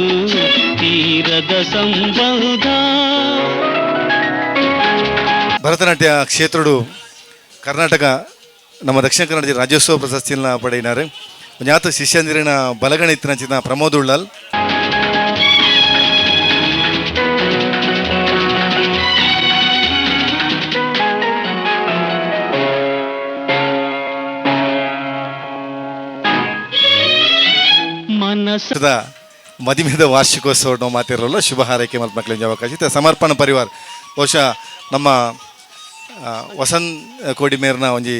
[SPEAKER 20] ತೀರದ ಸಂಬಂಧ.
[SPEAKER 4] ಭರತನಾಟ್ಯ ಕ್ಷೇತ್ರಡು ಕರ್ನಾಟಕ ನಮ್ಮ ದಕ್ಷಿಣ ಕನ್ನಡ ಜಿಲ್ಲೆ ರಾಜ್ಯೋತ್ಸವ ಪ್ರಶಸ್ತಿಯನ್ನು ಪಡೆಯಿನಾರು ಜ್ಞಾತ ಶಿಷ್ಯಂದಿರಿನ ಬಲಗಣಿತನಚಿನ ಪ್ರಮೋದ್ ಉಳ್ಳಾಲ್. ಮದಿಮೆದ ವಾರ್ಷಿಕೋತ್ಸವ ನಾವು ಮಾತಿರಲ್ಲ ಶುಭ ಹಾರೈಕೆ ಮಕ್ಕಳಿಗೆ ಅವಕಾಶ ಇತ್ತು. ಸಮರ್ಪಣ ಪರಿವಾರ ಬಹುಶಃ ನಮ್ಮ ವಸಂತ್ ಕೋಡಿಮೇರ್ನ ಒಂಜಿ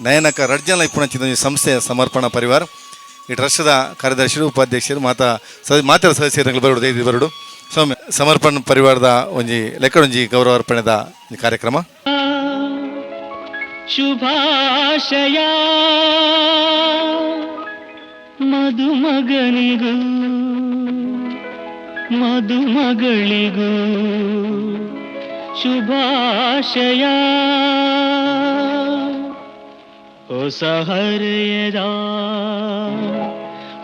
[SPEAKER 4] ನಯನಕ ರಡ್ಜನ ಇಪ್ಪುನಂಚಿನ ಒಂಜಿ ಸಂಸ್ಥೆಯ ಸಮರ್ಪಣ ಪರಿವಾರ. ಈ ಟ್ರಸ್ಟ್ದ ಕಾರ್ಯದರ್ಶಿರು ಉಪಾಧ್ಯಕ್ಷರು ಮಾತಾ ಮಾತರ ಸದಸ್ಯರು ಬರೋಡು ದೈದಿ ಬರೋಡು ಸ್ವಾಮಿ ಸಮರ್ಪಣ ಪರಿವಾರದ ಒಂಜಿ ಲೆಕ್ಕಡೊಂಜಿ ಗೌರವ ಅರ್ಪಣೆದ ಕಾರ್ಯಕ್ರಮ.
[SPEAKER 20] ಶುಭಾಶಯ ಮಧುಮಗನಿಗೂ ಮಧುಮಗಳಿಗೂ ಶುಭಾಶಯ. ಹೊಸ ಹರೆಯದ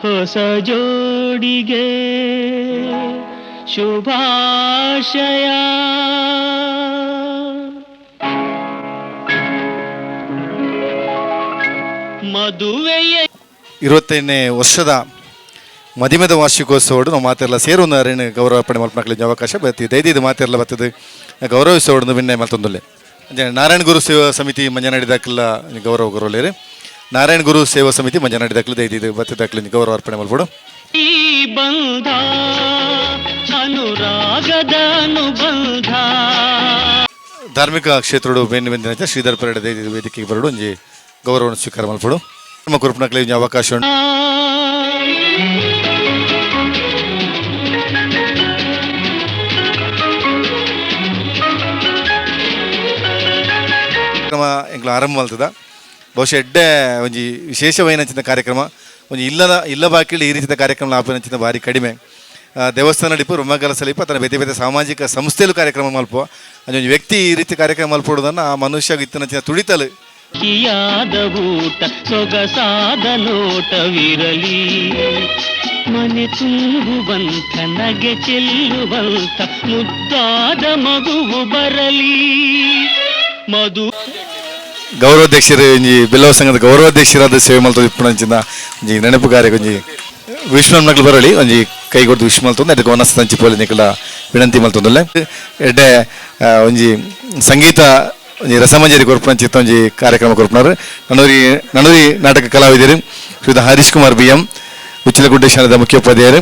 [SPEAKER 20] ಹೊಸ ಜೋಡಿಗೆ ಶುಭಾಶಯ. ಮದುವೆಯ
[SPEAKER 4] 25ನೇ ವರ್ಷದ ಮದಿಮೆದ ವಾರ್ಷಿಕೋತ್ಸವಡು ನಾವು ಮಾತೆಲ್ಲ ಸೇರುವಂದು ಅರೇನು ಗೌರವ ಅರ್ಪಣೆ ಮಲ್ಪನಕ್ಲೆ ಅವಕಾಶ ಬತ್ತಿ ದೈದಿದ್ದು ಮಾತೆಲ್ಲ ಬರ್ತದೆ ಗೌರವಿಸೋಡು ಬಿನ್ನೆ ಮಲ್ತೊಂದುಲ್ಲೆ. ನಾರಾಯಣ ಗುರು ಸೇವಾ ಸಮಿತಿ ಮಂಜನಾಡಿ ದಾಖಲ ಗೌರವ ಗೌರವಲೇರಿ ನಾರಾಯಣ ಗುರು ಸೇವಾ ಸಮಿತಿ ಮಂಜನಾಡಿ ದಾಖಲು ದೈದಿದ್ದು ಬತ್ತಿ ದಾಖಲು ಗೌರವ ಅರ್ಪಣೆ ಮಲ್ಪಡು.
[SPEAKER 20] ಈ ಬಂಧ ಅನುರಾಗದ ಅನುಬಂಧ.
[SPEAKER 4] ಧಾರ್ಮಿಕ ಕ್ಷೇತ್ರಡು ಬೆನ್ನು ಬೆಂದಿನ ಶ್ರೀಧರ್ ಪರೇಡ ದೈದಿದ್ದು ವೇದಿಕೆಗೆ ಬರಡು ಒಂಜಿ ಗೌರವವನ್ನು ಸ್ವೀಕಾರ ಮಲ್ಪಡು. ನಮ್ಮ ಕುರುಪನಕ್ಲೆ ಅವಕಾಶ ಉಂಟು. ಕಾರ್ಯಕ್ರಮ ಎಂಕ್ಲ ಆರಂಭ ಮಲ್ತದ ಬಹುಶಃ ಎಡ್ಡೆ ಒಂಜಿ ವಿಶೇಷವೈನಂಚಿನ ಕಾರ್ಯಕ್ರಮ ಒಂಜಿ ಇಲ್ಲದ ಇಲ್ಲ ಬಾಕಿಲಿ ಈ ರೀತಿಯ ಕಾರ್ಯಕ್ರಮ ಆಪನಂಚಿನ ಭಾರಿ ಕಡಿಮೆ. ದೇವಸ್ಥಾನ ಡಿಪ್ಪು ರುಮಗಲ ಸಲೀಪ ತನ್ನ ಬೇತೆ ಬೇತೆ ಸಾಮಾಜಿಕ ಸಂಸ್ಥೆಯಲ್ಲೂ ಕಾರ್ಯಕ್ರಮ ಮಲ್ಪ ಒಂಜಿ ವ್ಯಕ್ತಿ ಈ ರೀತಿ ಕಾರ್ಯಕ್ರಮ ಮಲ್ಪಡುವುದನ್ನು ಆ ಮನುಷ್ಯ ಇತ್ತನಂಚಿನ ತುಡಿತಲು
[SPEAKER 20] ಕಿಯಾದ ಊಟ ಸೊಗಸಾದ ನೋಟವಿರಲಿ ಮನೆ ತುಂಬುವಂಥ ನಗೆ ಚೆಲ್ಲುವಂಥ ಮುದ್ದಾದ ಮಗುವು ಬರಲಿ ಮಧು
[SPEAKER 4] ಗೌರವಾಧ್ಯಕ್ಷರು ಒಂಜಿ ಬಿಲ್ಲವ ಸಂಘದ ಗೌರವಾಧ್ಯಕ್ಷರಾದ ಸೇವೆ ಮಲ್ತೊಂದು ಇಪ್ಪುನಂಚಿನ ಒಂಜಿ ನೆನಪು ಕಾರ್ಯ ಒಂಜಿ ವಿಶ್ವ ನಕಲು ಬರಲಿ ಒಂಜಿ ಕೈ ಕೊಟ್ಟು ವಿಶ್ ಮಲ್ತೊಂದು ಅದಕ್ಕೆ ಒನಸ್ ತಂಚಿ ಪೋಲಿ ನಿಕಲ ವಿನಂತಿ ಮಲ್ತೊಂದುಲ್ಲೆ. ಎಡ್ಡೆ ಒಂಜಿ ಸಂಗೀತ ಒಂಜಿ ರಸಮಂಜರಿ ಕೊರ್ಪುನಂಚಿತ್ತ ಒಂಜಿ ಕಾರ್ಯಕ್ರಮ ಕೊರ್ಪುನಾರು ನನೂರಿ ನನೂರಿ ನಾಟಕ ಕಲಾವಿದರು ಶ್ರೀಯುತ ಹರೀಶ್ ಕುಮಾರ್ ಬಿ ಎಂ ಉಚ್ಚಿಲಗುಡ್ಡೆ ಶಾಲೆದ ಮುಖ್ಯೋಪಾಧ್ಯಾಯರು.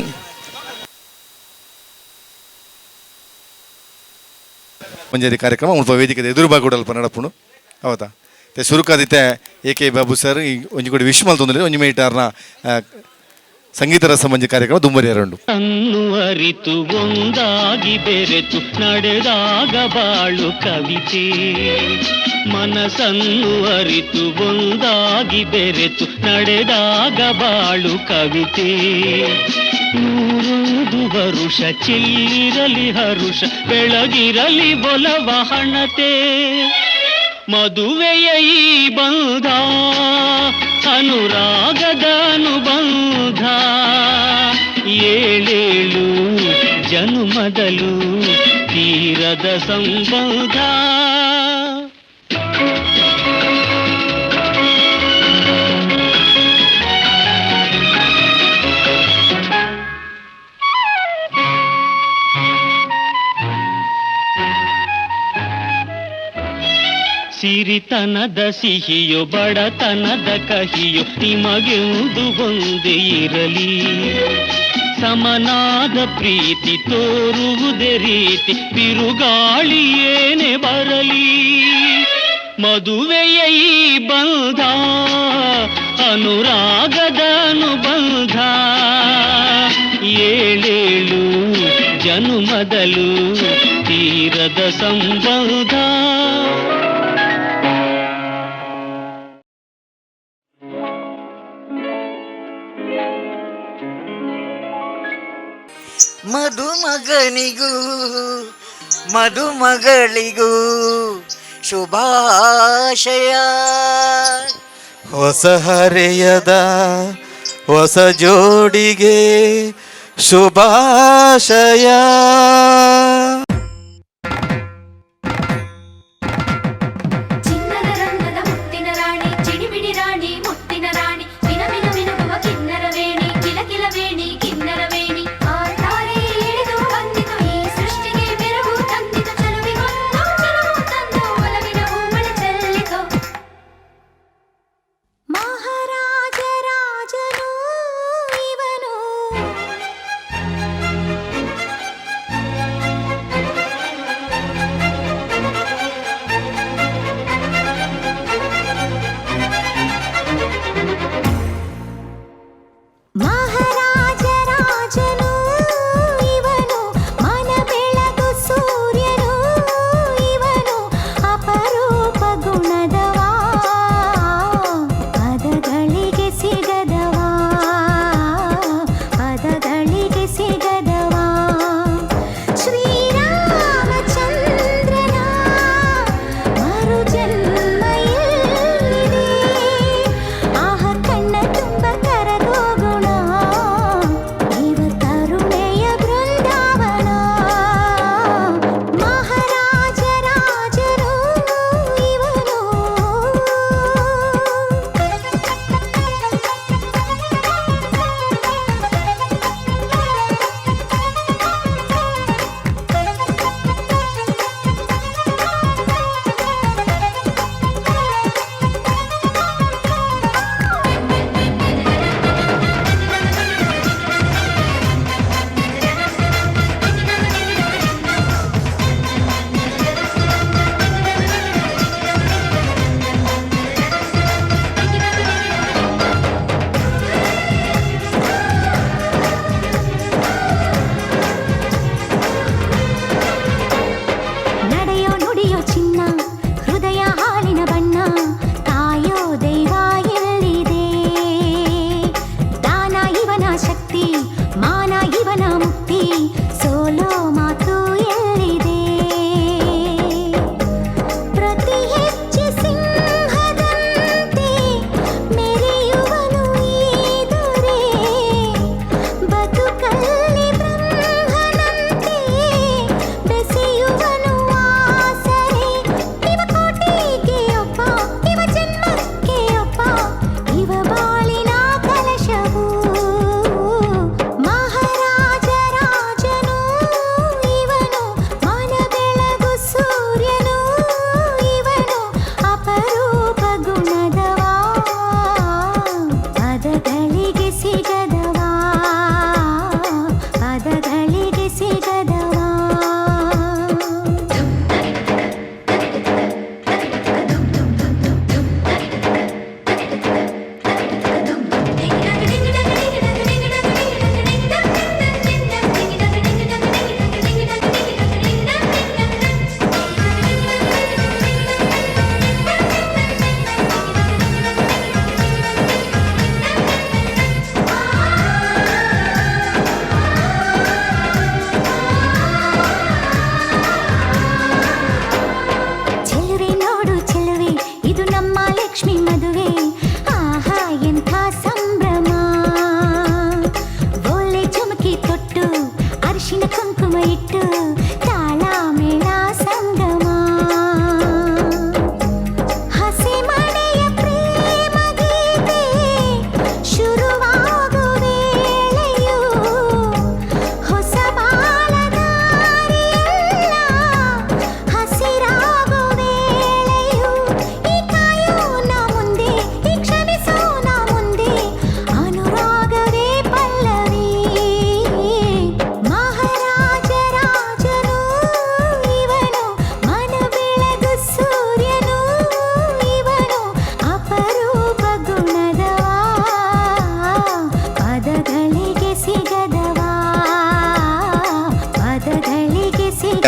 [SPEAKER 4] ಮಂಜರಿ ಕಾರ್ಯಕ್ರಮ ಮುಲ್ಪ ವೇದಿಕೆ ಎದುರು ಬಾಗುಡ ಅಲ್ಪ ನಡಪುಂಡು ಹೌದಾ. ते ಸುರುಕಾದಿತ್ತೆ ಎ ಕೆ ಬಾಬು ಸರ್ ಈ ಒಂಜಿ ಕೊಡಿ ವಿಶ್ ಮಲ್ತೊಂದುಲ್ಲೆರ್ ಒಂಜಿ ಮೀಟರ್ನ ಸಂಗೀತ ರಸಮಂಜರಿ ಕಾರ್ಯಕ್ರಮ ದುಂಬರಿಯರುಂಡು.
[SPEAKER 20] ಅನ್ನು ಅರಿತು ಒಂದಾಗಿ ಬೆರೆತು ನಡೆದಾಗ ಬಾಳು ಕವಿತೆ, ಮನಸ್ಸನ್ನು ಅರಿತು ಒಂದಾಗಿ ಬೆರೆತು ನಡೆದಾಗ ಬಾಳು ಕವಿತೆ. ನೂರೊಂದು ವರುಷ ಚೆಲ್ಲಿರಲಿ ಹರುಷ ಬೆಳಗಿರಲಿ ಒಲವ ಹಣತೆ, ಮದುವೆಯ ಈ ಬಂಧ ಅನುರಾಗದ ಅನುಬಂಧ, ಏಳೇಳು ಜನುಮದಲು ತೀರದ ಸಂಬಂಧ. ಸಿರಿತನದ ಸಿಹಿಯೋ ಬಡತನದ ಕಹಿಯೋ ನಿಮಗೆಂದು ಒಂದೇ ಇರಲಿ, ಸಮನಾದ ಪ್ರೀತಿ ತೋರುವುದೇ ರೀತಿ ಬಿರುಗಾಳಿ ಏನೇ ಬರಲಿ, ಮದುವೆಯ ಈ ಬಂಧ ಅನುರಾಗದ ಅನುಬಂಧ, ಏಳೇಳು ಜನುಮದಲು ತೀರದ ಸಂಬಂಧ.
[SPEAKER 21] ಮಧುಮಗನಿಗೂ ಮಧುಮಗಳಿಗೂ ಶುಭಾಶಯ.
[SPEAKER 22] ಹೊಸ ಹರೆಯದ ಹೊಸ ಜೋಡಿಗೆ ಶುಭಾಶಯ.
[SPEAKER 23] ಚಿನ್ನದ ರಂಗದ ಮುತ್ತಿನ ರಾಣಿ ಚಿಡಿಮಿಡಿ ರಾಣಿ ಮುತ್ತಿನ ರಾಣಿ ಮಿನ ಮಿನ ಮಿನುಗುವ ಕಿನ್ನರ ವೇಣಿ ಕಿಲ ಕಿಲ ವೇಣಿ ಕಿನ್ನರ ವೇಣಿ. ಆ ತಾರೆ ಇಳಿದು ಬಂದಿತು ಈ ಸೃಷ್ಟಿಗೆ ಬೆರಗು ತಂದಿತು ಚೆಲುವಿಗೊಂದು ಚೆಲುವು ತಂದು ಒಲವಿನ ಹೂಮಳೆ ಚೆಲ್ಲಿತು. ಮಹಾರಾಜ ರಾಜನು ಇವನು.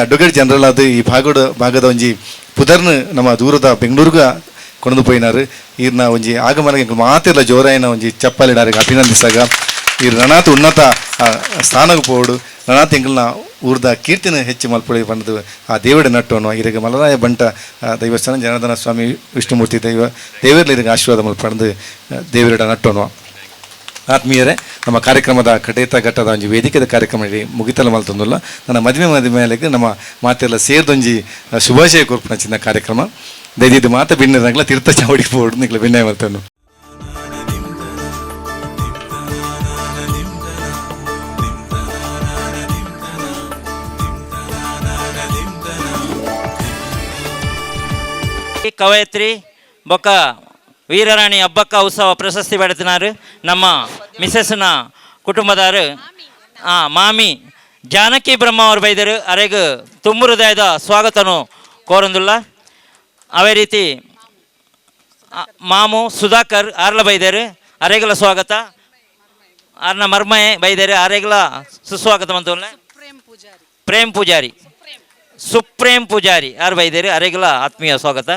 [SPEAKER 4] ಅಡ್ವೊಕೇಟ್ ಜನರಲ್ ಆದ್ ಈ ಭಾಗದ ಒಂಜಿ ಪುದರ್ನ್ ನಮ್ಮ ದೂರದ ಬೆಂಗಳೂರುಗ ಕೊಣದು ಪೋಯಿನಾರು. ಈರ್ನ ಒಂಜಿ ಆಗಮನ ಮಾತೆರ್ಲ ಜೋರಾಯಿನ ಒಂಜಿ ಚಪ್ಪಾಲಿಡಾರಿಗೆ ಅಭಿನಂದಿಸಾಗ. ಈ ರಣಾತ್ ಉನ್ನತ ಸ್ಥಾನಕ್ಕೆ ಪೋಡು ರಣಾತ್ ಎಂಕಲ್ನ ಊರ್ದ ಕೀರ್ತಿನ ಹೆಚ್ಚು ಮಲ್ಪೊಳಿ ಪಂಡದು ಆ ದೇವಡ ನಟ್ಟೋನು. ಇರಗ ಮಲರಾಯ ಬಂಟ ದೈವಸ್ಥಾನ ಜನಾರ್ದನ ಸ್ವಾಮಿ ವಿಷ್ಣುಮೂರ್ತಿ ದೈವ ದೇವರಲ್ಲಿ ಇರಗ ಆಶೀರ್ವಾದ ಮಲ್ಪಂದು ದೇವರ ನಟ್ಟೋನು. ಆತ್ಮೀಯರೇ, ನಮ್ಮ ಕಾರ್ಯಕ್ರಮದ ಕಡೇತ ಘಟ್ಟದ ಒಂಜಿ ವೇದಿಕೆದ ಕಾರ್ಯಕ್ರಮ ಮುಗಿತಲ ಮಲ್ತೊಂದುಲ್ಲ. ನನ್ನ ಮದುವೆ ಮದುವೆ ನಮ್ಮ ಮಾತೆಲ್ಲ ಸೇರ್ದೊಂಜಿ ಶುಭಾಶಯ ಕೊರ್ಪುನ ಚಿನ್ನ ಕಾರ್ಯಕ್ರಮ ದಯದಿದ್ದು ಮಾತ ಬಿನ್ನೆದಾಗಲ ತೀರ್ಥ ಚಾವಡಿ ಪೋಡು ನಿಕ್ಲ ಬಿನ್ನೆ ಮಲ್ತೊಂದು.
[SPEAKER 3] ಕವಯತ್ರಿ ಬೊಕ್ಕ ವೀರರಾಣಿ ಅಬ್ಬಕ್ಕ ಉತ್ಸವ ಪ್ರಶಸ್ತಿ ಪಡೆದಿನಾರು ನಮ್ಮ ಮಿಸಸ್ನ ಕುಟುಂಬದಾರು ಮಾಮಿ ಜಾನಕಿ ಬ್ರಹ್ಮ ಅವರು ಬೈದರು. ಅರೆಗ್ ತುಂಬು ಹೃದಯದ ಸ್ವಾಗತನು ಕೋರಂದುಲ್ಲ. ಅವೇ ರೀತಿ ಮಾಮು ಸುಧಾಕರ್ ಆರ್ಲ ಬೈದರು, ಅರೆಗಲ ಸ್ವಾಗತ. ಆರ್ನ ಮರ್ಮಯೆ ಬೈದರು, ಅರೆಗಲ ಸುಸ್ವಾಗತ ಮಂತುಲ್ಲ. ಪ್ರೇಮ್ ಪೂಜಾರಿ ಸುಪ್ರೇಮ್ ಪೂಜಾರಿ ಆರ್ ಬೈದರು, ಅರೆಗಲ ಆತ್ಮೀಯ ಸ್ವಾಗತ.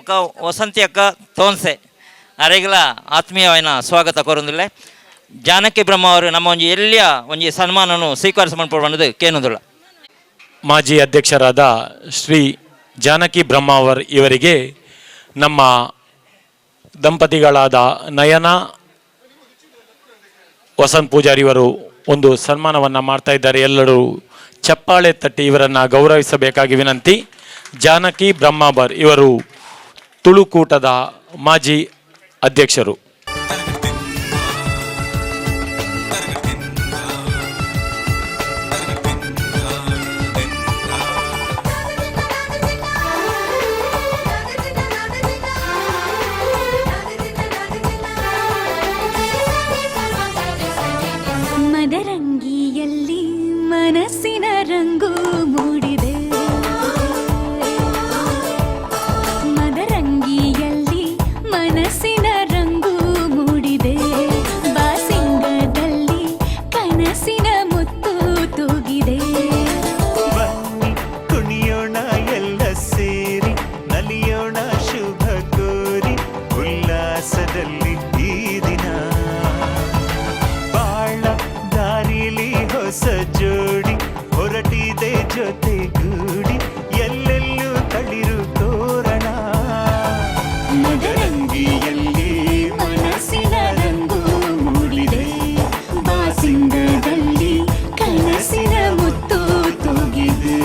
[SPEAKER 3] ఒక ವಸಂತಿ ಅಕ್ಕ ತೋನ್ಸೆ ಅರೆಗಲ ಆತ್ಮೀಯವಾಯಿನ ಸ್ವಾಗತ ಕೋರಂದುಲ್ಲೆ. ಜಾನಕಿ ಬ್ರಹ್ಮ ಅವರು ನಮ್ಮ ಒಂಜಿ ಎಲ್ಲಿಯ ಒಂಜಿ ಸನ್ಮಾನನು ಸ್ವೀಕರಿಸ ಮನ್ಪೊಡು ಕೇನುದುಳ್ಳ.
[SPEAKER 10] ಮಾಜಿ ಅಧ್ಯಕ್ಷರಾದ ಶ್ರೀ ಜಾನಕಿ ಬ್ರಹ್ಮಾವರ್ ಇವರಿಗೆ ನಮ್ಮ ದಂಪತಿಗಳಾದ ನಯನ ವಸಂತ್ ಪೂಜಾರಿ ಇವರು ಒಂದು ಸನ್ಮಾನವನ್ನು ಮಾಡ್ತಾ ಇದ್ದಾರೆ. ಎಲ್ಲರೂ ಚಪ್ಪಾಳೆ ತಟ್ಟಿ ಇವರನ್ನು ಗೌರವಿಸಬೇಕಾಗಿ ವಿನಂತಿ. ಜಾನಕಿ ಬ್ರಹ್ಮಾವರ್ ಇವರು ತುಳುಕೂಟದ ಮಾಜಿ ಅಧ್ಯಕ್ಷರು.
[SPEAKER 23] ಮದರಂಗಿಯಲ್ಲಿ ಮನಸ್ಸಿನ ರಂಗು ಮೂಡಿದೆ, ಮದರಂಗಿಯಲ್ಲಿ ಮನಸ್ಸಿನ ರಂಗು ಮೂಡಿದೆ, ಬಾಸಿಂಗದಲ್ಲಿ ಕನಸಿನ ಮುತ್ತು ತೂಗಿದೆ.
[SPEAKER 1] ಬನ್ನಿ ಕುಣಿಯೋಣ ಎಲ್ಲ ಸೇರಿ, ನಲಿಯೋಣ ಶುಭ ಕೋರಿ, ಉಲ್ಲಾಸದಲ್ಲಿ ಈ ದಿನ. ಬಾಳ ದಾರಿಲಿ ಹೊಸ ಜೋಡಿ ಹೊರಟಿದೆ ಜೊತೆಗೂಡಿ, ಎಲ್ಲೆಲ್ಲೂ ತಳಿರು ತೋರಣ.
[SPEAKER 23] ಮದರಂಗಿಯಲ್ಲಿ ಮನಸ್ಸಿನ ರಂಗು ಮೂಡಿದೆ, ಬಾಸಿಂಗದಲ್ಲಿ ಕನಸಿನ ಮುತ್ತು ತೂಗಿದೆ.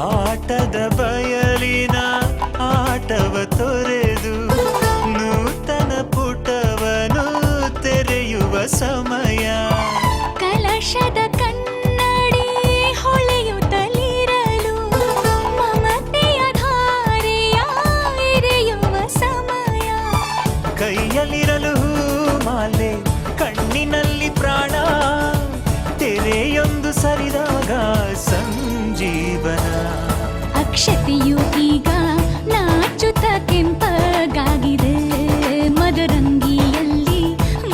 [SPEAKER 1] ಆಟದ ಬಯಲಿನ ಆಟವ ತೊರೆದು ನೂತನ ಪುಟವನು ತೆರೆಯುವ ಸಮಯ.
[SPEAKER 23] ಕಲಶದ ಕನ್ನಡಿ ಹೊಳೆಯುತ್ತಲಿರಲು ಮಮತೆಯ ಧಾರೆಯ ಎರೆಯುವ ಸಮಯ.
[SPEAKER 1] ಕೈಯಲ್ಲಿರಲು ಮಾಲೆ, ಕಣ್ಣಿನಲ್ಲಿ ಪ್ರಾಣ, ತೆರೆಯೊಂದು ಸರಿದಾಗ ಸಂಜೀವನ.
[SPEAKER 23] ಅಕ್ಷತೆಯು ಈಗ ನಾಚುತ ಕೆಂಪಗಾಗಿದೆ, ಮದರಂಗಿಯಲ್ಲಿ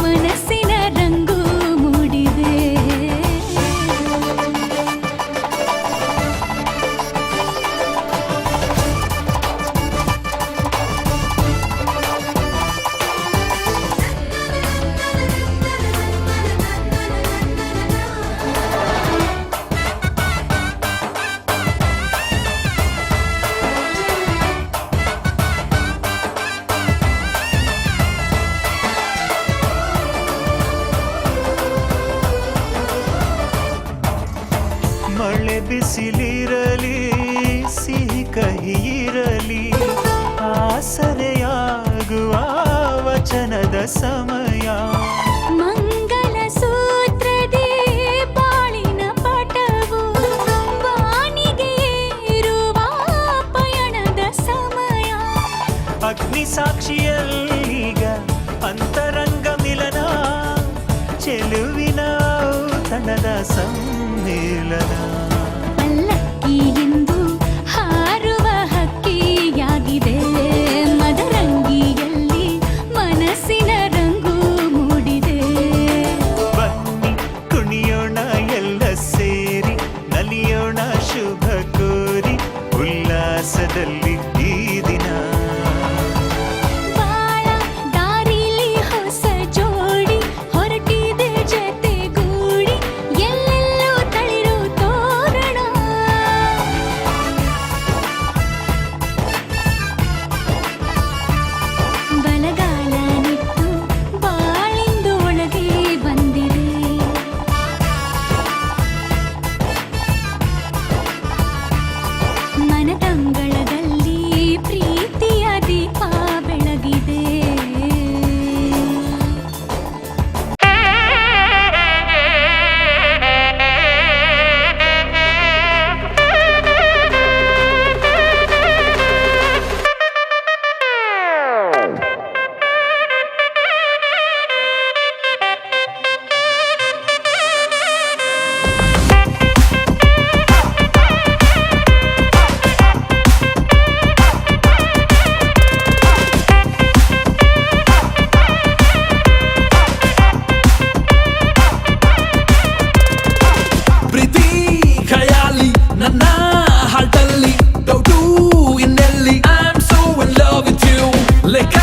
[SPEAKER 23] ಮನಸ್ಸಿನ ರಂಗು ಮೂಡಿದೆ.
[SPEAKER 1] ಮಳೆ ಬಿಸಿಲಿರಲಿ, ಸಿಹಿ ಕಹಿಯಿರಲಿ, ಆಸರೆಯಾಗುವ ವಚನದ ಸಮಯ.
[SPEAKER 23] ಮಂಗಲ ಸೂತ್ರ
[SPEAKER 1] ಅಗ್ನಿ ಸಾಕ್ಷಿಯಲ್ಲೀಗ ಅಂತರಂಗ ಮಿಲನ, ಚೆಲುವಿನ ತಣದ ಸಮ್ಮೇಳನ.
[SPEAKER 23] ಪಲ್ಲಕ್ಕಿ ಎಂದು ಹಾರುವ ಹಕ್ಕಿಯಾಗಿದೆ, ಮದರಂಗಿಯಲ್ಲಿ ಮನಸ್ಸಿನ ರಂಗು ಮೂಡಿದೆ.
[SPEAKER 1] ಬನ್ನಿ ಕುಣಿಯೋಣ ಎಲ್ಲ ಸೇರಿ, ನಲಿಯೋಣ ಶುಭ ಕೋರಿ, ಉಲ್ಲಾಸದಲ್ಲಿ ಈ ದಿನ.
[SPEAKER 23] ಬಾಳ ದಾರಿಲಿ ಹೊಸ ಜೋಡಿ ಹೊರಟಿದೆ ಜೊತೆಗೂಡಿ, ಎಲ್ಲೆಲ್ಲೂ ತಳಿರು ತೋರಣ. ಬಲಗಾಲ ನಿಟ್ಟು ಬಾಳಿಂದು ಒಳಗೆ ಬಂದಿದೆ. ಮನದಂಗಳದಲ್ಲಿ ಪ್ರೀತಿಯ ದೀಪ ಬೆಳಗಿದೆ.
[SPEAKER 2] ಪ್ರೀತಿ ಖಯಾಲಿ ನನ್ನ ಹಾರ್ಟಲ್ಲಿ, ಡೌಟು ಇನ್ನೆಲ್ಲಿ? I am so in love with you. ಲೆಕ್ಕ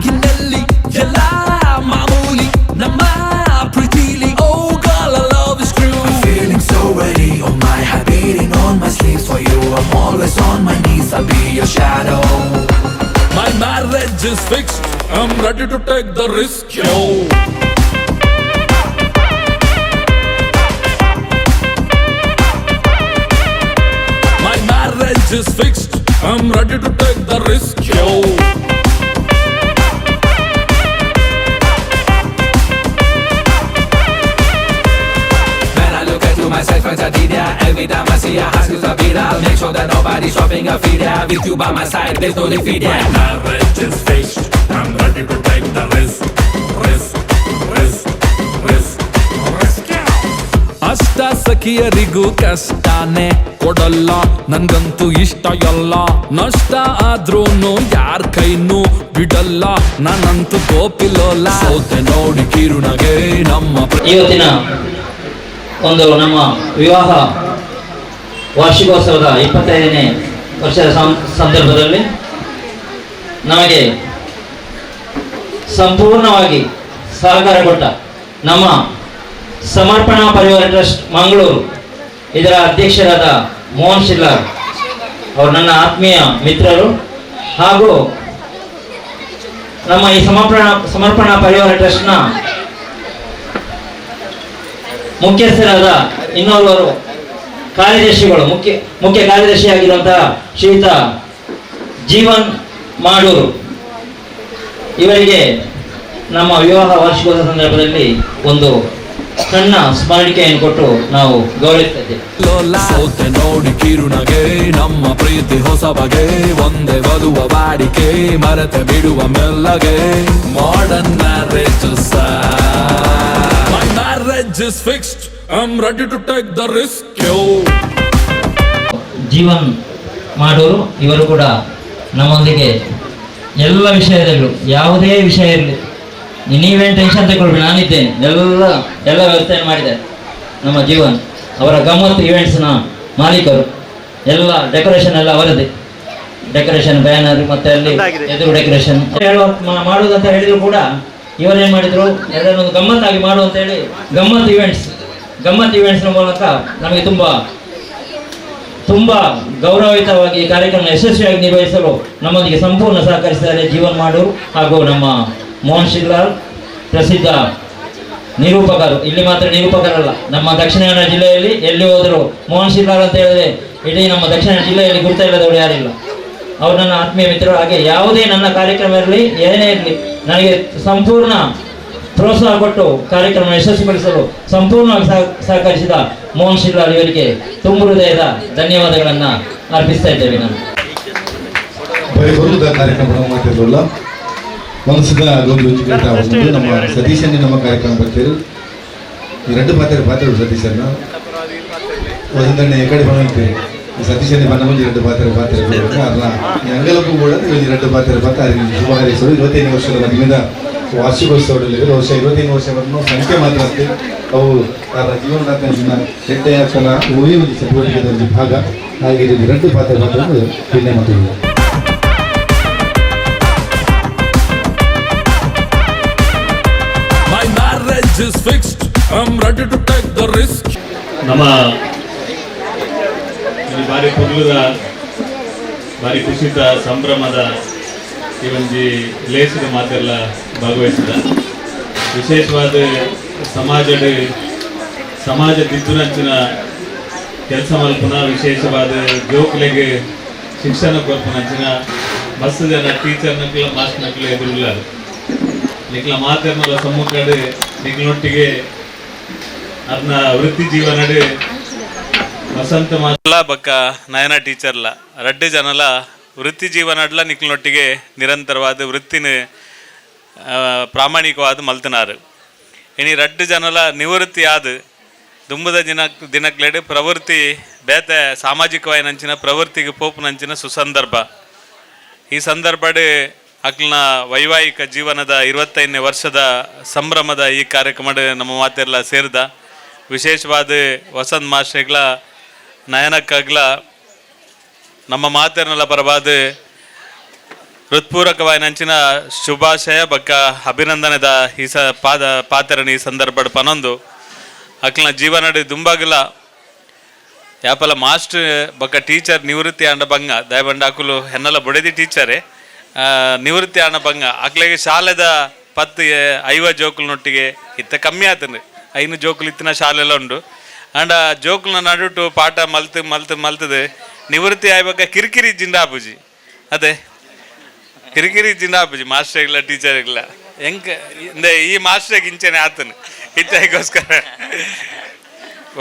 [SPEAKER 2] ಇನ್ನೆಲ್ಲಿ? ಎಲ್ಲ ಮಾಮೂಲಿ ನಮ್ಮ ಪ್ರೀತಿಲಿ. Oh girl, love is true.
[SPEAKER 5] Feeling so ready, oh my heart beating on my sleeves for you. I'm always on my knees, I'll be your shadow.
[SPEAKER 2] My marriage is fixed. I'm ready to take the risk, yo. My marriage is fixed. I'm ready to take the risk, yo.
[SPEAKER 5] When I look at you, myself and Sadidia. Every time I see a ask you to be there. Make sure that nobody's shopping a feed, yeah. With you by my side, there's no defeat, yeah.
[SPEAKER 2] My marriage is fixed. I'm ready to take the risk, risk, risk, risk, risk.
[SPEAKER 6] ಅಷ್ಟ ಸಖಿಯರಿಗೂ ಕಷ್ಟಾನೆ ಕೊಡಲ್ಲ, ನನ್ಗಂತೂ ಇಷ್ಟ ಎಲ್ಲ. ನಷ್ಟ ಆದ್ರೂನು ಯಾರ್ ಕೈನೂ ಬಿಡಲ್ಲ, ನಾನಂತೂ ಗೋಪಿಲೋಲ.
[SPEAKER 5] ಸೋತೆ ನೋಡಿ ಕಿರುನಗೆ ನಮ್ಮ
[SPEAKER 3] ಇವತ್ತಿನ ಒಂದು ನಮ್ಮ ವಿವಾಹ ವಾರ್ಷಿಕೋತ್ಸವದ 25ನೇ ವರ್ಷದ ಸಂದರ್ಭದಲ್ಲಿ ನಮಗೆ ಸಂಪೂರ್ಣವಾಗಿ ಸಹಕಾರ ಕೊಟ್ಟ ನಮ್ಮ ಸಮರ್ಪಣಾ ಪರಿವಾರ ಟ್ರಸ್ಟ್ ಮಂಗಳೂರು ಇದರ ಅಧ್ಯಕ್ಷರಾದ ಮೋಹನ್ ಶಿಲ್ಲಾರ್ ಅವರು ನನ್ನ ಆತ್ಮೀಯ ಮಿತ್ರರು ಹಾಗೂ ನಮ್ಮ ಈ ಸಮರ್ಪಣಾ ಪರಿವಾರ ಟ್ರಸ್ಟ್ನ ಮುಖ್ಯಸ್ಥರಾದ ಇನ್ನೋರ್ವರು ಕಾರ್ಯದರ್ಶಿಗಳು, ಮುಖ್ಯ ಮುಖ್ಯ ಕಾರ್ಯದರ್ಶಿಯಾಗಿರುವಂತಹ ಶ್ರೀಯುತ ಜೀವನ್ ಮಾಡೂರು ಇವರಿಗೆ ನಮ್ಮ ವಿವಾಹ ವಾರ್ಷಿಕೋತ್ಸವ ಸಂದರ್ಭದಲ್ಲಿ ಒಂದು ಸಣ್ಣ ಸ್ಮರಣಿಕೆಯನ್ನು ಕೊಟ್ಟು ನಾವು ಗೌರವಿಸ್ತಾ ಇದ್ದೇವೆ.
[SPEAKER 6] ಸೋತೆ ನೋಡಿ ಕಿರುನಗೆ ನಮ್ಮ ಪ್ರೀತಿ ಹೊಸ ಬಗೆ, ಒಂದೇ ವಧುವ ವಾಡಿಕೆ ಮರೆತೆ ಬಿಡುವ ಮೆಲ್ಲಗೆ. Modern marriage.
[SPEAKER 2] My marriage is fixed. I'm ready to take the risk, yo.
[SPEAKER 3] Jeevan ಮಾಡೋರು ಇವರು ಕೂಡ ನಮ್ಮೊಂದಿಗೆ ಎಲ್ಲ ವಿಷಯದಲ್ಲೂ, ಯಾವುದೇ ವಿಷಯ ಇರಲಿ, ನೀವೇನು ಟೆನ್ಷನ್ ತಗೊಳ್ಬೇಡಿ, ನಾನಿದ್ದೇನೆ, ಎಲ್ಲ ಎಲ್ಲ ವ್ಯವಸ್ಥೆಯನ್ನು ಮಾಡಿದ್ದಾರೆ ನಮ್ಮ ಜೀವನ್. ಅವರ ಗಮ್ಮತ್ ಇವೆಂಟ್ಸ್ನ ಮಾಲೀಕರು, ಎಲ್ಲ ಡೆಕೋರೇಷನ್ ಎಲ್ಲ ಅವರದ್ದೇ. ಡೆಕೋರೇಷನ್ ಬ್ಯಾನರ್ ಮತ್ತೆ ಅಲ್ಲಿ ಎದುರು ಡೆಕೋರೇಷನ್ ಹೇಳುವ ಮಾಡುವುದಂತ ಹೇಳಿದ್ರು ಕೂಡ ಇವರೇನು ಮಾಡಿದ್ರು, ಎಲ್ಲರನ್ನೊಂದು ಗಮ್ಮತ್ತಾಗಿ ಮಾಡು ಅಂತ ಹೇಳಿ ಗಮ್ಮತ್ ಇವೆಂಟ್ಸ್, ಗಮ್ಮತ್ ಇವೆಂಟ್ಸ್ನ ಮೂಲಕ ನಮಗೆ ತುಂಬ ತುಂಬ ಗೌರವಯುತವಾಗಿ ಈ ಕಾರ್ಯಕ್ರಮ ಯಶಸ್ವಿಯಾಗಿ ನಿರ್ವಹಿಸಲು ನಮ್ಮೊಂದಿಗೆ ಸಂಪೂರ್ಣ ಸಹಕರಿಸಿದ್ದಾರೆ ಜೀವನ್ ಮಾಡೂರು ಹಾಗೂ ನಮ್ಮ ಮೋಹನ್ ಶಿಲ್ಲಾರ್, ಪ್ರಸಿದ್ಧ ನಿರೂಪಕರು. ಇಲ್ಲಿ ಮಾತ್ರ ನಿರೂಪಕರಲ್ಲ, ನಮ್ಮ ದಕ್ಷಿಣ ಕನ್ನಡ ಜಿಲ್ಲೆಯಲ್ಲಿ ಎಲ್ಲಿ ಹೋದರೂ ಮೋಹನ್ ಶಿಲ್ಲಾರ್ ಅಂತ ಹೇಳಿದ್ರೆ ಇಡೀ ನಮ್ಮ ದಕ್ಷಿಣ ಕನ್ನಡ ಜಿಲ್ಲೆಯಲ್ಲಿ ಗುರುತ ಇಲ್ಲದವರು ಯಾರಿಲ್ಲ. ಅವರು ನನ್ನ ಆತ್ಮೀಯ ಮಿತ್ರರು. ಹಾಗೆ ಯಾವುದೇ ನನ್ನ ಕಾರ್ಯಕ್ರಮ ಇರಲಿ, ಏನೇ ಇರಲಿ, ನನಗೆ ಸಂಪೂರ್ಣ ಪ್ರೋತ್ಸಾಹ ಕೊಟ್ಟು ಕಾರ್ಯಕ್ರಮ ಯಶಸ್ವಿಗೊಳಿಸಲು ಸಂಪೂರ್ಣವಾಗಿ ಸಹಕರಿಸಿದ ಮೋಹನ್ ಶಿಲ್ಲಾರ್ ಇವರಿಗೆ ತುಂಬು ಹೃದಯದ ಧನ್ಯವಾದಗಳನ್ನು ಅರ್ಪಿಸ್ತಾ ಇದ್ದೇವೆ. ನಾನು
[SPEAKER 4] ಬರಿ ಕಾರ್ಯಕ್ರಮ ಮಾತಾಡೋಲ್ಲ ಮನಸ್ಸಿನ ಒಂದು ನಮ್ಮ ಸತೀಶನ್ನೇ ನಮ್ಮ ಕಾರ್ಯಕ್ರಮ ಬರ್ತೀರಿ. ಈ ಎರಡು ಪಾತ್ರ ಪಾತ್ರ ಸತೀಶನ್ನ ವಸಂತಣ್ಣ ಎಕಡೆ ಬಂದಂತೆ ಸತೀಶನ್ನೇ ಬಣ್ಣ ಮುಂಚೆ ಎರಡು ಪಾತ್ರ ಪಾತ್ರ ಅಲ್ಲ ಅಂಗಲಕ್ಕೂ ಕೂಡ ಎರಡು ಪಾತ್ರ ಪಾತ್ರ ಶುಭ ಹಾರೈಸೋದು. 25 ವರ್ಷದ ಮದುವೆಯಿಂದ ವಾರ್ಷಿಕೋತ್ಸವದಲ್ಲಿ ವರ್ಷ 25 ವರ್ಷವನ್ನು ಸಂಖ್ಯೆ ಮಾತ್ರ ಅಷ್ಟೇ. ಅವು ಅವರ ಜೀವನದ ಎಡ್ಡೆಯ ಸಲ ಹೂವೇ ಒಂದು ಚಟುವಟಿಕೆಯ ಒಂದು ಭಾಗ. ಹಾಗೆ ಎರಡು ಪಾತ್ರ ಪಾತ್ರ ಭಿನ್ನ ಮತ್ತು
[SPEAKER 6] My marriage is fixed. I'm ready to take the risk.
[SPEAKER 8] ನಮ್ಮ ಈ ಬಾರಿ ಪೊರ್ಲುದ ಬಾರಿ ಖುಷಿತ ಸಂಭ್ರಮದ ಈ ಒಂಜಿ ಲೇಸಿದ ಮಾತೆಲ್ಲ ಭಾಗವಹಿಸಿದ ವಿಶೇಷವಾದ ಸಮಾಜದ ಸಮಾಜ ದಿದ್ದುನಂಚಿನ ಕೆಲಸ ಮಲ್ಪುನ ವಿಶೇಷವಾದ ಜೋಕುಲೆಗೆ ಶಿಕ್ಷಣ ಕೊರ್ಪುನಂಚಿನ ಬಸ್ ಜನ ಟೀಚರ್ ನಕ್ಲ ಮಾಸ್ಟರ್ ನಕ್ಲ ಎದುರುಲ್ಲ ನಿಕ್ಲ ಮಾತೆರ್ನಲ ಸಮ್ಮುಖಡು ನಿಕ್ಲೊಟ್ಟಿಗೆ ಅದನ್ನ ವೃತ್ತಿ ಜೀವನಡು ವಸಂತ ಮಾಲ ಬಕ್ಕ ನಯನ ಟೀಚರ್ಲ ರಡ್ಡು ಜನಲ ವೃತ್ತಿ ಜೀವನಡ್ಲ ನಿಕ್ಲೊಟ್ಟಿಗೆ ನಿರಂತರವಾದ ವೃತ್ತಿನ ಪ್ರಾಮಾಣಿಕವಾದ ಮಲ್ತನಾರು. ಇನಿ ರಡ್ಡು ಜನಲ ನಿವೃತ್ತಿ ಆದ ದುಂಬದ ದಿನಕ್ಲೆಡು ಪ್ರವೃತ್ತಿ ಬೇತೆ ಸಾಮಾಜಿಕವಾಯಿನಂಚಿನ ಪ್ರವೃತ್ತಿಗೆ ಪೋಪುನಂಚಿನ ಸುಸಂದರ್ಭ. ಈ ಸಂದರ್ಭಡ್ ಅಕ್ಲನ ವೈವಾಹಿಕ ಜೀವನದ 25ನೇ ವರ್ಷದ ಸಂಭ್ರಮದ ಈ ಕಾರ್ಯಕ್ರಮ ನಮ್ಮ ಮಾತೆಲ್ಲ ಸೇರಿದ ವಿಶೇಷವಾದ ವಸಂತ ಮಾಸ್ಟರ್ಗಳ ನಯನಕ್ಕಾಗ್ಲ ನಮ್ಮ ಮಾತೆರ್ನೆಲ್ಲ ಪರವಾದ ಹೃತ್ಪೂರ್ವಕವಾಯಿನಂಚಿನ ಶುಭಾಶಯ ಬಕ್ಕ ಅಭಿನಂದನೆದ ಈ ಸ ಪಾತೆರನ ಈ ಸಂದರ್ಭಡ್ ಪನೊಂದು ಅಕ್ಲನ ಜೀವನಡ್ ದುಂಬಾಗಲ ಯಾಪಲ ಮಾಸ್ಟರ್ ಬಕ್ಕ ಟೀಚರ್ ನಿವೃತ್ತಿ ಆಂಡ ಬಂಗ ದಯಬಂಡ ಅಕುಲು ಹೆನ್ನಲ ಬೊಡೆದಿ ಟೀಚರೇ ನಿವೃತ್ತಿ ಆಂಡ ಬಂಗ ಅಕ್ಲೆಗೆ ಶಾಲೆದ 10-50 ಜೋಕುಲನೊಟ್ಟಿಗೆ ಇತ್ತ ಕಮ್ಮಿ ಆತಂದು 5 ಜೋಕುಲು ಇತ್ತಿನ ಶಾಲೆಲ್ಲ ಉಂಡು ಅಂಡ ಜೋಕುಲ್ನ ನಡುಟು ಪಾಠ ಮಲ್ತು ಮಲ್ತು ಮಲ್ತದೆ ನಿವೃತ್ತಿ ಆಯ್ಬಕ್ಕ ಕಿರಿಕಿರಿ ಜಿಂಡ ಆಪುಜಿ ಅದೇ ಕಿರಿಕಿರಿ ಜಿಂಡ ಆಪುಜಿ ಮಾಸ್ಟರ್ ಇಲ್ಲ ಟೀಚರ್ ಇಲ್ಲ ಎಂಕ ಇಂದ ಈ ಮಾಸ್ಟರ್ಗೆ ಇಂಚೆನೆ ಆತನು ಇತ್ತಗೋಸ್ಕರ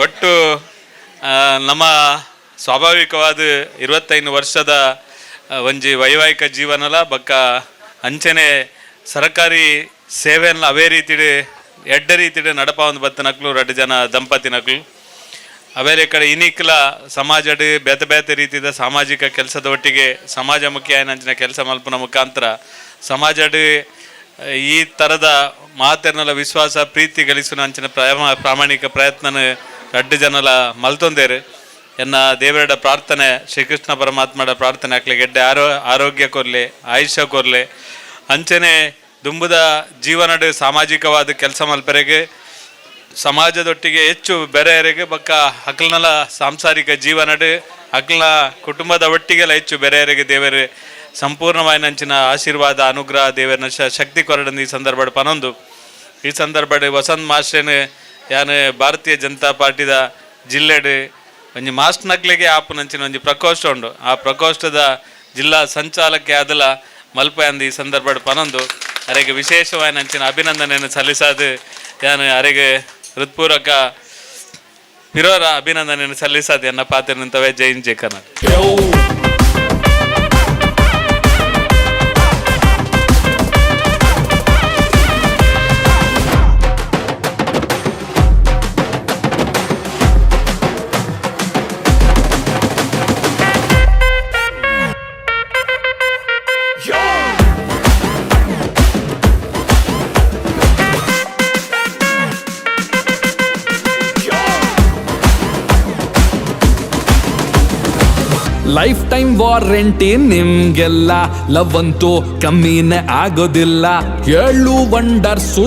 [SPEAKER 8] ಒಟ್ಟು ನಮ್ಮ ಸ್ವಾಭಾವಿಕವಾದ 25 ವರ್ಷದ ಒಂಜಿ ವೈವಾಹಿಕ ಜೀವನಲ ಬಕ್ಕ ಅಂಚನೆ ಸರಕಾರಿ ಸೇವೆಯನ್ನು ಅವೇ ರೀತಿಡು ಎಡ್ಡ ರೀತಿಡು ನಡಪ ಒಂದು ಬತ್ತನಕ್ಲು ರಡ್ಡು ಜನ ದಂಪತಿನಕ್ಲು ಅವೇರೆ ಕಡೆ ಇನಿಕ್ಲ ಸಮಾಜಡ್ ಬೇತೆ ಬೇತೆ ರೀತಿಯ ಸಾಮಾಜಿಕ ಕೆಲಸದ ಒಟ್ಟಿಗೆ ಸಮಾಜಮುಖಿ ಆಯ್ನಂಚಿನ ಕೆಲಸ ಮಲ್ಪುನ ಮುಖಾಂತರ ಸಮಾಜಡ್ ಈ ಥರದ ಮಾತೆರ್ನಲ ವಿಶ್ವಾಸ ಪ್ರೀತಿ ಗಳಿಸುವ ಅಂಚಿನ ಪ್ರಾಮಾಣಿಕ ಪ್ರಯತ್ನನ ರಡ್ಡು ಜನಲ ಮಲ್ತೊಂದೇರು. ಎನ್ನ ದೇವರ ಪ್ರಾರ್ಥನೆ ಶ್ರೀಕೃಷ್ಣ ಪರಮಾತ್ಮಡ ಪ್ರಾರ್ಥನೆ ಅಕ್ಲೆ ಗೆಡ್ಡೆ ಆರೋಗ್ಯ ಕೊರ್ಲೆ ಆಯುಷ್ಯ ಕೊರ್ಲೆ ಅಂಚನೆ ದುಂಬುದ ಜೀವನಡ್ ಸಾಮಾಜಿಕವಾದ ಕೆಲಸ ಮಲ್ಪರೆಗೆ ಸಮಾಜದೊಟ್ಟಿಗೆ ಹೆಚ್ಚು ಬೆರೆಯರಿಗೆ ಬಕ್ಕ ಅಕ್ಲನಲ ಸಾಂಸಾರಿಕ ಜೀವನಡ್ ಅಕ್ಲನ ಕುಟುಂಬದ ಒಟ್ಟಿಗೆಲ್ಲ ಹೆಚ್ಚು ಬೆರೆಯರಿಗೆ ದೇವರು ಸಂಪೂರ್ಣವಾಯಿನಂಚಿನ ಆಶೀರ್ವಾದ ಅನುಗ್ರಹ ದೇವರನ ಶಕ್ತಿ ಕೊರಡಂದು ಈ ಸಂದರ್ಭಡ್ ಪನೊಂದು. ಈ ಸಂದರ್ಭಡ್ ವಸಂತ್ ಮಾಸ್ಟೇನು ಯಾನು ಭಾರತೀಯ ಜನತಾ ಪಾರ್ಟಿದ ಜಿಲ್ಲೆಡ್ ಒಂಜಿ ಮಾಸ್ಟರ್ನಕ್ಲೆಗೆ ಆಪುನಂಚಿನ ಒಂಜಿ ಪ್ರಕೋಷ್ಠ ಉಂಡು. ಆ ಪ್ರಕೋಷ್ಠದ ಜಿಲ್ಲಾ ಸಂಚಾಲಕ್ಕೆ ಆದಲ ಮಲ್ಪೆ ಅಂದು ಈ ಸಂದರ್ಭಡ್ ಪನೊಂದು ಅರೆಗೆ ವಿಶೇಷವಾಯಿನಂಚಿನ ಅಭಿನಂದನೆಯನ್ನು ಸಲ್ಲಿಸಾದು ಯಾನು ಅರೆಗೆ ಹೃತ್ಪೂರ್ವಕ ಪಿರೋರ ಅಭಿನಂದನೆಯನ್ನು ಸಲ್ಲಿಸಾದು ಎನ್ನ ಪಾತ್ರ ನಿಂತವೇ. ಜೈ ಹಿಂದ್, ಜೈ ಕರ್ನಾಟಕ.
[SPEAKER 6] ಲೈಫ್ ಟೈಮ್ ವಾರಂಟಿ ನಿಮ್ಗೆಲ್ಲ ಲವ್ ಅಂತೂ ಕಮ್ಮಿನೇ ಆಗೋದಿಲ್ಲ. 7 ವಂಡರ್ಸು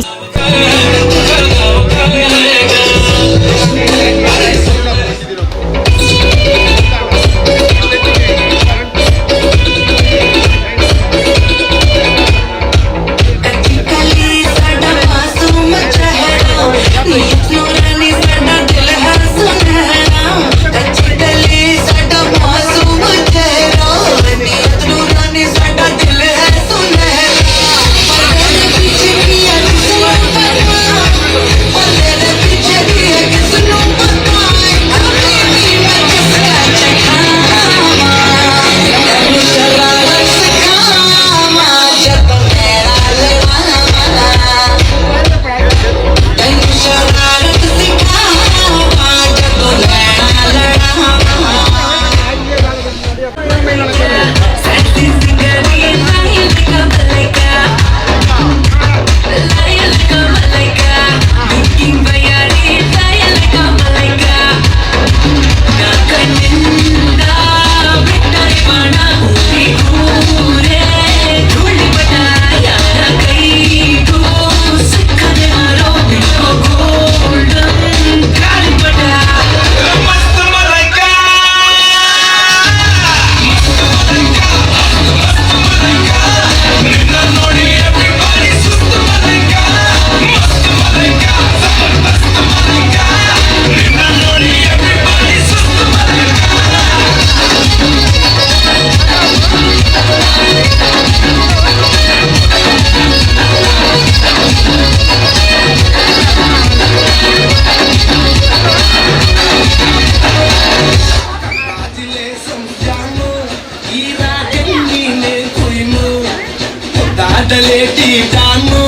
[SPEAKER 2] ಕಡಲೇಟಿ ಟಾನು,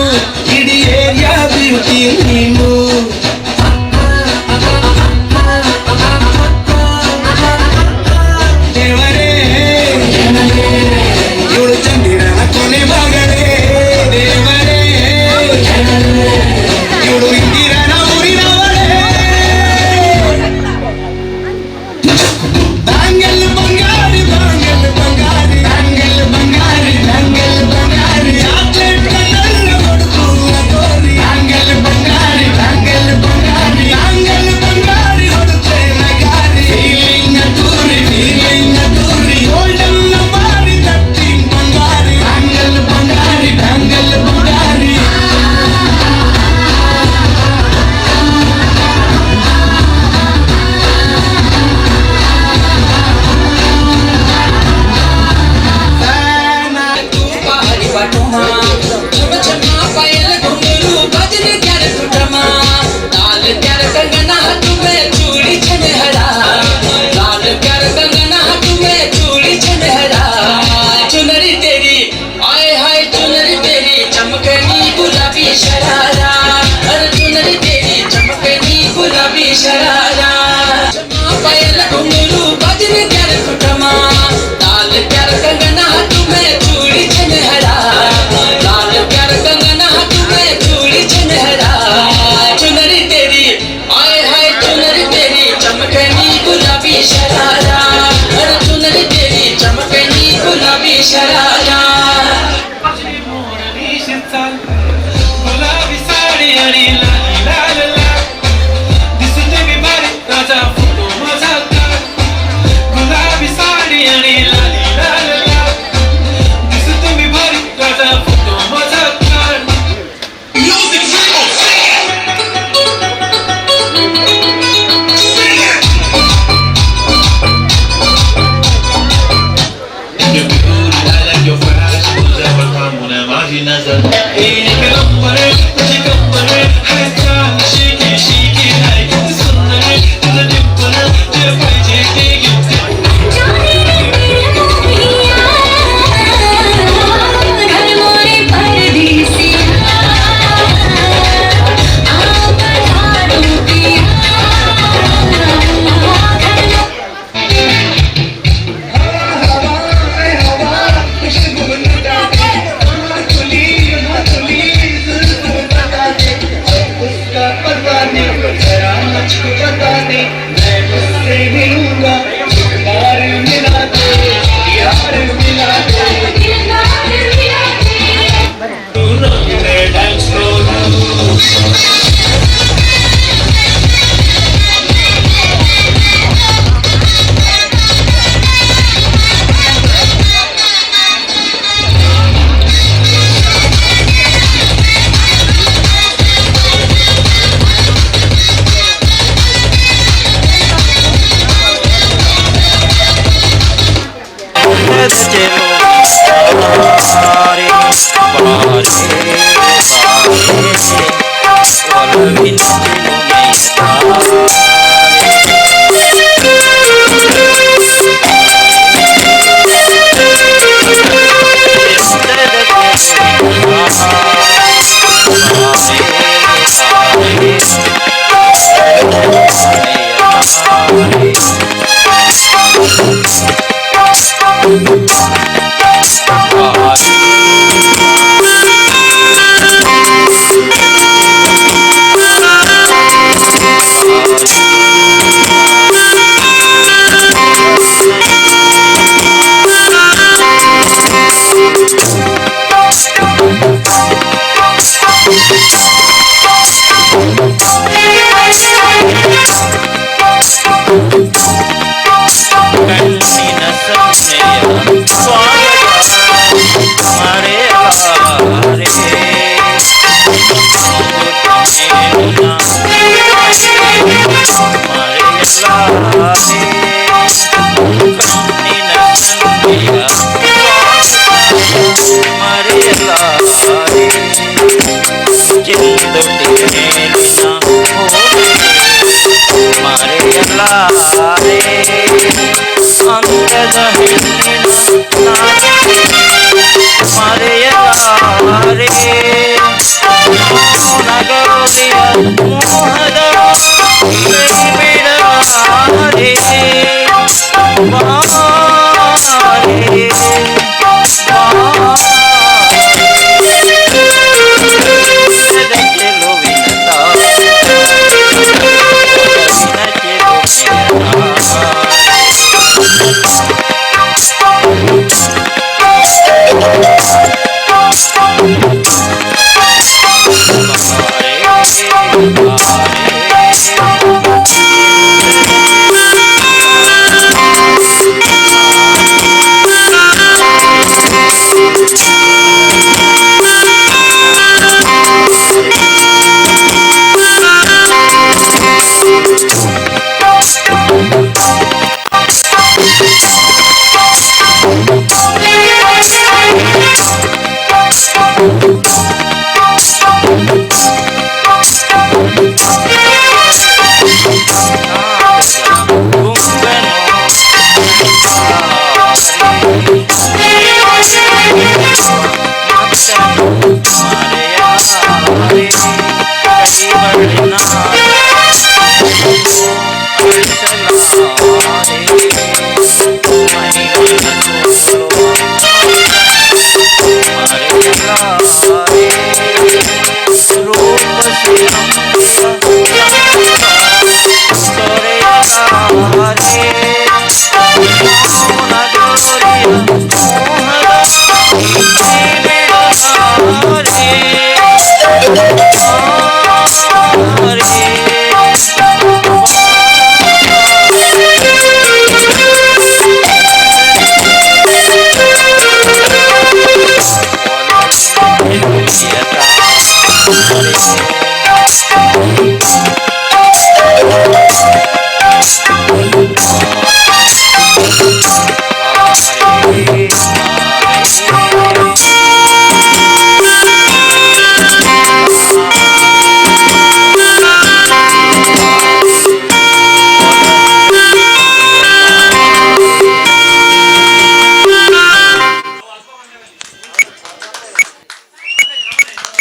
[SPEAKER 2] ಇಡೀ ಏರಿಯಾ ಬ್ಯೂಟಿ ನೀನು. ದೇವರೇ, ಇವಳು ಚಂದಿರನ ಕೊನೆ ಮಗಳೇ. ದೇವರೇ, ಇವಳು ಇಂದಿರನ ಊರಿನವಳೇ. ಬ್ಯಾಂಗಲ್ ಬಂಗಾರಿ, ಬ್ಯಾಂಗಲ್ ಬಂಗಾರಿ, ಬ್ಯಾಂಗಲ್ ಬಂಗಾರಿ, ಬ್ಯಾಂಗಲ್ ಬಂಗಾರಿ, ಚಾಕ್ಲೇಟ್.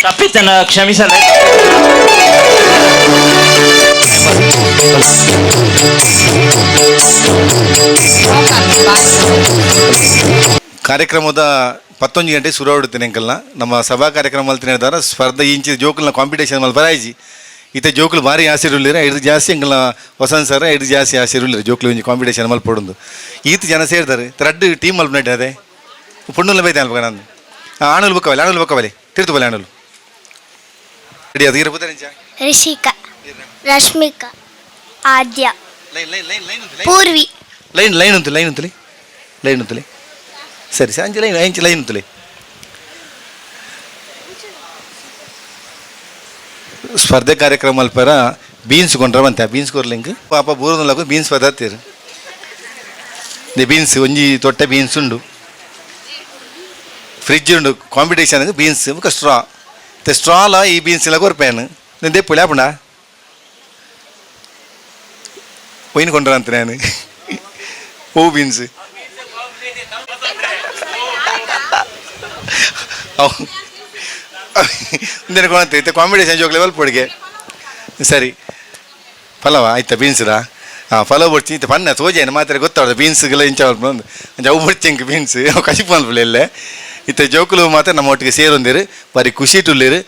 [SPEAKER 3] ತಪ್ಪಿತನ ಕ್ಷಮಿಸಲ್ಲ.
[SPEAKER 4] ಕಾರ್ಯಕ್ರಮದ 11 ಗಂಟೆ ಶುರು ಆಡುತ್ತೇನೆ ಅಂಕಲ್ನ. ನಮ್ಮ ಸಭಾ ಕಾರ್ಯಕ್ರಮ ಮಲ್ತಿನ ಇದ್ದಾರೆ ಸ್ಪರ್ಧೆ ಇಂಚಿ ಜೋಕುಲ್ನ ಕಾಂಪಿಟೇಷನ್ ಮಲ್ಪ ರಾಯ್ಜಿ ಇತ್ತೆ ಜೋಕುಲು ಭಾರಿ ಆಸೆ ಇರುಲ್ಲಿರ ಐದು ಜಾಸ್ತಿ ಅಂಕಲ್ನ ವಸಂತ್ ಸರ್ ಐದು ಜಾಸ್ತಿ ಆಸೆ ಇರುಲ್ಲಿರ ಜೋಕುಲು ಇಂಚಿ ಕಾಂಪಿಟೇಷನ್ ಮಲ್ಪಡೊಂದು ಈತ ಜನ ಸೇರ್ತಾರೆ ರಡ್ಡು ಟೀಮ್ ಮಲ್ಪ ನಡ್ಡೆ ಅದೇ ಪೊಣ್ಣುಲ್ಲ ಬೈತೆ ಅಲ್ಪ ನಾನು ಆಣುಲು ಬೊಕ್ಕವಲೆ ಆಣುಲು ಬೊಕ್ಕವಲೆ ತಿರ್ತು ಬಲೆ ಆಣುಲು ರೆಡಿ ಅದು ಇರ ಬುದರಿಂಚ
[SPEAKER 9] Rishika, Rashmika, Aadya, Purvi.
[SPEAKER 4] Line line ಉಂಟು ಲೈನ್ ಉಂಟು ಲೈನ್ ಉಂಟು ಸರಿ ಸರಿ ಅಂಚೆ ಲೈನ್ ಅಂಚೆ ಲೈನ್ ಉಂಟು. ಸ್ಪರ್ಧೆ ಕಾರ್ಯಕ್ರಮ ಅಲ್ಪರ ಬೀನ್ಸ್ ಕೊಂಡ್ರ ಬಂತೆ ಬೀನ್ಸ್ ಕೊರ್ಲಿಂಗ್ ಪಾಪ ಬೂರದಲ್ಲಕು ಬೀನ್ಸ್ ಪದಾರ್ತೀರು ಬೀನ್ಸ್ ಒಂಜಿ ತೊಟ್ಟೆ ಬೀನ್ಸ್ ಉಂಡು ಫ್ರಿಜ್ ಉಂಡು ಕಾಂಪಿಟೇಷನ್ ಬೀನ್ಸ್ ಬೊಕ ಸ್ಟ್ರಾ ते ಸ್ಟ್ರಾಲ ಈ ಬೀನ್ಸ್ ಎಲ್ಲ ಕೊರ್ಪೇನು నేను ದೆಪ್ಪುಲೆ ಆಪುಂಡ ಒಯ್ನ್ ಕೊಂಡ್ರ ಅಂತ ನಾನು ಓ ಬೀನ್ಸ್ ಅವು ಇಂದೇನು ಕೊಣತೆ ಇತ್ತೆ ಕಾಂಪಿಟೇಷನ್ ಜೋಕ್ ಲೆವೆಲ್ ಪೊಡಿಗೆ ಸರಿ ಪಲಾವ ಆಯ್ತಾ ಬೀನ್ಸ್ದ ಹಾಂ ಪಲಾವ್ ಬೊಡ್ಚಿ ಇತ್ತೆ ಪನ್ನ ತೋಜೇನು ಮಾತ್ರ ಗೊತ್ತಾಗ್ತದೆ ಬೀನ್ಸ್ಗೆಲ್ಲ ಇಂಚ ಅಂಚ ಅವು ಬೊಡ್ಚಿ ಇಂಕ್ ಬೀನ್ಸ್ ಅವು ಕಸಿಪು ಅನ್ಪುಲೆ ಎಲ್ಲೆ ಇತ್ತೆ ಜೋಕುಲು ಮಾತ್ರ ನಮ್ಮ ಒಟ್ಟಿಗೆ ಸೇರೊಂದಿರು ಬಾರಿ ಖುಷಿ ಟುಲ್ಲಿರು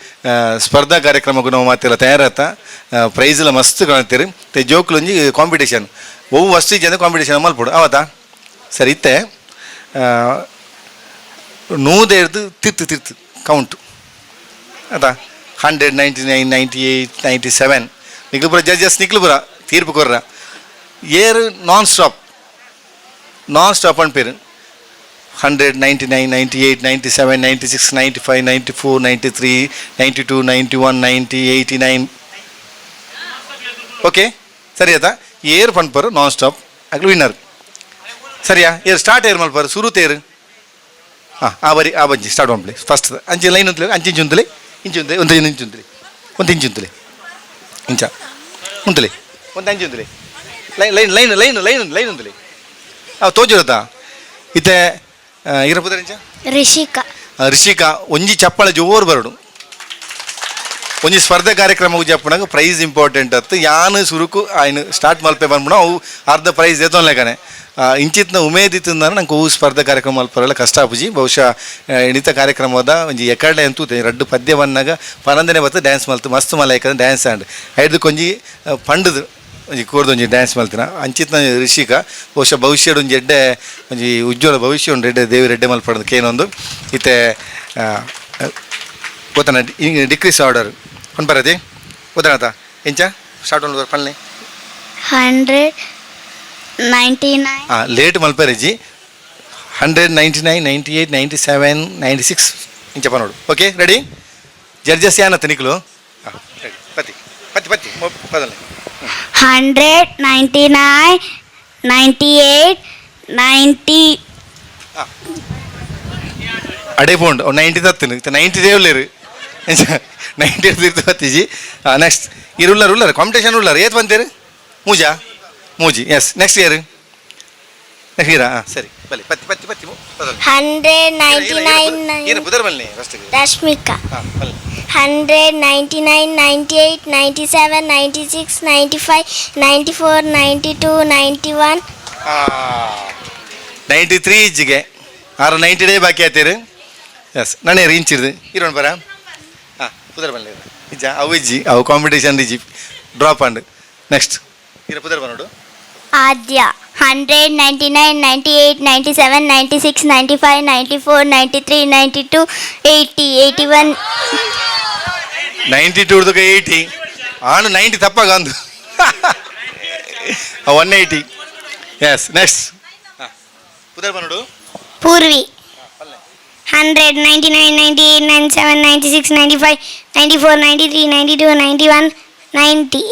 [SPEAKER 4] ಸ್ಪರ್ಧಾ ಕಾರ್ಯಕ್ರಮಕ್ಕೂ ನಾವು ಮಾತೆಲ್ಲ ತಯಾರಾತ ಪ್ರೈಸ್ಲ ಮಸ್ತ್ ಕಾಣ್ತೀರಿ ಇತ್ತೆ ಜೋಕುಲು ಒಂಜಿ ಕಾಂಪಿಟೇಷನ್ ಒವು ವಸ್ತು ಜನ ಕಾಂಪಿಟೇಷನ್ ಮಲ್ಪೊಡು ಅವತಾ ಸರಿ ಇತ್ತೆ ನೂದೇರ್ದು ತಿರ್ತು ತಿರ್ತು ಕೌಂಟು ಆತಾ 100 99 98 97 ನಿಕ್ಲುಪುರ ಜಡ್ಜಸ್ ನಿಕ್ಲುಪುರ ತೀರ್ಪು ಕೊರ್ರ ಏರು non stop non stop ಅನ್ಪೇರು 100 99 98 97 96 95 94 93 92 91 90 89 okay ಸರಿ ಆಯ್ತಾ ಏರ್ ಪನ್ಪರು ನಾನ್ ಸ್ಟಾಪ್ ಅಗ್ಲು ವಿನ್ನರ್ ಸರಿಯಾ ಏರ್ ಸ್ಟಾರ್ಟ್ ಏರ್ ಮಲ್ಪರು ಸುರು ತೇರು ಹಾಂ ಆ ಬರಿ ಆ ಬಂಜಿ ಸ್ಟಾರ್ಟ್ ಮಾಡ್ಲಿ ಫಸ್ಟ್ ಅಂಚೆ ಲೈನ್ ಉಂತಲೆ ಅಂಚೆ ಇಂಚು ಉಂತಲೆ ಇಂಚು ಉಂತಲೆ ಒಂದು ಇಂಚು ಉಂತಲೆ ಒಂದು ಇಂಚು ಉಂತಲೆ ಇಂಚ ಉಂತಲೆ ಒಂದು ಅಂಚು ಉಂತಲೆ line line line line line line ಉಂತಲೆ ಹಾಂ ತೋಜಿರತ್ತಾ ಇತ್ತೆ ಇರಪುದರ್ ಇಂಚ
[SPEAKER 9] ರಿಷಿಕಾ.
[SPEAKER 4] ರಿಷಿಕಾ ಒಂಜಿ ಚಪ್ಪಳ ಜೋರು ಬರಡು ಒಂಜಿ ಸ್ಪರ್ಧೆ ಕಾರ್ಯಕ್ರಮ ಜಪ್ಪನಾಗ ಪ್ರೈಸ್ ಇಂಪಾರ್ಟೆಂಟ್ ಅತ್ತು ಯಾನು ಸುರುಕು ಆಯ್ನು ಸ್ಟಾರ್ಟ್ ಮಲ್ಪೆ ಬಂದ್ಬಿಡ ಅವು ಅರ್ಧ ಪ್ರೈಸ್ ಎತ್ತೊನ್ಲೆಕನೆ ಇಂಚಿತ್ನ ಉಮೇದ್ ಇತ್ತಂದ್ರೆ ನಂಗೆ ಅವು ಸ್ಪರ್ಧೆ ಕಾರ್ಯಕ್ರಮ ಮಲ್ಪರೆಲ್ಲ ಕಷ್ಟ ಆಪುಜಿ ಬಹುಶಃ ಎಣಿತ ಕಾರ್ಯಕ್ರಮದ ಒಂಜಿ ಎಕಡೆ ಅಂತೂ ರಡ್ಡು ಪದ್ಯ ಬಂದಾಗ ಪನಂದನೆ ಬತ್ತು ಡ್ಯಾನ್ಸ್ ಮಲ್ತು ಮಸ್ತ್ ಮಲ್ಲ ಯಾಕಂದ್ರೆ ಡ್ಯಾನ್ಸ್ ಆಂಡ್ ಐದು ಕೊಂಜಿ ಪಂಡದು ಒಂಜಿ ಕೋರ್ದು ಒಂಜಿ ಡ್ಯಾನ್ಸ್ ಮಲ್ತಿನ ಅಂಚಿತ್ನ ರಿಷಿಕಾ ಬಹುಶಃ ಭವಿಷ್ಯಡ್ ಒಂಜಿ ಎಡ್ಡೆ ಒಂಜಿ ಉಜ್ವಲ ಭವಿಷ್ಯ ಉಂಡು ಎಡ್ಡೆ ದೇವಿ ಎಡ್ಡೆ ಮಲ್ಪಡೋದು ಕೇನೊಂದು ಇತ್ತೆ ಗೊತ್ತನ ಡಿಕ್ರೀಸ್ ಆರ್ಡರ್ ಪನ್ಪರತಿ ಗೊತ್ತನಾತ ಎಂಚ ಸ್ಟಾರ್ಟ್ ಒಂದು ಪಲ್ಲೆ
[SPEAKER 9] 100 99
[SPEAKER 4] ಹಾಂ ಲೇಟ್ ಮಲ್ಪರೆಜಿ 100 99 98 97 96 ಇಂಚ ಪನೋಡು ಓಕೆ ರೆಡಿ ಜಡ್ಜಸ್ ಯಾನತ್ತ ನಿಕ್ಲು ಹಾಂ ರೆಡಿ ಪತಿ ಪತಿ ಪತಿ ಪದಲೆ
[SPEAKER 9] 100 99 98 90
[SPEAKER 4] ಅಡೆ ಪೋಂಡು ಅವು 90 ತತ್ತಿನ 90 ದೇವ್ಲೇರು 90 ತಿರ್ತು ಬತ್ತಿಜಿ. ನೆಕ್ಸ್ಟ್ ಇರು ಉಳ್ಳಾರು ಉಳ್ಳಾರು ಕಾಂಪಿಟೇಷನ್ ಉಳ್ಳಾರು ಏತ್ ಬಂತೇರು ಮೂಜಾ ಮೂಜಿ. Yes next year next year. ಹಾಂ ಸರಿ ಬಲಿ ಪತ್ತಿ ಪತ್ತಿ ಪತ್ತಿ.
[SPEAKER 9] 199.
[SPEAKER 4] ಏನು ಬುಧರ್ ಬನ್ನಿ ಫಸ್ಟಿಗೆ.
[SPEAKER 9] ರಶ್ಮಿಕಾ.
[SPEAKER 4] ಹಾಂ ಬನ್ನಿ.
[SPEAKER 9] 100, 99, 98, 97, 96, 95, 94, 92, 91.
[SPEAKER 4] 93 ಇಜ್ಜಿಗೆ ಆರು 90 ಡೇ ಬಾಕಿ ಆಯ್ತೀರಿ. ಎಸ್ ನಾನೇ ಇಂಚಿರ್ದು ಇರೋಣ ಬರ. ಹಾಂ ಪುದರ್ ಬನ್ನಿ ಇಜ್ಜ ಅವು ಇಜ್ಜಿ ಅವು ಕಾಂಪಿಟೇಷನ್ ಇಜ್ಜಿ ಡ್ರಾಪ್ ಅಂಡ್. ನೆಕ್ಸ್ಟ್ ಇರ ಪುದರ್ ಬನ್ನೋಡು.
[SPEAKER 9] Aadya. 100, 99, 98, 97, 96, 95, 94, 93, 92, 80, 81.
[SPEAKER 4] 92 80 ಆನು 90 ತಪ್ಪಾಗ ಒಂದು 180. ಎಸ್ ನೆಕ್ಸ್ಟ್ ಪುದರ್ ಬನ್ನೋಡು.
[SPEAKER 9] Purvi. 100, 99, 98, 97, 96, 95, 94, 93, 92, 91, 90.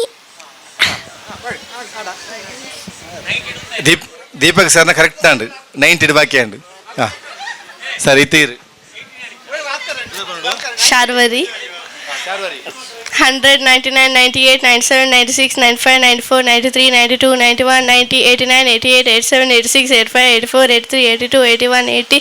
[SPEAKER 4] ದೀಪಕ್ ಸರ್ನ ಕರೆಕ್ಟ್ ಅಂಡು 90 ಬಾಕಿ ಅಂಡು. ಹಾಂ ಸರಿ ಇತ್ತೀರು.
[SPEAKER 11] Sharvari. 100, 99, 98, 97, 96, 95, 94, 93, 92, 91, 90, 89, 88, 87, 86, 85, 84, 83, 82, 81, 80,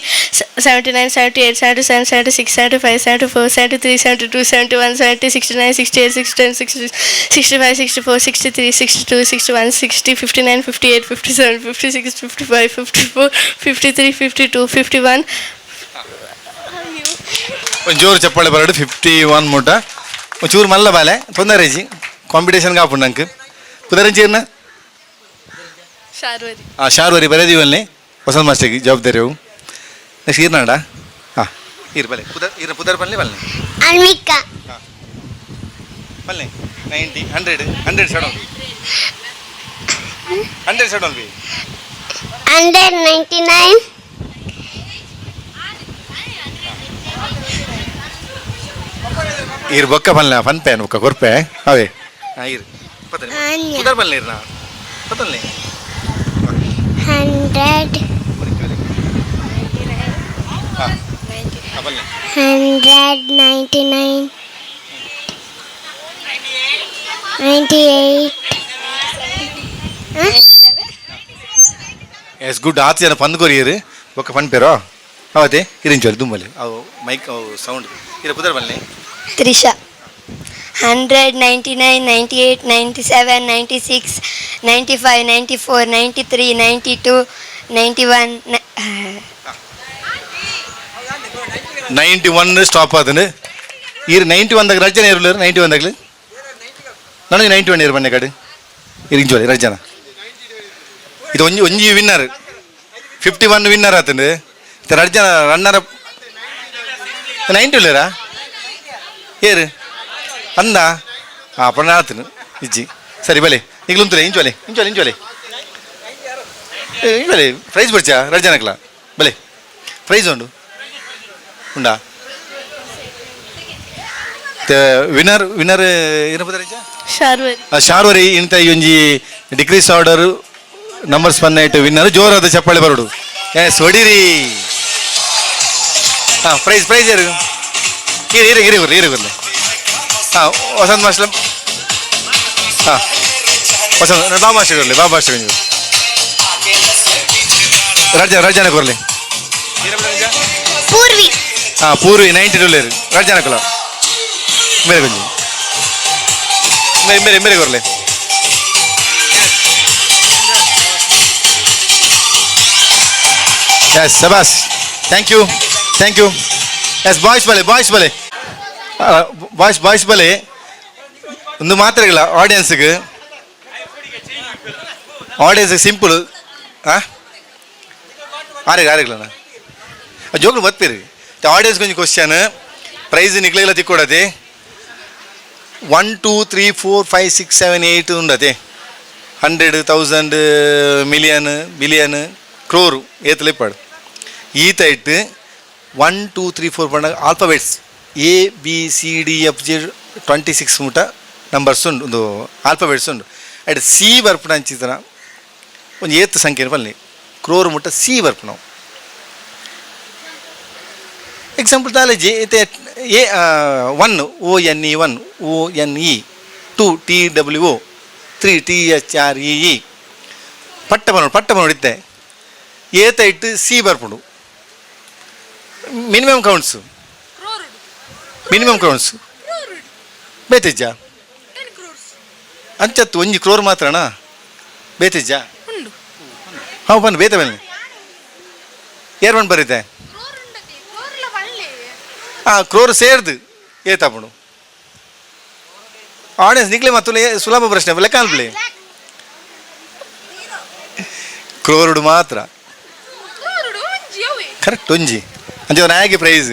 [SPEAKER 11] 79, 78, 77, 76, 75, 74, 73, 72, 71, 70, 69, 68, 69, 66, 65, 64, 63, 62, 61, 60, 59, 58, 57, 56, 55, 54, 53, 52, 51.
[SPEAKER 4] ಒಂದು ಜೋರು ಚಪ್ಪಾಳೆ ಬರಡು. 51 ಮೂಟ ಒಂಚೂರು ಮಲ್ಲ ಬಾಲೆ ತೊಂದರೆ ಇಜ್ಜಿ ಕಾಂಪಿಟೇಷನ್ ಕಾಪುಂಡು ನಂಗೆ. ಪುದರಂಚೀರ್ನ?
[SPEAKER 11] ಶಾರ್ವರಿ.
[SPEAKER 4] ಹಾಂ ಶಾರ್ವರಿ ಬರೆದೀವಲ್ಲಿ ವಸಂತ ಮಾಸ್ಟರ್ಗೆ ಜವಾಬ್ದಾರಿ ಅವು. ನೆಕ್ಸ್ಟ್ ಈರ್ನಾಡ. ಹಾಂ ಇರ್ ಬಲೆ ಪುದರ್ ಇರ ಪುದರ್ ಬನ್ನಿ ಬನ್ನಿ.
[SPEAKER 9] ಅನ್ವಿಕಾ.
[SPEAKER 4] ಹಾಂ ಬನ್ನಿ. 90 100 100 ಸಡನ್ 100 ಸಡನ್ ಬಿ
[SPEAKER 9] 199.
[SPEAKER 4] ಇರ್ ಬೊಕ್ಕ ಪನ್ಲ ಪನ್ಪೆ ಬೊಕ್ಕ ಕೊರ್ಪೆ ಅವೇ. ಹಾಂ ಇರ್ ಪುದರ್ ಬನ್ನಿ ಇರ್ನ ಪತನ್ಲಿ.
[SPEAKER 9] 100.
[SPEAKER 4] ಹಾಂ ಬನ್ನಿ.
[SPEAKER 9] 199, 98.
[SPEAKER 4] ಎಸ್ ಗುಡ್ ಆತು ಜನ ಪಂದ್ ಕೊರಿಯರು ಬೊಕ್ಕ ಪನ್ಪೇರೋ ಅವತ್ತೆ ಇರಿಂಚೋಲಿ ದುಮ್ಮಲಿ ಅವು ಮೈಕ್ ಅವು ಸೌಂಡ್ ಇರ ಪುದರ್ ಬನ್ನಿ.
[SPEAKER 12] Trisha. 100, 99, 98, 97, 96, 95, 94, 93, 92, 91.
[SPEAKER 4] 91 ಸ್ಟಾಪ್ ಆದನು ಇರು 91 ದಾಗ ರಜನ ಇರಲು 91 ದಾಗಲಿ ನನಗೆ 91 ಇರು ಬನ್ನಿ ಕಡೆ ಇರಿಂಚೋಲಿ ರಜನ ಇದು ಒಂಜಿ ಒಂಜಿ ವಿನ್ನರ್ 51 ವಿನ್ನರ್ ಆತಂದು ರಜನ ರನ್ನರ್ 90 ಉಳ್ಳೇರಾ ಏರು ಅಂದ ಹಾಂ ಪಣ್ಣ ಆತನು ಇಜ್ಜಿ ಸರಿ ಬಲೆ ಈಗಲುಂತಲೆ ಇಂಚೋಲೆ ಇಂಚೋಲೆ ಇಂಚೋಲೆ ಇಂಚೋಲೆ ಪ್ರೈಸ್ ಬರ್ಚಾ ರಜನಕ್ಲ ಬಲೆ ಪ್ರೈಸ್ ಉಂಡು ಉಂಡಾ ವಿನ್ನರ್ ವಿನ್ನರ್ ಏನಪ್ಪ
[SPEAKER 11] ಶಾರ್ವರಿ.
[SPEAKER 4] ಶಾರ್ವರಿ ಇಂತ ಒಂಜಿ ಡಿಕ್ರೀಸ್ ಆರ್ಡರ್ ನಂಬರ್ಸ್ ಪನ್ನೈಟ್ ವಿನ್ನರ್ ಜೋರಾದ ಚಪ್ಪಾಳೆ ಬರೋಡು. ಎಸ್ ಹೊಡೀರಿ. ಹಾಂ ಪ್ರೈಸ್ ಪ್ರೈಸ್ ಯಾರು ಇರಿ ಇರಿ ಇರಿ ಬರ್ಲಿ ಇರಿ ಬರ್ಲಿ. ಹಾಂ ವಸಂತ ಮಾಸ್ಟರ್. ಹಾಂ ವಸಂತ ಬಾ ಮಾಸ್ಟರ್ ಬರಲಿ ಬಾ ಮಾಸ್ಟರ್ ನೀವು ರಜ ರಜಾನ ಕೊರ್ಲಿ.
[SPEAKER 9] ಪೂರ್ವಿ.
[SPEAKER 4] ಹಾಂ ಪೂರ್ವಿ 92 ಉಳ್ಳೇರು ರಜಾನ ಕೊಲ ಮೇರೆ ಕೊಂಚ ಮೇರೆ ಮೇರೆ ಮೇರೆ ಕೊರ್ಲಿ. ಎಸ್ ಸಬಾಸ್ thank you thank you. Yes boys ಬಲೆ ಬಾಯ್ಸ್ ಬಲೆ ಬಾಯ್ಸ್ ಬಾಯ್ಸ್ ಬಲೆ ಒಂದು ಮಾತ್ರ ಇಲ್ಲ ಆಡಿಯನ್ಸ್ಗೆ ಆಡಿಯನ್ಸ್ಗೆ ಸಿಂಪಲ್. ಹಾಂ ಆರೇಗ ಆರೇಗ್ಲಣ್ಣ ಜೋಕ್ಲು ಬತ್ತೀರಿ ಆಡಿಯನ್ಸ್ ಕೊಂಚ ಕ್ವಶನ್ ಪ್ರೈಸ್ ನಿಕ್ಲೆಲ್ಲ ತಿಕ್ಕೊಡತೆ 1 2 3 4 5 6 7 8 ಉಂಡತೆ 100 1000 ಮಿಲಿಯನ್ ಬಿಲಿಯನ್ ಕ್ರೋರು ಏತಲೆ ಇಪ್ಪಾಡು ಈತ ಇಟ್ಟು 1 2 3 4 ಪಂಡ alphabets A B C D F G 26 ಮುಟ numbers ಉಂಡು ಒಂದು ಆಲ್ಫಾಬೆಟ್ಸ್ ಉಂಡು ಅಡ್ ಸಿ ಬರ್ಪುಣ ಅಂಚಿತನ ಒಂದು ಏತ್ ಸಂಖ್ಯೆ ಪನ್ಲಿ ಕ್ರೋರ್ ಮುಟ್ಟ ಸಿ ಬರ್ಪುಣ. ಎಕ್ಸಾಂಪಲ್ ದಾಲಜಿ ಇತ್ತೆ A 1 O N E 1 O N E, 2 T W O, 3 T H R E E. ಪಟ್ಟ ಬನೋಡು, ಪಟ್ಟ ಬನೋಡು. ಇತ್ತೆ ಏತ ಇಟ್ಟು ಸಿ ಬರ್ಪುಂಡು. ಮಿನಿಮಮ್ ಕೌಂಟ್ಸ್, ಮಿನಿಮಮ್ ಕೌಂಟ್ಸ್ ಬೇತಿಜ್ಜ ಅಂಚತ್ತು ಒಂಜಿ ಕ್ರೋರ್ ಮಾತ್ರನಾ? ಬೇತಿಜ್ಜ? ಹಾಂ, ಬನ್ನಿ ಬೇತೆ ಬನ್ನಿ. ಏರ್ ಬಂದು ಬರೀತೆ. ಹಾಂ, ಕ್ರೋರ್ ಸೇರ್ದು ಏತಾಪುಂಡು. ಆಡಿಯನ್ಸ್ ನಿಕ್ಲೆ ಮತ್ತು ಸುಲಭ ಪ್ರಶ್ನೆ ಲೆಕ್ಕ ಅನ್ಪ್ಲಿ. ಕ್ರೋರುಡು ಮಾತ್ರ ಕರೆಕ್ಟ್ ಒಂಜಿ ಅಂಚೆ ನಾಯಕಿ ಪ್ರೈಸ್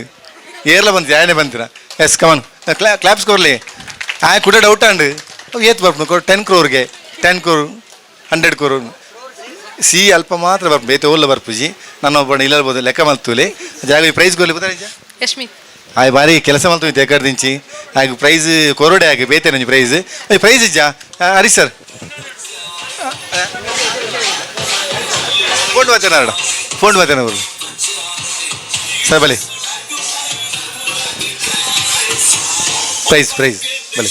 [SPEAKER 4] ಏರ್ಲ ಬಂತು ಯಾಯನೆ ಬಂತೀರ. ಎಸ್, ಕಮನ್, ಕ್ಲಾಪ್ಸ್ ಕೊರ್ಲಿ. ಆಯ್ ಕೂಡ ಡೌಟ್ ಅಂಡ್ ಏತ್ ಬರ್ಪುಂಡು? 10 ಕ್ರೋರ್ಗೆ 10 ಕ್ರೋರ್, 100 ಕ್ರೋರ್ ಸಿ ಅಲ್ಪ ಮಾತ್ರ ಬರ್ಪು, ಬೇತೆ ಓಲ್ಲ ಬರ್ಪುಜಿ. ನನ್ನ ಒಬ್ಬ ಇಲ್ಲರ್ಬೋದು ಲೆಕ್ಕ ಮಲ್ತುಲೆ ಜಾಗ. ಪ್ರೈಸ್ ಕೊರ್ಲಿ ಬುದಾರ.
[SPEAKER 13] ಯಶ್ಮಿ.
[SPEAKER 4] ಆಯ್ ಬಾರಿ ಕೆಲಸ ಮಲ್ತು ಎಕ್ಕಡ್ ದಿಂಚಿ. ಆಗ ಪ್ರೈಸ್ ಕೊರಡೆ ಆಗಿ ಬೇತೆ ನಂಜಿ ಪ್ರೈಸ್ ಪ್ರೈಸ್ ಇಜ್ಜಾ. ಹರೀಶ್ ಸರ್ ಫೋನ್ ಮಾತೇನಾಡ, ಫೋನ್ ಮಾತೇನವರು ಸರ್. ಬಲಿ ಪ್ರೈಸ್, ಪ್ರೈಸ್ ಬಲಿ.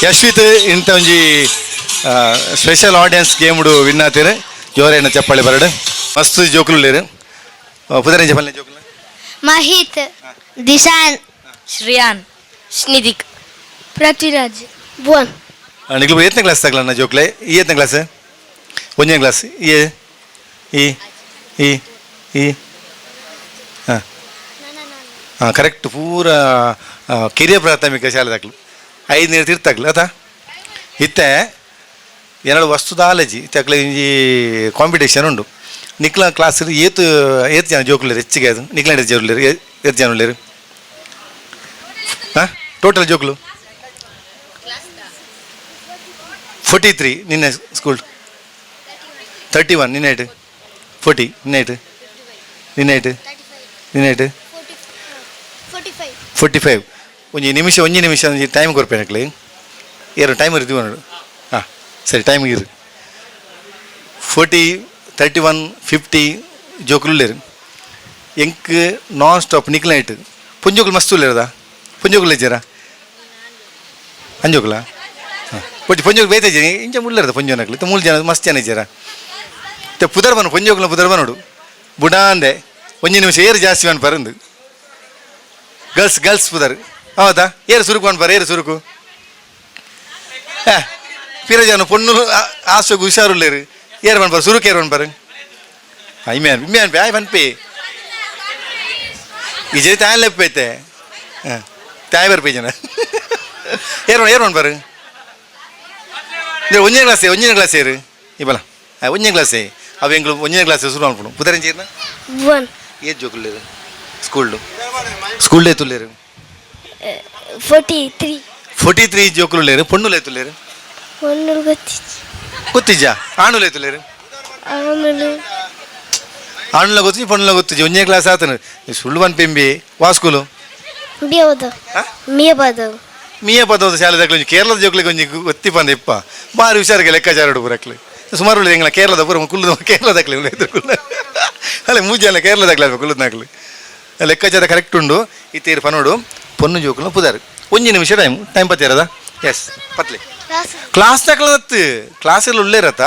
[SPEAKER 4] ಯಶ್ವಿತ್ ಇಂಥ ಒಂಜಿ ಸ್ಪೆಷಲ್ ಆಡಿಯನ್ಸ್ ಗೇಮ್ಡು ವಿನ್ ಆತೀರು. ಜೋರೇನ ಚಪ್ಪಾಳೆ ಬರಡು. ಮಸ್ತ್ ಜೋಕುಲು ಲೇರು. ಪುದರಿಂಜ ಪಲ್ಲೆ ಜೋಕುಲು.
[SPEAKER 9] ಮಹಿತ್, ದಿಶಾನ್, ಶ್ರಿಯಾನ್, ಸ್ನಿಧಿಕ್, ಪೃಥ್ವಿರಾಜ್, ಭುವನ್.
[SPEAKER 4] ನಿಗ್ಲು ಏತ್ನೇ ಕ್ಲಾಸ್ ತಗಲಣ್ಣ ಜೋಕ್ಲೆ? ಈ ಏತ್ನೇ ಕ್ಲಾಸ್? ಒಂದನೇ ಕ್ಲಾಸ್. ಎ ಇ ಇ ಇ ಹಾಂ ಹಾಂ ಕರೆಕ್ಟ್. ಪೂರ ಕಿರಿಯ ಪ್ರಾಥಮಿಕ ಶಾಲೆ ದಾಖಲು ಐದನೇ ತಿರ್ತಾಗ್ಲು ಅತಾ. ಇತ್ತೆ ಎರಡು ವಸ್ತುದಾಲಜಿ ಇತ್ತೆ ಇಂಜಿ ಕಾಂಪಿಟೇಷನ್ ಉಂಡು. ನಿಕ್ಲ ಕ್ಲಾಸ್ ಏತು ಏತ್ ಜನ ಜೋಕುಲೇರು ಹೆಚ್ಚಿಗೆ? ಅದು ನಿಕ್ಲ ಜೋಕುಲೇರು ಏತ್ ಜನ ಉಳ್ಳೇರು? ಹಾಂ, ಟೋಟಲ್ ಜೋಕುಲು 43. ನಿನ್ನೆ ಸ್ಕೂಲ್ 31. ನಿನ್ನೆ 40. ನಿನ್ನೆ ನಿನ್ನೆ ನಿನ್ನೆ 45. ಒಂಜಿ ನಿಮಿಷ, ಒಂಜಿ ನಿಮಿಷ, ಒಂಜಿ ಟೈಮ್ ಕೊರ್ಪೇನೆ ಅಕ್ಲೆ. ಏರು ಟೈಮ್ ಇರ್ತೀವಿ ನೋಡು. ಹಾಂ ಸರಿ, ಟೈಮ್ ಇರು. 40, 31, 50 ಜೋಕುಲು ಉಲ್ಲೇರು. ಎಂಕ್ ನಾನ್ ಸ್ಟಾಪ್ ನಿಕ್ಲ ಇಟ್ಟು ಪುಂಜೋಕುಲು ಮಸ್ತ್ ಉಲ್ಲೇರದ. ಪುಂಜೋಕುಲು ಇಜ್ಜಾರ? ಅಂಜೋಕುಲ ಹಾಂ ಪೊಂಜಿ ಪೊಂಜೋಕು ಬೇತೆ ಜನ ಇಂಚ ಮುಳ್ಳರದ ಪೊಂಜೋನಕ್ಲು ಇತ್ತೆ ಮೂಲು ಜನ ಮಸ್ತ್ ಜನ ಇಜ್ಜಾರ. ಇತ್ತೆ ಪುದರ್ ಬನು ಪೊಂಜೋಕುಲ ಪುದರ್ ಬನೋಡು ಬುಡಾಂದೆ. ಒಂಜಿ ನಿಮಿಷ ಏರು ಜಾಸ್ತಿ ಪರಂದು. ಗರ್ಲ್ಸ್ ಗರ್ಲ್ಸ್ ಪುದರ್ ಹೌದಾ? ಏರು ಸುರುಕು ಅನ್ಪಾರ, ಏರು ಸುರುಕು. ಪಿರಜಾನು ಪೊಣ್ಣು ಆಸೆಗೆ ಹುಷಾರುಲ್ಲೇರು. ಏರು ಪನ್ಪಾರ ಸುರುಕು? ಏರು ಪನ್ಪಾರ? ಇಮ್ಮೆ ಇಮ್ಮೆ ಅನ್ಪೆ ಆಯ್ ಪನ್ಪಿ ಈ ಜನ ತಾಯಿ ಲೆಪ್ಪೈತೆ. ಹಾಂ, ತಾಯಿ ಬರ್ಪಿ ಜನ. ಏರು ಏರು ಪನ್ಪಾರು? ಒಂಜನೇ ಕ್ಲಾಸ್, ಒಂಜನೇ ಕ್ಲಾಸ್ ಏರು ಇಬ್ಬಲ. ಒಂಜನೇ ಕ್ಲಾಸ್ ಅವು ಎಂಗ್ಳು ಒಂಜನೇ ಕ್ಲಾಸ್ ಶುರು ಮಾಡ್ಬಿಡು. ಪುದರಂಜಿ
[SPEAKER 9] ಭುವನ್.
[SPEAKER 4] ಏತ್ ಜೋಕುಲ್ಲೇರು ಸ್ಕೂಲ್ಡು? ಸ್ಕೂಲ್ ಏತುಲ್ಲೇರು?
[SPEAKER 9] 43.
[SPEAKER 4] 43 ಜೋಕುಲು ಪೊಣ್ಣುಲು ಏತುಲ್ಲೇರು?
[SPEAKER 9] ಪೊಣ್ಣುಲು ಗೊತ್ತಿಜ್ಜಿ.
[SPEAKER 4] ಗೊತ್ತಿಜ್ಜಾ? ಆಣುಲು ಏತುಲ್ಲೇರು?
[SPEAKER 9] ಆಣುಲು.
[SPEAKER 4] ಆಣುಲ ಗೊತ್ತಿಜ್ಜಿ, ಪೊಣ್ಣುಲ ಗೊತ್ತಿಜ್ಜಿ. ಒಂಜನೇ ಕ್ಲಾಸ್ ಆತನು ಸುಳ್ಳು ಪನ್ಪಿಂಬಿ. ವಾ ಸ್ಕೂಲು?
[SPEAKER 9] ಮಿಯ ಪದವು.
[SPEAKER 4] ಮಿಯ ಪದವದ ಶಾಲೆ ದಾಖಲೆ. ಕೇರಳದ ಜೋಕ್ಲಿಗೆ ಒಂಜಿ ಗೊತ್ತಿ ಪಂದ ಇಪ್ಪ. ಬಾರಿ ಹುಷಾರಿಗೆ ಲೆಕ್ಕಾಚಾರ ಪೂರಕ್ಲೆ ಸುಮಾರು ಎಂಗ್ಲ ಕೇರಳದ ಪೂರ ಕುಲ್ಲದ ಕೇರಳ ದಾಖಲೆ ಕುಲ್ಲ ಅಲ್ಲ ಮೂಜಿ ಅಲ್ಲ ಕೇರಳ ದಾಖಲೆ ಕುಲ್ಲದ ನಾಕ್ಲೆ ಲೆಕ್ಕಾಚಾರ ಕರೆಕ್ಟ್ ಉಂಡು. ಇತ್ತೀರು ಪನೋಡು ಪೊನ್ನು ಜೋಕುಲು ಪುದಾರು. ಒಂಜಿ ನಿಮಿಷ ಟೈಮ್, ಟೈಮ್ ಪತ್ತಿರದ. ಎಸ್ ಪತ್ಲಿ ಕ್ಲಾಸ್ ದಾಖಲತ್ತು ಕ್ಲಾಸಲ್ಲಿ ಉಳ್ಳೇರತ್ತ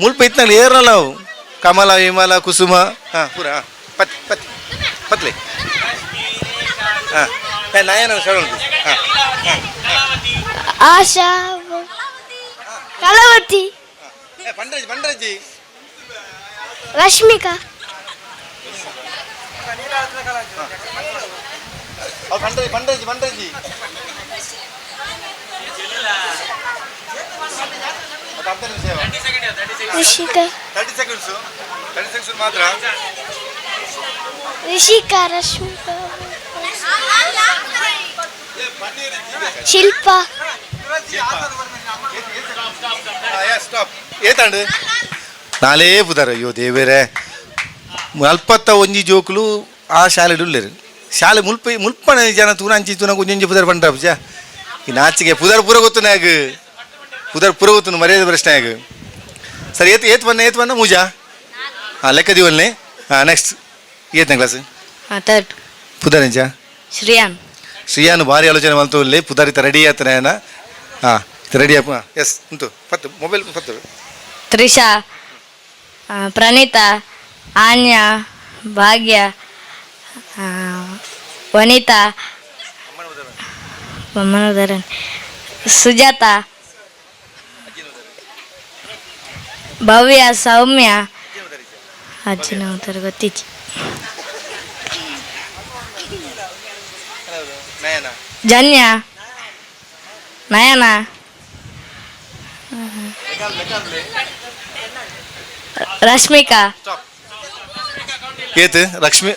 [SPEAKER 4] ಮುಲ್ಪ ಇತ್ನಾಗ ಏರಲ್ಲ ಅವು ಕಮಲ ವಿಮಲ ಕುಸುಮ. ಹಾಂ ಪೂರ ಪತ್ ಪತ್ ಪತ್ಲಿ. ಹಾಂ ನಯನ ಹಾಂ
[SPEAKER 9] ಆಶಾ, ಕಲಾವತಿ,
[SPEAKER 4] ಪಂಡ್ರಜಿ ಪಂಡ್ರಜಿ,
[SPEAKER 9] ರಶ್ಮಿಕಾ,
[SPEAKER 4] ಪಂಡ್ರಜಿ ಪಂಡ್ರಜಿ ಪಂಡ್ರಜಿ.
[SPEAKER 9] ರಿಷಿಕಾ.
[SPEAKER 4] 30 ಸೆಕೆಂಡ್ಸ್, 30 ಸೆಕೆಂಡ್ಸ್ ಮಾತ್ರ.
[SPEAKER 9] ರಿಷಿಕಾ, ರಶ್ಮಿಕಾ, ಶಿಲ್ಪಾ.
[SPEAKER 4] ಸ್ಟಾಪ್. ಏತಾಂಡು ನಾಲೇ ಪುದಾರ. ಅಯ್ಯೋ ದೇವೇರೆ, ಅಲ್ಪತ್ತ ಒಂಜಿ ಜೋಕುಲು ಆ ಶಾಲೆ ಉಲ್ಲೇರು. ಶಾಲೆ ಮುಲ್ಪ ಮುಲ್ಪಣ ಜನ ತೂನ ಅಂಚಿ ತೂನ ಒಂಜೊಂಜಿ ಪುದರ್ ಪಂಡ್ರ ಈ ನಾಚಿಗೆ ಪುದರ್ ಪೂರ ಗೊತ್ತು ನಾಗ ಪುದರ್ ಪೂರ ಗೊತ್ತು ಮರ್ಯಾದೆ ಪ್ರಶ್ನೆ ಆಗ. ಸರಿ, ಏತ್ ಏತ್ ಬನ್ನ ಏತ್ ಬನ್ನ ಮೂಜಾ. ಹಾಂ, ಲೆಕ್ಕ ದಿವಲ್ನೆ. ಹಾಂ, ನೆಕ್ಸ್ಟ್. ಏತ್ನ ಕ್ಲಾಸ್?
[SPEAKER 13] ಥರ್ಡ್.
[SPEAKER 4] ಪುದರಿಂಚ?
[SPEAKER 13] ಶ್ರೇಯಾನ್.
[SPEAKER 4] ಶ್ರೀಯಾನ್ ಭಾರಿ ಆಲೋಚನೆ ಮಲ್ತು ಉಲ್ಲೆ ಪುದರಿತ ರೆಡಿ ಆತನ. ಹಾಂ ರೆಡಿ ಆಪ. ಎಸ್ ಉಂಟು ಪತ್ತು ಮೊಬೈಲ್ ಪತ್ತು.
[SPEAKER 13] ತ್ರಿಷಾ, ಪ್ರಣೀತಾ, ಆನ್ಯಾ, ಭಾಗ್ಯ, ವನಿತಾ, ಬೊಮ್ಮನದರನ್, ಸುಜಾತ, ಭವ್ಯ, ಸೌಮ್ಯ, ಅಜ್ಜಿನ ಉತ್ತರ ಗೊತ್ತಿಚ್ಚಿ, ಜನ್ಯ, ನಯನ, ರಶ್ಮಿಕಾ.
[SPEAKER 4] ಏತ್ ಲಕ್ಷ್ಮಿ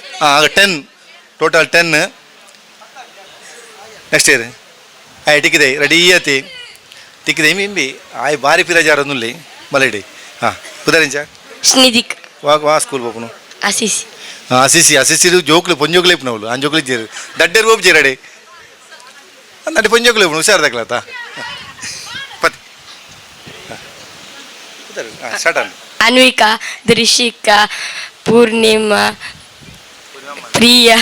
[SPEAKER 4] 10 ಟೋಟಲ್ 10. ನೆಕ್ಸ್ಟ್ ಇಯರ್ ಆಯ್ ಟಿಕ್ಕಿದೆ ರೆಡಿ ಆತಿ ಟಿಕ್ಕಿದೆ ಇಂಬಿ ಆಯ್ ಬಾರಿ ಪಿರಾಜಾರನ್ನುಲ್ಲಿ ಮಲಡಿ. ಹಾಂ ಪುದರಿಂಚ?
[SPEAKER 13] ಸ್ನಿದಿಕ್.
[SPEAKER 4] ವಾ ವಾ ಸ್ಕೂಲ್ ಪೋಪುನು?
[SPEAKER 13] ಅಸಿಸಿ.
[SPEAKER 4] ಅಸಿಸಿ ಅಸಿಸಿ ಜೋಕ್ಲು ಪೊಂಜೋಕ್ಲು ಇಪ್ಪನವಳು ಅಂಜೋಕ್ಲು ಇಜ್ಜೇರು ದಡ್ಡರು ಒಬ್ಬ ಜೇರಡೆ ನಡಿ ಪೊಂಜೋಕ್ಲು ಇಪ್ಪನು ಹುಷಾರ್ ದಕ್ಲಾತ ಪತಿ. ಹಾಂ ಸ್ಟಾರ್ಟ್ ಆನ್.
[SPEAKER 13] ಅನ್ವಿಕಾ, ದೃಶಿಕಾ, ಪೂರ್ಣಿಮಾ, ಪ್ರಿಯಾ,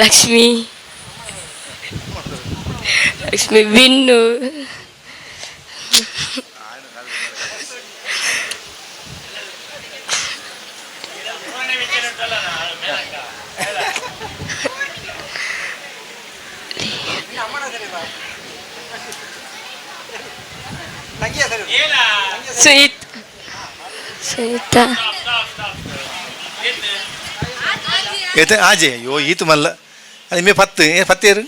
[SPEAKER 13] ಲಕ್ಷ್ಮಿ, ಲಕ್ಷ್ಮಿ, ಬಿನ್ನು, ಸುಯಿತ್, ಸುನೀತಾ.
[SPEAKER 4] ಏತೆ ಆಜೆ ಅಯ್ಯೋ ಈತು ಮಲ್ಲ ಅದು ಮೇ ಪತ್ತು ಏ ಪತ್ತು ಇಯರ್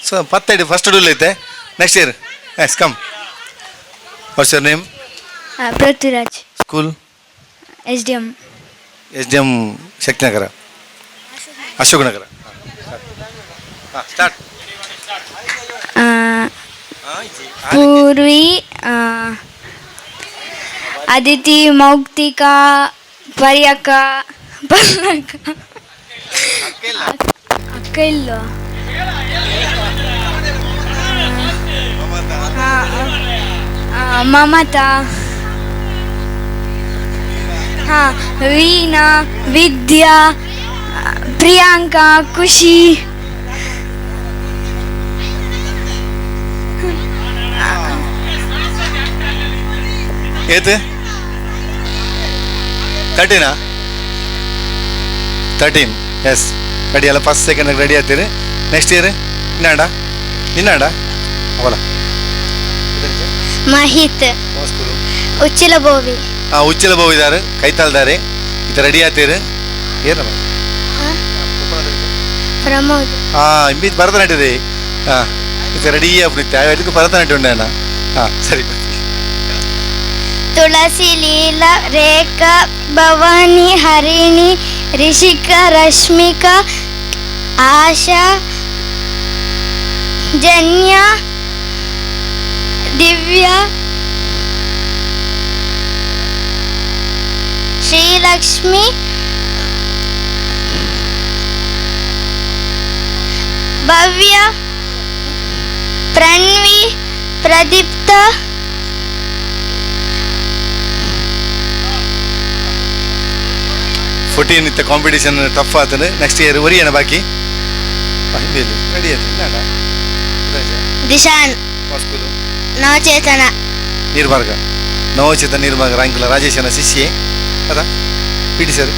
[SPEAKER 4] ಸೊ ಪತ್ತೆಡು ಫಸ್ಟ್ ಡೂಲ್ ಐತೆ. Next year yes come. What's your name?
[SPEAKER 9] Prithviraj.
[SPEAKER 4] School?
[SPEAKER 9] S D M.
[SPEAKER 4] S D M Shaktinagar, Ashoknagar. ಹಾಂ ಸ್ಟಾರ್ಟ್.
[SPEAKER 9] ಪೂರ್ವಿ, ಅದಿತಿ, ಮೌಕ್ತಿಕಾ, ಪರ್ಯಕ, ಪಲ್ಲಕ, ಅಕ್ಕ ಇಲ್ಲ, ಮಮತಾ, ಹಾಂ ವೀಣಾ, ವಿದ್ಯಾ, ಪ್ರಿಯಾಂಕಾ, ಖುಷಿ,
[SPEAKER 4] ಏತ್ 13 13 ಎಸ್ ರೆಡಿ ಅಲ್ಲ. ಫಸ್ಟ್ ಸೆಕೆಂಡ್ ರೆಡಿ ಆಗ್ತೀರಿ. ನೆಕ್ಸ್ಟ್ ಇಯರ್ ನಿನ್ನಾಡ ನಿನ್ನಾಡ ಅವಲ.
[SPEAKER 9] ಮಹಿತ್.
[SPEAKER 4] ಸ್ಕೂಲು?
[SPEAKER 9] ಉಚ್ಚಿಲಬೋವಿ.
[SPEAKER 4] ಹಾಂ ಉಚ್ಚಿಲಬೋವಿ ಇದ್ದಾರೆ ಕೈತಾಲ್ದಾರೆ ಇದು ರೆಡಿ ಆಗ್ತೀರಿ. ಏನು?
[SPEAKER 9] ಪ್ರಮೋದ್.
[SPEAKER 4] ಹಾಂ ಇಂಬಿ ಭರತನಾಟ್ಯ ರೀ. ಹಾಂ ಇದು ರೆಡಿ ಆಗ್ಬಿಡುತ್ತೆ ಅದಕ್ಕೆ ಭರತನಾಟ್ಯ ಉಂಡಣ್ಣ. ಹಾಂ ಸರಿ.
[SPEAKER 9] ತುಳಸಿ, ಲೀಲಾ, ರೇಖಾ, ಭವಾನಿ, ಹರಿಣಿ, ರಿಷಿಕಾ, ರಶ್ಮಿಕಾ, ಆಶಾ, ಜನ್ಯ, ದಿವ್ಯಾ, ಶ್ರೀಲಕ್ಷ್ಮಿ, ಭವ್ಯ, ಪ್ರಣವಿ, ಪ್ರದೀಪ್ತ,
[SPEAKER 4] 14 ಇತ್ತ ಕಾಂಪಿಟೇಷನ್ ಟಫ್ ಆತನೆ. ನೆಕ್ಸ್ಟ್ ಇಯರ್ ಒರಿಯಣ ಬಾಕಿ ರೆಡಿ ಆಯ್ತು.
[SPEAKER 9] ದಿಶಾನ್.
[SPEAKER 4] ಸ್ಕೂಲು?
[SPEAKER 9] ನವಚೇತನ.
[SPEAKER 4] ನಿರ್ಮಾರ್ಗ. ನವಚೇತನ ನಿರ್ಮಾರ್ಗ ರಾಂಕುಲ ರಾಜೇಶನ ಶಿಷ್ಯೆ ಅದ ಪಿ ಟಿ ಸರ್.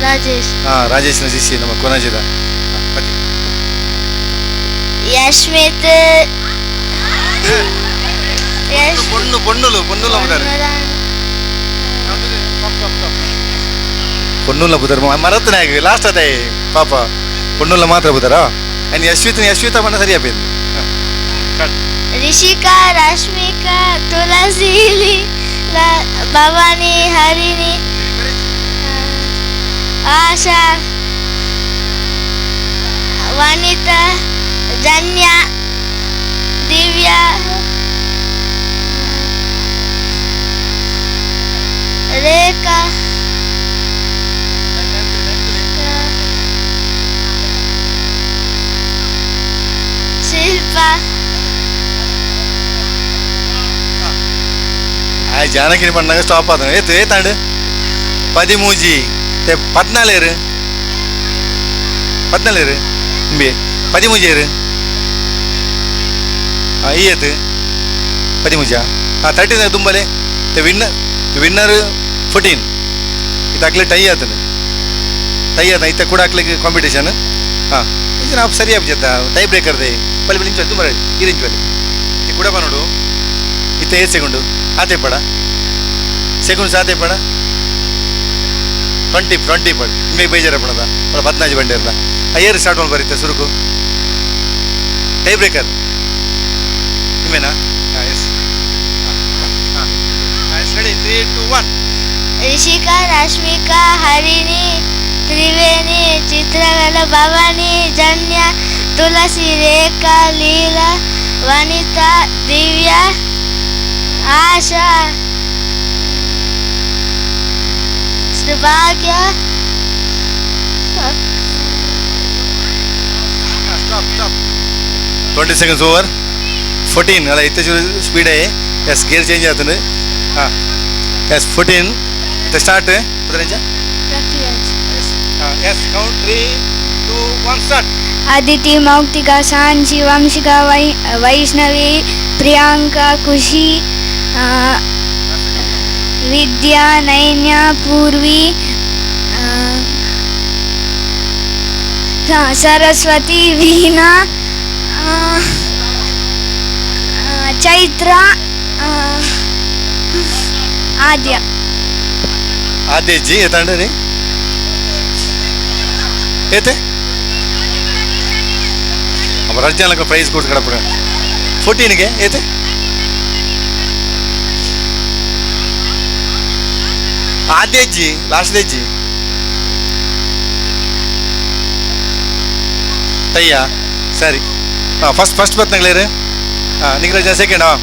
[SPEAKER 9] ರಾಜೇಶ್.
[SPEAKER 4] ಹಾಂ ರಾಜೇಶನ ಶಿಷ್ಯೆ ನಮ್ಮ ಕೊನಾಜಿದ ಪತಿ.
[SPEAKER 9] ಯಶ್ಮಿತ್.
[SPEAKER 4] ಪೊಣ್ಣು ಪೊಣ್ಣುಲು ಪೊಣ್ಣುಲು ಅವುದಾರೆ ಪೊಣ್ಣುಲ ಬುದರ್ ಮರತನಾಗ ಲಾಸ್ಟ್ ಅದೇ ಪಾಪ ಪೊಣ್ಣುಲ ಮಾತ್ರ ಬುದರ. ಅಂಡ್ ಯಶ್ವಿತ್ ಯಶ್ವಿತ ಬಣ್ಣ ಸರಿ ಆಪೇಂದು.
[SPEAKER 9] ರಿಷಿಕಾ, ರಶ್ಮಿಕಾ, ತುಳಸಿ, ಭವಾನಿ, ಹರಿಣಿ, ಆಶಾ, ವನಿತಾ, ಜನ್ಯ, ದಿವ್ಯಾ, ರೇಖಾ, ಶಿಲ್ಪಾ.
[SPEAKER 4] ಆ ಜಾನಕಿನಿ ಪಣ್ಣಾಗ ಸ್ಟಾಪ್ ಆದ. ಏತು ಏತಾಂಡು 13. ಪದ್ನಾಲೇರು ಪದ್ನಾಲೇರು ಇಂಬೆ ಪದಿಮೂಜೇರು ಹಾಂ ಈಯತ್ತು ಪದಿಮೂಜ ಹಾಂ 13 ತುಂಬಲೆ ವಿನ್ನರ್ ವಿನ್ನರ್ 14 ಇದು ಹಾಕ್ಲಿ ಟೈ ಆತನ ಟೈ ಆತ ಇತ್ತ ಕೂಡ ಹಾಕ್ಲಿಕ್ಕೆ ಕಾಂಪಿಟೇಷನ್. ಹಾಂ ಇದು ನಾವು ಸರಿ ಆಗ್ತದ ಟೈ ಬ್ರೇಕರ್ they ಬಲಿ ಬಲಿ ಇಂಚು ತುಂಬ ಈ ಇಂಚು ಬಲಿ ಇದು ಕೂಡ ನೋಡು ಇತ್ತ ಏಳು ಸೆಕೆಂಡು ಆತೆ ಪಡ ಸೆಕೆಂಡ್ಸ್ ಆತೆ ಪಡ 20 20 ಪಡ ನಿಮಗೆ ಬೇಜಾರ ಪಡದ ಪಡ ಪದ್ನಾಜಿ ಬಂಡಿರ್ದ ಏರು ಸ್ಟಾರ್ಟ್ ಮಾಡಿ ಬರುತ್ತೆ ಸುರುಕು ಟೈ ಬ್ರೇಕರ್ ನಿಮ್ಮೇನಾ? ಹಾಂ ಎಸ್ ಹಾಂ ಎಸ್ ರೆಡಿ 3 2 1.
[SPEAKER 9] ರಿಷಿಕಾ, ರಶ್ಮಿಕಾ, ಹರಿಣಿ, ತ್ರಿವೇಣಿ, ಚಿತ್ರಕಲಾ, ಭವಾನಿ, ಜನ್ಯ, ತುಳಸಿ, ರೇಖಾ, ಲೀಲಾ, ವನಿತಾ, ದಿವ್ಯಾ, ಆಶಾ, Bhagya.
[SPEAKER 4] 20 seconds over. 14 ಅಲ್ಲ ಇತ್ತ ಸ್ಪೀಡ್ ಎಸ್ ಗೇರ್ ಚೇಂಜ್ ಆತನು. ಹಾಂ ಎಸ್ 14 ಇತ್ತ start ಪದರಂಜ. Yes count 3 2 1 start.
[SPEAKER 7] Aditi, Mauktika, Sanchi, Vamshika, Vaishnavi, Priyanka, Khushi, Vidya, Nainya, Purvi, Saraswati, Veena, Chaitra, Aadya.
[SPEAKER 4] Aadya G ಏತಾಂಡ್ರಿ ಏತೆ ಅಪ್ಪ ರಜ್ಜಾನಕ price ಕೊಟ್ಟು ಕಡಪಡ 14ಗೆ ಏತೆ ಆದ್ಯ G last ದೇಜಿ ತಯ್ಯ ಸರಿ. ಹಾಂ first first ಬತ್ನಗಳೇರು. ಹಾಂ ನಿಗ್ರಜ ಸೆಕೆಂಡ್. ಹಾಂ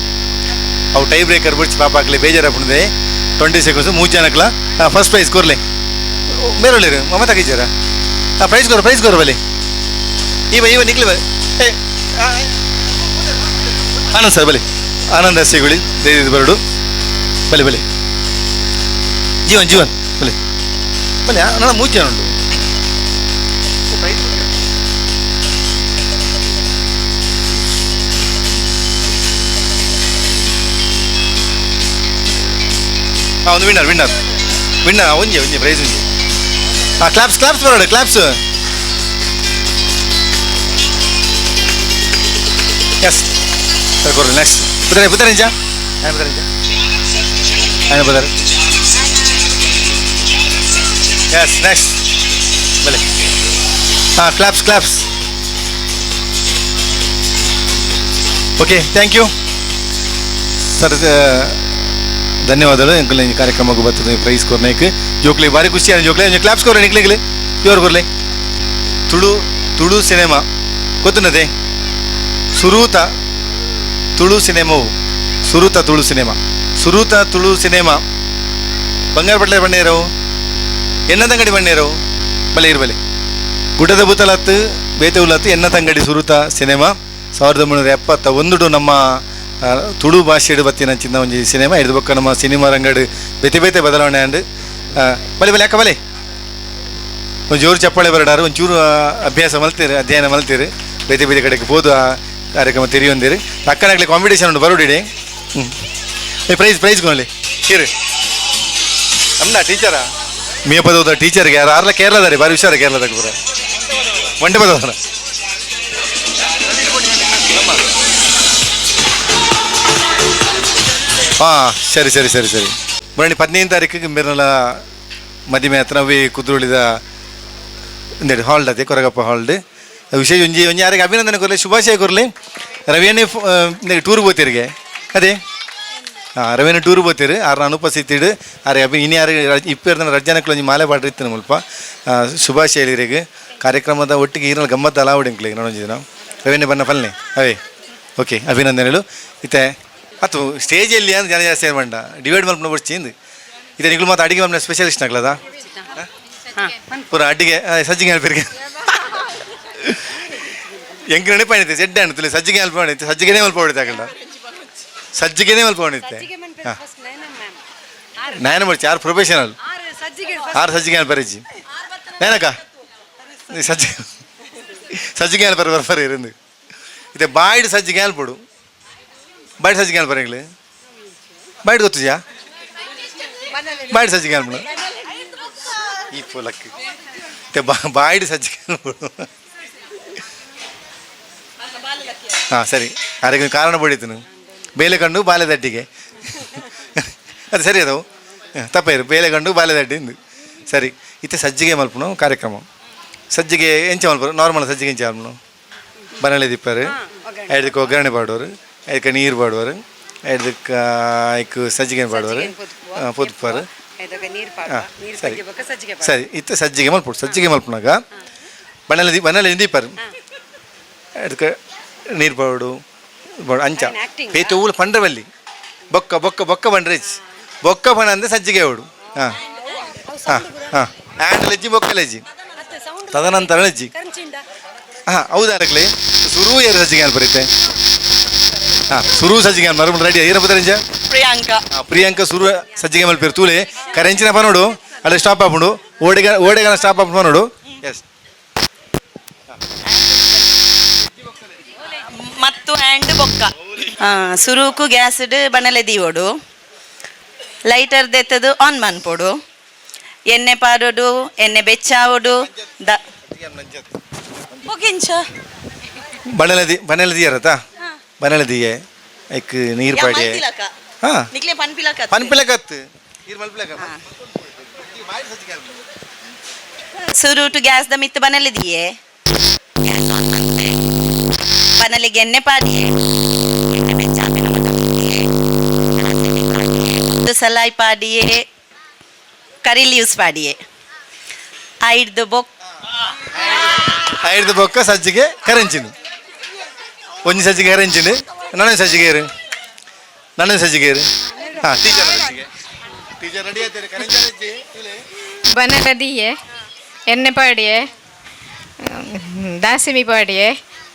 [SPEAKER 4] ಅವು ಟೈ ಬ್ರೇಕರ್ ಬಿಡ್ಸಿ ಪಾಪ ಹಾಕ್ಲಿ ಬೇಜಾರಪ್ಪಣದೆ 20 ಸೆಕೆಂಡ್ಸ್ ಮೂರು ಜನಕ್ಲ. ಹಾಂ ಫಸ್ಟ್ ಪ್ರೈಸ್ ಕೊರ್ಲೆ ಮೇರೊಳ್ಳಿರು ಮಮತಾ ಕಿಚಾರ. ಹಾಂ ಪ್ರೈಸ್ ಕೊರು ಪ್ರೈಸ್ ಕೊರು ಬಲಿ ಇವ ಇವ ನಿಕ್ಲಿ ಬಲಿ. ಏ ಆನಂದ್ ಸರ್ ಬಲಿ ಆನಂದ್ ಸಿಗುಳಿ ದಯವಿಟ್ಟು ಬರಡು ಬಲಿ ಬಲಿ ಜೀವನ್ ಜೀವನ್ ಬಲಿ ಬಲಿ ನನ್ನ ಮೂರು ಜನ ಉಂಟು. ಹಾಂ ಒಂದು ವಿನ್ನರ್ ವಿನ್ನರ್ ವಿನ್ನರ್ ಒಂಜಿ ಒಂಜಿ ಪ್ರೈಸ್ ಒಂಜಿ. ಹಾಂ ಕ್ಲಾಪ್ಸ್ ಕ್ಲಾಪ್ಸ್ ಬರೋಣ ಕ್ಲಾಪ್ಸ್. ಎಸ್ ಸರ್ ಕೊಡ್ರಿ ನೆಕ್ಸ್ಟ್ ಬುಧರೆ ಬುಧರಿಂಜ ಆಯ್ನ ಬುಧರಿಂಜ ಆಯ್ನ ಬುಧರ್. ಎಸ್ ನೆಕ್ಸ್ಟ್ ಬಲೆ. ಹಾಂ claps claps. Okay thank you sir, ಧನ್ಯವಾದಗಳು. ಎಂಕುಲ್ ಈ ಕಾರ್ಯಕ್ರಮಕ್ಕೆ ಬರ್ತದೆ ಪ್ರೈಸ್ ಕೊರ್ನೇಕ್ ಜೋಕ್ಲಿ ಭಾರಿ ಖುಷಿ ಆಯ್ತು ಜೋಕ್ಲಿ ಒಂಜಿ ಕ್ಲಾಪ್ಸ್ ಕೊರ್ರೆ ನಿಕ್ಲಿಗ್ಲಿ ಜೋರು ಕೊರ್ಲೆ. ತುಳು ತುಳು ಸಿನಿಮಾ ಗೊತ್ತುನದೆ ಸುರೂತ ತುಳು ಸಿನಿಮಾವು ಸುರೂತ ತುಳು ಸಿನಿಮಾ ಸುರೂತ ತುಳು ಸಿನಿಮಾ ಬಂಗಾರ ಪಟ್ಲೆ ಬಣ್ಣೇರವು ಎನ್ನ ತಂಗಡಿ ಬಣ್ಣೇರವು ಬಲೆ ಇರಬಲೆ ಗುಡ್ಡದ ಬುತಲತ್ತು ಬೇತೆ ಉಲತ್ತು ಎನ್ನ ತಂಗಡಿ ಸುರೂತ ಸಿನಿಮಾ 1971 ನಮ್ಮ ತುಳು ಭಾಷೆಡು ಬತ್ತಿನ ಚಿನ್ನ ಒಂಜಿ ಸಿನಿಮಾ ಹಿಡಿದು ಬೊಕ್ಕ ನಮ್ಮ ಸಿನಿಮಾ ರಂಗಡು ಬೇತೆ ಬೇತೆ ಬದಲಾವಣೆ ಅಂಡ್ ಬಲೆ ಬಲೆ ಅಕ್ಕ ಬಲೆ ಒಂದು ಜೋರು ಚಪ್ಪಾಳೆ ಬರಡಾರು ಒಂಚೂರು ಅಭ್ಯಾಸ ಮಲ್ತೀರಿ ಅಧ್ಯಯನ ಮಲ್ತೀರಿ ಬೇತೆ ಬೇತೆ ಕಡೆಗೆ ಪೋದು ಆ ಕಾರ್ಯಕ್ರಮ ತೆರೆಯೊಂದಿರಿ ಅಕ್ಕನಾಗಲಿ ಕಾಂಪಿಟೇಷನ್ ಉಂಟು ಬರೋಡಿಡಿ. ಹ್ಞೂ ಪ್ರೈಸ್ ಪ್ರೈಸ್ ಕೊನಲಿ ಇರು ಅಮ್ಮ ಟೀಚರಾ ಮೇಪದೋದ ಟೀಚರ್ಗೆ ಯಾರು ಆರ್ಲ ಕೇರಳದಾರೆ ಭಾರಿ ಹುಷಾರ ಕೇರಳದಾಗ ಪೂರ ಒಂಟೆ ಪದವರ. ಹಾಂ ಸರಿ ಸರಿ ಸರಿ ಸರಿ ಬರಣಿ 15 ತಾರೀಕಿಗೆ ಮೆರ್ನಲ ಮದಿಮೆ ಹತ್ರ ಅವೇ ಕುದ್ರೋಳಿದ ಒಂದೆರಡು ಹಾಲ್ಡ್ ಅದೇ ಕೊರಗಪ್ಪ ಹಾಲ್ಡ್ ವಿಶೇಷ ಒಂಜಿ ಒಂಜಿ ಯಾರಿಗೆ ಅಭಿನಂದನೆ ಕೊರಲಿ ಶುಭಾಶಯ ಕೊರಲಿ. ರವಿಯನ್ನೇ ಟೂರ್ ಹೋಗ್ತೀರಿಗೆ ಅದೇ ಹಾಂ ರವಿಯನ್ನ ಟೂರ್ ಹೋಗ್ತೀರಿ ಆರು ಅನುಪಸ್ಥಿತಿಡು ಆರೆ ಅಭಿ ಇನ್ನು ಯಾರು ಇಪ್ಪತ್ತು ರಜ್ಜನಕ್ಕೂ ಒಂಜಿ ಮಾಲೆ ಪಾಡ್ರಿ ಇತ್ತು ಮುಲ್ಪ ಶುಭಾಶಯ ಹೇಳಿರಿಗೆ ಕಾರ್ಯಕ್ರಮದ ಒಟ್ಟಿಗೆ ಈರಲ್ಲಿ ಗಮ್ಮತ್ತು ಅಲಾವಡಿ ಅಂಕ್ಲಿಗೆ ನಾನೊಂಜಿ ದಿನ ರವಿಯನ್ನೇ ಬನ್ನ ಫಲ್ನೆ ಅವೇ ಓಕೆ ಅಭಿನಂದನೆಗಳು. ಇತ್ತೆ ಅತ್ತು ಸ್ಟೇಜಲ್ಲಿ ಅಂದ್ರೆ ಜನ ಜಾಸ್ತಿ ಮಂಡ ಡಿವೈಡ್ ಮಲ್ಪನ ಬರ್ಚಿಂದು ಇದೆ ನಿಗಳು ಮತ್ತು ಅಡಿಗೆ ಮಲ್ಪನ ಸ್ಪೆಷಲಿಸ್ಟ್ ಆಗ್ಲದ ಪೂರ ಅಡಿಗೆ ಸಜ್ಜಿಗೆ ಅಲ್ಪರಿಗೆ ಎಂಕ್ ನೆನಪಾಣಿತೆ ಸೆಡ್ಡೆ ಅಣ್ಣ ಸಜ್ಜಿಗೆ ಅಲ್ಪ ಮಾಡಿತ್ತು ಸಜ್ಜಿಗೆನೇ ಮಲ್ಪ ಹೊಡಿತೆ ಆಗಲ್ಲ ಸಜ್ಜಿಗೆನೇ ಮಲ್ಪ ಹೊಡಿತೆ. ಹಾಂ ನಯನ ಮಾಡ್ತಿ ಯಾರು ಪ್ರೊಫೆಷನಲ್ ಆರು ಸಜ್ಜಿಗೆ ಅನ್ಪರಿಜಿ ಏನಕ್ಕ ಸಜ್ಜಿ ಸಜ್ಜಿಗೆ ಅನ್ಪರ ಬರ್ಪರ ಇರಂದು ಇದೆ ಬಾಯ್ಡ್ ಸಜ್ಜಿಗೆ ಅನ್ಪಡು ಬಾಯ್ಡ್ ಸಜ್ಜಿಗೆ ಅನ್ಪರ ಎಂಗ್ಲು ಬಾಯ್ಡ್ ಗೊತ್ತಿದ್ಯಾ ಬಾಯ್ಡ್ ಸಜ್ಜಿಗೆ ಅನ್ಪಡು ಈ ಪೋಲಕ್ಕೆ ಬಾಯ್ಡ್ ಸಜ್ಜಿಗೆ ಅನ್ಪಡು. ಹಾಂ ಸರಿ, ಅದಕ್ಕೆ ಕಾರಣ ಬಡಿತನು ಬೇಲೆ ಕಂಡು ಬಾಲೆದಡ್ಡಿಗೆ ಅದು ಸರಿ, ಅದು ತಪ್ಪೇರು ಬೇಲೆ ಕಂಡು ಬಾಲೆದಡ್ಡಿ ಸರಿ. ಇತ್ತೆ ಸಜ್ಜಿಗೆ ಮಲ್ಪುನು ಕಾರ್ಯಕ್ರಮ. ಸಜ್ಜಿಗೆ ಎಂಚ ಮಲ್ಪರು? ನಾರ್ಮಲ್ ಸಜ್ಜಿಗೆ ಎಂಚ ಮಲ್ಪುನು? ಬನಲೆ ದಿಪ್ಪರು, ಐದಕ್ಕೆ ಒಗ್ಗರಣೆ ಪಾಡುವರು, ಐದಕ್ಕೆ ನೀರು ಪಾಡುವರು, ಐದಕ್ಕೆ ಐಕ್ ಸಜ್ಜಿಗೆ ಪಾಡುವರು, ಪೊದುಪಾರು. ಹಾಂ ಸರಿ ಸರಿ, ಇತ್ತೆ ಸಜ್ಜಿಗೆ ಮಲ್ಪುಡು. ಸಜ್ಜಿಗೆ ಮಲ್ಪುನಾಗ ಬನಲೆ ಬನಲೆ ದೀಪರು, ಅದಕ್ಕೆ ನೀರು ಪಾಡು ಅಂಚ ಪೇತು ಊಲು ಪಂಡ್ರವಲ್ಲಿ ಬೊಕ್ಕ ಬೊಕ್ಕ ಬೊಕ್ಕ ಬಂಡ್ರೆಜ್ ಬೊಕ್ಕ ಪಣ ಅಂದರೆ ಸಜ್ಜಿಗೆ ಅವಡು. ಹಾಂ ಹಾಂ ಹಾಂ ಆ್ಯಂಡ್ ಲೆಜ್ಜಿ ಬೊಕ್ಕ ಲೆಜ್ಜಿ ತದನಂತರ ಲೆಜ್ಜಿ. ಹಾಂ ಹೌದಾ ಅರಕ್ಲೆ ಸುರು ಏರು ಸಜ್ಜಿಗೆ ಅನ್ಪರೈತೆ. ಹಾಂ ಸುರು ಸಜ್ಜಿಗೆ ಅನ್ಮಾರ ರೆಡಿ ಏನ ಬತ್ತರಂಜ
[SPEAKER 18] ಪ್ರಿಯಾಂಕಾ.
[SPEAKER 4] ಪ್ರಿಯಾಂಕಾ ಸುರು ಸಜ್ಜಿಗೆ ಮಲ್ಪೇರು ತೂಲೆ ಕರೆಂಚಿನ ಪನೋಡು ಅಲ್ಲೇ ಸ್ಟಾಪ್ ಆಪುಂಡು ಓಡೆಗ ಓಡೆಗನ ಸ್ಟಾಪ್ ಆಪುಂಡು ಪನೋಡು. ಎಸ್
[SPEAKER 18] ಮತ್ತು ಆ್ಯಂಡ್ ಬೊಕ್ಕ ಸುರುಕು ಗ್ಯಾಸ್ಡ್ ಬಣಲೆ ದೀವೋಡು, ಲೈಟರ್ ದೆತ್ತದು ಆನ್ ಮನ್ಪೊಡು, ಎಣ್ಣೆ ಪಾಡೋಡು, ಎಣ್ಣೆ ಬೆಚ್ಚಾವೋಡು the ಮುಗಿಂಚ
[SPEAKER 4] ಬಣಲೆ the ಬಣಲೆ ದಿಯರತ ಬಣಲೆ ದಿಯೆ ಐಕ್ ನೀರು ಪಾಡಿ. ಹಾಂ
[SPEAKER 18] ನಿಕ್ಲೆ ಪನ್ಪಿಲಕ
[SPEAKER 4] ಪನ್ಪಿಲಕತ್ತು ನೀರು ಮಲ್ಪಿಲಕ.
[SPEAKER 18] ಸುರುಟು ಗ್ಯಾಸ್ the ಮಿತ್ತು ಬಣಲೆ ದಿಯೆ, ಬಣಲೆಗೆ ಎಣ್ಣೆ ಪಾಡಿಯೆ, ಸಲಾಯ್ ಪಾಡಿಯೆ, ಕರಿ ಲೀವ್ಸ್ ಪಾಡಿಯೆ, ಐಡ್ದು ಬೊಕ್
[SPEAKER 4] ಐಡ್ದು ಬೊಕ್ಕ ಸಜ್ಜಿಗೆ ಕರೆಂಚಿನ ಒಂಜಿ ಸಜ್ಜಿಗೆ ಕರೆಂಚಿನ ನನ್ನ ಸಜ್ಜಿಗೆ ಇರು ನನ್ನ ಸಜ್ಜಿಗೆ ಇರು. ಹಾಂ ಟೀಚರ್ ಸಜ್ಜಿಗೆ ಟೀಚರ್ ರೆಡಿ ಆಯ್ತಾರೆ ಕರೆಂಚಿ.
[SPEAKER 14] ಬನಲದಿಯೆ ಎಣ್ಣೆ ಪಾಡಿಯೆ, ದಾಸಿಮಿ ಪಾಡಿಯೆ,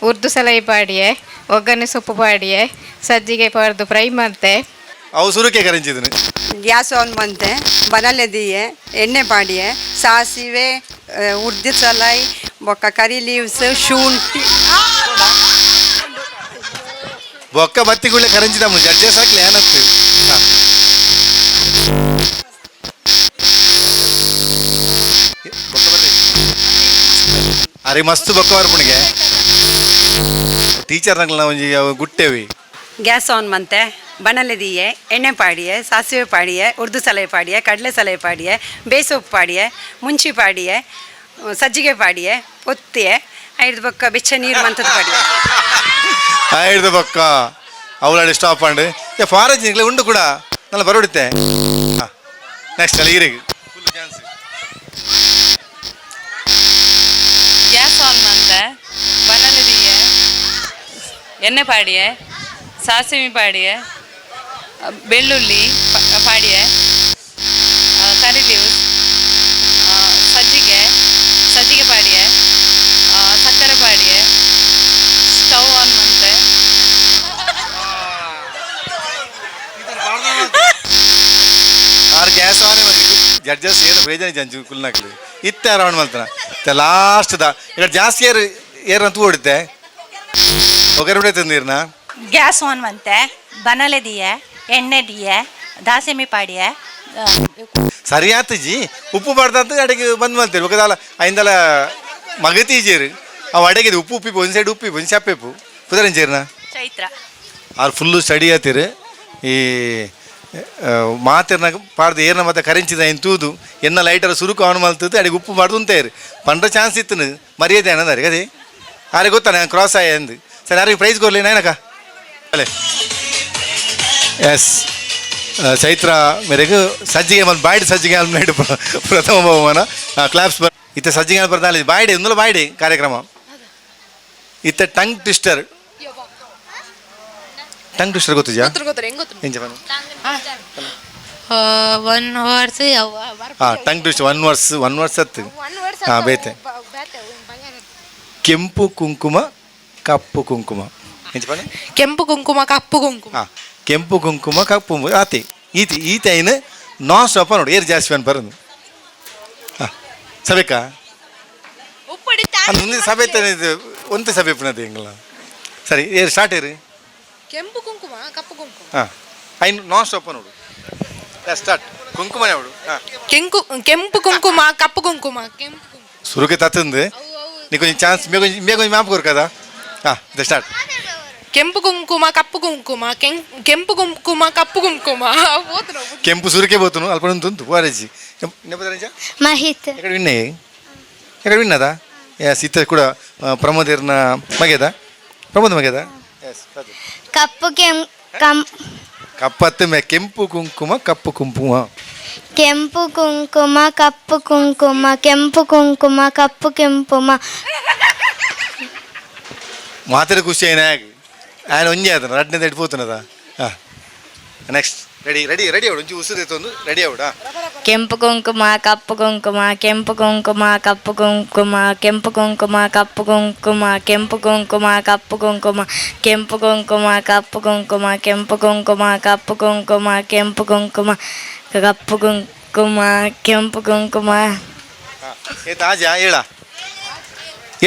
[SPEAKER 14] ಉರ್ದು ಸಲೈ ಪಾಡಿಯೆ, ಒಗ್ಗರಣೆ ಸೊಪ್ಪು ಪಾಡಿಯೆ, ಸಜ್ಜಿಗೆ ಪಾಡ್ದು ಫ್ರೈ ಮಾಡ್ತೆ.
[SPEAKER 4] ಅವು ಸುರುಕೆ ಕರೆಂಚಿದನು.
[SPEAKER 15] ಗ್ಯಾಸ್ ಆನ್ ಬಂತೆ, ಬನಲೆ ದಿಯೆ, ಎಣ್ಣೆ ಪಾಡಿಯೆ, ಸಾಸಿವೆ, ಉರ್ದು ಸಲಾಯಿ ಬೊಕ್ಕ ಕರಿ ಲೀವ್ಸ್, ಶುಂಠಿ
[SPEAKER 4] ಬೊಕ್ಕ ಬತ್ತಿಗುಳ್ಳೆ ಕರೆಂಚಿದ ಜಡ್ಜಸ್ ಹಾಕ್ಲಿ ಏನತ್ತು. ಹಾಂ ಬೊಕ್ಕ ಬರ್ರಿ ಅರೆ ಮಸ್ತ್ ಬೊಕ್ಕ ಬರ್ಪುಣಿಗೆ ಟೀಚರ್ ನಂಗ್ಲ ಒಂಜಿ ಗುಟ್ಟೆವಿ.
[SPEAKER 15] ಗ್ಯಾಸ್ ಆನ್ ಮಂತೆ, ಬಣಲೆ ದಿಯೆ, ಎಣ್ಣೆ ಪಾಡಿಯೆ, ಸಾಸಿವೆ ಪಾಡಿಯೆ, ಉರ್ದು ಸಲಹೆ ಪಾಡಿಯೆ, ಕಡಲೆ ಸಲಹೆ ಪಾಡಿಯೆ, ಬೇಸೊಪ್ಪು ಪಾಡಿಯೆ, ಮುಂಚಿ ಪಾಡಿಯೆ, ಸಜ್ಜಿಗೆ ಪಾಡಿಯೆ, ಒತ್ತಿಯೆ, ಐದು ಬೊಕ್ಕ ಬೆಚ್ಚ ನೀರು ಮಂತದ ಪಾಡಿಯೆ.
[SPEAKER 4] ಐದು ಬೊಕ್ಕ ಅವಳಾಡಿ ಸ್ಟಾಪ್ ಅಂಡ್ ಏ ಫಾರೇಜ್ ನಿಂಗ್ಲೆ ಉಂಡು ಕೂಡ ನನ್ನ ಬರೋಡಿತ್ತೆ. ಹಾಂ ನೆಕ್ಸ್ಟ್ ಅಲ್ಲಿ ಈರಿಗೆ
[SPEAKER 16] ಗ್ಯಾಸ್ ಆನ್ ಮಂತೆ, ಬಣಲೆ ದಿಯೆ, ಎಣ್ಣೆ ಪಾಡಿಯೆ, ಸಾಸಿವೆ ಪಾಡಿಯೆ, ಬೆಳ್ಳುಳ್ಳಿ ಪಾಡಿಯೆ, ಕರಿ ಲೀವ್ಸ್, ಸಜ್ಜಿಗೆ ಸಜ್ಜಿಗೆ ಪಾಡಿಯೆ, ಸಕ್ಕರೆ ಪಾಡಿಯೆ, ಸ್ಟವ್ ಆನ್ ಮಂತೆ.
[SPEAKER 4] ಆರು gas on judges ಏನು ಬೇಜಾನ್ ಜಂಚು ಕುಲ್ನಾಕ್ಲಿ ಇತ್ತೆ ರೌಂಡ್ ಮಲ್ತನ ಲಾಸ್ಟ್ the ఇక్కడ ಜಾಸ್ತಿ ಏರು ಏರು ಅಂತ ಓಡುತ್ತೆ ಒಗ್ಗರಣೆ ಬಿಡೈತೆ ನೀರ್ನ.
[SPEAKER 24] ಗ್ಯಾಸ್ ಆನ್ ಮಂತೆ, ಬನಲೆ ದಿಯೆ, ಎಣ್ಣೆ ದಿಯೆ, ದಾಸಿಮಿ ಪಾಡಿಯೆ.
[SPEAKER 4] ಸರಿ ಆತಜಿ ಉಪ್ಪು ಬಾರ್ದಂತ ಅಡಿಗೆ ಬಂದ್ ಮಲ್ತೇವೆ ఒకದಾಲ ಐಂದಲ ಮಗತೀಜೇರು ಅವು ಅಡಿಗೆ ಉಪ್ಪು ಉಪ್ಪಿಪ್ಪು ಒಂದು ಸೈಡ್ ಉಪ್ಪಿಪ್ಪು ಒಂದು ಚಪ್ಪೆಪ್ಪು ಪುದರಂಜೇರ್ನ
[SPEAKER 18] ಚೈತ್ರ.
[SPEAKER 4] ಆರು ಫುಲ್ಲು ಸ್ಟಡಿ ಆತೀರು ಈ ಮಾತಿರ್ನ ಪಾಡ್ದು ಏರ್ನ ಮತ್ತೆ ಕರೆಂಚಿದ ಇನ್ ತೂದು ಎನ್ನ ಲೈಟರ್ ಸುರುಕು ಆನ್ ಮಲ್ತದ್ದು ಅಡಿಗೆ ಉಪ್ಪು ಮಾಡ್ದು ಉಂತೇರು ಪಂಡ್ರ ಚಾನ್ಸ್ ಇತ್ತು ಮರ್ಯಾದೆ ಅನ್ನದಾರೆ ಅದೇ ಆರೆ ಗೊತ್ತಾ ನಾನು ಕ್ರಾಸ್ ಆಯ ಅಂದು. ಸರಿ ಯಾರಿಗೆ ಪ್ರೈಸ್ ಕೊರಲಿ ನಾಯನಕ ಅಲ್ಲೇ. ಎಸ್ ಚೈತ್ರ ಮೇರೆಗೆ ಸಜ್ಜಿಗೆ ಒಂದು ಬಾಯ್ಡ್ ಸಜ್ಜಿಗೆ ಅಲ್ಮೇಡು ಪ್ರಥಮ ಬಹುಮಾನ ಕ್ಲಾಪ್ಸ್ ಬರ್ ಇತ್ತ ಸಜ್ಜಿಗೆ ಬರ್ದಾಲಿ ಬಾಯ್ಡಿ ಒಂದಲ್ಲ ಬಾಯ್ಡಿ ಕಾರ್ಯಕ್ರಮ ಇತ್ತ tongue twister. Tongue twister ಗೊತ್ತಿದ್ಯಾ? ಏನ್ చెప్పను?
[SPEAKER 25] ಒನ್ ಅವರ್ಸ್
[SPEAKER 4] ಹಾಂ tongue twister one verse one verse ಅತ್ತು. ಹಾಂ ಬೇತೆ ಕೆಂಪು ಕುಂಕುಮ ಕಪ್ಪು ಕುಂಕುಮ ಏನ್ చెప్పండి?
[SPEAKER 25] ಕೆಂಪು ಕುಂಕುಮ ಕಪ್ಪು ಕುಂಕುಮ.
[SPEAKER 4] ಹಾಂ ಕೆಂಪು ಕುಂಕುಮ ಕಪ್ಪು ಆತಿ ಈತಿ ಈತ ಐನು ನಾನ್ ಸ್ಟಾಪ್ ನೋಡಿ ಏರ್ ಜಾಸ್ತಿ ಅನ್ ಬರೋದು. ಸಭೆಕ ಅಂದ್ ಮುಂದೆ ಸಭೆ ತಾನೆ ಇದು ಒಂತೆ ಸಭೆ ಪುನದ ಎಂಗಲ. ಸರಿ, ಏರು, ಸ್ಟಾರ್ಟ್ ಏರು.
[SPEAKER 25] ಕೆಂಪು ಕುಂಕುಮ, ಕಪ್ಪು ಕುಂಕುಮ.
[SPEAKER 4] ಹಾಂ, ಐನು ನಾನ್ ಸ್ಟಾಪ್ ನೋಡು. ಸ್ಟಾರ್ಟ್. ಕುಂಕುಮ ಯಾವಡು? ಹಾಂ.
[SPEAKER 25] ಕೆಂಪು, ಕೆಂಪು ಕುಂಕುಮ, ಕಪ್ಪು ಕುಂಕುಮ, ಕೆಂಪು.
[SPEAKER 4] ಸುರುಕೆ ತತ್ತಂದು ನೀ కొంచెం ಚಾನ್ಸ್ ಮೇ కొంచెం ಮೇ కొంచెం ಮ್ಯಾಪ್ ಕೊರ್ಕದ. ಹಾಂ, ಇದು ಸ್ಟಾರ್ಟ್.
[SPEAKER 25] ಕೆಂಪು ಕುಂಕುಮ, ಕಪ್ಪು ಕುಂಕುಮ, ಕೆಂಪು ಕುಂಕುಮ, ಕಪ್ಪು ಕುಂಕುಮ. పోతున్నావు.
[SPEAKER 4] ಕೆಂಪು ಸುರುಕೆ పోతును ಅಲ್ಪ ತುಂತು ವಾರೇಜಿ.
[SPEAKER 7] ಮಹಿತ್.
[SPEAKER 4] ಎಕಡೆ ವಿನ್ನಯ್? ಎಕಡೆ ವಿನ್ನದ? ಎಸ್, ಇತ್ತ ಕೂಡ ಪ್ರಮೋದಿರ್ನ ಮಗೆದ, ಪ್ರಮೋದ್ ಮಗೆದ. ಎಸ್.
[SPEAKER 7] ಕಪ್ಪು ಕೆಂ ಕಂ
[SPEAKER 4] ಕಪ್ಪತ್ತು ಮೆ ಕೆಂಪು ಕುಂಕುಮ, ಕಪ್ಪು ಕುಂಕುಮ.
[SPEAKER 7] ಕೆಂಪು ಕುಂಕುಮ, ಕಪ್ಪು ಕುಂಕುಮ, ಕೆಂಪು ಕುಂಕುಮ, ಕಪ್ಪು ಕೆಂಪುಮ.
[SPEAKER 4] ಮಾತ್ರ ಖುಷಿ అయినా ఆయన ಒಂಜಿ ಆತನ ರಡ್ನೇ ಎಡ್ ಪೋತನದ. ಹಾಂ, ನೆಕ್ಸ್ಟ್. ರೆಡಿ ರೆಡಿ ರೆಡಿ ಅವಡು. ಒಂಚಿ ಉಸಿರು ಎತ್ತೊಂದು ರೆಡಿ ಅವಡ.
[SPEAKER 13] ಕೆಂಪು ಕುಂಕುಮ, ಕಪ್ಪು ಕುಂಕುಮ, ಕೆಂಪು ಕುಂಕುಮ, ಕಪ್ಪು ಕುಂಕುಮ, ಕೆಂಪು ಕುಂಕುಮ, ಕಪ್ಪು ಕುಂಕುಮ, ಕೆಂಪು ಕುಂಕುಮ, ಕಪ್ಪು ಕುಂಕುಮ, ಕೆಂಪು ಕುಂಕುಮ, ಕಪ್ಪು ಕುಂಕುಮ, ಕೆಂಪು ಕುಂಕುಮ, ಕಪ್ಪು ಕುಂಕುಮ, ಕೆಂಪು ಕುಂಕುಮ, ಕಪ್ಪು ಕುಂಕುಮ, ಕೆಂಪು ಕುಂಕುಮ.
[SPEAKER 4] ಏ ತಾಜಾ ಏಳ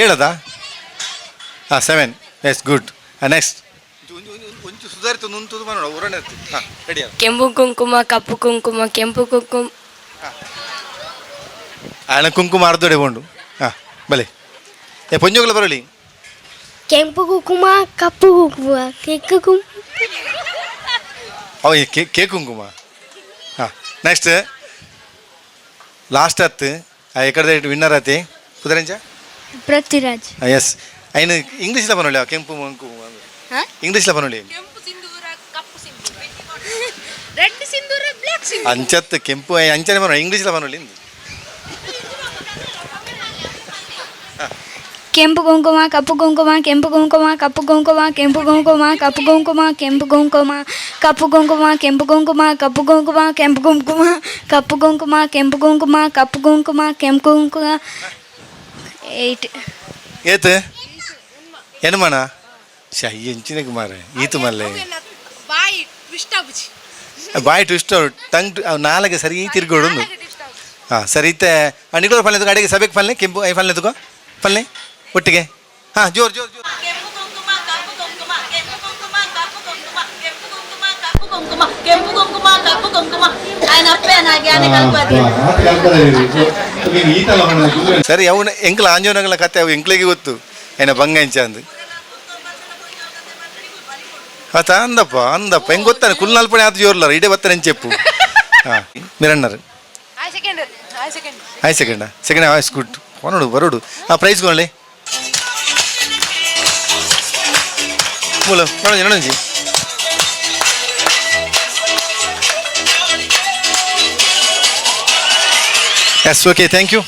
[SPEAKER 4] ಏಳದಾ? ಹಾಂ, ಸೆವೆನ್. Yes, good. ನೆಕ್ಸ್ಟ್. ಒಂಚು ಸುಧಾರಿತ ನುಂತುದು ಮಾಡೋಣ ಉರಣೆ. ಹಾಂ, ರೆಡಿ.
[SPEAKER 13] ಕೆಂಪು ಕುಂಕುಮ, ಕಪ್ಪು ಕುಂಕುಮ, ಕೆಂಪು ಕುಂಕುಮ.
[SPEAKER 4] ఆయన కుంకుమ ಅರ್ಧೊಡೆ ಬೋಂಡು. ಹಾಂ, ಬಲೆ ಏ ಪೊಂಜೋಗಲ ಬರಲಿ.
[SPEAKER 7] ಕೆಂಪು ಕುಂಕುಮ, ಕಪ್ಪು ಕುಂಕುಮ, ಕೆಂಪು ಕುಂಕುಮ.
[SPEAKER 4] ಅವ ಕೆ ಕೆ ಕುಂಕುಮ. ಹಾಂ, ನೆಕ್ಸ್ಟ್. ಲಾಸ್ಟ್ ಹತ್ತು ಎಕಡೆ ವಿನ್ನರ್ ಆತಿ ಕುದರೆಂಚ?
[SPEAKER 7] ಪೃಥ್ವಿರಾಜ್.
[SPEAKER 4] ಎಸ್, ಐನು ಇಂಗ್ಲೀಷ್ಲ ಪನೊಳ್ಳಿ. ಕೆಂಪು ಕುಂಕುಮ ಇಂಗ್ಲೀಷ್ಲ ಪನೊಳ್ಳಿ.
[SPEAKER 25] ಕೆಂಪು ಸಿಂಧೂರ, ಕಪ್ಪು ಸಿಂಧೂರ, ರೆಡ್ ಸಿಂಧೂರ, ಬ್ಲ್ಯಾಕ್ ಸಿಂಧೂರ.
[SPEAKER 4] ಅಂಚತ್ ಕೆಂಪು ಅಂಚನೆ ಪನೊಳ್ಳಿ, ಇಂಗ್ಲೀಷ್ಲ ಪನೊಳ್ಳಿ.
[SPEAKER 7] ಕೆಂಪು ಕುಂಕುಮ, ಕಪ್ಪು ಕುಂಕುಮ, ಕೆಂಪು ಕುಂಕುಮ, ಕಪ್ಪು ಕುಂಕುಮ, ಕೆಂಪು ಕುಂಕುಮ, ಕಪ್ಪು ಕುಂಕುಮ, ಕೆಂಪು ಕುಂಕುಮ, ಕಪ್ಪು ಕುಂಕುಮ, ಕೆಂಪು ಕುಂಕುಮ, ಕಪ್ಪು ಕುಂಕುಮ, ಕೆಂಪು ಕುಂಕುಮ, ಕಪ್ಪು ಕುಂಕುಮ, ಕೆಂಪು ಕುಂಕುಮ, ಕಪ್ಪು ಕುಂಕುಮ, ಕೆಂಪು ಕುಂಕುಮ. ಏಯ್ಟ್.
[SPEAKER 4] ಏತ್ ಎನುಮಣ ಶೈ ಎಂಚಿನకు ಮಾರೆ ಈತು ಮಲ್ಲೆ.
[SPEAKER 25] ಬಾಯಿ ಟ್ವಿಸ್ಟ್ ಆಗುಚಿ.
[SPEAKER 4] ಬಾಯ್ ಟ್ವಿಸ್ಟ್, ಟಂಗ್ ನಾಲ್ಗೆ ಸರಿ ತಿರ್ಗೋಡು. ಹಾಂ, ಸರಿ. ಇತ್ತೆ ನಿಕ್ಲೋರ್ ಫಲ್ನೆ ಅಡಿಗೆ ಸಭೆಗೆ ಫಲ್ನೆ ಕೆಂಪು I ಫಲ್ನೆ ತುಕೋ ಫಲ್ನೆ ಒಟ್ಟಿಗೆ. ಹಾಂ, ಜೋರು ಜೋರು ಜೋರು.
[SPEAKER 18] ಕೆಂಪು ಕುಂಕುಮ, ಕಪ್ಪು ಕುಂಕುಮ, ఆయన ಅಪ್ಪೆ ನಾಗೆ.
[SPEAKER 4] ಸರಿ, ಅವನ ಎಂಕ್ಲ ಆಂಜೋನಗಳ ಕತೆ ಅವು ಎಂಕ್ಲಿಗೆ ಗೊತ್ತು. ಏನ ಬಂಗ ಎಂಚ ಅಂದು ಆತ ಅಂದಪ್ಪ ಅಂದಪ್ಪ ಹೆಂಗ್ ಗೊತ್ತಾನೆ ಕುಲ್ನಾಲ್ಪಣೆ ಆತ ಜೋರ್ಲಾರ ಇಡೇ ಬತ್ತಾನೆ చెప్పు. ಹಾಂ, మీరన్నారు.
[SPEAKER 25] ಆ ಸೆಕೆಂಡ್, ಆ ಸೆಕೆಂಡ್.
[SPEAKER 4] ಆಯ್ ಸೆಕೆಂಡ್, ಸೆಕೆಂಡ್ ಆಯ್ಸ್. ಗುಡ್. ಕೊನೋಡು ಬರೋಡು. ಆ ಪ್ರೈಸ್ ಕೊನಲಿ ಮೂಲ ನೋಡಂಜಿ ನೋಡಂಜಿ. Yes, okay, thank you.